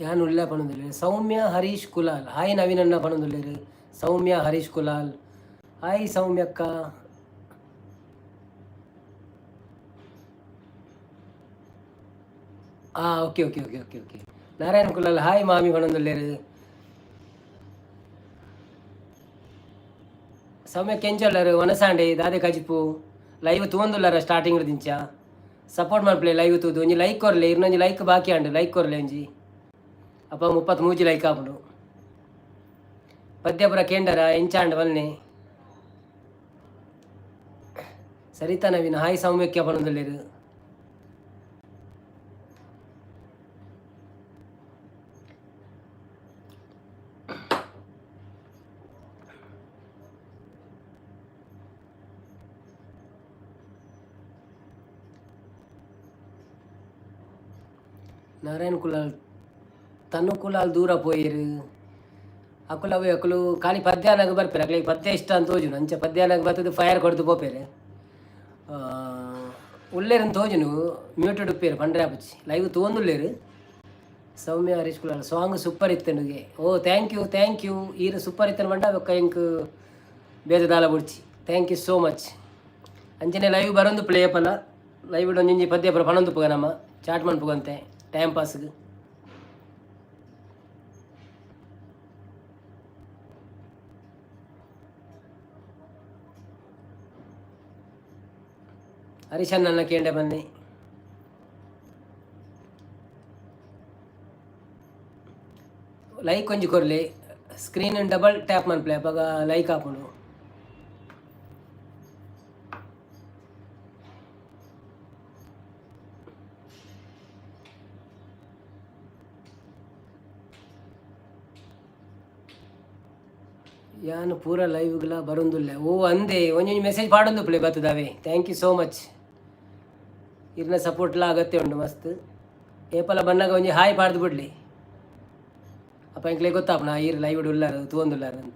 ಯಾನ್ ಉಲ್ಲ ಪನೊಂದುಲ್ಲೆರ್. ಸೌಮ್ಯ ಹರೀಶ್ ಕುಲಾಲ್ ಹಾಯ್ ನವೀನಣ್ಣ ಪನೊಂದುಲ್ಲೆರ್. ಸೌಮ್ಯ ಹರೀಶ್ ಕುಲಾಲ್, ಹಾಯ್ ಸೌಮ್ಯಕ್ಕ. ಆ okay okay okay okay okay. Narayana Kulal hi ಮಾಮಿ ಪನೊಂದುಲ್ಲೆರ್. ಸೌಮ್ಯ ಕೆಂಚೊಲ್ಲರು? ವನಸಾಂಡೆ ದಾದೆ ಕಜಿಪು? ಲೈವ್ ತೂವೊಂದುಲ್ಲಾರ ಸ್ಟಾರ್ಟಿಂಗ್ ದಿಂಚ? ಸಪೋರ್ಟ್ ಮಲ್ಪಲೆ. ಲೈವ್ ತೂದು ಒಂಜಿ ಲೈಕ್ ಕೊರ್ಲೆ. ಇರ್ನೊಂಜಿ ಲೈಕ್ ಬಾಕಿ ಆಂಡ್. ಲೈಕ್ ಕೊರ್ಲೆ ಒಂಜಿ. ಅಪ್ಪ 33 ಲೈಕ್ ಆಪುಂಡು. ಪದ್ಯಪುರ ಕೇಂಡರ? ಎಂಚಾಂಡ್ ಬನ್ನಿ. ಸರಿತಾ ನವೀನ್ ಹಾಯ್ ಸೌಮ್ಯಕ್ಕೆ ಪನೊಂದುಲ್ಲೆರ್. ನಾರಾಯಣ್ ಕುಲಾಲ್, ತನು ಕುಲಾಲ್ ದೂರ ಪೋಯೆರ್. ಅಕುಲು ಅವೆ ಅಕುಲು ಖಾಲಿ ಪದ್ಯಾನಾಗ ಬರ್ಪೆರ್. ಅಕ್ಲೆಗ್ ಪದ್ಯ ಇಷ್ಟ ಅಂತ ತೋಜುನು. ಅಂಚ ಪದ್ಯಾನಾಗ ಬತ್ತದು ಫೈರ್ ಕೊಡ್ದು ಪೋಪೆರ್. ಉಲ್ಲೇರನ್ ತೋಜುನು, ಮ್ಯೂಟೆಡ್ ಉಪ್ಪೇರು, ಪಂಡ್ರೆ ಆಪುಜಿ. ಲೈವ್ ತೂವೊಂದುಲ್ಲೆರ್. ಸೌಮ್ಯ ಹರೀಶ್ ಕುಲಾಲ್ ಸಾಂಗ್ ಸೂಪರ್ ಇತ್ತುಂಡುಗೆ. ಓ, thank you, thank you. ಈರ್ ಸೂಪರ್ ಇತ್ತನ ಪಂಡ ಬೊಕ್ಕ ಎಂಕ್ ಬೇತೆ ದಾಲ ಬುಡ್ಚಿ. Thank you so much. ಅಂಚನೆ ಲೈವ್ ಬರೊಂದು ಪ್ಲೇ ಪಲ. ಲೈವ್ ಒಂಜೊಂಜಿ ಪದ್ಯ ಪೂರ ಪನೊಂದು ಪುಗ, ನಮ್ಮ ಚಾಟ್ ಮನ್ಪುಗಂತೆ ಟೈಮ್ ಪಾಸ್ಗೆ. ಹರೀಶಣ್ಣನ ಕೇಂಡೆ ಬನ್ನಿ. ಲೈಕ್ ಒಂಜಿ ಕೊರ್ಲಿ. ಸ್ಕ್ರೀನ್ ಡಬಲ್ ಟ್ಯಾಪ್ ಮನ್ಪಲೆ, ಅಪಗ ಲೈಕ್ ಆಪುಂಡು. ಯಾನ್ ಪೂರ ಲೈವ್ಗ್ಲ ಬರೊಂದುಲ್ಲೆ. ಓ ಅಂದೆ, ಒಂಜೊಂಜಿ ಮೆಸೇಜ್ ಪಾಡೊಂದು ಪ್ಲೇ ಬತ್ತದಾವೆ. Thank you so much. ಇರ್ನ ಸಪೋರ್ಟ್ಲ ಅಗತ್ಯ ಉಂಡು ಮಸ್ತ್. ಏಪಲ ಬನ್ನಗ ಒಂಜಿ ಹಾಯ್ ಪಾಡ್ದು ಬಿಡ್ಲಿ. ಅಪ್ಪ ಎಂಕ್ಲೆ ಗೊತ್ತಾಪುನ ಈರ್ ಲೈವ್ ಉಲ್ಲಾರ, ತೂವೊಂದುಲ್ಲಾರ ಅಂತ.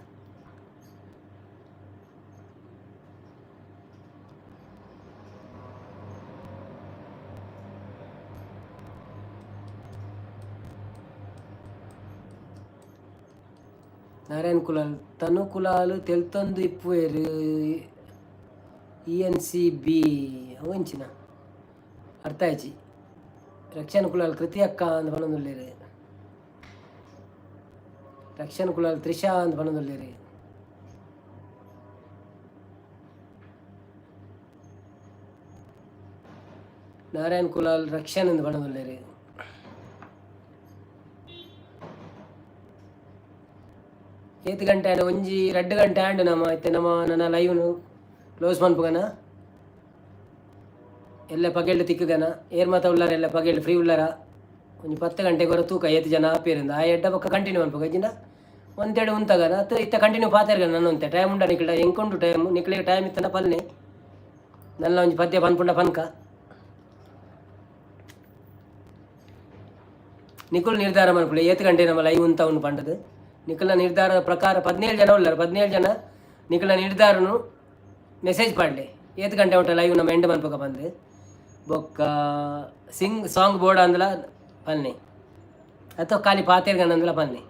ನಾರಾಯಣ್ ಕುಲಾಲ್, ತನು ಕುಲಾಲ್ ತೆಲ್ತೊಂದು ಇಪ್ಪುವೆರ್. ಇ ಎನ್ ಸಿ ಬಿ ಅವಂಚಿನ ಅರ್ಥ ಆಯ್ಚಿ. ರಕ್ಷಣ್ ಕುಲಾಲ್ ಕೃತಿ ಅಕ್ಕ ಅಂದ್ ಪನೊಂದುಲ್ಲೆರ್. ರಕ್ಷಣ್ ಕುಲಾಲ್ ತ್ರಿಷಾ ಅಂದ್ ಪನೊಂದುಲ್ಲೆರ್. ನಾರಾಯಣ್ ಕುಲಾಲ್ ರಕ್ಷಣ್ ಅಂದ್ ಪನೊಂದುಲ್ಲೆರ್. ಏತ್ ಗಂಟೆ ಆಂಡ್? ಒಂಜಿ 2 ಗಂಟೆ ಆಂಡ್. ನಮ್ಮ ಇತ್ತೆ ನಮ್ಮ ನನ್ನ ಲೈವ್ನು ಕ್ಲೋಸ್ ಮನ್ಪುಗನ. ಎಲ್ಲ ಪಗೆಲ್ಡ್ ತಿಕ್ಕುಗನ. ಏರ್ ಮಾತ ಉಲ್ಲಾರ? ಎಲ್ಲ ಪಗೆಲ್ಡ್ ಫ್ರೀ ಉಲ್ಲಾರ? ಒಂಜಿ 10 ಗಂಟೆಗೆ ಹೊರ ತೂಕ ಏತ್ ಜನ ಆಪೇರಿಂದ. ಆ ಎಡ್ಡ ಬೊಕ್ಕ ಕಂಟಿನ್ಯೂ ಮನ್ಪುಗ. ಇಜ್ಜಿಂಡ ಒಂದೆರಡು ಉಂತಗನ ಅತ್ತ ಇತ್ತ ಕಂಟಿನ್ಯೂ ಪಾತೆರ್ಗನ. ನನ್ನ ಒಂತೆ ಟೈಮ್ ಉಂಡ ನಿಕ್ಲ? ಎಂಕುಂಡು ಟೈಮ್. ನಿಕ್ಲೆಗ್ ಟೈಮ್ ಇತ್ತನ ಪಲ್ನೆ. ನಲ್ಲ ಒಂಜಿ ಪದ್ಯ ಪನ್ಪುಂಡ ಪನ್ಕ. ನಿಕುಲು ನಿರ್ಧಾರ ಮನ್ಪುಲೆ, ಏತ್ ಗಂಟೆ ನಮ್ಮ ಲೈವ್ ಉಂತವುಂಡು ಪಂಡದು. ನಿಕಲ್ನ ನಿರ್ಧಾರದ ಪ್ರಕಾರ 17 ಜನ ಉಲ್ಲಾರ. 17 ಜನ, ನಿಕಲ್ನ ನಿರ್ಧಾರನು ಮೆಸೇಜ್ ಪಾಡ್ಲೆ, ಏತ್ ಗಂಟೆ ಉಂಟ ಲೈವ್ ನಮ್ಮ ಎಂಡ್ ಮನ್ಪುಗ ಬಂದು. ಬೊಕ್ಕ ಸಿಂಗ್ ಸಾಂಗ್ ಬೋರ್ಡ್ ಅಂದಲ ಪನ್ನೆ, ಅಥವಾ ಖಾಲಿ ಪಾತೆರ್ಗನ ಅಂದಲ ಪನ್ನೆ.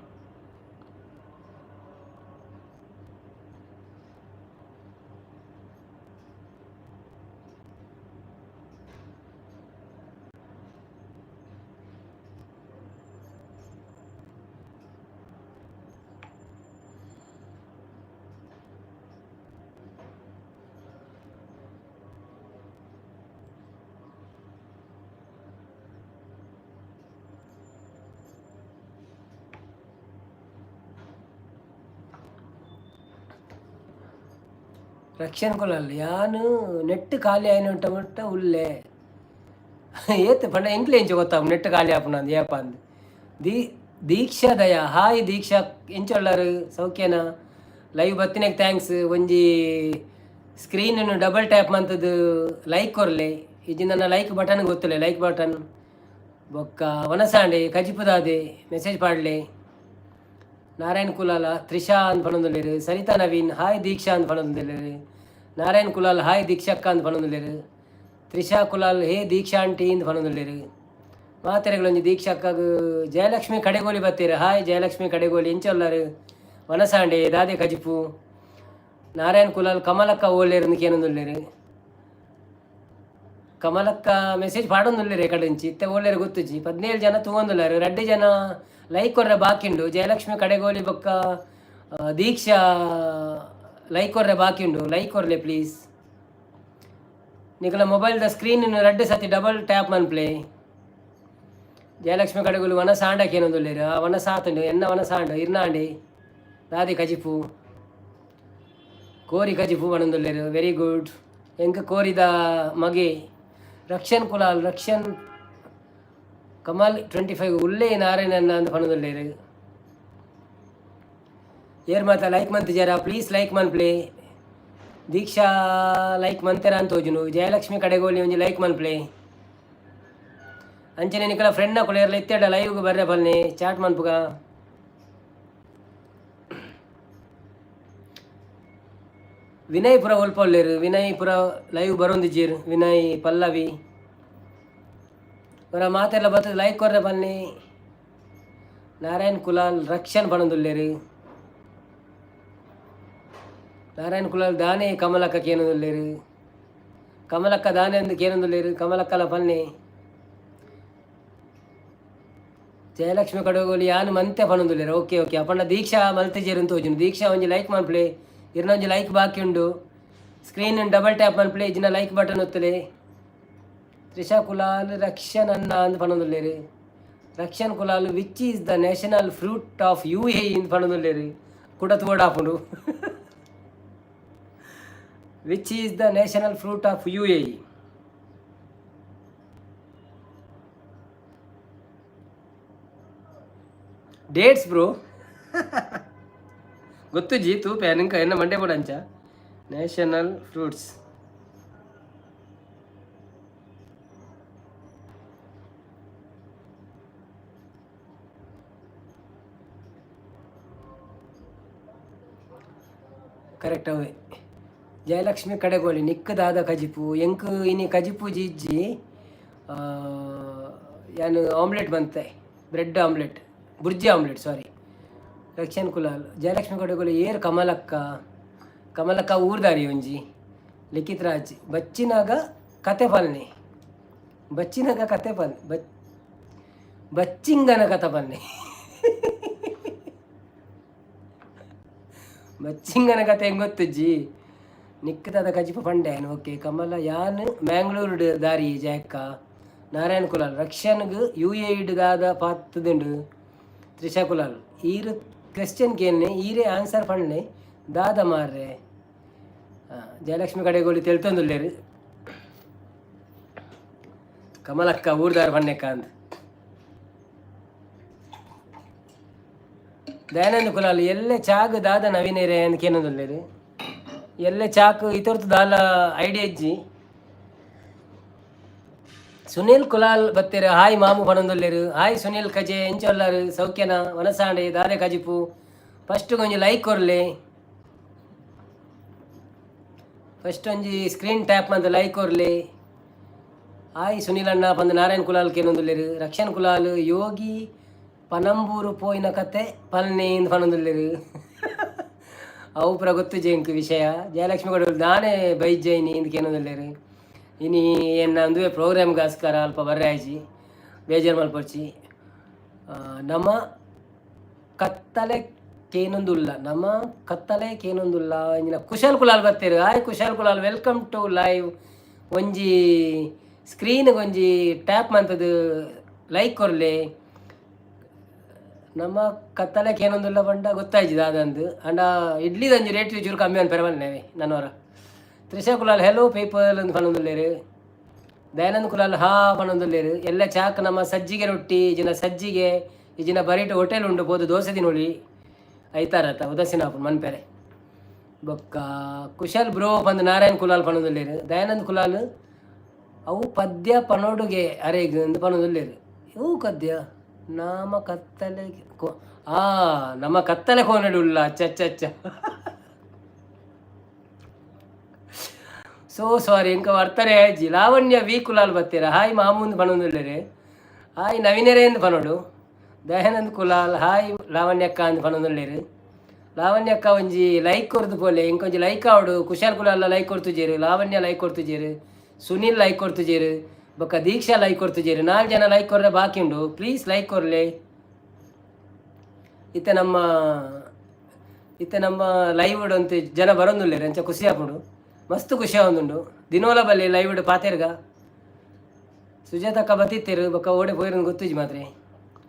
ರಕ್ಷಣ್ ಕೊಲಲ್, ಯಾನ್ ನೆಟ್ ಖಾಲಿ ಆಯಿನ ಮುಟ್ಟ ಉಲ್ಲೆ. ಏತ್ ಪಂಡ ಎಂಕ್ಲೆ ಎಂಚ ಗೊತ್ತಾಪು ನೆಟ್ ಖಾಲಿ ಆಪುನ ಅಂದ್, ಏಪ ಅಂದ್? ದೀಕ್ಷಾ ದಯ, ಹಾಯ್ ದೀಕ್ಷಾ, ಎಂಚ ಉಲ್ಲರ್? ಸೌಖ್ಯನ? ಲೈವ್ ಬತ್ತಿನೆಗ್ thanks. ಒಂಜಿ ಸ್ಕ್ರೀನ್ ಡಬಲ್ ಟ್ಯಾಪ್ ಮಂತದ್ದು ಲೈಕ್ ಕೊರ್ಲೆ. ಇಜ್ಜಿ ನನ್ನ ಲೈಕ್ ಬಟನ್ ಗೊತ್ತಿಲ್ಲ, ಲೈಕ್ ಬಟನ್. ಬೊಕ್ಕ ವನಸಾಂಡೆ ಕಜಿಪುದಾದೆ ಮೆಸೇಜ್ ಪಾಡ್ಲೆ. ನಾರಾಯಣ್ ಕುಲಾಲ ತ್ರಿಷಾ ಅಂದ್ ಪನೊಂದುಲ್ಲೆರ್. ಸರಿತಾ ನವೀನ್ ಹಾಯ್ ದೀಕ್ಷಾ ಅಂದ್ ಪನೊಂದುಲ್ಲೆರ್. ನಾರಾಯಣ್ ಕುಲಾಲ್ ಹಾಯ್ ದೀಕ್ಷಕ್ಕ ಅಂದ್ ಪನೊಂದುಲ್ಲೆರ್. ತ್ರಿಷಾ ಕುಲಾಲ್ ಹೇ ದೀಕ್ಷಾ ಆಂಟಿ ಇಂದ್ ಪನೊಂದುಲ್ಲೆರ್. ಮಾತೆರೆಗ್ಲ ದೀಕ್ಷಾಕ್ಕಗ್. ಜಯಲಕ್ಷ್ಮಿ ಕಡೆಗೋಲಿ ಬತ್ತೀರ್. ಹಾಯ್ ಜಯಲಕ್ಷ್ಮಿ ಕಡೆಗೋಲಿ, ಎಂಚ ಉಲ್ಲರ್? ವನಸಾಂಡೆ ದಾದೆ ಕಜಿಪು? ನಾರಾಯಣ್ ಕುಲಾಲ್ ಕಮಲಕ್ಕ ಓಲೇರ್ ಕೇನೊಂದುಲ್ಲೆರ್. ಕಮಲಕ್ಕ ಮೆಸೇಜ್ ಪಾಡೊಂದುಲ್ಲೆರ್ ಕಡೆಂಚಿ. ಇತ್ತೆ ಓಲೇರ್ ಗೊತ್ತುಜಿ. 17 ಜನ ತೂವೊಂದುಲ್ಲೆರ್. ರಡ್ಡ್ ಜನ ಲೈಕ್ ಕೊರ್ರೆ ಬಾಕಿ ಉಂಡು. ಜಯಲಕ್ಷ್ಮಿ ಕಡೆಗೋಲಿ ಬೊಕ್ಕ ದೀಕ್ಷಾ ಲೈಕ್ ಕೊರ್ರೆ ಬಾಕಿ ಉಂಡು. ಲೈಕ್ ಕೊರ್ಲೆ ಪ್ಲೀಸ್. ನಿಕಲ ಮೊಬೈಲ್ದ ಸ್ಕ್ರೀನ್ ರಡ್ಡ್ ಸತಿ ಡಬಲ್ ಟ್ಯಾಪ್ ಮನ್ಪ್ಲೆ. ಜಯಲಕ್ಷ್ಮಿ ಕಡೆಗೋಲಿ ವನ ಸಾಂಡಕ್ಕೆ ಏನೊಂದುಲ್ಲೆರ್. ಆ ವನ ಸಾತುಂಡು ಎನ್ನ ವನ ಸಾಂಡು ಇರ್ನಾಂಡಿ. ದಾದಿ ಕಜಿಪು? ಕೋರಿ ಕಜಿಪು ಪನೊಂದುಲ್ಲೆರ್. Very good. ಎಂಕ್ ಕೋರಿದ ಮಗೆ. ರಕ್ಷಣ್ ಕುಲಾಲ್, ರಕ್ಷಣ್ ಕಮಲ್ 25 ಉಲ್ಲೇ ನಾರಾಯಣನ್ನ ಅಂದ್ ಪನೊಂದುಲ್ಲೆರ್. ಏರ್ ಮಾತ ಲೈಕ್ ಮಂತಿಜಾರ? ಪ್ಲೀಸ್ ಲೈಕ್ ಮನ್ಪ್ಲೆ. ದೀಕ್ಷಾ ಲೈಕ್ ಮಂತೆರ ಅಂತ ತೋಜುನು. ಜಯಲಕ್ಷ್ಮಿ ಕಡೆಗೋಲಿ ಒಂಜಿ ಲೈಕ್ ಮನ್ಪ್ಲೆ. ಅಂಚನೆ ನಿಕಲ ಫ್ರೆಂಡ್ ನಕುಲು ಏರ್ಲ ಇತ್ತೆಡ ಲೈವ್ಗ್ ಬರ್ರೆ ಪಲ್ನೆ, ಚಾಟ್ ಮನ್ಪುಗ. ವಿನಯ್ ಪುರ ಒಲ್ಪ ಉಲ್ಲೆರ್? ವಿನಯ್ ಪುರ ಲೈವ್ ಬರೊಂದಿಜ್ಜೆರ್. ವಿನಯ್, ಪಲ್ಲವಿ ಪುರ ಮಾತೆರ್ಲ ಬತ್ತದ್ ಲೈಕ್ ಕೊರ್ರೆ ಪನ್ನಿ. ನಾರಾಯಣ್ ಕುಲಾಲ್ ರಕ್ಷಣ್ ಪನೊಂದುಲ್ಲೆರ್. ನಾರಾಯಣ್ ಕುಲಾಲ್ ದಾನೆ ಕಮಲಕ್ಕ ಕೇನೊಂದುಲ್ಲೆರ್. ಕಮಲಕ್ಕ ದಾನೆ ಅಂದ್ ಕೇನೊಂದುಲ್ಲೆರ್. ಕಮಲಕ್ಕಲ ಪನ್ನಿ. ಜಯಲಕ್ಷ್ಮಿ ಕಡಗೋಲಿ ಯಾನ್ ಮಂತೆ ಪನೊಂದುಲ್ಲೆರ್. ಓಕೆ ಓಕೆ, ಅಪಂಡ ದೀಕ್ಷಾ ಮಲ್ತಿಜೆರ್ ಅಂತ ತೋಜುಂಡು. ದೀಕ್ಷಾ ಒಂಜಿ ಲೈಕ್ ಮನ್ಪ್ಲೆ. ಇರ್ನ ಒಂಜಿ ಲೈಕ್ ಬಾಕಿ ಉಂಡು. ಸ್ಕ್ರೀನ್ ಡಬಲ್ ಟ್ಯಾಪ್ ಮನ್ಪ್ಲೆ, ಇಜ್ಜಿನ ಲೈಕ್ ಬಟನ್ ಒತ್ತುಲೆ. ತ್ರಿಷಾ ಕುಲಾಲ್ ರಕ್ಷಣ್ ಅನ್ನ ಅಂದ್ ಪನೊಂದುಲ್ಲೆರ್. Rakshan Kulal, which is the national fruit of UAE ಇಂದ್ ಪನೊಂದುಲ್ಲೆರ್. ಕುಡ ತೂವೊಡಾಪುಂಡು. Which is the national fruit of UAE? Dates bro. ಗೊತ್ತುಜಿ, ತೂಪೆ ನಿಂಕ ಎನ್ನ ಮಂಡೆ ಅಂಚ. National fruits correct ಅವೇ. ಜಯಲಕ್ಷ್ಮಿ ಕಡೆಗೋಳಿ, ನಿಕ್ಕದಾದ ಕಜಿಪು? ಎಂಕ್ ಇನಿ ಕಜಿಪು ಇಜ್ಜಿ. ಯಾನ್ ಆಮ್ಲೆಟ್ ಬಂತೆ, bread omelette, bhurji omelette, sorry. Rakshan Kulal, Jayalakshmi ಕಡೆಗೋಳಿ ಏರ್? ಕಮಲಕ್ಕ, ಕಮಲಕ್ಕ ಊರ್ದಾರಿ ಒಂಜಿ. ಲಿಖಿತ್ ರಾಜ್, ಬಚ್ಚಿನಾಗ ಕತೆ ಪಲ್ನೆ. ಬಚ್ಚಿನಾಗ ಕತೆ ಪಲ್ ಬಚ್ ಬಚ್ಚಿಂಗನ ಕತೆ ಪಲ್ನೆ. ಬಚ್ಚಿಂಗನ ಕತೆ ಹೆಂಗ್ ಗೊತ್ತುಜ್ಜಿ. ನಿಕ್ಕದಾದ ಕಜಿಪ ಪಂಡೆ. ಓಕೆ ಕಮಲ, ಯಾನ್ ಮ್ಯಾಂಗ್ಳೂರು ದಾರಿ ಜಯಕ್ಕ. ನಾರಾಯಣ ಕುಲಾಲ್, ರಕ್ಷನ್ಗ್ ಯುಎಇಡ್ ದಾದ ಪಾತುದುಂಡು? ತ್ರಿಷಾ ಕುಲಾಲ್, ಈರ್ ಕ್ವೆಶ್ಚನ್ ಕೇನ್ನೆ, ಈರೇ ಆನ್ಸರ್ ಪನ್ಲೆ, ದಾದ ಮಾರ್ರೆ. ಜಯಲಕ್ಷ್ಮಿ ಕಡೆಗೋಳಿ ತೆಲ್ತೊಂದುಲ್ಲೆರ್, ಕಮಲಕ್ಕ ಊರ್ದಾರ್ ಪನ್ನೆಕ್ಕ ಅಂದ್. ದಯಾನಂದ ಕುಲಾಲ್, ಎಲ್ಲೆ ಚಾಗ್ ದಾದ ನವೀನೇರೆ ಅಂದ್ ಕೇನೊಂದುಲ್ಲೆರ್. ಎಲ್ಲೆ ಚಾಕ್ ಇತೊರ್ತು ದಾಲ ಐಡಿಯಾ ಇಜ್ಜಿ. ಸುನೀಲ್ ಕುಲಾಲ್ ಬತ್ತೆರ್, ಹಾಯ್ ಮಾಮು ಪನೊಂದುಲ್ಲೆರ್. ಹಾಯ್ ಸುನೀಲ್ ಕಜೆ, ಎಂಚೊಲ್ಲಾರ್? ಸೌಖ್ಯನ? ವನಸಾಂಡೆ ದಾದೆ ಕಜಿಪು? ಫಸ್ಟ್ ಒಂಜಿ ಲೈಕ್ ಕೊರ್ಲೆ. ಫಸ್ಟ್ ಒಂಜಿ ಸ್ಕ್ರೀನ್ ಟ್ಯಾಪ್ ಮಂತ್ ಲೈಕ್ ಕೊರ್ಲೆ. ಹಾಯ್ ಸುನೀಲ್ ಅಣ್ಣ ಪಂದ್ ನಾರಾಯಣ್ ಕುಲಾಲ್ ಕೇನೊಂದುಲ್ಲೆರ್. ರಕ್ಷನ್ ಕುಲಾಲ್, ಯೋಗಿ ಪನಂಬೂರು ಪೋಯಿನ ಕತೆ ಪಲ್ನೆ ಇಂದ್ ಪನೊಂದುಲ್ಲೆರ್. ಅವು ಪೂರ ಗೊತ್ತುಜಿ ಎಂಕ್ ವಿಷಯ. ಜಯಲಕ್ಷ್ಮಿ ಗೌಡ, ದಾನೆ ಬೈಜೈನಿ ಇಂದ್ ಕೇನೊಂದುಲ್ಲೆರ್. ಇನಿ ಎನ್ನ ಅಂದುವೆ ಪ್ರೋಗ್ರಾಮ್ಗೋಸ್ಕರ ಅಲ್ಪ ಬರ್ರೆ ಆಯ್ಜಿ, ಬೇಜಾರು ಮಲ್ಪೊಡ್ಚಿ. ನಮ ಕತ್ತಲೆ ಕೇನೊಂದುಲ್ಲ, ನಮ ಕತ್ತಲೆ ಕೇನೊಂದುಲ್ಲ ಇಂಜಿನ. ಕುಶಾಲ್ ಕುಲಾಲ್ ಬತ್ತೆರ್. Hi Kushal Kulal, welcome to live. ಒಂಜಿ ಸ್ಕ್ರೀನ್ ಒಂಜಿ ಟ್ಯಾಪ್ ಮಂತದು ಲೈಕ್ ಕೊರ್ಲೆ. ನಮ್ಮ ಕತ್ತಲೆ ಕೇನೊಂದುಲ್ಲ ಪಂಡ ಗೊತ್ತಾಯ್ಜಿ ದಾದಂದು. ಅಂಡ ಇಡ್ಲಿದಂಜಿ ರೇಟ್ ಚೂರು ಕಮ್ಮಿ ಅನ್ಪೆರೆ ಮಲ್ನೇವೆ ನನ್ನವರ. ತ್ರಿಷಾ ಕುಲಾಲ್, ಹೆಲೋ ಪೀಪಲ್ ಅಂದ್ ಪನೊಂದುಲ್ಲೆರ್. ದಯಾನಂದ್ ಕುಲಾಲ್, ಹಾ ಪನೊಂದುಲ್ಲೆರ್. ಎಲ್ಲ ಚಾಕ್ ನಮ್ಮ ಸಜ್ಜಿಗೆ ರೊಟ್ಟಿ ಇಜಿನ ಸಜ್ಜಿಗೆ ಇಜಿನ ಬರೀಟ್ ಹೋಟೆಲ್ ಉಂಡು, ಪೋದು ದೋಸೆ ತಿನ್ನೊಳಿ. ಐತಾರತ ಉದಾಸೀನ ಆಪುಂಡು ಮನ್ಪೆರೆ. ಬೊಕ್ಕ ಕುಶಲ್ ಬ್ರೋ ಪಂದ್ ನಾರಾಯಣ್ ಕುಲಾಲ್ ಪನೊಂದುಲ್ಲೆರ್. ದಯಾನಂದ್ ಕುಲಾಲ್, ಅವು ಪದ್ಯ ಪನೊಡುಗೆ ಅರೆಗ್ ಅಂದ್ ಪನೊಂದುಲ್ಲೆರ್. ಇವು ಕದ್ಯ ನಾಮ ಕತ್ತಲೆ ಆ ನಮ್ಮ ಕತ್ತಲೆ ಕೋನಡುಲ್ಲ. ಅಚ್ಚ ಅಚ್ಚ ಅಚ್ಚ, ಸೋ ಸಾರಿ, ಇಂಕ ವರ್ತನೆ ಆಯ್ಜಿ. ಲಾವಣ್ಯ ವಿ ಕುಲಾಲ್ ಬತ್ತೀರ, ಹಾಯ್ ಮಾಮೂಂದು ಪನೊಂದುಲ್ಲೆರ್. ಹಾಯ್ ನವೀನರೇ ಅಂದ್ ಪನೊಡು. ದಯಾನಂದ್ ಕುಲಾಲ್, ಹಾಯ್ ಲಾವಣ್ಯಕ್ಕ ಅಂದ್ ಪನೊಂದುಲ್ಲೆರ್. ಲಾವಣ್ಯಕ್ಕ ಒಂಜಿ ಲೈಕ್ ಕೊರ್ದು ಪೋಲೆ. ಇಂಕೊಂಜಿ ಲೈಕ್ ಆವಡು. ಕುಶಾಲ್ ಕುಲಾಲ್ ಲೈಕ್ ಕೊರ್ತುಜೇರು, ಲಾವಣ್ಯ ಲೈಕ್ ಕೊರ್ತುಜೇರು, ಸುನೀಲ್ ಲೈಕ್ ಕೊರ್ತುಜೇರು, ಬೊಕ್ಕ ದೀಕ್ಷಾ ಲೈಕ್ ಕೊರ್ತುಜೇರು. ನಾಲ್ಕು ಜನ ಲೈಕ್ ಕೊರ್ರೆ ಬಾಕಿ ಉಂಡು. ಪ್ಲೀಸ್ ಲೈಕ್ ಕೊರ್ಲೆ. ಇತ್ತೆ ನಮ್ಮ ಲೈವ್ ಅಂತೆ ಜನ ಬರೋದುಲ್ಲೆರ್, ಅಂಚ ಖುಷಿ ಆಪುಂಡು, ಮಸ್ತ್ ಖುಷಿ ಆವೊಂದುಂಡು. ದಿನೋಲ ಬಲ್ಲಿ ಲೈವ್ ಪಾತೆರ್ಗ. ಸುಜಾತಕ್ಕ ಬತ್ತಿತ್ತೇರು, ಬೊಕ್ಕ ಓಡೆ ಪೋಯಿರಂದು ಗೊತ್ತುಜಿ ಮಾತ್ರ.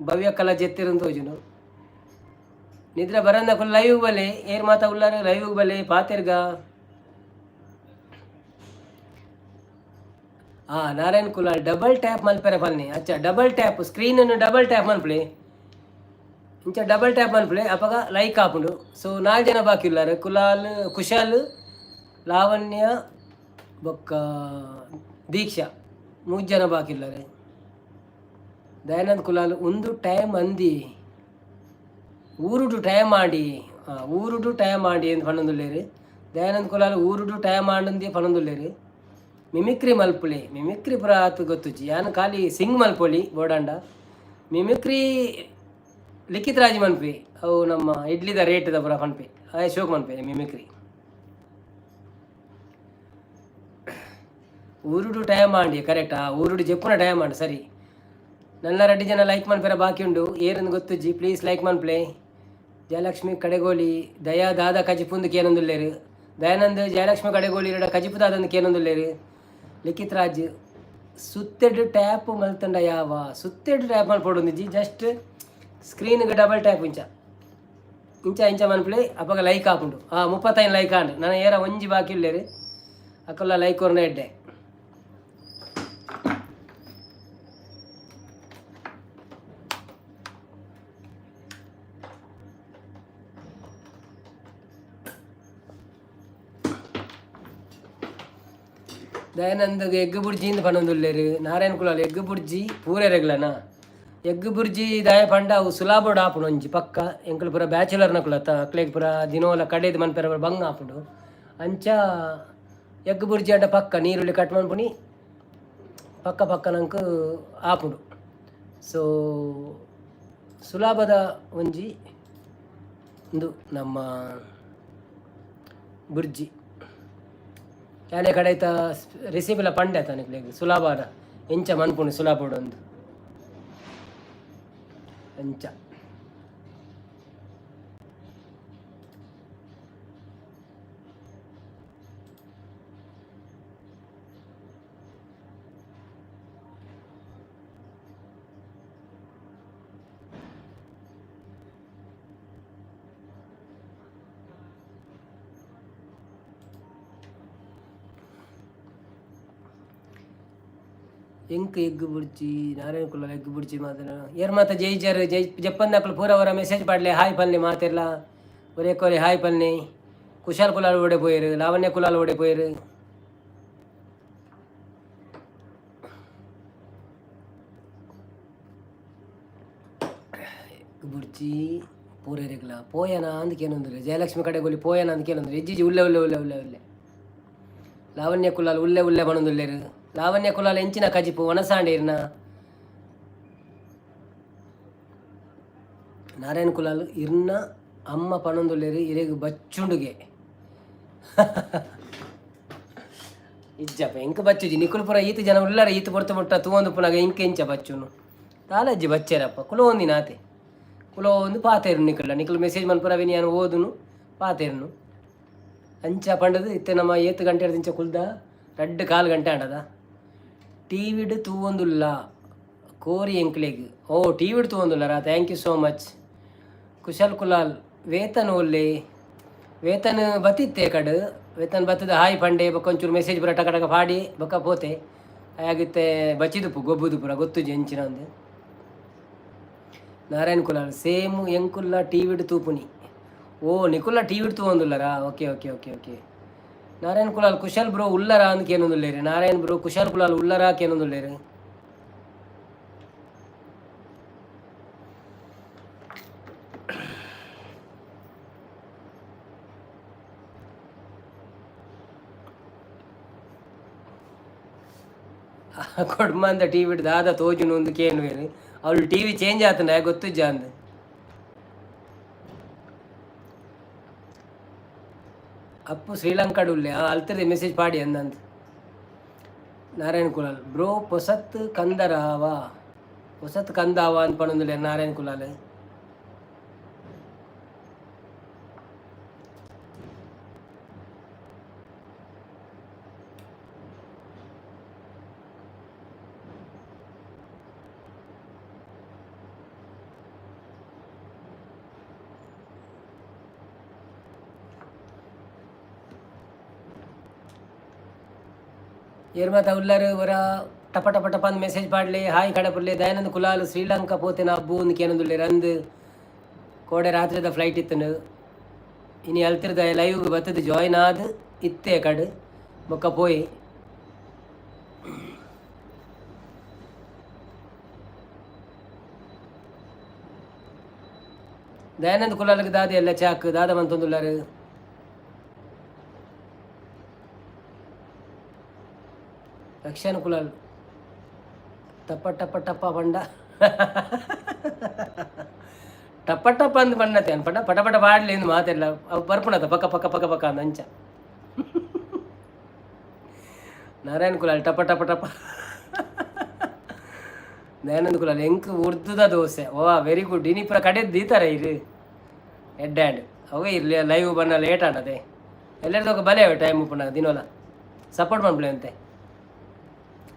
ಭವ್ಯಕ್ಕಲ ಜೆತ್ತಿರಂದು ತೋಜುಂಡು. ನಿದ್ರೆ ಬರಂದಕುಲು ಲೈವ್ ಬಲೆ. ಏರ್ ಮಾತ ಉಲ್ಲಾರ ಲೈವ್ ಬಲೆ, ಪಾತೆರ್ಗ. ನಾರಾಯಣ್ ಕುಲಾಲ್, ಡಬಲ್ ಟ್ಯಾಪ್ ಮಲ್ಪೆರೆ ಪನ್ನಿ. ಅಚ್ಚ, ಡಬಲ್ ಟ್ಯಾಪ್, ಸ್ಕ್ರೀನನ್ನು ಡಬಲ್ ಟ್ಯಾಪ್ ಮನ್ಪುಲೆ. ಇಂಚ ಡಬಲ್ ಟ್ಯಾಪ್ ಮನ್ಪುಲೆ, ಅಪಗ ಲೈಕ್ ಆಪುಂಡು. ಸೊ ನಾಲ್ಕು ಜನ ಬಾಕಿ ಉಲ್ಲಾರ. ಕುಲಾಲ್, ಕುಶಾಲ್, ಲಾವಣ್ಯ ಬೊಕ್ಕ ದೀಕ್ಷಾ, ಮೂರು ಜನ ಬಾಕಿ ಉಲ್ಲಾರೆ. ದಯಾನಂದ್ ಕುಲಾಲ್, ಒಂದು ಟೈಮ್ ಅಂದಿ, ಊರುಡು ಟೈಮ್ ಮಾಡಿ, ಊರುಡು ಟೈಮ್ ಮಾಡಿ ಎಂದು ಪನೊಂದುಲ್ಲೆರ್. ದಯಾನಂದ್ ಕುಲಾಲ್, ಊರುಡು ಟೈಮ್ ಆಂಡಂದಿ ಪನೊಂದುಲ್ಲೆರ್. ಮಿಮಿಕ್ರಿ ಮಲ್ಪುಲೆ. ಮಿಮಿಕ್ರಿ ಪುರ ಆತ್ ಗೊತ್ತುಜ್ಜಿ. ಯಾನ್ ಖಾಲಿ ಸಿಂಗ್ ಮಲ್ಪೊಲಿ ಬೋಡಂಡ. ಮಿಮಿಕ್ರಿ ಲಿಖಿತ್ ರಾಜ್ ಮನ್ಪಿ. ಅವು ನಮ್ಮ ಇಡ್ಲಿದ ರೇಟ್ದ ಪುರ ಪನ್ಪಿ, ಆಯ್ ಶೋಕ್ ಮನ್ಪಿ ಮಿಮಿಕ್ರಿ. ಊರುಡು ಟೈಮ್ ಆಂಡಿ, ಕರೆಕ್ಟ್. ಆ ಊರುಡು ಜೆಪ್ಪುನ ಟೈಮ್ ಆಂಡ್, ಸರಿ. ನನ್ನ ರೆಡ್ಡಿ ಜನ ಲೈಕ್ ಮನ್ಪೆರ ಬಾಕಿ ಉಂಡು. ಏರಂದು ಗೊತ್ತುಜ್ಜಿ, ಪ್ಲೀಸ್ ಲೈಕ್ ಮನ್ಪ್ಲೆ. ಜಯಲಕ್ಷ್ಮಿ ಕಡೆಗೋಲಿ, ದಯಾ ದಾದ ಕಜಿಪುಂದು ಕೇನೊಂದುಲ್ಲೆರ್. ದಯಾನಂದ್, ಜಯಲಕ್ಷ್ಮಿ ಕಡೆಗೋಲಿ ಇರಡ ಕಜಿಪು ದಾದಂದು ಕೇನೊಂದುಲ್ಲೆರ್. ಲಿಖಿತ್ ರಾಜ್ ಸುತ್ತೆಡ್ ಟ್ಯಾಪ್ ಮಲ್ತಂಡ ಯಾವ? ಸುತ್ತೆಡ್ ಟ್ಯಾಪ್ ಮಲ್ಪೊಡೊಂದಿಜ್ಜಿ, ಜಸ್ಟ್ ಸ್ಕ್ರೀನ್ಗೆ ಡಬಲ್ ಟ್ಯಾಪ್ ಇಂಚ ಇಂಚ ಇಂಚ ಮನ್ಪುಲೆ, ಅಪಗ ಲೈಕ್ ಆಪುಂಡು. ಆ 35 ಲೈಕ್ ಆಂಡ್. ನನ ಏರ ಒಂಜಿ ಬಾಕಿ ಉಲ್ಲೆರ್, ಅಕುಲ್ಲ ಲೈಕ್ ಕೊರ್ನ ಎಡ್ಡೆ. ದಯಾನಂದಗ್ ಎಗ್ ಬುರ್ಜಿ ಇಂದ್ ಪನೊಂದುಲ್ಲೆರ್. ನಾರಾಯಣ ಕುಲಾಲ್ ಎಗ್ ಬುರ್ಜಿ ಪೂರೆರೆಗ್ಲನಾ? ಎಗ್ ಬುರ್ಜಿ ದಾಯೆ ಪಂಡ ಅವು ಸುಲಾಬೋಡು ಆಪುಂಡು ಒಂಜಿ ಪಕ್ಕ. ಎಂಕುಲು ಪೂರ ಬ್ಯಾಚುಲರ್ನಕುಲು ಅತ್ತ, ಅಕ್ಲೆಗ್ ಪೂರ ದಿನೋಲ ಕಡೆದ್ ಮನ್ಪೆರೆ ಪೂರ ಬಂಗ ಆಪುಂಡು. ಅಂಚ ಎಗ್ ಬುರ್ಜಿ ಆಂಡ ಪಕ್ಕ ನೀರುಳ್ಳಿ ಕಟ್ ಮನ್ಪುನಿ, ಪಕ್ಕ ಪಕ್ಕ ನಂಕ್ ಆಪುಂಡು. ಸೊ ಸುಲಭದ ಒಂಜಿ ಉಂದು ನಮ್ಮ ಬುರ್ಜಿ. ಯಾನೆ ಕಡೆತ ರೆಸಿಪಿಲ ಪಂಡೆ ನಿಕ್ಲೆಗ್, ಸುಲಭದ ಎಂಚ ಮನ್ಪುಂಡು ಸುಲಭಡು ಒಂದು ಅಂಚ. ಎಂಕ್ ಎಗ್ ಬುಡ್ಚಿ. ನಾರಾಯಣ ಕುಲಾಲ್ ಎಗ್ ಬುಡ್ಚಿ ಮಾತ್ರ. ಏರ್ ಮಾತ ಜೈಜರ್ ಜೈ ಜಪ್ಪಂದಕ್ಲು ಪೂರ ಅವರ ಮೆಸೇಜ್ ಪಾಡ್ಲೆ, ಹಾಯ್ ಪನ್ಲೆ. ಮಾತೆರ್ಲ ಒರೇ ಕೊರೆ ಹಾಯ್ ಪನ್ಲೆ. ಕುಶಾಲ್ ಕುಲಾಲ್ ಓಡೆ ಪೋಯೆರ್? ಲಾವಣ್ಯ ಕುಲಾಲ್ ಓಡೆ ಪೋಯೆರ್? ಎಗ್ ಬುಡ್ಚಿ ಪೂರೆರೆಗ್ಲ. ಪೋಯನ ಅಂದ್ ಕೇನೊಂದುಲ್ಲೆ. ಜಯಲಕ್ಷ್ಮಿ ಕಡೆಗೊಲಿ ಪೋಯನ ಅಂದ್ ಕೇನೊಂದುಲ್ಲೆ. ಇಜ್ಜಿಜಿ, ಉಲ್ಲೆ ಉಲ್ಲೆ ಉಲ್ಲೆ ಉಲ್ಲೆ ಉಲ್ಲೆ. ಲಾವಣ್ಯ ಕುಲಾಲ್ ಉಲ್ಲೆ ಉಲ್ಲೆ ಪನೊಂದುಲ್ಲೆರ್. ಲಾವಣ್ಯ ಕುಲಾಲ್, ಎಂಚಿನ ಕಜಿಪು ಒಣಸಾಂಡೇರ್ನ? ನಾರಾಯಣ ಕುಲಾಲ್, ಇರ್ನ ಅಮ್ಮ ಪನೊಂದುಲ್ಲೆರ್ ಇರೆಗ್ ಬಚ್ಚುಂಡುಗೆ. ಇಜ್ಜಪ್ಪ, ಎಂಕ್ ಬಚ್ಚುಜಿ. ನಿಕುಲು ಪೂರ ಈತ್ ಜನ ಉಲ್ಲರ, ಈತ್ ಪೊರ್ತು ಮುಟ್ಟ ತೂವೊಂದುಪ್ಪುನಗ ಎಂಕ್ ಎಂಚ ಬಚ್ಚುನು? ದಾಲಜ್ಜಿ ಬಚ್ಚೆರಪ್ಪ. ಕುಲೋಂದಿನಾತೆ, ಕುಲೋಂದು ಪಾತೆರು. ನಿಕುಲ ನಿಕುಲು ಮೆಸೇಜ್ ಮನ್ಪುರ, ಅವೆನ್ ಯಾನ್ ಓದುನು, ಪಾತೆರುನು. ಅಂಚ ಪಂಡದು ಇತ್ತೆ ನಮ್ಮ ಏತ್ ಗಂಟೆ ಇಂಚ ಕುಲ್ದ? 2.25 ಗಂಟೆ ಆಂಡದ. ಟಿವಿಡ್ ತೂವೊಂದುಲ್ಲ ಕೋರಿ ಎಂಕ್ಲೆಗ್. ಓ, ಟಿವಿಡ್ ತೂವೊಂದುಲ್ಲರಾ? Thank you so much. Kushal Kulal, ವೇತನ ಒಲ್ಲೆ? ವೇತನ ಬತ್ತಿತ್ತೆ ಕಡ್. ವೇತನ ಬತ್ತದ ಹಾಯ್ ಪಂಡೆ, ಬೊಕ್ಕ ಒಂಚೂರು ಮೆಸೇಜ್ ಪೂರ ಟಕ ಟಕ ಪಾಡಿ ಬೊಕ್ಕ ಪೋತೆ. ಆಗಿತ್ತೆ ಬಚ್ಚಿದುಪ್ಪು ಗೊಬ್ಬುದು ಪೂರ ಗೊತ್ತುಜಿ ಎಂಚಿನ ಅಂದ್. ನಾರಾಯಣ್ ಕುಲಾಲ್, ಸೇಮ್ ಎಂಕುಲ್ಲ ಟಿವಿಡ್ ತೂಪುನಿ. ಓ, ನಿಕುಲ್ಲ ಟಿವಿಡ್ ತೂವೊಂದುಲ್ಲರಾ? Okay okay okay okay. Narayan Kulal, Kushal bro ಉಲ್ಲರಾ ಅಂದ್ ಕೇನೊಂದುಲ್ಲೆರ್. ನಾರಾಯಣ್ ಬ್ರೋ, ಕುಶಲ್ ಕುಲಾಲ್ ಉಲ್ಲರಾ ಕೇನೊಂದುಲ್ಲೆರ್. ಕೊಡ್ಮಂದ ಟಿವಿಡ್ ದಾದ ತೋಜುನು ಅಂದ್ ಕೇನುವೆರ್. ಅವ್ಲು ಟಿವಿ ಚೇಂಜ್ ಆತುಂಡ ಗೊತ್ತುಜ್ಜ ಅಂದ್. ಅಪ್ಪು ಶ್ರೀಲಂಕಾಡ್ ಉಲ್ಲೆ, ಅಲ್ತದೆ ಮೆಸೇಜ್ ಪಾಡಿ ಅಂದಂತ. ನಾರಾಯಣ್ ಕುಲಾಲ್ ಬ್ರೋ, ಪೊಸತ್ ಕಂದರಾವ, ಪೊಸತ್ ಕಂದಾವ ಅಂತ ಪನೊಂದುಲ್ಲೆರ್ ನಾರಾಯಣ್ ಕುಲಾಲ್. ಏರ್ ಮಾತ ಉಲ್ಲರ್, ಒರ ಟಪ ಟಪ ಟಪ ಅಂದ್ ಮೆಸೇಜ್ ಪಾಡ್ಲೆ, ಹಾಯ್ ಕಡಪುರ್ಲೆ. ದಯಾನಂದ ಕುಲಾಲ್, ಶ್ರೀಲಂಕಾ ಪೋತೆನ ಅಬ್ಬು ಅಂದ್ ಕೇನೊಂದುಲ್ಲೆರ್. ಅಂದ್, ಕೋಡೆ ರಾತ್ರಿದ ಫ್ಲೈಟ್ ಇತ್ತುಂಡು. ಇನಿ ಅಲ್ತಿರ್ದ ಲೈವ್ ಬತ್ತದ ಜಾಯಿನ್ ಆದ್ ಇತ್ತೆ ಕಡ್ ಬೊಕ್ಕ ಪೋಯಿ. ದಯಾನಂದ ಕುಲಾಲ್ಗ್ ದಾದ ಎಲ್ಲ ಚಾಕ್ ದಾದ ಮಂತೊಂದುಲ್ಲರ್? ರಕ್ಷಣ್ ಕುಲಾಲ್, ಟಪ ಟಪ ಟಪ ಪಂಡ ಟಪ ಟಪ ಅಂದ್ ಪಣ್ಣತೆ ಅನ್ ಪಂಡ ಪಟ ಪಟ ಪಾಡ್ಲಿ ಇಂದು ಮಾತೆಲ್ಲ ಅವು ಬರ್ಪುಣದ ಪಕ್ಕ ಪಕ್ಕ ಪಕ್ಕ ಪಕ್ಕ ಅಂದ್ ಅಂಚ. ನಾರಾಯಣ್ ಕುಲಾಲ್, ಟಪ ಟಪ ಟಪ. ದಯಾನಂದ ಕುಲಾಲ್, ಎಂಕ್ ಉರ್ದುದ ದೋಸೆ. ಓ, ವೆರಿ ಗುಡ್. ಇನಿ ಪೂರ ಕಡೆದ್ ದೀತಾರ ಇರು ಎಡ್ಡೆ ಆಂಡ್. ಅವೇ ಇರ್ಲಿ, ಲೈವ್ ಬನ್ನ ಲೇಟ್ ಆಂಡದೆ. ಎಲ್ಲರದೊಕ ಬಲೆ ಟೈಮ್ ಉಪ್ಪುನ ದಿನೋಲ ಸಪೋರ್ಟ್ ಮನ್ಪುಲೆ ಅಂತೆ.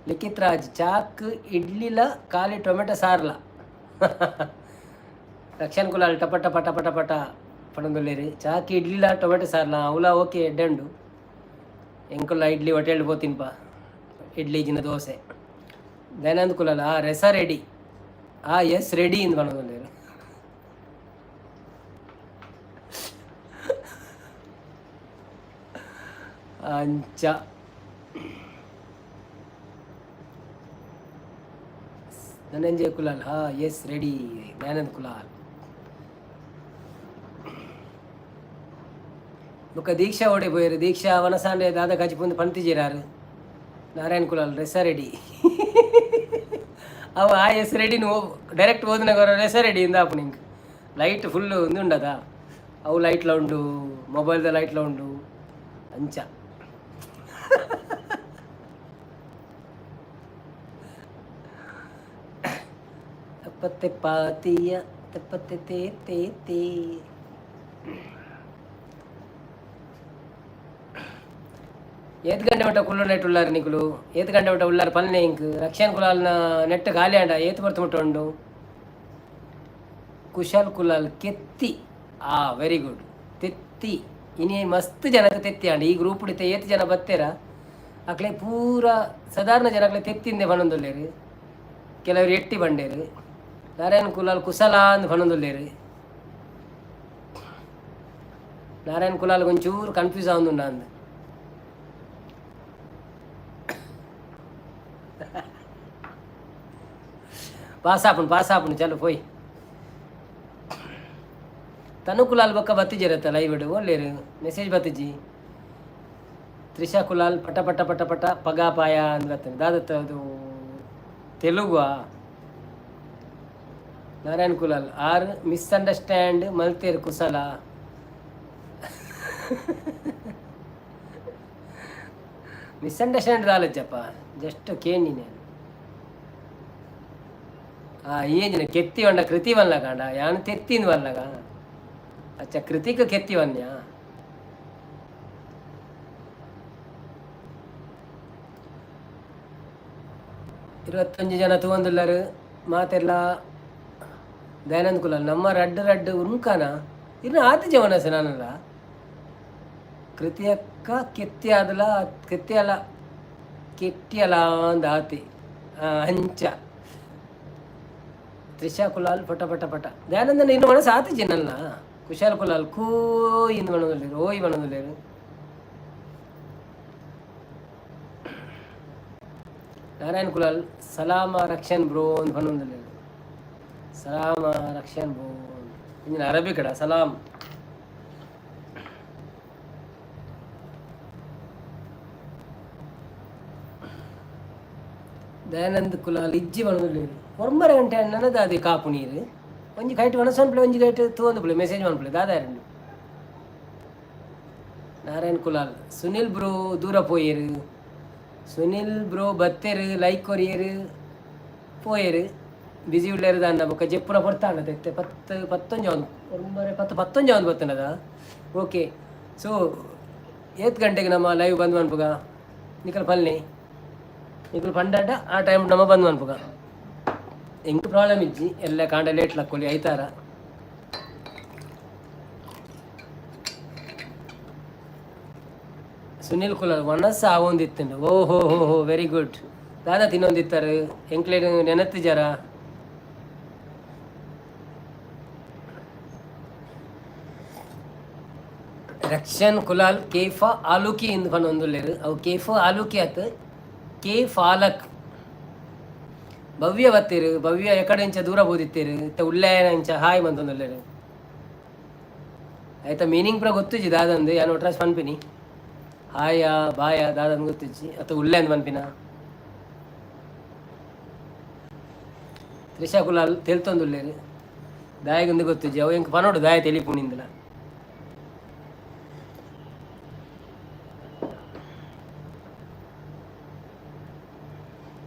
ಲಿಖಿತ್ ರಾಜ್, ಚಾಕ್ ಇಡ್ಲಿಲ ಖಾಲಿ ಟೊಮೆಟೊ ಸಾರ್ಲ. ರಕ್ಷನ್ ಕುಲಾಲ್ ಟಪ ಟಪ ಟಪ ಟಪ ಟ ಪಣೊಂದುಲ್ಲೆರ್. ಚಾಕ್ ಇಡ್ಲಿಲ ಟೊಮೆಟೊ ಸಾರ್ಲ, ಅವಲ ಓಕೆ, ಎಡ್ಡೆ ಉಂಡು. ಎಂಕುಲ್ಲ ಇಡ್ಲಿ ಹೋಟೆಲ್ ಪೋತಿನ್ಪ, ಇಡ್ಲಿ ಜಿನ ದೋಸೆ. ದಯಾನಂದ್ ಕುಲಾಲ್, ಆ ರೆಸ ರೆಡಿ, ಆ ಎಸ್ ರೆಡಿ ಇಂದ್ ಪಣೊಂದುಲ್ಲೆರ್. ಅಂಚ ಧನಂಜಯ ಕುಲಾಲ್, ಹಾ ಎಸ್ ರೆಡಿ. ದಯಾನಂದ್ ಕುಲಾಲ್ ಬೊಕ್ಕ ದೀಕ್ಷಾ ಓಡೆ ಪೋಯೆರ್? ದೀಕ್ಷಾ ವನಸಾಂಡೆ ದಾದ ಕಜಿಪುಂದು ಪಂತಿಜೆರಾರು. ನಾರಾಯಣ್ ಕುಲಾಲ್, ರೆಸ ರೆಡಿ. ಅವು ಆ ಎಸ್ ರೆಡಿ ಡೈರೆಕ್ಟ್ ಓದಿನ ರೆಸ ರೆಡಿ ಇಂದ ಆಪುಂಡು ಇಂಕ್. ಲೈಟ್ ಫುಲ್ ಉಂದು ಉಂಡದ, ಅವು ಲೈಟ್ಲ ಉಂಡು, ಮೊಬೈಲ್ದ ಲೈಟ್ಲ ಉಂಡು ಅಂಚ. ತಪ್ಪತ್ತೆ ಪಾತಿಯ ತಪ್ಪತ್ತೆ ತೇ ತೇ ತೇ. ಏತ್ ಗಂಟೆ ಮಟ್ಟ ಕುಲ್ಲು ನೆಟ್ ಉಲ್ಲಾರ ನಿಕುಲು? ಏತ್ ಗಂಟೆ ಮಟ್ಟ ಉಲ್ಲಾರ ಪಲ್ನೆ ಇಂಕ್? ರಕ್ಷಣ್ ಕುಲಾಲ್ನ ನೆಟ್ ಖಾಲಿ ಆಂಡ, ಏತ್ ಬರ್ತು ಮುಟ್ಟ ಉಂಡು? ಕುಶಲ್ ಕುಲಾಲ್ ಕೆತ್ತಿ, ಆ ವೆರಿ ಗುಡ್. ತೆತ್ತಿ ಇನಿ ಮಸ್ತ್ ಜನಕ್ಕೆ ತೆತ್ತಿ ಆಂಡ. ಈ ಗ್ರೂಪ್ ಇತ್ತೆ ಏತ್ ಜನ ಬತ್ತೇರ, ಅಕ್ಲೆ ಪೂರ ಸಾಧಾರಣ ಜನಕ್ಲೆ ತೆತ್ತಿಂದೆ ಪನೊಂದುಲ್ಲೆರ್. ಕೆಲವರು ಎಟ್ಟಿ ಬಂಡೇರು. ನಾರಾಯಣ ಕುಲಾಲ್ ಕುಶಲ ಅಂದ್ ಪನೊಂದುಲ್ಲೆರ್. ನಾರಾಯಣ ಕುಲಾಲ್ ಒಂಚೂರು ಕನ್ಫ್ಯೂಸ್ ಆವೊಂದುಂಡು ಅಂದ್. ಪಾಸ್ ಆಪುಂಡು, ಪಾಸ್ ಆಪುಂಡು, ಚಲೋ ಪೋಯ್. ತನು ಕುಲಾಲ್ ಬೊಕ್ಕ ಬತ್ತಿಜೆರತ್ತ ಲೈವ್ ಒಲ್ಲೇರು? ಮೆಸೇಜ್ ಬತ್ತಿಜಿ. ತ್ರಿಷಾ ಕುಲಾಲ್ ಪಟ ಪಟ ಪಟ ಪಟ ಪಗಾಪಾಯ ಅಂದ್ ಬರ್ತದೆ. ದಾದತ್ತ ಅದು ತೆಲುಗು? ನಾರಾಯಣ್ ಕುಲಾಲ್ ಆರ್ ಮಿಸ್ಅಂಡರ್ಸ್ಟ್ಯಾಂಡ್ ಮಲ್ತೇರು ಕುಸಲ. ಮಿಸ್ಅಂಡರ್ಸ್ಟ್ಯಾಂಡ್ ದಾಲಜ್ಜಪ್ಪ, ಜಸ್ಟ್ ಕೇಂಡಿ ನಾನು. ಆ ಏಂಜಿನ ಕೆತ್ತಿ వంಡ ಕೃತಿ ವಲ್ಲಗಾಂಡ ಯಾನ್ ತೆತ್ತಿನ ವಲ್ಲಗ. ಅಚ್ಚ, ಕೃತಿಕ ಕೆತ್ತಿ ವನ್ಯ. 21 ಜನ ತೂವೊಂದುಲ್ಲರು ಮಾತೆರ್ಲ. ದಯಾನಂದ್ ಕುಲಾಲ್, ನಮ್ಮ ರಡ್ಡ್ ರಡ್ಡ್ ಉನ್ಕಾನ ಇರ್ನ ಆತಿ ಜವನ ನಾನಲ್ಲ. ಕೃತಿಯಕ್ಕ ಕೆತ್ತಿ ಆದಲ, ಕೆತ್ತಿ ಅಲ್ಲ ಕೆಟ್ಟಿ ಅಲ್ಲ ಅಂದ್ ಆತಿ ಅಂಚ. ತ್ರಿಷಾ ಕುಲಾಲ್ ಪಟ ಪಟ ಪಟ. ದಯಾನಂದನ ಇನ್ನು ಮನಸ್ಸು ಆತಿಜಿ ನನ್ನ. ಕುಶಾಲ್ ಕುಲಾಲ್ ಕೂ ಇಂದು ಬಣದಲ್ಲೇರು, ಓಯ್ ಬಣದಲ್ಲೇರು. ನಾರಾಯಣ್ ಕುಲಾಲ್ ಸಲಾಮ ರಕ್ಷನ್ ಬ್ರೋ ಅಂತ ಬಣ್ಣದಲ್ಲೇರು. ಸಲಾಮ ರಕ್ಷನ್ ಬ್ರೋ ಇಂಜಿನ ಅರಬಿ ಕಡ ಸಲಾಮ್. ದಯಾನಂದ್ ಕುಲಾಲ್ ಇಜ್ಜಿ ಬಣ್ಣದಲ್ಲೇರು. ಒರ್ಂಬರೆ ಗಂಟೆ ಅಣ್ಣನ ದಾದಿ ಕಾಪು ನೀರು. ಒಂಜಿ ಕೈಟ್ ಒಣಸನ್ಪ್ಲೆ, ಒಂಜಿ ಕೈಟ್ ತೂವೊಂದು ಪುಲೆ, ಮೆಸೇಜ್ ಮನ್ಪುಲೆ ದಾದ. ನಾರಾಯಣ್ ಕುಲಾಲ್ ಸುನಿಲ್ ಬ್ರೋ ದೂರ ಪೋಯೆರು. ಸುನಿಲ್ ಬ್ರೋ ಬತ್ತೆರು, ಲೈಕ್ ಕೊರಿಯರು, ಪೋಯೆರು. ಬಿಸಿ ಉಳ್ಳೇರು ದಾನ್ನ. ಬೊಕ್ಕ ಜೆಪ್ಪುನ ಪೊರ್ತಾಂಡ ತೆತ್ತೆ ಪತ್ತು ಪತ್ತೊಂಜಿ ಒಂದು ಒರ್ಂಬರೆ ಪತ್ತು ಪತ್ತೊಂಜಿ ಒಂದು ಬತ್ತನದ. ಓಕೆ, ಸೊ ಏತ್ ಗಂಟೆಗೆ ನಮ್ಮ ಲೈವ್ ಬಂದ್ ಮನ್ಪುಗ ನಿಕಲ್ ಪಲ್ನೆ. ನಿಕಲ್ ಪಂಡಾಟ ಆ ಟೈಮ್ ನಮ್ಮ ಬಂದ್ ಮನ್ಪುಗ. ಎಂಕ್ ಪ್ರಾಬ್ಲಮ್ ಇಜ್ಜಿ, ಎಲ್ಲ ಕಾಂಡ ಲೇಟ್ ಲಕ್ಕೊಲಿ ಐತಾರ. ಸುನಿಲ್ ಕುಲಾಲ್ ವನಸ್ ಆವೊಂದಿತ್ತುಂಡು. ಓ ಹೋ ಹೋ ಹೋ, ವೆರಿ ಗುಡ್. ದಾದಾ ತಿನ್ನೊಂದಿತ್ತಾರೆ? ಎಂಕ್ಲೇನು ನೆನತ್ತಿಜಾರ? ರಕ್ಷನ್ ಕುಲಾಲ್ ಕೇಫ ಆಲೂಕಿ ಇಂದು ಪನೊಂದುಲ್ಲೆರ್. ಅವು ಕೇಫ ಆಲೂಕಿ ಅತ್, ಕೆ ಫಾಲಕ್. ಭವ್ಯ ಬತ್ತೆರ್. ಭವ್ಯ ಎಕಡೆ ಇಂಚ ದೂರ ಬೋದಿತ್ತೇರು, ಇತ್ತ ಉಲ್ಲೇನ ಇಂಚ ಹಾಯ್ ಮಂತೊಂದುಲ್ಲೆರ್. ಆಯ್ತಾ, ಮೀನಿಂಗ್ ಪೂರ ಗೊತ್ತಿಜ್ಜಿ ದಾದಂದು. ಯಾನ್ ಒಟ್ರಾಸ್ ಪನ್ಪಿನಿ. ಹಾಯ ಬಾಯ ದಾದಂದು ಗೊತ್ತಿಜ್ಜಿ, ಅತ್ತ ಉಲ್ಲೆ ಅಂದ್ ಪನ್ಪಿನ. ತ್ರಿಷಾ ಕುಲಾಲ್ ತೆಲ್ತೊಂದುಲ್ಲೆರ್, ದಾಯೆಗುಂದು ಗೊತ್ತಿಜ್ಜಿ. ಅವು ಎಂಕ್ ಪನೊಡು ದಾಯ ತೆಲಿಪುನಿಂದಲ.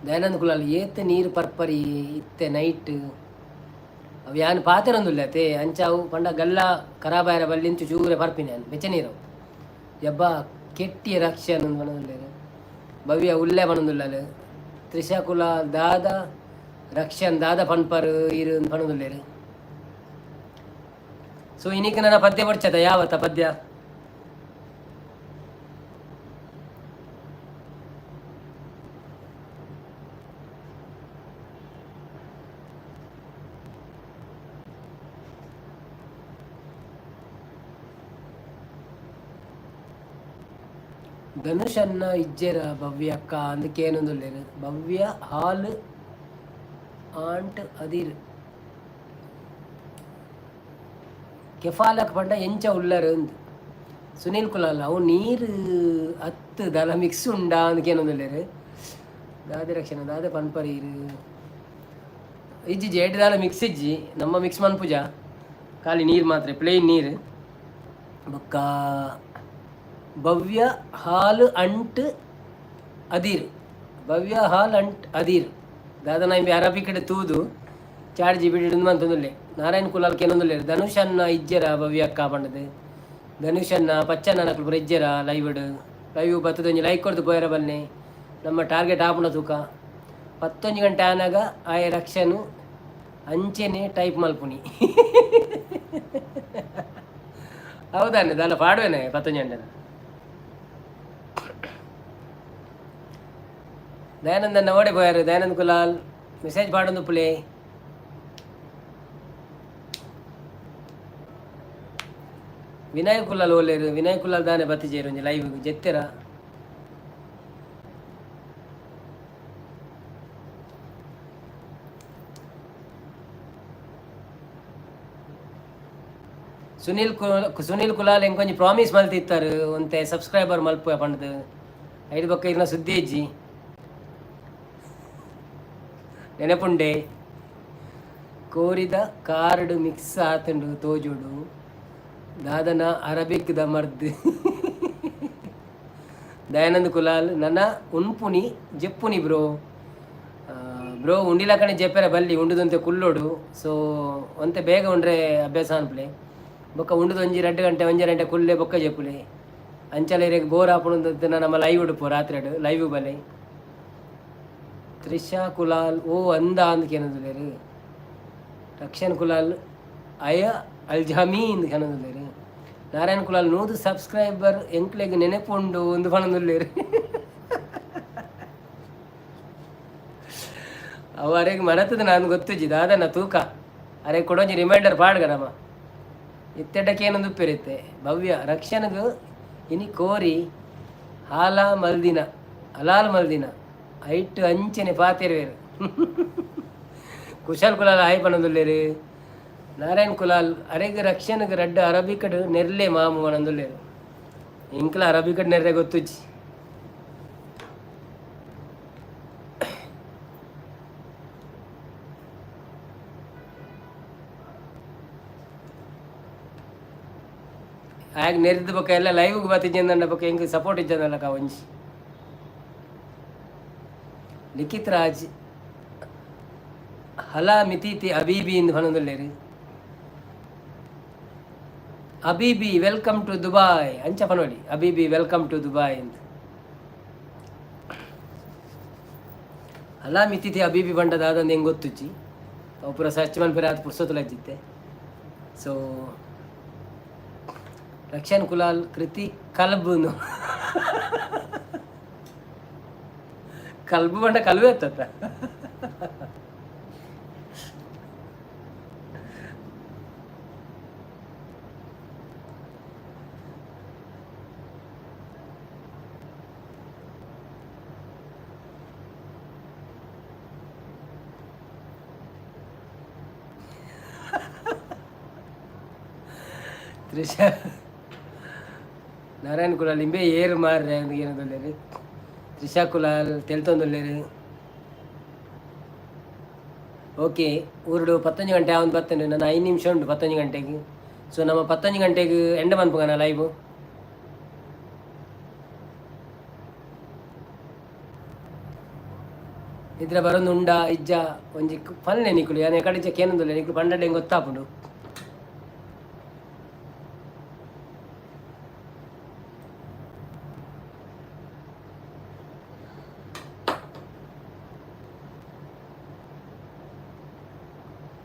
ದಯಾನಂದ ಕುಲಾಲ್ ಏತ್ ನೀರು ಪರ್ಪರಿ ಇತ್ತೆ ನೈಟ್? ಅವು ಯಾನ್ ಪಾತೆರೊಂದುಲ್ಲೆ ಅತೆ, ಅಂಚ ಅವು ಪಂಡ ಗಲ್ಲ ಖರಾಬಾಯರ ಬಲ್ಲಿಂಚು ಚೂರೆ ಪರ್ಪಿನಿ ಯಾನ್ ಬೆಚ್ಚ ನೀರು. ಯಬ್ಬ ಕೆಟ್ಟಿಯ ರಕ್ಷೆ ಪನೊಂದುಲ್ಲೆರ್. ಭವ್ಯ ಉಲ್ಲೆ ಪನೊಂದುಲ್ಲಲ್. ತ್ರಿಷಾ ಕುಲಾಲ್ ದಾದ ರಕ್ಷನ್ ದಾದ ಪನ್ಪರ್ ಇರು ಪನೊಂದುಲ್ಲೆರ್. ಸೊ ಇನಿಕ್ ನನ್ನ ಪದ್ಯ ಬೊಡ್ಚದ ಯಾವತ್ತ ಪದ್ಯ? ಧನುಷನ್ನ ಇಜ್ಜೆರ ಭವ್ಯ ಅಕ್ಕ ಅಂದ್ ಕೇನೊಂದುಲ್ಲೆರ್. ಭವ್ಯ ಹಾಲ್ ಆಂಟ್ ಅದಿರ್ ಕೆಫಾಲಕ್ ಪಂಡ ಎಂಚ ಉಲ್ಲರ್ ಅಂದ್. ಸುನೀಲ್ ಕುಲಾಲ್ ಅವು ನೀರ್ ಅತ್ತ್ ದಾಲ ಮಿಕ್ಸ್ ಉಂಡಾ ಅಂದ್ ಕೇನೊಂದುಲ್ಲೆರ್. ದಾದೆ ರಕ್ಷಣೆ ದಾದೆ ಪನ್ಪರ್ ಈರ್? ಇಜ್ಜಿ, ಏಟ್ ದಾಲ ಮಿಕ್ಸ್ ಇಜ್ಜಿ. ನಮ್ಮ ಮಿಕ್ಸ್ ಮನ್ಪುಜ, ಖಾಲಿ ನೀರು ಮಾತ್ರ, ಪ್ಲೇನ್ ನೀರು. ಬೊಕ್ಕ ಭವ್ಯ ಹಾಲ್ ಅಂಟ್ ಅದಿರ್, ಭವ್ಯ ಹಾಲ್ ಅಂಟ್ ಅದಿರ್ ದಾದನ ಇಂಬೆ ಅರಬಿಕಡೆ ತೂದು ಚಾಟ್ ಜಿಪಿಟಿ ಮಂತೊಂದುಲ್ಲೆ. ನಾರಾಯಣ್ ಕುಲಾಲ್ ಕೇನೊಂದುಲ್ಲೆರ್ ಧನುಷ್ ಅಣ್ಣ ಇಜ್ಜೆರ ಭವ್ಯ ಅಕ್ಕ ಪಂಡದು. ಧನುಷ್ ಅಣ್ಣ ಪಚ್ಚಣ್ಣ ನಕುಲು ಪೂರ ಇಜ್ಜೆರ ಲೈವ್ಡ್? ಲೈವ್ ಬತ್ತದ ಒಂಜಿ ಲೈಕ್ ಕೊರ್ದು ಪೋಯರ ಬನ್ನಿ. ನಮ್ಮ ಟಾರ್ಗೆಟ್ ಆಪುಂಡ ತೂಕ. 11 ಗಂಟೆ ಆನಾಗ ಆಯೆ ರಕ್ಷನ್ ಅಂಚೆನೆ ಟೈಪ್ ಮಲ್ಪುನಿ. ಹೌದಾನೆ ದಾಲ ಪಾಡುವೆನೆ 11 ಗಂಟೆ. ದಯಾನಂದನ್ನ ಓಡೆ ಪೋಯಾರು? ದಯಾನಂದ್ ಕುಲಾಲ್ ಮೆಸೇಜ್ ಪಾಡೊಂದು ಪುಲೆ. ವಿನಯ್ ಕುಲಾಲ್ ಓಲೇರು? ವಿನಯ್ ಕುಲಾಲ್ ದಾನೆ ಬತ್ತಿಜೇರು ಒಂಜಿ ಲೈವ್ ಜೆತ್ತೆರ? ಸುನೀಲ್ ಸುನೀಲ್ ಕುಲಾಲ್ ಎಂಕೊಂಜಿ ಪ್ರಾಮಿಸ್ ಮಲ್ತಿತ್ತಾರೆ ಒಂತೆ ಸಬ್ಸ್ಕ್ರೈಬರ್ ಮಲ್ಪುವೆ ಪಂಡ್ದು. ಐದು ಬೊಕ್ಕ ಇರ್ನ ಸುದ್ದಿ ಇಜ್ಜಿ. ನೆನಪುಂಡೆ? ಕೋರಿದ ಕಾರ್ಡ್ ಮಿಕ್ಸ್ ಆತುಂಡು ತೋಜುಡು ದಾದನ ಅರಬಿಕ್ ದ ಮರ್ದ್. ದಯಾನಂದ್ ಕುಲಾಲ್ ನನ ಉನ್ಪುನಿ ಜೆಪ್ಪುನಿ ಬ್ರೋ. ಬ್ರೋ, ಉಂಡಿಲಕಣೆ ಜೆಪ್ಪೆರ ಬಲ್ಲಿ, ಉಂಡುದಂತೆ ಕುಲ್ಲೋಡು. ಸೊ ಒಂತೆ ಬೇಗ ಉಂಡ್ರೆ ಅಭ್ಯಾಸ ಅನ್ಪ್ಲೆ. ಬೊಕ್ಕ ಉಂಡುದು ಒಂಜಿ 2 ಗಂಟೆ 1.5 ಗಂಟೆ ಕುಲ್ಲೆ, ಬೊಕ್ಕ ಜೆಪ್ಪುಲೆ. ಅಂಚಲ ಇರೆಗ್ ಬೋರ್ ಆಪುಂಡು. ನಮ್ಮ ಲೈವ್ ಉಡುಪು ರಾತ್ರಿ ಲೈವ್ ಬಲೆ. ತ್ರಿಷಾ ಕುಲಾಲ್ ಓ ಅಂದ ಅಂದ್ ಕೇನೊಂದುಲ್ಲೆರ್. ರಕ್ಷನ್ ಕುಲಾಲ್ ಅಯ ಅಲ್ಜಾಮಿ ಇಂದ್ ಕೇನೊಂದುಲ್ಲೆರ್. ನಾರಾಯಣ್ ಕುಲಾಲ್ 100 ಸಬ್ಸ್ಕ್ರೈಬರ್ ಎಂಕ್ಲೆಗ್ ನೆನೆಪುಂಡು ಇಂದ್ ಪನೊಂದುಲ್ಲೆರ್. ಅವು ಅರೆಗ್ ಮನತದ ನಾನು ಗೊತ್ತುಜಿ ದಾದನ ತೂಕ. ಅರೆ ಕೊಡೊಂಜಿ ರಿಮೈಂಡರ್ ಪಾಡ್ಗ ನಮ ಇತ್ತೆಡಕ್ಕೆ ಏನೊಂದು ಉಪ್ಪೆರಿತ್ತೆ. ಭವ್ಯ ರಕ್ಷಣಗ್ ಇನಿ ಕೋರಿ ಹಾಲ ಮಲ್ದಿನ ಹಲಾಲ್ ಮಲ್ದಿನ ಐಟ್ ಅಂಚನೆ ಪಾತೆರುವೆರ್. ಕುಶಾಲ್ ಕುಲಾಲ್ ಹಾಯ್ ಪನೊಂದುಲ್ಲೆರ್. ನಾರಾಯಣ್ ಕುಲಾಲ್ ಅರೆಗ್ ರಕ್ಷಣಗ್ ರಡ್ಡ್ ಅರಬಿಕಡ್ ನೆರ್ಲೆ ಮಾಮು ಪನೊಂದುಲ್ಲೆರ್. ಎಂಕ್ಲ ಅರಬಿಕಡ್ ನೆರ್ರೆ ಗೊತ್ತುಜ್ಜಿ. ಆಗ ನೆರ್ದು ಬೊಕ್ಕ ಎಲ್ಲ ಲೈವ್ಗೆ ಬತ್ತಿಜ್ಜಂದಂಡ ಬೊಕ್ಕ ಎಂಕ್ ಸಪೋರ್ಟ್ ಇಜ್ಜಂದಲ್ಲ ಒಂಜಿ. ಲಿಖಿತ್ ರಾಜ್ ಹಲಾ ಮಿತಿತಿ ಅಬೀಬಿ ಇಂದ್ ಪನೊಂದುಲ್ಲೆರ್. ಅಬೀಬಿ welcome to Dubai ಅಂಚ ಪನೊಲಿ. ಅಬೀಬಿ welcome to Dubai ಇಂದ್. ಹಲಾ ಮಿತಿತಿ ಅಬೀಬಿ ಪಂಡ ದಾದಂದ್ ಎಂಕ್ ಗೊತ್ತುಜ್ಜಿ. ಅವು ಪೂರ ಸರ್ಚ್ ಮನ್ಪೆರೆ ಆತ್ ಪುರ್ಸೊತುಲ ಇಜ್ಜಿತ್ತೆ. ಸೊ ರಕ್ಷನ್ ಕುಲಾಲ್ ಕೃತಿ ಕಲ್ಬ್, ಕಲ್ಬು ಪಂಡ ಕಲ್ವೆ ಅತ್ತ. ತ್ರಿಷಾ ನಾರಾಯಣ್ ಕುಲಾಲ್ ಇಂಬೆ ಏರು ಮಾರ್ರೆ ಏನದೊಲ್ಲೆರ್. ತ್ರಿಷಾ ಕುಲಾಲ್ ತೆಲ್ತೊಂದುಲ್ಲೆರ್. ಓಕೆ, ಊರುಡು 11 ಗಂಟೆ ಆವೊಂದು ಬತ್ತುಂಡು. ನನ್ನ 5 ನಿಮಿಷ ಉಂಡು 11 ಗಂಟೆಗೆ. ಸೊ ನಮ್ಮ 11 ಗಂಟೆಗೆ ಎಂಡ ಮನ್ಪುಗನ ಲೈವ್. ಇದ್ರ ಬರೊಂದು ಉಂಡ ಇಜ್ಜ ಒಂಜಿ ಪನ್ಲೆ ನಿಕುಲು. ಯಾನ್ ಎಕಡೆ ಕೇನೊಂದುಲ್ಲೆ, ನಿಕುಲು ಪಂಡಂಡ ಎಂಕ್ ಗೊತ್ತಾಪುಂಡು.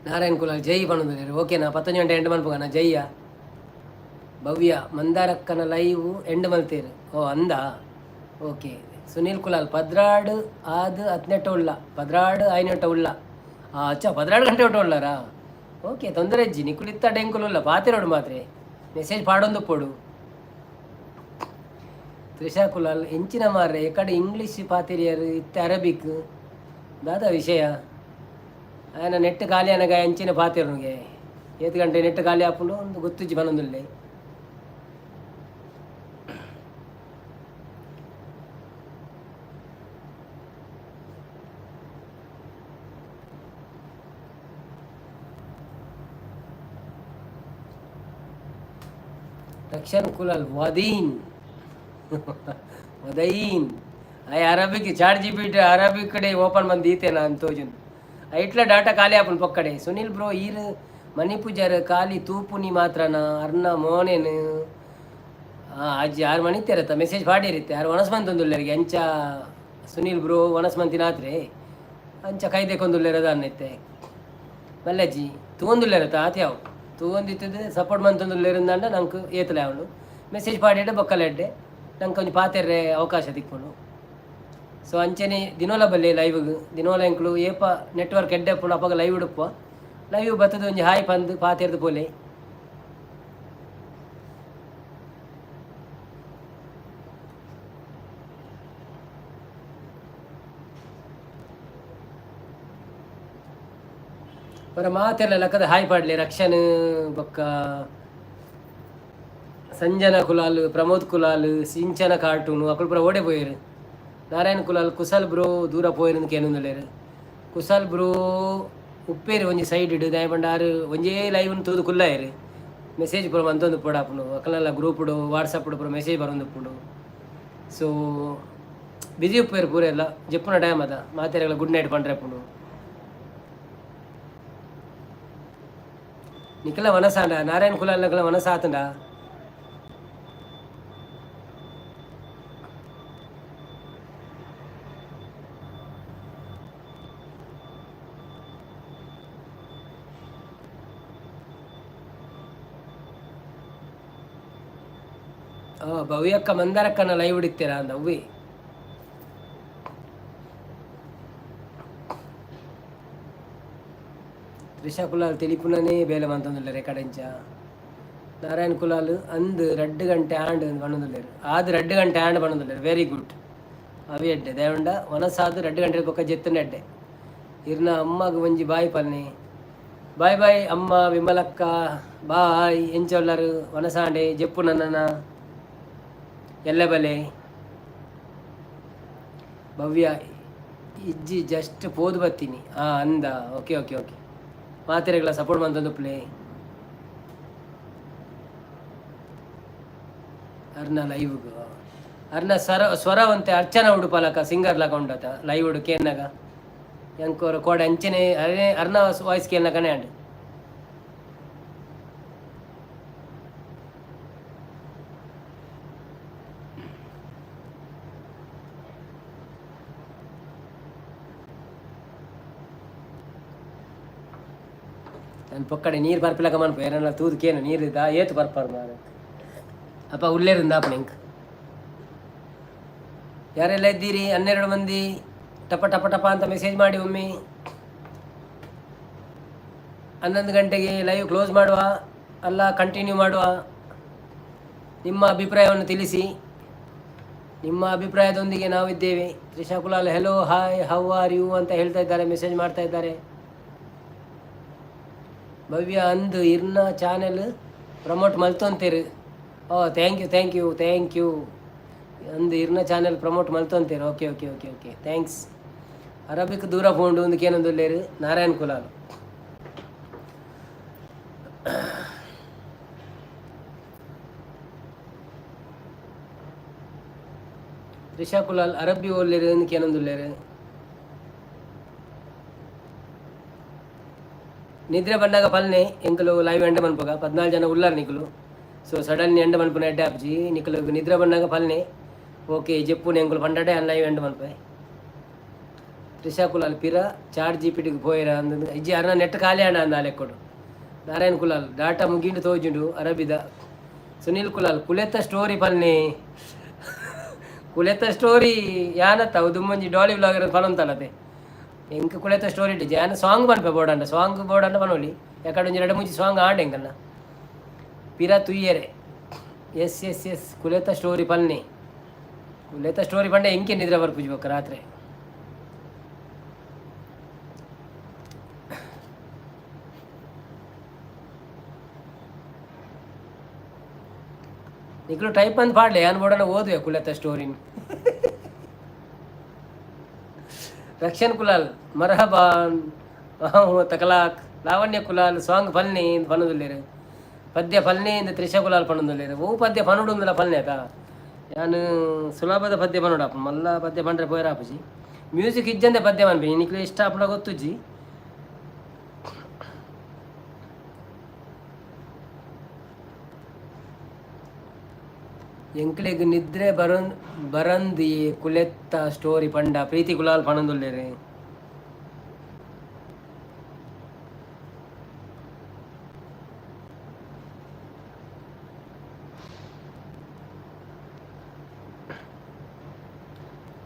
ನಾರಾಯಣ್ ಕುಲಾಲ್ ಜೈ ಪನೊಂದುಲ್ಲೆರ್. ಓಕೆನಾ, 11 ಗಂಟೆ ಎಂಡ್ ಮನ್ಪುಗನ ಜಯ್ಯ. ಭವ್ಯ ಮಂದಾರಕ್ಕನ ಲೈವ್ ಎಂಡ್ ಮಲ್ತೇರು. ಓ ಅಂದ, ಓಕೆ. ಸುನೀಲ್ ಕುಲಾಲ್ 12 ಆದ್ ಹದಿನೆಂಟು ಉಳ್ಳ, 12 ಐನೆಟ್ಟ ಉಳ್ಳ. ಅಚ್ಚ, 12 ಗಂಟೆ ಒಟ್ಟು ಉಳ್ಳಾರಾ? ಓಕೆ, ತೊಂದರೆ ಇಜ್ಜಿ. ನಿಕುಲು ಇತ್ತ ಎಂಕುಲು ಉಲ್ಲ. ಪಾತೆರೋಡು ಮಾತ್ರೆ, ಮೆಸೇಜ್ ಪಾಡೊಂದು ಪೋಡು. ತ್ರಿಷಾ ಕುಲಾಲ್ ಎಂಚಿನ ಮಾರ್ರೆ, ಎಕಡೆ ಇಂಗ್ಲೀಷ್ ಪಾತೆರಿಯರ್, ಇತ್ತೆ ಅರಬಿಕ್, ದಾದ ವಿಷಯ? ಆಯನ ನೆಟ್ ಖಾಲಿ ಅನಗ ಎಂಚಿನ ಪಾತೆರುನುಗೆ? ಏತ್ ಗಂಟೆ ನೆಟ್ ಖಾಲಿ ಆಪುಂಡು ಒಂದು ಗೊತ್ತುಜ್ಜಿ ಪನೊಂದುಲ್ಲೆ. ರಕ್ಷನ್ ಕುಲಾಲ್ ವದೀನ್ ವದೈನ್. I Arabic chat GPT Arabic ಕಡೆ ಓಪನ್ ಬಂದು ಈತೇನ ಅಂತ ತೋಜುಂಡು. ಇಟ್ಲ ಡಾಟಾ ಖಾಲಿ ಆಪುಂಡು ಪೊಕ್ಕಡೆ. ಸುನಿಲ್ ಬ್ರೋ, ಈರ್ ಮಣಿಪುಜಾರ್ ಖಾಲಿ ತೂಪುನಿ ಮಾತ್ರನ ಅರ್ನ ಮೋನೇನು? ಅಜ್ಜಿ ಆರು ಮಣಿತೇರತ್ತ ಮೆಸೇಜ್ ಪಾಡಿರಿತ್ತೆ. ಆರು ಒಣಸ್ ಮಂತೊಂದುಲ್ಲೆರಿಗೆ. ಅಂಚ ಸುನಿಲ್ ಬ್ರೋ ಒಣಸ್ ಮಂತಿನಾತ್ರೆ ಅಂಚ ಕೈ ದೆಕೊಂದುಲ್ಲೆರದ ಅನ್ನೈತೆ. ಮಲ್ಲಜ್ಜಿ ತೂವೊಂದುಲ್ಲೆರತ್ತ ಆತೆ ಅವು ತೂವೊಂದಿತ್ತದ ಸಪೋರ್ಟ್ ಮಂತೊಂದುಲ್ಲೆರಂದಾಂಡ ನಂಕ್ ಏತಲೆ ಅವನು ಮೆಸೇಜ್ ಪಾಡಿಡ ಬೊಕ್ಕಲ ಎಡ್ಡೆ, ನಂಗೆ ಒಂಜಿ ಪಾತೆರ್ರೆ ಅವಕಾಶ ತಿಕ್ಕುಂಡು. ಸೊ ಅಂಚನೆ ದಿನೋಲ ಬಲ್ಲೆ ಲೈವ್ಗ್. ದಿನೋಲ ಎಂಕ್ಲು ಏಪ ನೆಟ್ವರ್ಕ್ ಎಡ್ಡೆ ಉಪ್ಪುಂಡು ಅಪಗ ಲೈವ್ ಉಡುಪುವ. ಲೈವ್ ಬತ್ತದ ಒಂಜಿ ಹಾಯ್ ಪಂದ್ ಪಾತೆರ್ದು ಪೋಲೆ. ಬರ ಮಾತೆಲ್ಲ ಲಕ್ಕದ ಹಾಯ್ ಪಾಡ್ಲೆ. ರಕ್ಷಣ್ ಬೊಕ್ಕ ಸಂಜನಾ ಕುಲಾಲ್, ಪ್ರಮೋದ್ ಕುಲಾಲ್, ಸಿಂಚನ ಕಾರ್ಟೂನು ಅಕುಲು ಪೂರ ಓಡೆ ಪೋಯೆರ್? ನಾರಾಯಣ್ ಕುಲಾಲ್ ಕುಸಲ್ ಬ್ರೋ ದೂರ ಪೋಯೆರ್ ಕೇನೊಂದುಲ್ಲೆರ್. ಕುಸಲ್ ಬ್ರೋ ಉಪ್ಪೇರು ಒಂಜಿ ಸೈಡ್ ಇಡು. ದಾಯೆ ಪಂಡ ಆರು ಒಂಜೇ ಲೈವ್ನ್ ತೂದು ಕುಲ್ಲಾಯೆರ್. ಮೆಸೇಜ್ ಪೂರ ಮಂತೊಂದು ಪೋಡಾಪುಂಡು. ಅಕಲ್ನೆಲ್ಲ ಗ್ರೂಪ್ಡು ವಾಟ್ಸಪ್ ಪೂರ ಮೆಸೇಜ್ ಬರೊಂದುಪ್ಪುಂಡು. ಸೊ ಬಿಜಿ ಉಪ್ಪೇರು ಪೂರ ಎಲ್ಲ. ಜೆಪ್ಪುನ ಟೈಮ್ ಅದ, ಮಾತೆರೆಗ್ಲ ಗುಡ್ ನೈಟ್ ಪಂಡ್ರೆ. ನಿಖಲ ವನಸಾಂಡ, ನಾರಾಯಣ್ ಕುಲಾಲ್ ನಕಲ ವನಸಾತಂಡ. ಭವ್ಯಕ್ಕ ಮಂದಾರಕ್ಕನ ಲೈವ್ ಹಿಡಿತೀರಾ ಅಂದ ಅವ್ವಿ. ತ್ರಿಷಾ ಕುಲಾಲ್ ತೆಲಿಪುನನೇ ಬೇಲೆ ಮಂತೊಂದುಲ್ಲೆರ್ ಕಡೆಂಚ. ನಾರಾಯಣ್ ಕುಲಾಲ್ ಅಂದ್ ರಡ್ಡ್ ಗಂಟೆ ಆಂಡ್ ಪನೊಂದುಲ್ಲೆರ್. ಆದ್ 2 ಗಂಟೆ ಆಂಡ್ ಪನೊಂದುಲ್ಲೆರ್. ವೆರಿ ಗುಡ್, ಅವಿ ಎಡ್ಡೆ. ದೇವಂಡ ವನಸಾದ್ 2 ಗಂಟೆ ಬೊಕ್ಕ ಜೆತ್ತುಂಡ ಎಡ್ಡೆ. ಇರ್ನ ಅಮ್ಮಗ್ ಒಂಜಿ ಬಾಯ್ ಪನ್ನೆ. ಬಾಯ್ ಬಾಯ್ ಅಮ್ಮ, ವಿಮಲಕ್ಕ ಬಾಯ್. ಎಂಚ ಉಲ್ಲರ್? ವನಸಾಂಡೆ ಜೆಪ್ಪು ನನ್ನನ ಎಲ್ಲೆ ಬಲೆ. ಭವ್ಯ ಇಜ್ಜಿ, ಜಸ್ಟ್ ಪೋದು ಬತ್ತೀನಿ. ಹಾಂ ಅಂದ, ಓಕೆ ಓಕೆ ಓಕೆ. ಮಾತೆರೆಗ್ಲ ಸಪೋರ್ಟ್ ಮಂತೊಂದು ಪ್ಲೇ. ಅರ್ನ ಲೈವ್ಗ್ ಅರ್ನ ಸ್ವರ ಸ್ವರವಂತೆ ಅರ್ಚನಾ ಉಡುಪಲಕ ಸಿಂಗರ್ ಲಕ ಉಂಡತ. ಲೈವ್ ಉಡು ಕೇನ್ನಗ ಎಂಕೋರ ಕೋಡೆ ಅಂಚನೆ ಅರೆ ಅರ್ನ ವಾಯ್ಸ್ ಕೇನ್ನಗನೇ ಅಂಡ್. ನಾನು ಪೊಕ್ಕಡೆ ನೀರು ಬರ್ಪಿಲಕ ಮನ್ಪು ಏರಲ್ಲ ತೂದು ಕೇನು ನೀರು ದಾ ಏತು ಬರ್ಪಾರು ಮಾರ. ಅಪ್ಪ ಉಲ್ಲೇರಿಂದ ಅಪ್ಪ. ಇಂಕ್ ಯಾರೆಲ್ಲ ಇದ್ದೀರಿ? 12 ಮಂದಿ. ಟಪ ಟಪ ಟಪ ಅಂತ ಮೆಸೇಜ್ ಮಾಡಿ ಒಮ್ಮೆ. 11 ಗಂಟೆಗೆ ಲೈವ್ ಕ್ಲೋಸ್ ಮಾಡುವ ಅಲ್ಲ ಕಂಟಿನ್ಯೂ ಮಾಡುವ? ನಿಮ್ಮ ಅಭಿಪ್ರಾಯವನ್ನು ತಿಳಿಸಿ. ನಿಮ್ಮ ಅಭಿಪ್ರಾಯದೊಂದಿಗೆ ನಾವಿದ್ದೇವೆ. Trisha Kulal "Hello, hi, how are you" ಅಂತ ಹೇಳ್ತಾ ಇದ್ದಾರೆ, ಮೆಸೇಜ್ ಮಾಡ್ತಾ ಇದ್ದಾರೆ. ಭವ್ಯ ಅಂದ್ ಇರ್ನ ಚಾನೆಲ್ ಪ್ರಮೋಟ್ ಮಲ್ತೊಂತೀರು. ಓ, thank you, thank you, thank you. ಅಂದ್ ಇರ್ನ ಚಾನೆಲ್ ಪ್ರಮೋಟ್ ಮಲ್ತೊಂತೀರು. Okay okay okay okay thanks. Arabic ದೂರ ಪೋಂಡು ಒಂದು ಕೇನೊಂದುಲ್ಲೇರು ನಾರಾಯಣ್ ಕುಲಾಲ್. ತ್ರಿಷಾ ಕುಲಾಲ್ ಅರಬ್ಬಿ ಓಲ್ಲೇರು ಕೇನೊಂದುಲ್ಲೇರು. ನಿದ್ರೆ ಬಂದಾಗ ಪಲ್ನೆ. ಎಂಕುಲು ಲೈವ್ ಎಂಡ ಮನ್ಪುಗ. 14 ಜನ ಉಲ್ಲಾರ್ ನಿಕುಲು. ಸೊ ಸಡನ್ ಎಂಡ ಮನ್ಪುನ ಎಡ್ಡೆ ಆಪ್ಜಿ. ನಿಕುಲು ನಿದ್ರೆ ಬಂದಾಗ ಪಲ್ನೆ. ಓಕೆ, ಜೆಪ್ಪುನ ಎಂಕುಲು ಪಂಡಡೆ ಲೈವ್ ಎಂಡ್ ಮನ್ಪೆ. ತ್ರಿಷಾ ಕುಲಾಲ್ ಪಿರ ಚಾಟ್ ಜಿಪಿಟಿಗೆ ಪೋಯೆರ ಅಂದ್ ಇಜ್ಜಿ ಅರ್ನ ನೆಟ್ ಖಾಲಿ ಆಂಡ ಅಂದ್ ಲೆಕ್ಕೊಡು. ನಾರಾಯಣ್ ಕುಲಾಲ್ ಡಾಟಾ ಮುಗಿಂಡು ತೋಜುಂಡು ಅರಬಿದ. ಸುನಿಲ್ ಕುಲಾಲ್ ಕುಲೆತ ಸ್ಟೋರಿ ಪನ್ನೆ. ಕುಲೆತ ಸ್ಟೋರಿ ಯಾನತ್ತ ಅವು ದುಮ್ಮೊಂಜಿ ಡಾಲಿ ವ್ಲಾಗರ್ ಪನೊಂತಲತೆ. ಎಂಕ್ ಕುಲೆತ ಸ್ಟೋರಿ ಇಜ್ಜಿ. ಯಾನ್ ಸಾಂಗ್ ಪನ್ಪೆ ಬೋಡಂಡ, ಸಾಂಗ್ ಬೋಡಂಡ ಪನೊಲಿ. ಯಾಕಂಡ ಒಂಜಿ ರಡ್ಡ್ ಮೂಜಿ ಸಾಂಗ್ ಆಂಡ್ ಎಂಕಲ್ನ ಪಿರ ತೂಯೆರೆ. ಎಸ್ ಎಸ್ ಎಸ್, ಕುಲೆತ ಸ್ಟೋರಿ ಪನ್ನೆ. ಕುಲೆತ ಸ್ಟೋರಿ ಪಂಡ ಎಂಕೆ ನಿದ್ರೆ ಬರ್ಪುಜಿ ಬೊಕ್ಕ ರಾತ್ರೆ. ನಿಕ್ಲು ಟೈಪ್ ಅಂದ್ ಪಾಡ್ಲೆ, ಯಾನ್ ಬೋಡಂಡ ಓದುವೆ ಕುಲೆತ ಸ್ಟೋರಿನ್. ರಕ್ಷನ್ ಕುಲಾಲ್ ಮರಹಬಾನ್ ತಕಲಾಕ್. ಲಾವಣ್ಯ ಕುಲಾಲ್ ಸಾಂಗ್ ಪಲ್ನೆ ಪನೊಂದುಲ್ಲೆರ್. ಪದ್ಯ ಪಲ್ನೆ ಇಂದ್ ತ್ರಿಷಾ ಕುಲಾಲ್ ಪನೊಂದುಲ್ಲೆರ್. ಒವು ಪದ್ಯ ಪನೊಡುಂದುಲ ಪಲ್ನೆ ಅತ. ಯಾನ್ ಸುಲಭದ ಪದ್ಯ ಪನೊಡಾಪುಂಡು, ಮಲ್ಲ ಪದ್ಯ ಪಂಡ್ರೆ ಪೋಯೆರೆ ಆಪುಜಿ. ಮ್ಯೂಸಿಕ್ ಇಜ್ಜಂದೆ ಪದ್ಯ ಪನ್ಪಿನಿ, ನಿಕ್ಲೆ ಇಷ್ಟ ಆಪುಂಡ ಗೊತ್ತುಜ್ಜಿ. ಎಂಕ್ಲೆಗ್ ನಿದ್ರೆ ಬರನ್ ಬರಂದಿ ಕುಲೆತ್ತ ಸ್ಟೋರಿ ಪಂಡ ಪ್ರೀತಿ ಕುಲಾಲ್ ಪನೊಂದುಲ್ಲೆರ್.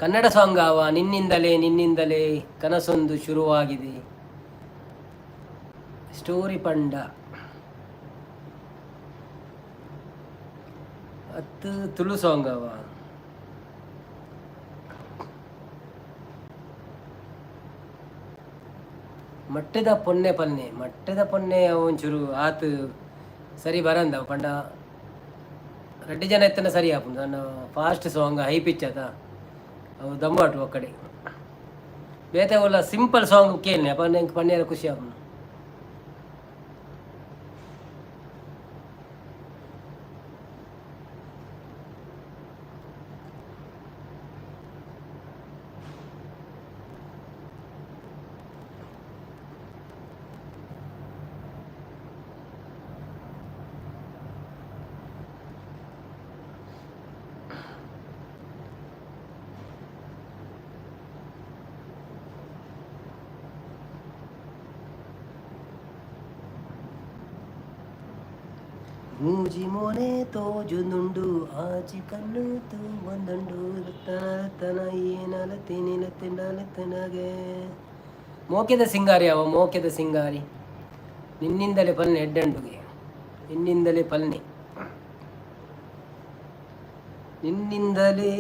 ಕನ್ನಡ ಸಾಂಗ್ ಆವ? ನಿನ್ನಿಂದಲೇ ನಿನ್ನಿಂದಲೇ ಕನಸೊಂದು ಶುರುವಾಗಿದೆ. ಸ್ಟೋರಿ ಪಂಡ ಅತ್ತು ತುಳು ಸಾಂಗ್ ಅವ? ಮಟ್ಟದ ಪೊನ್ನೆ ಪನ್ನೆ. ಮಟ್ಟದ ಪೊನ್ನೆ ಒಂಚೂರು ಆತ್ ಸರಿ ಬರಂದ. ಪಂಡ ರಡ್ಡ್ ಜನ ಇತ್ತಂಡ ಸರಿ ಆಪುಂಡು. ನನ್ನ ಫಾಸ್ಟ್ ಸಾಂಗ್, ಹೈ ಪಿಚ್ ಅತ, ಅವು ದಮ್ಮಾಟು ಒಕ್ಕಡೆ. ಬೇತೆ ಒಲ್ಲ ಸಿಂಪಲ್ ಸಾಂಗ್ ಕೇಳನೆ ಅಪ್ಪ, ಎಂಕ್ ಪನ್ನೆರೆ ಖುಷಿ ಆಪುಂಡು. ಮೂಜಿ ಮೋನೆ ತೋಜುನುಂಡು, ಆಜಿ ಕಣ್ಣು ತೂವೊಂದುಂಡು, ತನ ಏನಲ ತಿನಿಲ ತಿಂಡಲ ತಿನಗೆ. ಮೋಕೆದ ಸಿಂಗಾರಿ ಅವ ಮೋಕೆದ ಸಿಂಗಾರಿ. ನಿನ್ನಿಂದಲೇ ಪಲ್ನೆ ಎಡ್ಡಂಡುಗೆ. ನಿನ್ನಿಂದಲೇ ಪಲ್ನೆ, ನಿನ್ನಿಂದಲೇ.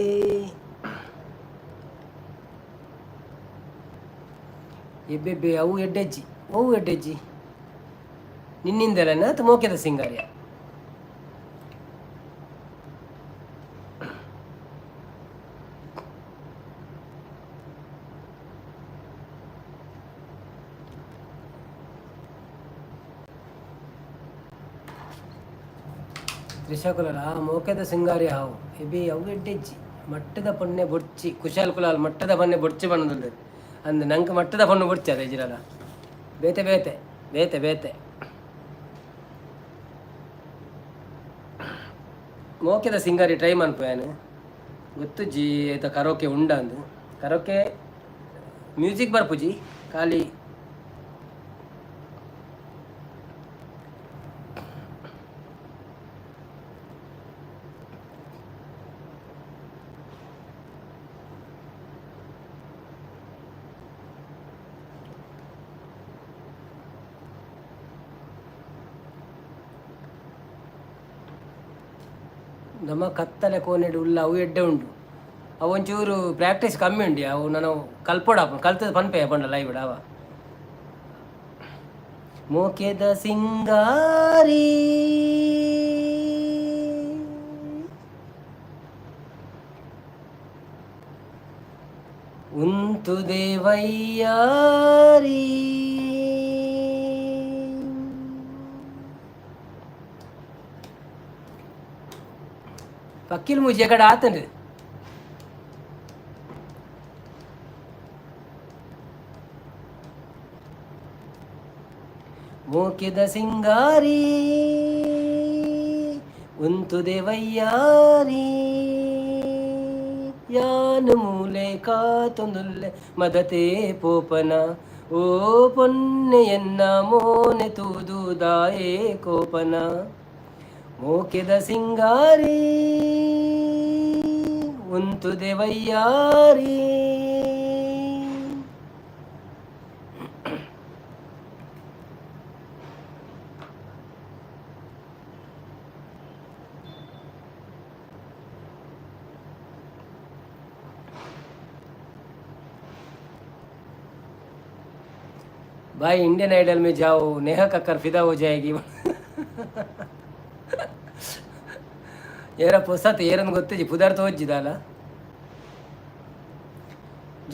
ಎಬ್ಬೆಬ್ಬೆ, ಅವು ಎಡ್ಡೆಜ್ಜಿ, ಅವು ಎಡ್ಡೆಜ್ಜಿ. ನಿನ್ನಿಂದಲೇ ಅಥವಾ ಮೋಕೆದ ಸಿಂಗಾರಿಯ? ತ್ರಿಷಾ ಕುಲಾಲ್ ಆ ಮೋಕೆದ ಸಿಂಗಾರಿ ಹಾವು ಎಬಿ ಅವು ಎಡ್ಡೆಜ್ಜಿ. ಮಟ್ಟದ ಪೊನ್ನೆ ಬೊಡ್ಚಿ. ಕುಶಾಲ್ ಕುಲಾಲ್ ಮಟ್ಟದ ಪೊನ್ನೆ ಬೊಡ್ಚಿ ಪನ್ನೊಂದುಲ್ಲೆರ್. ಅಂದ್ ನಂಕ್ ಮಟ್ಟದ ಪೊಣ್ಣು ಬೊಡ್ಚಿ ಅದ ಇಜಿರಲ. ಬೇತೆ ಬೇತೆ ಬೇತೆ ಬೇತೆ. ಮೋಕೆದ ಸಿಂಗಾರಿ ಟ್ರೈ ಮನ್ಪುವೆ ಯಾನ್. ಗೊತ್ತುಜ್ಜಿ ಐತ ಕರೋಕೆ ಉಂಡಾಂದ್. ಕರೋಕೆ ಮ್ಯೂಸಿಕ್ ಬರ್ಪುಜಿ ಖಾಲಿ. ನಮ್ಮ ಕತ್ತಲೆ ಕೋನೆಡ್ ಉಲ್ಲ, ಅವು ಎಡ್ಡೆ ಉಂಡು. ಅವು ಒಂಚೂರು ಪ್ರಾಕ್ಟೀಸ್ ಕಮ್ಮಿ ಉಂಡು. ಅವು ನಾನು ಕಲ್ಪೊಡಾಪುಂಡು. ಕಲ್ತದ ಪನ್ಪೆ ಪಂಡ ಲೈವ್ ಅವ. ಮೋಕೆದ ಸಿಂಗಾರಿ ಉಂತುದೆ ವೈಯಾರಿ. ಪಕ್ಕಿಲ್ ಮೂಜಿ ಎಕಡೆ ಆತಂಡು. ಮೋಕೆದ ಸಿಂಗಾರಿ ಉಂತುದೆ ವೈಯಾರಿ. ಯಾನು ಮೂಲೆ ಕಾತೊಂದುಲ್ಲೆ ಮದತೆ ಪೋಪನ ಓ ಪೊನ್ನೆ ಎನ್ನ ಮೋನೆ ತೂದು ದಾಯೆ ಕೋಪನ ಮೋಕೆದ ಸಿಂಗಾರಿ ಉಂತುದೆ ವಯ್ಯಾರಿ. भाई, इंडियन आइडल में जाओ, नेहा कक्कर फिदा हो जाएगी. ಏರ ಪೊಸತ್ ಏರನ್ ಗೊತ್ತಿಜಿ, ಪುದರ್ ತೋಜ್ಜಿದಾಲ.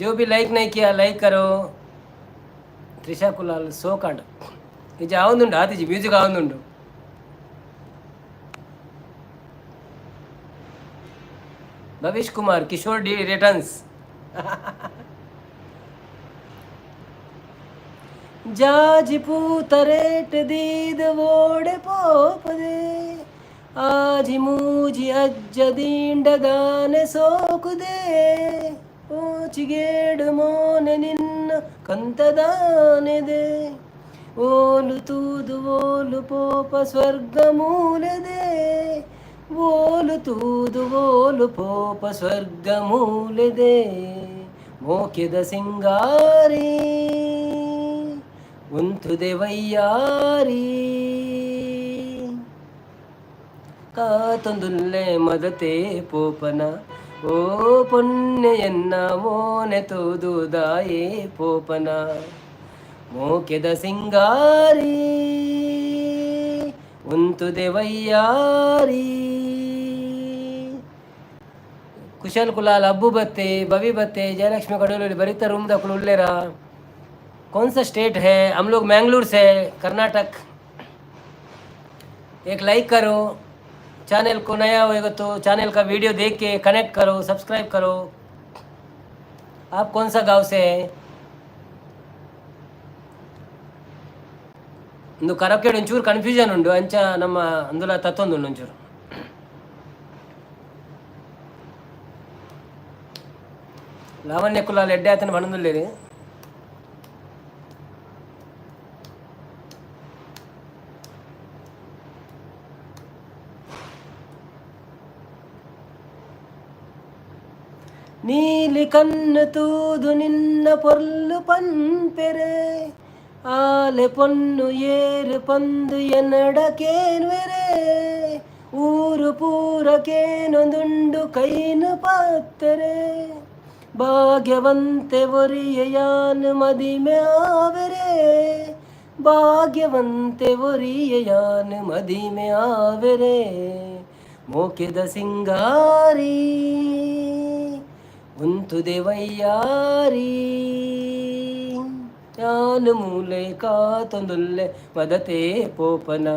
जो भी लाइक नहीं किया, लाइक करो. ತ್ರಿಷಾ ಕುಲಾಲ್ ಸೋಕಾಂಡ್ ನಿಜ ಆವೊಂದುಂಡು, ಆತಿಜಿ ಮ್ಯೂಸಿಕ್ ಆವೊಂದುಂಡು. Bhavish Kumar, Kishore D returns. ಜಾಜಿ ಪೂತ ರೇಟ್ ದೀದ ಓಡೆ ಪೋಪದೆ, ಆಜಿ ಮೂಜಿ ಅಜ್ಜ ದಿಂಡದಾನೆ ಸೋಕುದೆ, ಓಚಿಗೇಡು ಮೋನೆ ನಿನ್ನ ಕಂತದಾನೆದೆ, ಓಲು ತೂದು ಓಲು ಪೋಪ ಸ್ವರ್ಗ ಮೂಲದೆ, ಓಲು ತೂದು ಓಲು ಪೋಪ ಸ್ವರ್ಗ ಮೂಲದೆ, ಮೋಕೆದ ಸಿಂಗಾರಿ ಉಂತುದೆ ವಯ್ಯಾರಿ, ಕಾತೊಂದುಲ್ಲೆ ಮದತೆ ಪೋಪನ ಓ ಪೊನ್ನೆಯನ್ನ ಮೋನೆ ತೂದು ದಾಯೆ ಪೋಪನ, ಮೋಕೆದ ಸಿಂಗಾರಿ ಉಂತುದೆ ವಯ್ಯಾರಿ. ಕುಶಲ್ ಕುಲಾಲ್, ಅಬ್ಬು ಬತ್ತೆ, ಬವಿ ಬತ್ತೆ, ಜಯಲಕ್ಷ್ಮಿ ಕಡಲಲ್ಲಿ ಬರಿತ ರೂಮ್ ದಕ್ಕಲು ಉಲ್ಲೇರಾ. कौन सा स्टेट है? हम लोग मैंगलोर से है, कर्नाटक. एक लाइक करो. चैनल को नया होएगा तो चैनल का वीडियो देख के कनेक्ट करो, सब्सक्राइब करो. आप कौन सा गांव से है? ಇಂದು ಕರಕೇಡ್ ಒಂಚೂರು ಕನ್ಫ್ಯೂಷನ್ ಉಂಡು, ಅಂಚ ನಮ್ಮ ಅಂದುಲ ತತ್ತೊಂದುಂಡು ಒಂಚೂರು. ಲಾವಣ್ಯ ಕುಲಾಲ್ ಎಡ್ಡೆ ಆತನ ಬಣದುಲ್ಲೇರಿ. ನೀಲಿ ಕಣ್ಣು ತೂದು ನಿನ್ನ ಪೊರ್ಲು ಪನ್ಪೆರೆ, ಆಲೆ ಪೊನ್ನು ಏರು ಪಂದು ಎನ್ನಡ ಕೇನ್ವೆರೆ, ಊರು ಪೂರಕೇನೊಂದುಂಡು ಕೈನು ಪಾತ್ತೆರೆ, ಭಾಗ್ಯವಂತೆ ಒರಿಯಯಾನ್ ಮದಿಮೆ ಆವೆರೆ, ಭಾಗ್ಯವಂತೆ ಒರಿಯಯಾನ್ ಮದಿಮೆ ಆವೆರೆ, ಮೋಕೆದ ಸಿಂಗಾರಿ ಉಂತುದೆ ವಯ್ಯಾರಿ, ಯಾನು ಮೂಲೆ ಕಾತೊಂದುಲ್ಲೆ ಮದತೆ ಪೋಪನ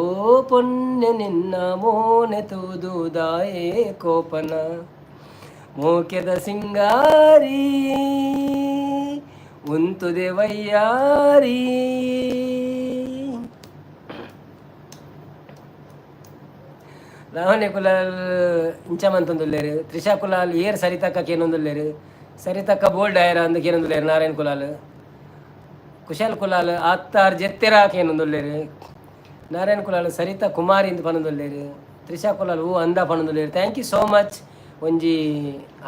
ಓ ಪೊನ್ನೆ ನಿನ್ನ ಮೋನೆ ತೂದು ದಾಯೆ ಕೋಪನ, ಮೋಕೆದ ಸಿಂಗಾರಿ ಉಂತುದೆ ವಯ್ಯಾರಿ. ಲಾವಣ್ಯ ಕುಲಾಲ್ ಇಂಚ ಮಂತೊಂದುಲ್ಲೇರು. ತ್ರಿಷಾ ಕುಲಾಲ್ ಏರ್ ಸರಿತಕ್ಕ ಕೇನೊಂದುಲ್ಲೇರು, ಸರಿತಕ್ಕ ಬೋಲ್ಡ್ ಆಯರ ಅಂದ್ ಕೇನೊಂದುಲ್ಲೇರು. ನಾರಾಯಣ್ ಕುಲಾಲ್, ಕುಶಲ್ ಕುಲಾಲ್ ಆತ್ತಾರ್ ಜೆತ್ತೆರ ಕೇನೊಂದುಲ್ಲೇರು. ನಾರಾಯಣ್ ಕುಲಾಲ್ ಸರಿತಾ ಕುಮಾರಿ ಇಂದ್ ಪನೊಂದುಲ್ಲೇರು. ತ್ರಿಷಾ ಕುಲಾಲ್ ಹೂ ಅಂದ ಪನೊಂದುಲ್ಲೇರು. Thank you so much. ಒಂಜಿ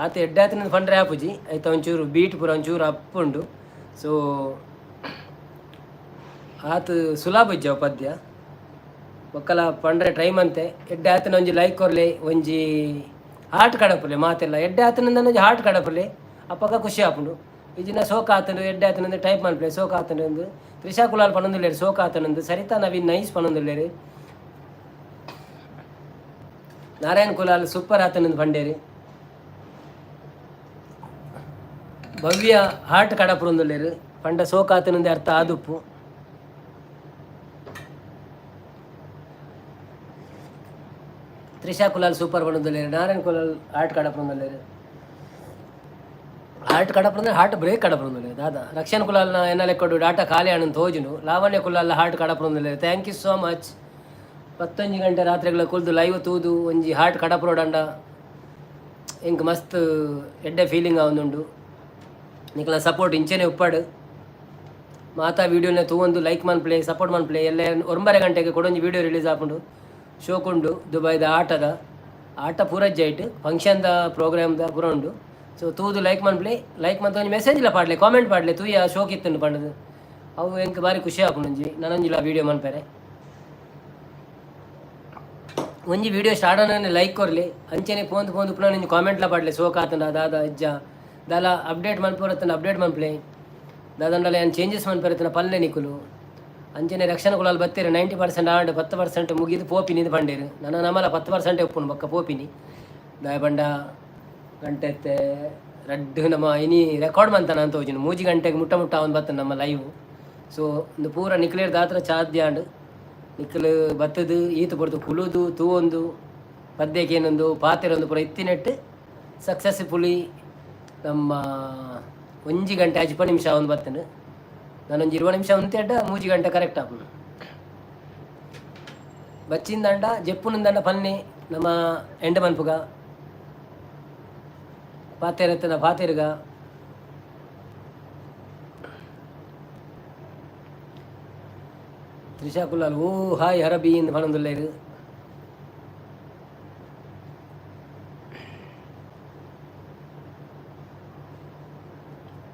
ಆತ ಎಡ್ಡಾತಿನ ಪಂಡ್ರೆ ಆಪುಜಿ, ಐತ ಒಂಚೂರು ಬೀಟ್ ಪೂರ ಒಂಚೂರು ಅಪ್ ಉಂಡು. ಸೊ ಆತ್ ಸುಲಭ ಇಜ್ಜಾವ್ ಪದ್ಯ. ಬೊಕ್ಕಲ ಪಂಡ್ರೆ ಟ್ರೈ ಮಂತೆ. ಎಡ್ಡೆ ಆತನ ಒಂಜಿ ಲೈಕ್ ಕೊರ್ಲೆ, ಒಂಜಿ ಹಾರ್ಟ್ ಕಡಪುಲೆ. ಮಾತೆಲ್ಲ ಎಡ್ಡೆ ಆತನ ಒಂಜಿ ಹಾರ್ಟ್ ಕಡಪುಲೆ, ಅಪಗ ಖುಷಿ ಆಪುಂಡು. ಇಜಿನ ಸೋಕ್ ಆತಂಡು, ಎಡ್ಡೆ ಆತನಂದು ಟೈಪ್ ಮನ್ಪುಲೆ. ಸೋಕ್ ಆತಂಡು, ತ್ರಿಷಾ ಕುಲಾಲ್ ಪನೊಂದುಲ್ಲೇರು ಸೋಕ್ ಆತನಂದು. ಸರಿತಾ ನವೀನ್ ನೈಸ್ ಪನೊಂದುಲ್ಲೇರು. ನಾರಾಯಣ್ ಕುಲಾಲ್ ಸೂಪರ್ ಆತನಂದು ಪಂಡೇರಿ. ಭವ್ಯ ಹಾರ್ಟ್ ಕಡಪುರೊಂದುಲ್ಲೇರು. ಪಂಡ ಸೋಕ್ ಆತನಂದು ಅರ್ಥ ಆದುಪ್ಪು. ತ್ರಿಷಾ ಕುಲಾಲ್ ಸೂಪರ್ ಪನೊಂದುಲ್ಲೇರು. ನಾರಾಯಣ್ ಕುಲಾಲ್ ಹಾರ್ಟ್ ಕಡಪುರೊಂದುಲ್ಲೇರು. ಹಾರ್ಟ್ ಕಡಪುರ, ಹಾರ್ಟ್ ಬ್ರೇಕ್ ಕಡಪುರೊಂದುಲ್ಲೇರು. ದಾದಾ ರಕ್ಷಣ್ ಕುಲಾಲ್ನ ಎನ್ನ ಲೆಕ್ಕಡು ಡಾಟಾ ಖಾಲಿ ಆಣನ್ ತೋಜುಂಡು. ಲಾವಣ್ಯ ಕುಲಾಲ್ ಹಾರ್ಟ್ ಕಡಪುರೊಂದುಲ್ಲೇರು. Thank you so much. 11 ಗಂಟೆ ರಾತ್ರಿಗಳ ಕುಲ್ದು ಲೈವ್ ತೂದು ಒಂಜಿ ಹಾರ್ಟ್ ಕಡಪುರೋಡಂಡ ಎಂಕ್ ಮಸ್ತ್ ಎಡ್ಡೆ ಫೀಲಿಂಗ್ ಆವೊಂದುಂಡು. ನಿಕ್ಲ ಸಪೋರ್ಟ್ ಇಂಚೆನೆ ಉಪ್ಪಡ್. ಮಾತಾ ವೀಡಿಯೋನ ತೂವೊಂದು ಲೈಕ್ ಮನ್ಪುಲೆ, ಸಪೋರ್ಟ್ ಮನ್ಪುಲೆ. ಎಲ್ಲೆ 9:30 ಗಂಟೆಗೆ ಕೊಡೊಂಜಿ ವೀಡಿಯೋ ರಿಲೀಸ್ ಆಪುಂಡು. ಶೋಕುಂಡು ದುಬೈದ ಆಟದ ಆಟ ಪೂರ ಜೈಟ್ ಫಂಕ್ಷನ್ದ ಪ್ರೋಗ್ರಾಮ್ದ ಪೂರ ಉಂಡು. ಸೊ ತೂದು ಲೈಕ್ ಮನ್ಪುಲೆ. ಲೈಕ್ ಮಂತ್ ಒಂಜಿ ಮೆಸೇಜ್ಲ ಪಾಡ್ಲೆ, ಕಾಮೆಂಟ್ ಪಾಡ್ಲೆ, ತೂಯ ಶೋಕ್ ಇತ್ತುಂಡು ಪಂಡದು. ಅವು ಎಂಕ್ ಬಾರಿ ಖುಷಿ ಆಪುಂಡು ಒಂಜಿ ನನೊಂಜಿಲ ವೀಡಿಯೋ ಮನ್ಪೆರೆ. ಒಂಜಿ ವಿಡಿಯೋ ಸ್ಟಾರ್ಟ್ ಆನನೆ ಲೈಕ್ ಕೊರ್ಲಿ. ಅಂಚನೆ ಪೋಂದು ಪೋಂದು ಪುನಃ ಒಂಜಿ ಕಾಮೆಂಟ್ಲ ಪಾಡ್ಲೆ. ಸೋಕ್ ಆತಂಡ ದಾದ ಇಜ್ಜ, ದಾಲ ಅಪ್ಡೇಟ್ ಮನ್ಪುರತ್ತಂಡ ಅಪ್ಡೇಟ್ ಮನ್ಪುಲೆ. ದಾದಂಡಲ ಏನು ಚೇಂಜಸ್ ಮನ್ಪೆರತ್ತಂಡ ಪಲ್ಲೆ ನಿಕುಲು. ಅಂಚನೆ ರಕ್ಷಣಾ ಕುಲಾಲ್ ಬತ್ತೆರ್, 90% ಆಂಡ್, 10% ಮುಗಿದು ಪೋಪಿನಿ ಪಂಡೇರು. ನನ್ನ ನಮಲ 10% ಉಪ್ಪುಂಡು, ಬೊಕ್ಕ ಪೋಪಿನಿ. ದಾಯ ಪಂಡ ಗಂಟೆ ರಡ್ಡ್ ನಮ್ಮ ಇನಿ ರೆಕಾರ್ಡ್ ಮಂತನ ಅಂತ ತೋಜುಂಡು. 3 ಗಂಟೆಗೆ ಮುಟ್ಟ ಮುಟ್ಟ ಅವನು ಬತ್ತನ ನಮ್ಮ ಲೈವ್. ಸೊ ಒಂದು ಪೂರ ನಿಕ್ಲೇರ್ ದಾತ್ರ ಸಾಧ್ಯ ಆಂಡ್. ನಿಕ್ಲು ಬತ್ತದು ಈತ ಪೊರ್ತು ಕುಲುದು ತೂವೊಂದು ಪದ್ಯಕ್ಕೇನೊಂದು ಪಾತೆರೊಂದು ಪೂರ ಇತ್ತಿನೆಟ್ ಸಕ್ಸಸ್ಫುಲಿ ನಮ್ಮ 1 ಗಂಟೆ 50 ನಿಮಿಷ ಅವನು ಬತ್ತನು. ನಾನೊಂಜಿ 20 ನಿಮಿಷ ಉಂತೆಡ್ಡ 3 ಗಂಟೆ ಕರೆಕ್ಟ್ ಆಪುಂಡು. ಬಚ್ಚಿಂದಂಡ ಜೆಪ್ಪುನಂದಂಡ ಪನ್ನಿ, ನಮ್ಮ ಎಂಡ ಮನ್ಪುಗ. ಪಾತೆರತ್ತನ ಪಾತೆರ್ಗ. ತ್ರಿಷಾ ಕುಲಾಲ್ ಓ ಹಾಯ್ ಹರಬಿ ಇಂದ್ ಪನೊಂದುಲ್ಲೆರ್.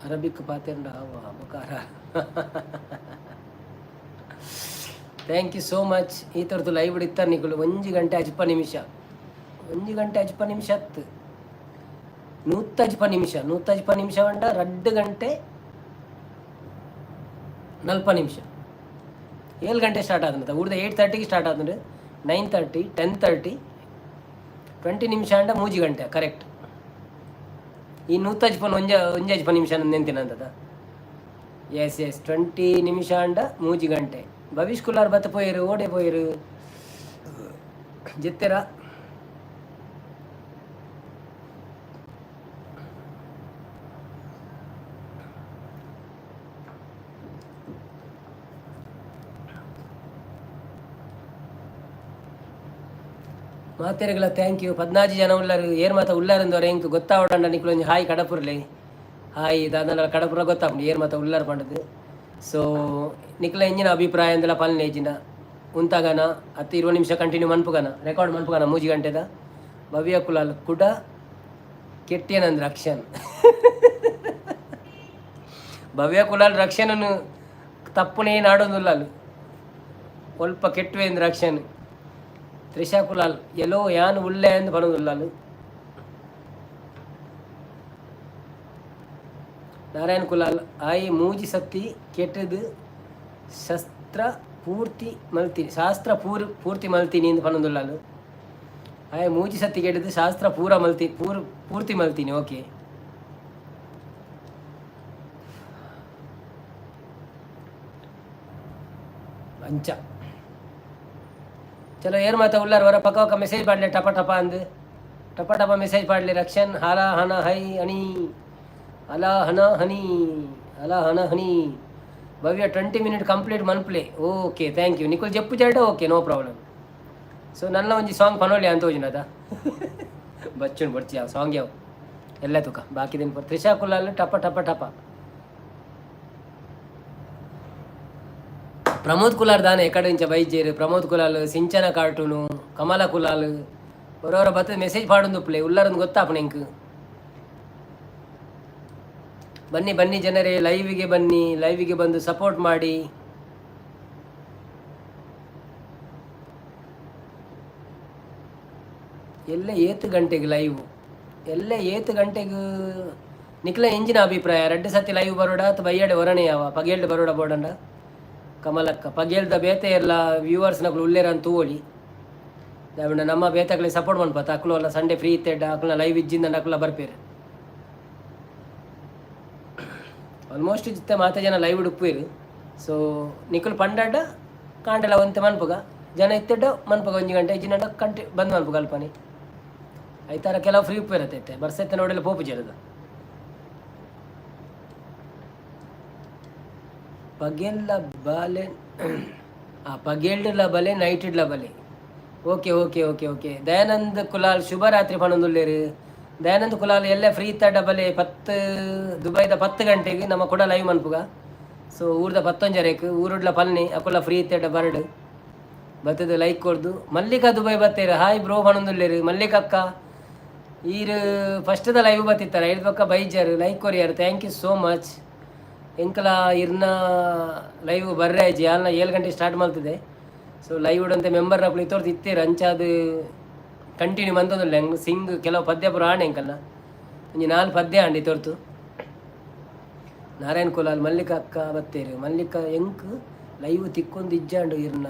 ಅರಬಿಕ್ ಪಾತೆರ್ಂಡ ಬೊಕಾರ. Thank you so much. ಈ ಥರದ್ದು ಲೈವ್ ಇತ್ತಾರೆ ನಿಕುಲು. 1 ಗಂಟೆ 50 ನಿಮಿಷ, 1 ಗಂಟೆ 50 ನಿಮಿಷ ಹತ್ತು 150 ನಿಮಿಷ. 150 ನಿಮಿಷ ಪಂಡ 2 ಗಂಟೆ 40 ನಿಮಿಷ. 7 ಗಂಟೆ ಸ್ಟಾರ್ಟ್ ಆತಂತ ಊರ್ದ, 8:30ಗೆ ಸ್ಟಾರ್ಟ್ ಆತಂದ್ರೆ 9:30, 10:30, 20 ನಿಮಿಷ ಅಂಡ 3 ಗಂಟೆ ಕರೆಕ್ಟ್. ಈ ನೂತಜ್ಪನ್ ಒಂಜ ಒಂಜಜ್ಪ ನಿಮಿಷ ನೆಂತಿನಂತದ. ಎಸ್ ಎಸ್, 20 ನಿಮಿಷ ಅಂಡ 3 ಗಂಟೆ. ಭವಿಷ್ ಕುಲಾರ್ ಬತ್ತ ಪೋಯರು, ಓಡೆ ಪೋಯರು, ಜಿತ್ತೆರ? ಮಾತೆರೆಗಳ thank you. 14 ಜನ ಉಳ್ಳಾರು. ಏರ್ ಮಾತ ಉಳ್ಳಾರಂದವ್ರೆ ಎಂಕ್ ಗೊತ್ತಾವಡಂಡ ನಿಕ್ಲು ಒಂಜಿ ಹಾಯ್ ಕಡಪುರ್ಲೆ. ಹಾಯ್ ದಾದನ ಕಡಪುರ ಗೊತ್ತಾಪುಂಡು ಏರ್ ಮಾತ ಉಳ್ಳಾರು ಪಂಡದು. ಸೊ ನಿಕ್ಲ ಎಂಜಿನ ಅಭಿಪ್ರಾಯ ಅಂದಲ ಪಲ್ನೆ. ಇಜ್ಜಿಂಡ ಉಂತಾಗನ ಅತ್ತು 20 ನಿಮಿಷ ಕಂಟಿನ್ಯೂ ಮನ್ಪುಗನ, ರೆಕಾರ್ಡ್ ಮನ್ಪುಗನ 3 ಗಂಟೆದ? ಭವ್ಯ ಕುಲಾಲ್ ಕುಡ ಕೆಟ್ಟಿಯನಂದ್ರ ರಕ್ಷನ್. ಭವ್ಯ ಕುಲಾಲ್ ರಕ್ಷಣನು ತಪ್ಪುನೇ ನಾಡೊಂದುಲ್ಲಾಲು ಒಲ್ಪ ಕೆಟ್ಟುವೆ ರಕ್ಷನ್. ತ್ರಿಷಾ ಕುಲಾಲ್ ಎಲ್ಲೋ ಯಾನ್ ಉಲ್ಲೆ ಅಂದ್ ಪನೊಂದುಲ್ಲಾಲು. ನಾರಾಯಣ್ ಕುಲಾಲ್ ಆಯಿ ಮೂಜಿ ಸತ್ತಿ ಕೆಟ್ಟದು ಶಸ್ತ್ರ ಪೂರ್ತಿ ಮಲ್ತೀನಿ, ಶಾಸ್ತ್ರ ಪೂರ್ತಿ ಮಲ್ತೀನಿ ಎಂದು ಪನೊಂದುಲ್ಲಾಲು. ಆಯ್ ಮೂಜಿ ಸತ್ತಿ ಕೆಟ್ಟದು ಶಾಸ್ತ್ರ ಪೂರ ಮಲ್ತಿ ಪೂರ್ತಿ ಮಲ್ತೀನಿ. ಓಕೆ. ಅಂಚ ಚಲೋ, ಏರ್ ಮಾತ ಉಲ್ಲಾರ್ ವರ ಪಕ್ಕ ಪಕ್ಕ ಮೆಸೇಜ್ ಪಾಡ್ಲೆ. ಟಪ ಟಪ ಅಂದ್ ಟಪ ಟಪ ಮೆಸೇಜ್ ಪಾಡ್ಲೆ. ರಕ್ಷನ್ ಹಾಲ ಹನ ಹೈ ಅಣಿ ಅಲ ಹನ ಹನಿ ಅಲ ಹನ ಹನಿ. ಭವ್ಯ 20 ಮಿನಿಟ್ ಕಂಪ್ಲೀಟ್ ಮನ್ಪ್ಲೆ. Okay, thank you. ನಿಕುಲ್ ಜಪ್ಪು ಜಾಟ. Okay, no problem. ಸೊ ನನ್ನ ಒಂಜಿ ಸಾಂಗ್ ಪನೋಲಿ ಅಂತ ಹೋಜಿನದ ಬಚ್ಚುನ್ ಬಡ್ಚಿ. ಯಾವ ಸಾಂಗ್ ಯಾವ ಎಲ್ಲ ತುಕ ಬಾಕಿ ದಿನ. ತ್ರಿಷಾ ಕುಲಾಲ್ ಟಪ ಟಪ ಟಪ. ಪ್ರಮೋದ್ ಕುಲಾರ್ ದಾನೆ ಎಕಡೆ ಬೈಜೇರು? ಪ್ರಮೋದ್ ಕುಲಾಲ್, ಸಿಂಚನ ಕಾರ್ಟೂನು, ಕಮಲ ಕುಲಾಲ್ ಬರೋರ ಬತ್ತದ ಮೆಸೇಜ್ ಪಾಡೊಂದುಪ್ಪಲೆ. ಉಲ್ಲರೊಂದು ಗೊತ್ತಾಪುಣ ಎಂಕ್. ಬನ್ನಿ ಬನ್ನಿ ಜನರೇ, ಲೈವಿಗೆ ಬನ್ನಿ. ಲೈವಿಗೆ ಬಂದು ಸಪೋರ್ಟ್ ಮಾಡಿ. ಎಲ್ಲ ಏತ್ ಗಂಟೆಗೆ ಲೈವ್? ಎಲ್ಲ ಏತ್ ಗಂಟೆಗೆ? ನಿಕ್ಲ ಎಂಜಿನ ಅಭಿಪ್ರಾಯ? ರಡ್ಡು ಸತಿ ಲೈವ್ ಬರೋಡ ಅಥವಾ ಬಯ್ಯಾಡೆ ಹೊರಣೆ ಯಾವ ಪಗೇಲ್ಡ್ ಬರೋಡ ಬೋಡಂಡ? ಕಮಲಕ್ಕ, ಪಗೇಲ್ದ ಬೇತೆ ಎಲ್ಲ ವ್ಯೂವರ್ಸ್ ನಕುಲು ಉಲ್ಲೇರ ಅಂತ ತೂವೊಲಿ. ದಾಯೆಪಂಡ ನಮ್ಮ ಬೇತಕ್ಲೆ ಸಪೋರ್ಟ್ ಮನ್ಪತ್ತ. ಅಕ್ಲು ಅಲ್ಲ ಸಂಡೇ ಫ್ರೀ ಇತ್ತೆಡ್ಡ ಅಕ್ಲ ಲೈವ್ ಇಜ್ಜಿಂದ ಅಕ್ಲ ಬರ್ಪೇರು. ಆಲ್ಮೋಸ್ಟ್ ಜಿತ್ತೆ ಮಾತ ಜನ ಲೈವ್ ಉಪ್ಪುವೆರು. ಸೊ ನಿಕುಲು ಪಂಡಾಡ ಕಾಂಡಲ ಒಂತೆ ಮನ್ಪುಗ. ಜನ ಇತ್ತೆಡ್ಡ ಮನ್ಪುಗ 1 ಗಂಟೆ, ಇಜ್ಜಿನಂಡ ಕಂಟಿ ಬಂದ್ ಮನ್ಪುಗ ಅಲ್ಪನೆ. ಐತಾರ ಕೆಲವು ಫ್ರೀ ಉಪ್ಪು ಇರುತ್ತೆ. ಬರ್ಸೆತ್ತೆ ನೋಡಲು ಪೋಪು ಜರದ. ಪಗೆಲ್ಲ ಬಾಲೆ, ಆ ಪಗೆಲ್ಡ್ಲ ಬಲೆ, ನೈಟ್ಡ್ಲ ಬಲೆ. Okay okay okay okay. Dayanand Kulal ಶುಭರಾತ್ರಿ ಪನೊಂದುಲ್ಲೇರು. ದಯಾನಂದ್ ಕುಲಾಲ್ ಎಲ್ಲ ಫ್ರೀ ಇತ್ತ ಡಬಲೆ 10 ದುಬೈದ 10 ಗಂಟೆಗೆ ನಮ್ಮ ಕೂಡ ಲೈವ್ ಮನ್ಪುಗ. ಸೊ ಊರ್ದ ಪತ್ತೊಂಜರೆಕ್ ಊರುಡ್ಲ ಪಲ್ನಿ ಅಕುಲ ಫ್ರೀ ಇತ್ತೆಡ ಬರ್ಡ್ ಬತ್ತದ ಲೈಕ್ ಕೊರ್ದು. ಮಲ್ಲಿಕಾ ದುಬೈ ಬತ್ತೇರು, ಹಾಯ್ ಬ್ರೋ ಪನೊಂದುಲ್ಲೇರು. ಮಲ್ಲಿಕಕ್ಕ, ಈರ್ ಫಸ್ಟ್ದ ಲೈವ್ ಬತ್ತಿತ್ತರ, ಐದು ಬೊಕ್ಕ ಬೈಜರ್, ಲೈಕ್ ಕೊರಿಯರ್, thank you so much. ಎಂಕಲ ಇರ್ನ ಲೈವ್ ಬರ್ರೆ ಆಯ್ಜಿ. ಅಲ್ಲ, 7 ಗಂಟೆ ಸ್ಟಾರ್ಟ್ ಮಾಡ್ತಿದೆ. ಸೊ ಲೈವ್ ಉಡಂತೆ ಮೆಂಬರ್ ನಕುಲು ಇತ್ತೋರ್ದು ಇತ್ತೇರು, ಅಂಚಾದ್ ಕಂಟಿನ್ಯೂ ಮಂತೊಂದುಲ್ಲೆ. ಹಂಗ್ ಸಿಂಗ್ ಕೆಲವು ಪದ್ಯ ಪೂರ ಆಂಡ್. ಎಂಕಲ್ನ ಒಂಜಿ ನಾಲ್ ಪದ್ಯ ಆಂಡ್ ಇತ್ತೊರ್ತು. ನಾರಾಯಣ್ ಕುಲಾಲ್, ಮಲ್ಲಿಕಾ ಅಕ್ಕ ಬತ್ತೇರು. ಮಲ್ಲಿಕಾ, ಎಂಕ್ ಲೈವ್ ತಿಕ್ಕೊಂದು ಇಜ್ಜಾಂಡು ಇರ್ನ.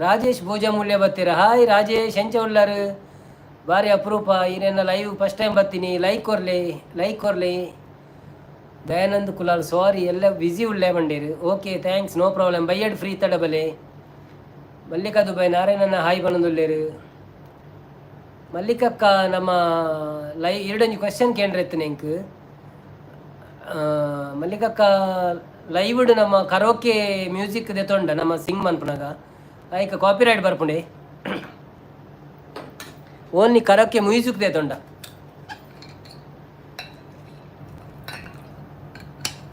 ರಾಜೇಶ್ ಭೋಜ ಮೂಲ್ಯ ಬತ್ತೀರ. ಹಾಯ್ ರಾಜೇಶ್, ಎಂಚ ಉಳ್ಳಾರು? ಬಾರಿ ಅಪರೂಪ ಈರೆನ್ನ ಲೈವ್ ಫಸ್ಟ್ ಟೈಮ್ ಬರ್ತೀನಿ. ಲೈಕ್ ಕೊರ್ಲಿ, ಲೈಕ್ ಕೊರ್ಲಿ. ದಯಾನಂದ್ ಕುಲಾಲ್ ಸಾರಿ, ಎಲ್ಲ ಬ್ಯುಸಿ ಉಳ್ಳೆ ಬಂಡೇರು. Okay, thanks, no problem. ಬೈಯಡ್ ಫ್ರೀ ತಡಬಲೆ. ಮಲ್ಲಿಕಾ ದುಬೈ, ನಾರಾಯಣನ ಹಾಯ್ ಬನ್ನೊಂದುಲ್ಲೇರು. ಮಲ್ಲಿಕಕ್ಕ, ನಮ್ಮ ಲೈ ಎರಡೊಂಜಿ ಕ್ವಶನ್ ಕೇಂದ್ರ ಇತ್ತು ಎಂಕ್. ಮಲ್ಲಿಕಕ್ಕ, ಲೈವ್ಡ್ ನಮ್ಮ ಕರೋಕೆ ಮ್ಯೂಸಿಕ್ ದೆತೊಂಡ ನಮ್ಮ ಸಿಂಗ್ ಮನ್ಪುನಾಗ ಐಕ್ ಕಾಪಿರೈಟ್ ಬರ್ಪುಂಡೆ? ಓನ್ಲಿ ಕರೋಕೆ ಮ್ಯೂಸಿಕ್ ದೆತೊಂಡ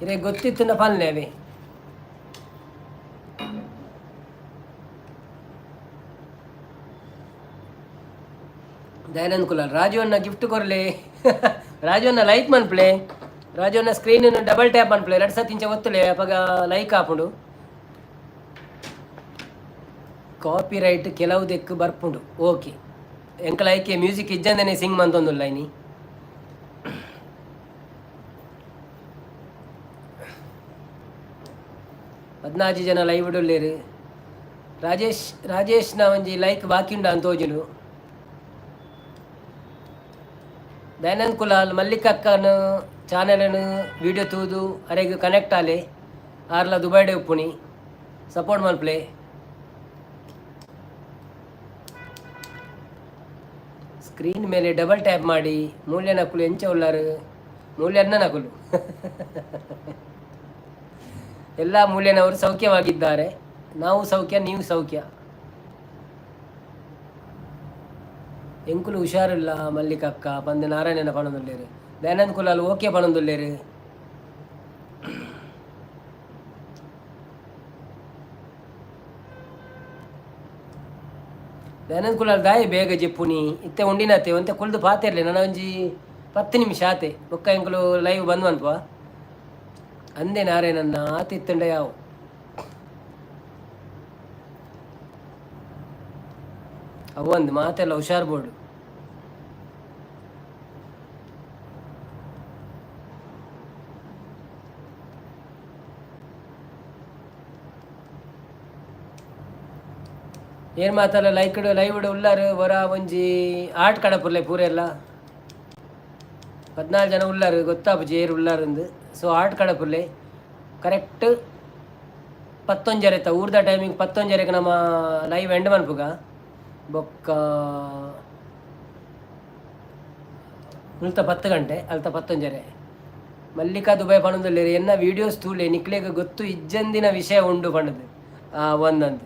ಇರೆ ಗೊತ್ತಿತ್ತು ಪಲ್ಲೆ ಅವೇ. ದಯಾನಂದ್ ಕುಲಾಲ್, ರಾಜು ಅಣ್ಣ ಗಿಫ್ಟ್ ಕೊರ್ಲೆ. ರಾಜು ಅಣ್ಣ, ಲೈಕ್ ಮನ್ಪ್ಲೆ. ರಾಜು ಅಣ್ಣ, ಸ್ಕ್ರೀನ್ ಡಬಲ್ ಟ್ಯಾಪ್ ಮನ್ಪ್ಲೆ. ಎರಡು ಸತಿ ಇಂಚ ಒತ್ತುಲೆ, ಅಪಗ ಲೈಕ್ ಆಪುಂಡು. ಕಾಪಿ ರೈಟ್ ಕೆಲವು ದೆಕ್ಕು ಬರ್ಪುಂಡು. ಓಕೆ, ಎಂಕಲ ಐಕೆ ಮ್ಯೂಸಿಕ್ ಇಜ್ಜಂದನೆ ಸಿಂಗ್ ಮಂತೊಂದುಲ್ಲ ಇನಿ. 14 ಜನ ಲೈವ್ ಉಳ್ಳೇರು. ರಾಜೇಶ್, ರಾಜೇಶ್ನ ಒಂಜಿ ಲೈಕ್ ಬಾಕಿ ಉಂಡು ಅಂತ ತೋಜುಂಡು. ದಯಾನಂದ್ ಕುಲಾಲ್, ಮಲ್ಲಿಕಕ್ಕನ ಚಾನೆಲ್ನು ವಿಡಿಯೋ ತೂದು ಅರೆಗ್ ಕನೆಕ್ಟ್ ಆಲೆ. ಆರ್ಲ ದುಬೈಡೆ ಉಪ್ಪುನಿ, ಸಪೋರ್ಟ್ ಮಲ್ಪ್ಲೆ. ಸ್ಕ್ರೀನ್ ಮೇಲೆ ಡಬಲ್ ಟ್ಯಾಪ್ ಮಾಡಿ. ಮೂಲ್ಯ ನಕುಲು ಎಂಚ ಉಳ್ಳಾರು? ಮೂಲ್ಯ ಅನ್ನ ನಕುಲು ಎಲ್ಲ ಮೂಲ್ಯನವರು ಸೌಖ್ಯವಾಗಿದ್ದಾರೆ. ನಾವು ಸೌಖ್ಯ, ನೀವು ಸೌಖ್ಯ. ಎಂಕುಲು ಹುಷಾರಿಲ್ಲ ಮಲ್ಲಿಕಕ್ಕ ಪಂದ್ ನಾರಾಯಣನ ಪಣೊಂದುಲ್ಲೇರು. ದಯಾನಂದ್ ಕುಲಾಲ್ ಓಕೆ ಪಣೊಂದುಲ್ಲೇರು. ದಯಾನಂದ್ ಕುಲಾಲ್, ದಾಯಿ ಬೇಗ ಜೆಪ್ಪುನಿ? ಇತ್ತೆ ಉಂಡಿನತೆ, ಒಂತೆ ಕುಲ್ದು ಪಾತೆರ್ಲೆ. ನನ್ನ ಒಂಜಿ 10 ನಿಮಿಷ ಆತೆ, ಬೊಕ್ಕ ಎಂಕುಲು ಲೈವ್ ಬಂದ್ ಮನ್ಪ. ಅಂದೆ ನಾರಾಯಣನ್ನ ಆತ ಇತ್ತಂಡ ಯಾವು. ಅವು ಒಂದು ಮಾತೆಲ್ಲ ಹುಷಾರ್ ಬೋರ್ಡು. ಏನ್ ಮಾತಲ್ಲ, ಲೈಕ್ ಲೈವ್ ಉಲ್ಲಾರು. ವರ ಒಂಜಿ ಆಟ್ ಕಡಪುರ್ಲೆ ಪೂರೆಲ್ಲ. 14 ಜನ ಉಲ್ಲಾರು, ಗೊತ್ತಾಪುಜಿ ಏರ್ ಉಲ್ಲಾರಂದು. ಸೊ ಆಟ್ ಕಡಪುರ್ಲೆ. ಕರೆಕ್ಟ್ ಪತ್ತೊಂಜರೆ, ಊರ್ದ ಟೈಮಿಂಗ್ ಪತ್ತೊಂಜರೆಗೆ ನಮ್ಮ ಲೈವ್ ಎಂಡ್ ಮನ್ಪುಗ. ಬೊಕ್ಕ ಮುಲ್ತ 10 ಗಂಟೆ, ಅಲ್ತ ಪತ್ತೊಂಜರೆ. ಮಲ್ಲಿಕಾ ದುಬೈ ಪಣೊಂದುಲ್ಲೆರ್, ಎನ್ನ ವೀಡಿಯೋಸ್ ತೂಲೆ, ನಿಕ್ಲೆಗ್ ಗೊತ್ತು ಇಜ್ಜಂದಿನ ವಿಷಯ ಉಂಡು ಪಂಡದು. ಆ ಒಂದೊಂದು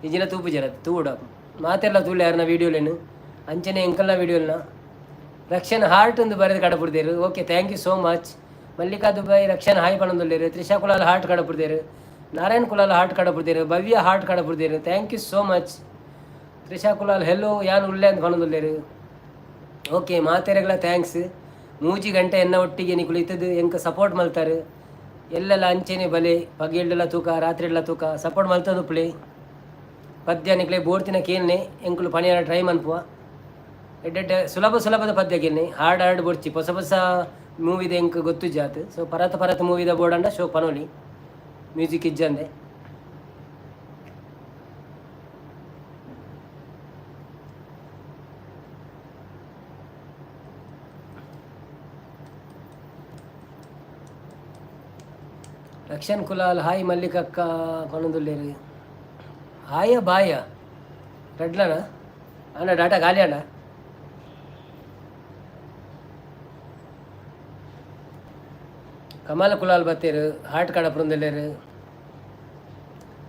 ಇಜಿನ ತೂಪುಜರ ತೂಡ ಮಾತೆಲ್ಲ ತೂಲೆ ಯಾರನ್ನ ವೀಡಿಯೋಲೇನು, ಅಂಚನೆ ಎಂಕಲ್ನ ವೀಡಿಯೋಲ್ನ. ರಕ್ಷಣ್ ಹಾರ್ಟ್ ಒಂದು ಬರೆದು ಕಡಪುಡ್ದೇರು. Okay, thank you so much. Mallika Dubai, Rakshan hi ಪಣೊಂದುಲ್ಲೇರು. ತ್ರಿಷಾ ಕುಲಾಲ್ heart ಕಡಪುಡ್ದೇರು. ನಾರಾಯಣ್ ಕುಲಾಲ್ ಹಾರ್ಟ್ ಕಡಪುಡ್ದೇರು. ಭವ್ಯ ಹಾರ್ಟ್ ಕಡಪುಡ್ದೇರು. Thank you so much. Trisha Kulal hello, ಯಾನ್ ಉಲ್ಲೆ ಅಂತ ಪಣೊಂದುಲ್ಲೇರು. Okay, ಮಾತೆರೆಗ್ಲ thanks. 3 ಗಂಟೆ ಎನ್ನ ಒಟ್ಟಿಗೆ ನಿಕುಲು ಇತ್ತದು ಎಂಕ ಸಪೋರ್ಟ್ ಮಲ್ತಾರೆ. ಎಲ್ಲೆಲ್ಲ ಅಂಚೆನೆ ಬಲೆ, ಪಗೆಲ್ಡೆಲ್ಲ ತೂಕ, ರಾತ್ರಿ ತೂಕ, ಸಪೋರ್ಟ್ ಮಲ್ತದುಪ್ಲೆ. ಪದ್ಯ ನಿಕ್ಲೆ ಬೋರ್ತಿನ ಕೇಳ್ನೆ, ಎಂಕುಲು ಪಣಿಯಾರ ಟ್ರೈ ಮನ್ಪುವ. ಎಡ್ಡೆಡ್ಡೆ ಸುಲಭ ಸುಲಭದ ಪದ್ಯ ಕೇಳ್ನೆ, ಹಾರ್ಡ್ ಹಾರ್ಡ್ ಬೊಡ್ಚಿ. ಹೊಸ ಹೊಸ ಮೂವಿದ ಎಂಕ್ ಗೊತ್ತು ಜಾತ್. ಸೊ ಪರತ ಪರತ ಮೂವಿದ ಬೋರ್ಡಂಡ ಶೋ ಪನೋಲಿ, ಮ್ಯೂಸಿಕ್ ಇಜ್ಜಂದೆ. ರಕ್ಷನ್ ಕುಲಾಲ್ ಹಾಯ್ ಮಲ್ಲಿಕಕ್ಕ ಪನೊಂದುಲ್ಲೇರು. ಹಾಯ ಬಾಯ ರಡ್ಲನ ಅಣ್ಣ, ಡಾಟಾ ಖಾಲಿ ಅಣ್ಣ. ಕಮಲ ಕುಲಾಲ್ ಬತ್ತೇರು, ಹಾರ್ಟ್ ಕಡಪುರಂದಲ್ಲೇರು.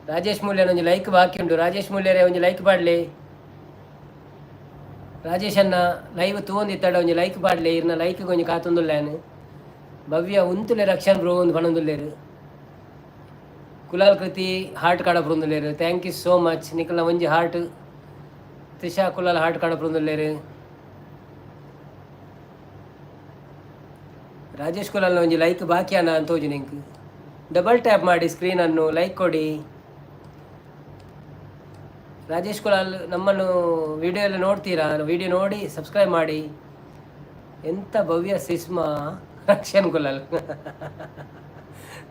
ರಾಜೇಶ್ ಮೂಲ್ಯನ ಒಂಜಿ ಲೈಕ್ ಬಾಕಿ ಉಂಡು. ರಾಜೇಶ್ ಮೂಲ್ಯರೇ, ಒಂಜಿ ಲೈಕ್ ಪಾಡ್ಲಿ. ರಾಜೇಶ್ ಅಣ್ಣ ಲೈವ್ ತೂವೊಂದಿತ್ತಡ ಒಂಜಿ ಲೈಕ್ ಪಾಡ್ಲೆ, ಇರ್ನ ಲೈಕ್ ಒಂಜಿ ಕಾತೊಂದುಲ್ಲೇನು. ಭವ್ಯ ಉಂತುಲೆ ರಕ್ಷಣ್ ಬ್ರೋ ಒಂದು ಪನೊಂದುಲ್ಲೇರು. ಕುಲಾಲ್ ಕೃತಿ ಹಾರ್ಟ್ ಕಡಪುಂದುಲ್ಲೇರು. Thank you so much. ನಿಕಲ್ನ ಒಂಜಿ ಹಾರ್ಟ್. ತ್ರಿಷಾ ಕುಲಾಲ್ ಹಾರ್ಟ್ ಕಡಪುಂದುಲ್ಲೇರು. ರಾಜೇಶ್ ಕುಲಾಲ್ನ ಒಂಜಿ ಲೈಕ್ ಬಾಕಿ ಅನ್ನ ಅಂತ ತೋಜು ನಿಂಕ್. ಡಬಲ್ ಟ್ಯಾಪ್ ಮಾಡಿ ಸ್ಕ್ರೀನನ್ನು, ಲೈಕ್ ಕೊಡಿ. ರಾಜೇಶ್ ಕುಲಾಲ್ ನಮ್ಮನ್ನು ವಿಡಿಯೋ ಎಲ್ಲ ನೋಡ್ತೀರಾ? ವಿಡಿಯೋ ನೋಡಿ ಸಬ್ಸ್ಕ್ರೈಬ್ ಮಾಡಿ. ಎಂಥ ಭವ್ಯ ಸಿಸ್ಮಾ ರಕ್ಷಣ್ ಕುಲಾಲ್.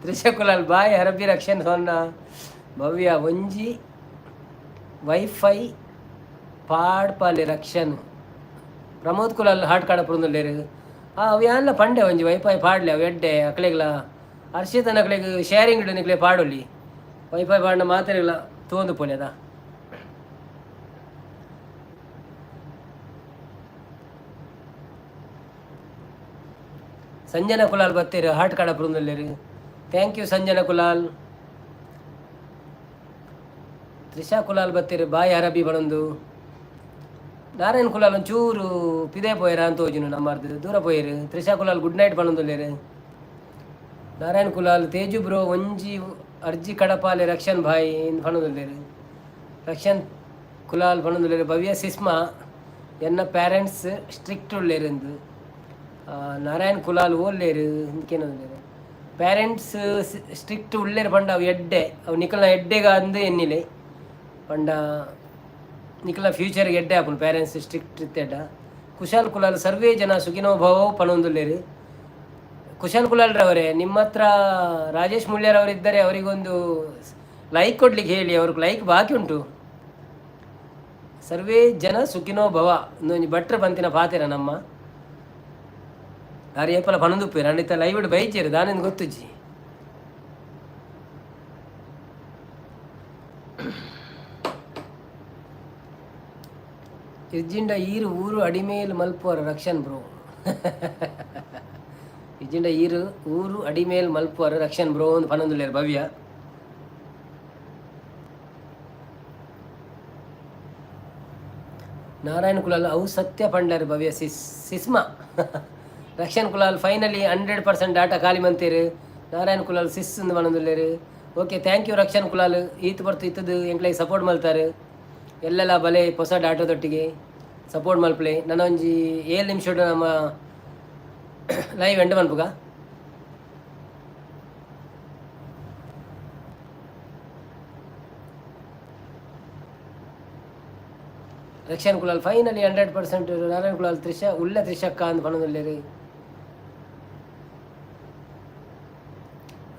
ತ್ರಿಷಾ ಕುಲಾಲ್ ಬಾಯ್ ಹರಬಿ ರಕ್ಷಣ್ ಸೊನ್ನ. ಭವ್ಯ ಒಂಜಿ ವೈಫೈ ಪಾಡ್ಪಾಲೆ ರಕ್ಷಣ್. ಪ್ರಮೋದ್ ಕುಲಾಲ್ ಹಾಟ್ ಕಾಡಪುರಂದುಲ್ಲೇರು. ಅವು ಯಾನ್ಲ ಪಂಡೆ ಒಂಜಿ ವೈಫೈ ಪಾಡ್ಲೆ, ಅವು ಎಡ್ಡೆ ಅಕ್ಲೆಗ್ಲ. ಹರ್ಷಿತನ ಅಕ್ಲೆಗ್ ಶೇರಿಂಗ್ ನಿಕ್ಲೆ ಪಾಡೊಲಿ. ವೈಫೈ ಪಾಡ್ನ ಮಾತೆರೆಗ್ಲ ತೂವೊಂದು ಪೋಲೆ ಅದ. ಸಂಜನಾ ಕುಲಾಲ್ ಬತ್ತೇರು, ಹಾಟ್ ಕಾಡಪುರಂದುಲ್ಲೇರು. Thank you Sanjana Kulal. Trisha Kulal ಬತ್ತೇರು, ಬಾಯ್ ಅರಬಿ ಬಣೊಂದು. ನಾರಾಯಣ್ ಕುಲಾಲ್ ಒಂಚೂರು ಪಿದೆ ಪೋಯೆರ ಅಂತ ತೋಜುನು, ನಮ್ಮರ್ದು ದೂರ ಪೋಯೆರು. ತ್ರಿಷಾ ಕುಲಾಲ್ ಗುಡ್ ನೈಟ್ ಪನೊಂದುಲ್ಲೇರು. ನಾರಾಯಣ್ ಕುಲಾಲ್ ತೇಜು ಬ್ರೋ ಒಂಜಿ ಅರ್ಜಿ ಕಡಪಾಲೆ ರಕ್ಷನ್ ಭಾಯ್ ಪನೊಂದುಲ್ಲೇರು. ರಕ್ಷನ್ ಕುಲಾಲ್ ಪನೊಂದುಲ್ಲೇರು ಭವ್ಯ ಸಿಸ್ಮಾ ಎನ್ನ ಪ್ಯಾರೆಂಟ್ಸ್ ಸ್ಟ್ರಿಕ್ಟ್ ಉಲ್ಲೇರು. ನಾರಾಯಣ್ ಕುಲಾಲ್ ಓಲ್ಲೇರು ಇಂಕೇನೊಂದುಲ್ಲೇರು. ಪೇರೆಂಟ್ಸ್ ಸ್ಟ್ರಿಕ್ಟ್ ಉಲ್ಲೇರು ಪಂಡ ಅವು ಎಡ್ಡೆ, ಅವು ನಿಕಲ್ನ ಎಡ್ಡೆಗ ಅಂದು ಎನ್ನಿಲೆ. ಪಂಡ ನಿಕಲ್ನ ಫ್ಯೂಚರ್ಗೆ ಎಡ್ಡೆ ಆಪುಂಡು ಪೇರೆಂಟ್ಸ್ ಸ್ಟ್ರಿಕ್ಟ್ ಇತ್ತೆಡ. ಕುಶಾಲ್ ಕುಲಾಲ್ ಸರ್ವೇ ಜನ ಸುಖಿನೋ ಭವೋ ಪನೊಂದುಲ್ಲೇರು. ಕುಶಾಲ್ ಕುಲಾಲ್ರವರೇ, ನಿಮ್ಮ ಹತ್ರ ರಾಜೇಶ್ ಮುಳ್ಳ್ಯರವರಿದ್ದರೆ ಅವರಿಗೊಂದು ಲೈಕ್ ಕೊಡ್ಲಿಕ್ಕೆ ಹೇಳಿ, ಅವ್ರಿಗೆ ಲೈಕ್ ಬಾಕಿ ಉಂಟು. ಸರ್ವೇ ಜನ ಸುಖಿನೋ ಭವ ಒಂದೊಂಜಿ ಭಟ್ರ ಪಂತಿನ ಪಾತೆರ ನಮ್ಮ. ಆರ್ ಏಪಲ ಪನೊಂದುಪ್ಪೆರ್ ಅಂಡ ಇತ್ತೆ ಲೈವ್ ಬೈಚೆರ್ ದಾನೆಂದ್ ಗೊತ್ತುಜ್ಜಿ. ಇಜ್ಜಿಂಡ ಈರು ಊರು ಅಡಿಮೇಲ್ ಮಲ್ಪುವರ ರಕ್ಷನ್ ಬ್ರೋ. ಇಜ್ಜಿಂಡ ಈರು ಊರು ಅಡಿಮೇಲ್ ಮಲ್ಪುವರ ರಕ್ಷನ್ ಬ್ರೋ ಒಂದು ಪನೊಂದುಲ್ಲೇರು ಭವ್ಯ. ನಾರಾಯಣ ಕುಲಾಲ್ ಅವು ಸತ್ಯ ಪಂಡರ್ ಭವ್ಯ ಸಿಸ್ ಸಿಸ್ಮಾ. ರಕ್ಷನ್ ಕುಲಾಲ್ ಫೈನಲಿ 100% ಡಾಟಾ ಖಾಲಿ ಮಂತೇರು. ನಾರಾಯಣ ಕುಲಾಲ್ ಸಿಸ್ ಅಂದ್ ಪನೊಂದುಲ್ಲೇರು. Okay, thank you Rakshan Kulal. ಈತ್ ಬರ್ತು ಇತ್ತದು ಎಂಕ್ಲೆಗ್ ಸಪೋರ್ಟ್ ಮಲ್ತಾರೆ. ಎಲ್ಲೆಲ್ಲ ಬಲೆ ಹೊಸ ಡಾಟೋದೊಟ್ಟಿಗೆ ಸಪೋರ್ಟ್ ಮಲ್ಪಲೆ. ನನ್ನ ಒಂಜಿ 7 ನಿಮಿಷ ನಮ್ಮ ಲೈವ್ ಎಂಡ್ ಮನ್ಪುಗ. ರಕ್ಷನ್ ಕುಲಾಲ್ ಫೈನಲಿ 100%. ನಾರಾಯಣ ಕುಲಾಲ್ ತ್ರಿಷಾ ಉಲ್ಲ ತ್ರಿಷಕ್ಕ ಅಂದ್ ಪನೊಂದುಲ್ಲೇರು.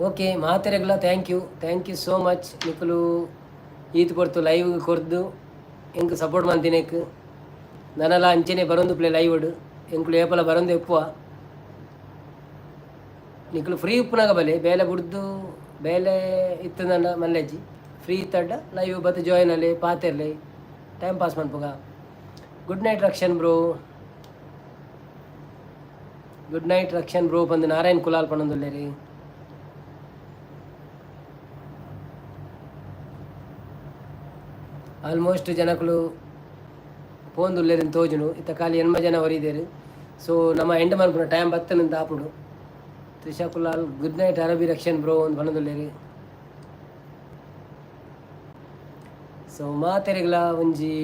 ಓಕೆ, ಮಾತೆರೆಗ್ಲ thank you, thank you so much. ನಿಕುಲು ಈತ್ ಪೊರ್ತು ಲೈವ್ ಕೊರ್ದು ಎಂಕ್ ಸಪೋರ್ಟ್ ಮಂತಿನೇಕ್. ನನಲ ಅಂಚೆನೆ ಬರೊಂದು ಪ್ಲೇ ಲೈವ್ ಎಂಕುಲು ಏಪಲ ಬರೊಂದು ಎಪ್ಪುವ. ನಿಕುಲು ಫ್ರೀ ಉಪ್ಪುನಾಗ ಬಲೆ, ಬೇಲೆ ಬುಡ್ದು ಬೇಲೆ ಇತ್ತುಂಡ ಮಲ್ಲೆಜ್ಜಿ. ಫ್ರೀ ಇತ್ತಡ್ಡ ಲೈವ್ ಬತ್ತು ಜಾಯ್ನ್ ಅಲ್ಲಿ ಪಾತೆರ್ಲೆ, ಟೈಮ್ ಪಾಸ್ ಮನ್ಪುಗ. Good night Rakshan bro. Good night Rakshan bro ಪಂದ್ ನಾರಾಯಣ್ ಕುಲಾಲ್ ಪನೊಂದುಲ್ಲೇರು. ಆಲ್ಮೋಸ್ಟ್ ಜನಕುಲು ಪೋಂದುಲ್ಲೇರು ತೋಜುನು. ಇತ್ತ ಖಾಲಿ 80 ಜನ ಒರಿದೇರು. ಸೊ ನಮ್ಮ ಎಂಡ್ ಮನ್ಪುನ ಟೈಮ್ ಬತ್ತನಂತ ಆಪುಂಡು. ತ್ರಿಷಾ ಕುಲಾಲ್ ಗುಡ್ ನೈಟ್ ಅರಬಿ ರಕ್ಷನ್ ಬ್ರೋ ಒಂದು ಪನೊಂದುಲ್ಲೇರು. ಸೊ ಮಾತೆರೆಗ್ಲ ಒಂಜಿ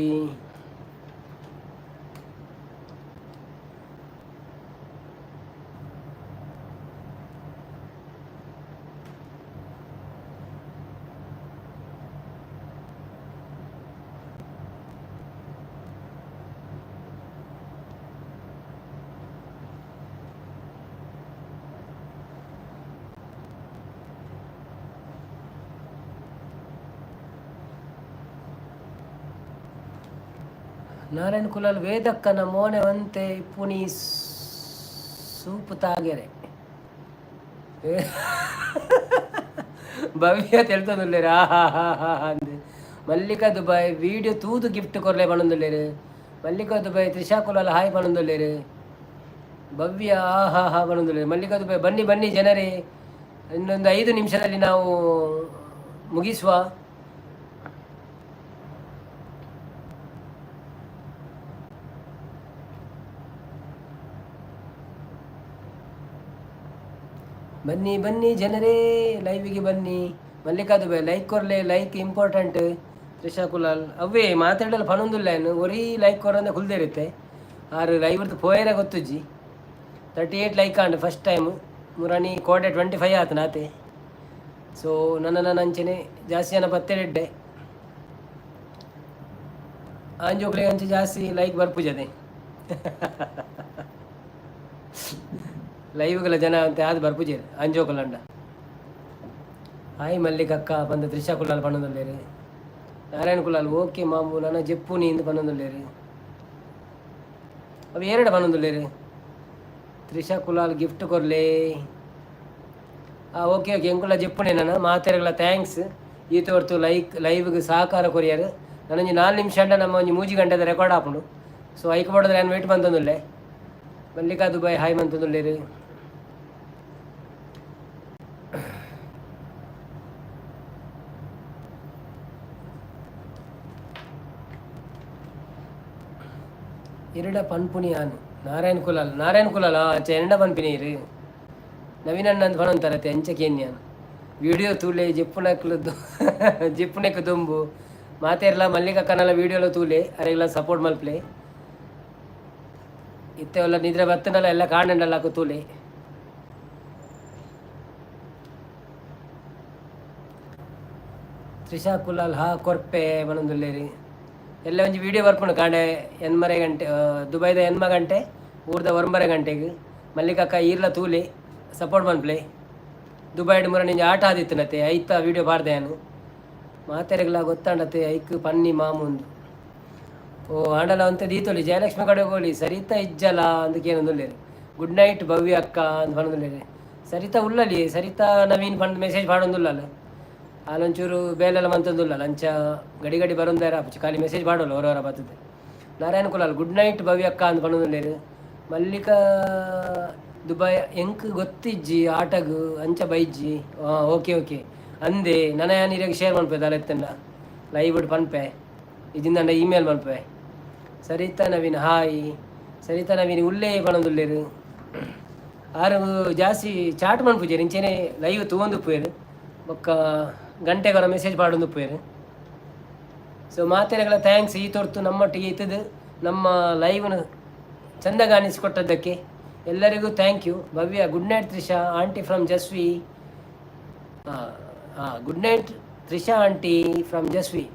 ನಾರಾಯಣ ಕುಲಾಲ್ ವೇದಕ್ಕನ ಮೋನೆ ಒಂತೆ ಇಪ್ಪುನಿ ಸೂಪು ತಾಗೆರೆ. ಭವ್ಯ ತೆಲ್ತೊಂದುಲ್ಲೇರು ಆ ಹಾ ಹಾ ಹಾ ಅಂದ್. ಮಲ್ಲಿಕಾ ದುಬೈ ವೀಡಿಯೋ ತೂದು ಗಿಫ್ಟ್ ಕೊರ್ಲೆ ಪನೊಂದುಲ್ಲೇರು. ಮಲ್ಲಿಕಾ ದುಬೈ ತ್ರಿಷಾ ಕುಲಾಲ್ ಹಾಯ್ ಪನೊಂದುಲ್ಲೇರು. ಭವ್ಯ ಆ ಹಾ ಹಾ ಪನೊಂದುಲ್ಲೇರು. ಮಲ್ಲಿಕಾ ದುಬೈ ಬನ್ನಿ ಬನ್ನಿ ಜನರೇ, ಇನ್ನೊಂದು 5 ನಿಮಿಷದಲ್ಲಿ ನಾವು ಮುಗಿಸುವ. ಬನ್ನಿ ಬನ್ನಿ ಜನರೇ, ಲೈವಿಗೆ ಬನ್ನಿ. ಮಲ್ಲಿಕಾ ದುಬೈ, ಲೈಕ್ ಕೊರ್ಲೆ, ಲೈಕ್ ಇಂಪಾರ್ಟೆಂಟ್. ತ್ರಿಷಾ ಕುಲಾಲ್, ಅವೇ ಮಾತಾಡಲ್ಲ ಪನೊಂದುಲ್ಲ. ಏನು ಒರಿ ಲೈಕ್ ಕೊರಂದೆ ಕುಲ್ದಿರುತ್ತೆ ಆರು ಲೈವ್ ಪೋಯರ ಗೊತ್ತುಜ್ಜಿ. 38 ಲೈಕ್ ಆಂಡ್ ಫಸ್ಟ್ ಟೈಮ್. ಮುರಾಣಿ ಕೋಡೆ 25 ಆತನ ಆತೆ. ಸೊ ನನ್ನ ನನ್ನ ಅಂಚನೆ ಜಾಸ್ತಿ ಜನ ಬತ್ತೆಡೆಡ್ಡೆ. ಆಂಜೋಕ್ಲೆ ಅಂಚೆ ಜಾಸ್ತಿ ಲೈಕ್ ಬರ್ಪುಜದೆ. ಲೈವ್ಗಳ ಜನ ಅಂತ ಯಾವ್ದು ಬರ್ಪುಜೇರು ಅಂಜೋಕುಲಂಡ. ಹಾಯ್ ಮಲ್ಲಿಕಕ್ಕ ಬಂದ ತ್ರಿಷಾ ಕುಲಾಲ್ ಪನ್ನೊಂದುಲ್ಲೇರು. ನಾರಾಯಣ ಕುಲಾಲ್, ಓಕೆ ಮಾಮು, ನನ್ನ ಜೆಪ್ಪು ನೀಂದು ಪನ್ನೊಂದುಲ್ಲೇರು. ಅವು ಏರಡ ಪನ್ನೊಂದುಲ್ಲೇರು. ತ್ರಿಷಾ ಕುಲಾಲ್, ಗಿಫ್ಟ್ ಕೊರ್ಲೆ. ಓಕೆ ಓಕೆ, ಎಂಕುಲ ಜೆಪ್ಪುನೆ ನನ್ನ. ಮಾತೆರ್ಗಳ thanks, ಈ ತೋರ್ತು ಲೈಕ್ ಲೈವ್ಗೆ ಸಹಕಾರ ಕೊರಿಯರ್. ನಾನೊಂಜಿ 4 ನಿಮಿಷ ಅಂಡ ನಮ್ಮ ಒಂಜಿ 3 ಗಂಟೆದ ರೆಕಾರ್ಡ್ ಆಪುಂಡು. ಸೊ ಐಕ್ ಬೋಡದ್ರೆ ನಾನು ವೇಟ್ ಬಂತಂದುಲ್ಲೆ. ಮಲ್ಲಿಕಾ ದುಬೈ ಹಾಯ್ ಮಂತಂದುಲ್ಲೇರು. ಎರಡ ಪನ್ಪುನಿ ಆನ್ ನಾರಾಯಣ ಕುಲಾಲ್. ನಾರಾಯಣ ಕುಲಾಲ್ ಅಂಚ ಎಂಡ ಪನ್ಪಿನಿ ಇರು. ನವೀನ್ ಅಣ್ಣ ಅಂತ ಪನೊಂತಾರತೆ ಅಂಚ ಕೇನ್ಯಾನ್. ವಿಡಿಯೋ ತೂಲೆ, ಜೆಪ್ಪುನಕ್ಲು ಜೆಪ್ಪುನೆಕ್ ದುಂಬು. ಮಾತೆರ್ಲ ಮಲ್ಲಿಕಾ ಕನಲ ವೀಡಿಯೋಲ ತೂಲೆ, ಅರೆಗ್ಲ ಸಪೋರ್ಟ್ ಮಲ್ಪ್ಲೆ. ಇತ್ತೆ ಒಲ್ಲ ನಿದ್ರೆ ಬತ್ತನಲ್ಲ, ಎಲ್ಲ ಕಾಣಂಡಲ್ಲ ತೂಲೆ. ತ್ರಿಷಾ ಕುಲಾಲ್, ಹಾ ಕೊರ್ಪೆ ಪನೊಂದುಲ್ಲೇರಿ. ಎಲ್ಲ ಒಂಜಿ ವೀಡಿಯೋ ಬರ್ಪುಂಡು ಕಾಂಡೆ 8:30 ಗಂಟೆ, ದುಬೈದ 8 ಗಂಟೆ, ಊರ್ದ 9 ಗಂಟೆಗೆ. ಮಲ್ಲಿಕಕ್ಕ, ಈರ್ಲ ತೂಲೆ, ಸಪೋರ್ಟ್ ಮನ್ಪ್ಲೆ. ದುಬೈಡ್ ಮುರ ನಿಂಜ ಆಟ ಆದಿತ್ತನತೆ, ಐತ ವೀಡಿಯೋ ಪಾಡ್ದೆ ಯಾನು. ಮಾತೆರೆಗ್ಲ ಗೊತ್ತಾಂಡತೆ ಐಕ್ ಪನ್ನಿ ಮಾಮುಂದು. ಓ ಆಂಡಲ ಅಂತೆ ದೀತೊಲಿ. ಜಯಲಕ್ಷ್ಮಿ ಕಡೆ ಹೋಲಿ. ಸರಿತಾ ಇಜ್ಜಲ ಅಂದಕೇನೊಂದುಲ್ಲೇರು. ಗುಡ್ ನೈಟ್ ಭವ್ಯ ಅಕ್ಕ ಅಂತ ಪನೊಂದುಲ್ಲೇರು. ಸರಿತಾ ಉಲ್ಲಲಿ. ಸರಿತಾ ನವೀನ್ ಪಂಡ್ ಮೆಸೇಜ್ ಪಾಡೊಂದುಲ್ಲಲ್ಲ. ಆಲೊಂಚೂರು ಬೇಲೆಲ್ಲ ಮಂತೊಂದುಲ್ಲಲ್ಲ, ಅಂಚ ಗಡಿ ಗಡಿ ಬರೊಂದಾರ ಆಪುಜಿ. ಖಾಲಿ ಮೆಸೇಜ್ ಪಾಡೋಲ್ಲ ಹೊರ ಹೊರ ಬರ್ತದೆ. ನಾರಾಯಣ ಕುಲಾಲ್, ಗುಡ್ ನೈಟ್ ಭವ್ಯ ಅಕ್ಕ ಅಂತ ಪನೊಂದುಲ್ಲೇರು. ಮಲ್ಲಿಕಾ ದುಬೈ, ಎಂಕ್ ಗೊತ್ತಿಜ್ಜಿ ಆಟಗ್ ಅಂಚ ಬೈಜ್ಜಿ. ಹಾಂ, ಓಕೆ ಓಕೆ ಅಂದೆ. ನನ ಯಾನ್ ಇರೆಗ್ ಶೇರ್ ಮನ್ಪೆ ದಾಲ ಇತ್ತಂಡ ಲೈವ್ ಪನ್ಪೆ, ಇಜಿಂದಂಡ ಇಮೇಲ್ ಮನ್ಪೆ. ಸರಿತಾ ನವೀನ್, ಹಾಯ್. ಸರಿತಾ ನವೀನ್ ಉಲ್ಲೇ ಪನೊಂದುಲ್ಲೇರು. ಆರು ಜಾಸ್ತಿ ಚಾಟ್ ಮನ್ಪುಜೆರ್, ಇಂಚೆನೆ ಲೈವ್ ತೂವೊಂದು ಉಪ್ಪುವೆರ್, ಬೊಕ್ಕ ಗಂಟೆಗೊರ ಮೆಸೇಜ್ ಪಾಡೊಂದು ಉಪ್ಪುವೆರ್. ಸೊ ಮಾತೆರೆಗಳ thanks, ಈ ತೊರ್ತು ನಮ್ಮೊಟ್ಟಿಗೆ ಇತ್ತದು ನಮ್ಮ ಲೈವ್ನ ಚಂದ ಕಾಣಿಸಿಕೊಟ್ಟದ್ದಕ್ಕೆ ಎಲ್ಲರಿಗೂ thank you. Bhavya, good night Trisha aunty from Jasvi. ಹಾಂ ಹಾಂ, good night Trisha aunty from Jasvi.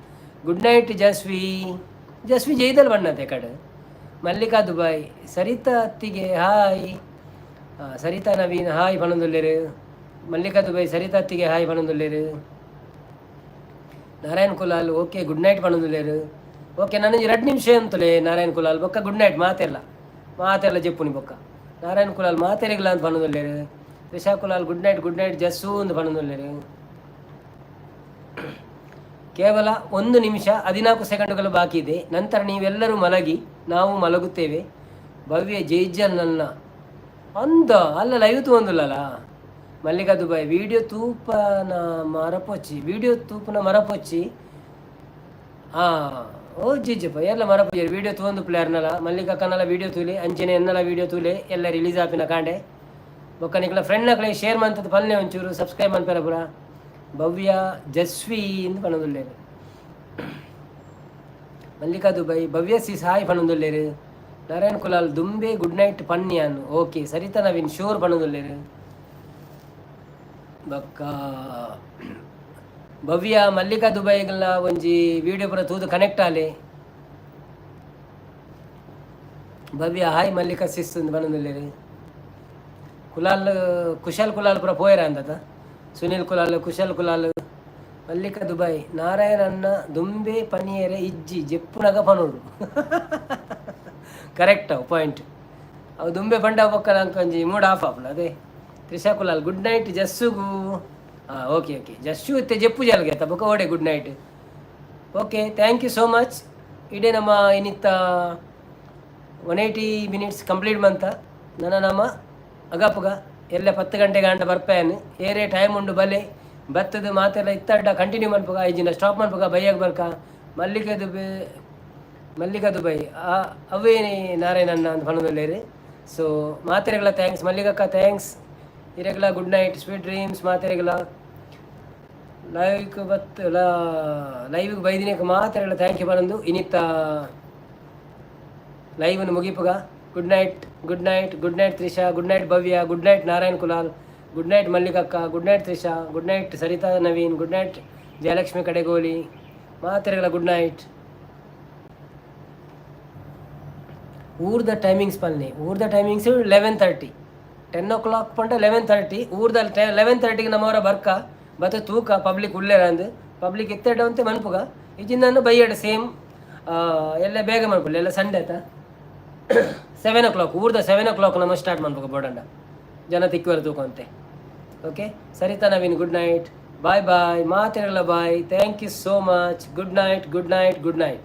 Good night Jasvi. Jasvi ಜೈದಲ್ ಬಣ್ಣತೆ ಕಡೆ. ಮಲ್ಲಿಕಾ ದುಬೈ, ಸರಿತಾ ಅತ್ತಿಗೆ ಹಾಯ್. ಸರಿತಾ ನವೀನ್ ಹಾಯ್ ಪನೊಂದುಲ್ಲೇರು. ಮಲ್ಲಿಕಾ ದುಬೈ, ಸರಿತಾ ಅತ್ತಿಗೆ ಹಾಯ್ ಪನೊಂದುಲ್ಲೇರು. Narayan Kulal, okay, good night ಪನೊಂದುಲ್ಲೇರು. ಓಕೆ, ನನಗೆ 2 ನಿಮಿಷ ಅಂತಲೇ ನಾರಾಯಣ್ ಕುಲಾಲ್. ಬೊಕ್ಕ ಗುಡ್ ನೈಟ್. ಮಾತೆಲ್ಲ ಮಾತೆಲ್ಲ ಜೆಪ್ಪುನಿ ಬೊಕ್ಕ. ನಾರಾಯಣ್ ಕುಲಾಲ್, ಮಾತೆರೆಗ್ಲ ಅಂತ ಪನೊಂದುಲ್ಲೇರು. Trisha Kulal, good night, good night Jassu ಅಂತ ಪನೊಂದುಲ್ಲೇರು. ಕೇವಲ 1 ನಿಮಿಷ 14 ಸೆಕೆಂಡುಗಳು ಬಾಕಿ ಇದೆ. ನಂತರ ನೀವೆಲ್ಲರೂ ಮಲಗಿ, ನಾವು ಮಲಗುತ್ತೇವೆ. ಭವ್ಯ ಜೈಜಲ್ ನನ್ನ ಅಂದ ಅಲ್ಲ, ಲೈವ್ ತೂವೊಂದುಲ್ಲಲ್ಲ. ಮಲ್ಲಿಕಾ ದುಬೈ, ವಿಡಿಯೋ ತೂಪನ ಮರಪೊಚ್ಚಿ, ವಿಡಿಯೋ ತೂಪನ ಮರಪೊಚ್ಚಿ. ಹಾಂ, ಓ ಜಿಜ್ಜಪ್ಪ ಎಲ್ಲ ಮರಪೊಚ್ಚಿ. ವಿಡಿಯೋ ತೂವೊಂದು ಪ್ಲೇಯರ್ನಲ್ಲ. ಮಲ್ಲಿಕಾ ಕನ್ನಲ ವಿಡಿಯೋ ತೂಲೆ, ಅಂಚನೆ ಎನ್ನಲ ವಿಡಿಯೋ ತೂಲೆ. ಎಲ್ಲ ರಿಲೀಸ್ ಆಪಿನ ಕಾಂಡೆ. ಬೊಕ್ಕ ನಿಕ್ಲ ಫ್ರೆಂಡ್ ಶೇರ್ ಮಂತದ ಪಲ್ಲೆ, ಒಂಚೂರು ಸಬ್ಸ್ಕ್ರೈಬ್ ಮನ್ಪೆರ ಪೂರ. ಭವ್ಯ ಜಸ್ವಿ ಇಂದು ಪನೊಂದುಲ್ಲೇರು. ಮಲ್ಲಿಕಾ ದುಬೈ, ಭವ್ಯ ಸಿ ಸಾಯ್ ಪನೊಂದುಲ್ಲೇರು. ನಾರಾಯಣ್ ಕುಲಾಲ್, ದುಂಬೆ ಗುಡ್ ನೈಟ್ ಪನ್ಯಾನ್. ಓಕೆ. ಸರಿತಾ ನವೀನ್, ಶೋರ್ ಪನೊಂದುಲ್ಲೇರು. ಬೊಕ್ಕ ಭವ್ಯ, ಮಲ್ಲಿಕಾ ದುಬೈಗಳ ಒಂಜಿ ವಿಡಿಯೋ ಪೂರ ತೂದು ಕನೆಕ್ಟ್ ಆಲೆ. ಭವ್ಯ, ಹಾಯ್ ಮಲ್ಲಿಕಾ ಸಿಸ್ ಅಂದ್ ಪನೊಂದುಲ್ಲೇರು. ಕುಲಾಲ್, ಕುಶಾಲ್ ಕುಲಾಲ್ ಪೂರ ಪೋಯರ ಅಂದತ. ಸುನಿಲ್ ಕುಲಾಲ್, ಕುಶಾಲ್ ಕುಲಾಲ್. ಮಲ್ಲಿಕಾ ದುಬೈ, ನಾರಾಯಣ ಅಣ್ಣ ದುಂಬೆ ಪನಿಯರೆ ಇಜ್ಜಿ, ಜೆಪ್ಪುನಗ ಪನೋಡು. ಕರೆಕ್ಟ್ ಅವು ಪಾಯಿಂಟ್. ಅವು ದುಂಬೆ ಪಂಡ ಬೊಕ್ಕ ಒಂಜಿ ಮೂಡ್ ಆಫ್ ಆಪುಂಡು ಅದೇ. ತ್ರಿಷಾ ಕುಲಾಲ್, ಗುಡ್ ನೈಟ್ ಜಸ್ಸುಗು. ಹಾಂ, ಓಕೆ ಓಕೆ. ಜಸ್ಸು ಇತ್ತೆ ಜೆಪ್ಪು ಜಾಲ್ಗೆ ಆತ. ಬೊಕ್ಕ ಓಡೆ good night. Okay, thank you so much. ಇಡೇ ನಮ್ಮ ಏನಿತ್ತ 180 ಮಿನಿಟ್ಸ್ ಕಂಪ್ಲೀಟ್ ಮಂತ. ನನ್ನ ನಮ್ಮ ಅಗಪುಗ ಎಲ್ಲ 10 ಗಂಟೆಗೆ ಅಂಡ ಬರ್ಪೇನು. ಏರೇ ಟೈಮ್ ಉಂಡು ಬಲೆ ಬತ್ತದ ಮಾತೆಲ್ಲ ಇತ್ತಡ್ಡ ಕಂಟಿನ್ಯೂ ಮನ್ಪುಗ. 5 ದಿನ ಸ್ಟಾಪ್ ಮನ್ಪುಗ. ಬೈಯಾಗ ಬರ್ಕ. ಮಲ್ಲಿಗೆ ದುಬೈ, ಮಲ್ಲಿಕಾ ದುಬೈ, ಅವೇ ನಾರಾಯಣ ಅಣ್ಣ ಅಂತ ಪನೊಂದುಲ್ಲೇರು. ಸೊ ಮಾತೆರೆಗಳ thanks. ಮಲ್ಲಿಕಕ್ಕ thanks. ಇರೆಗ್ಲ ಗುಡ್ ನೈಟ್, ಸ್ವೀಟ್ ಡ್ರೀಮ್ಸ್ ಮಾತೆರೆಗ್ಲ. ಲೈವ್ ಬತ್ ಲೈವ್ ಬೈದಿನಕ್ಕೆ ಮಾತೆರೆಗ್ಲ thank you ಪನೊಂದು ಇನಿತ್ತ ಲೈವ್ ಮುಗಿಪುಗ. Good night, good night, good night Trisha, good night Bhavya, good night Narayan Kulal, good night ಮಲ್ಲಿಕಕ್ಕ, good night Trisha, good night Sarita Naveen, good night Jayalakshmi Kadegoli. ಮಾತೆರೆಗ್ಲ good night. ಊರ್ದ timings ಪನ್ನಿ. ಊರ್ದ ಟೈಮಿಂಗ್ಸ್ 11:30, 10 ಓ ಕ್ಲಾಕ್ ಪಂಡ 11:30. ಊರ್ದ 11:30ಗೆ ನಮ್ಮವರ ಬರ್ಕ ಬತ್ತ ತೂಕ ಪಬ್ಲಿಕ್ ಉಲ್ಲೇರಂದು. ಪಬ್ಲಿಕ್ ಇತ್ತೆಡ ಅಂತೆ ಮನ್ಪುಗ. ಇಜಿಂದ ಬೈಯಡ್ ಸೇಮ್ ಎಲ್ಲ ಬೇಗ ಮನ್ಪುಲ್ಲ. ಎಲ್ಲ ಸಂಡೆ ಆತ, 7 ಓ ಕ್ಲಾಕ್. ಊರ್ದ 7 ಓ ಕ್ಲಾಕ್ ನಮ್ಮ ಸ್ಟಾರ್ಟ್ ಮನ್ಪುಗ. ಬೋಡಂಡ ಜನ ತಿಕ್ಕುವರ ತೂಕಂತೆ. Okay Sarita Naveen, good night, bye bye. ಮಾತೆರೆಗ್ಲ bye. Thank you so much. Good night, good night, good night.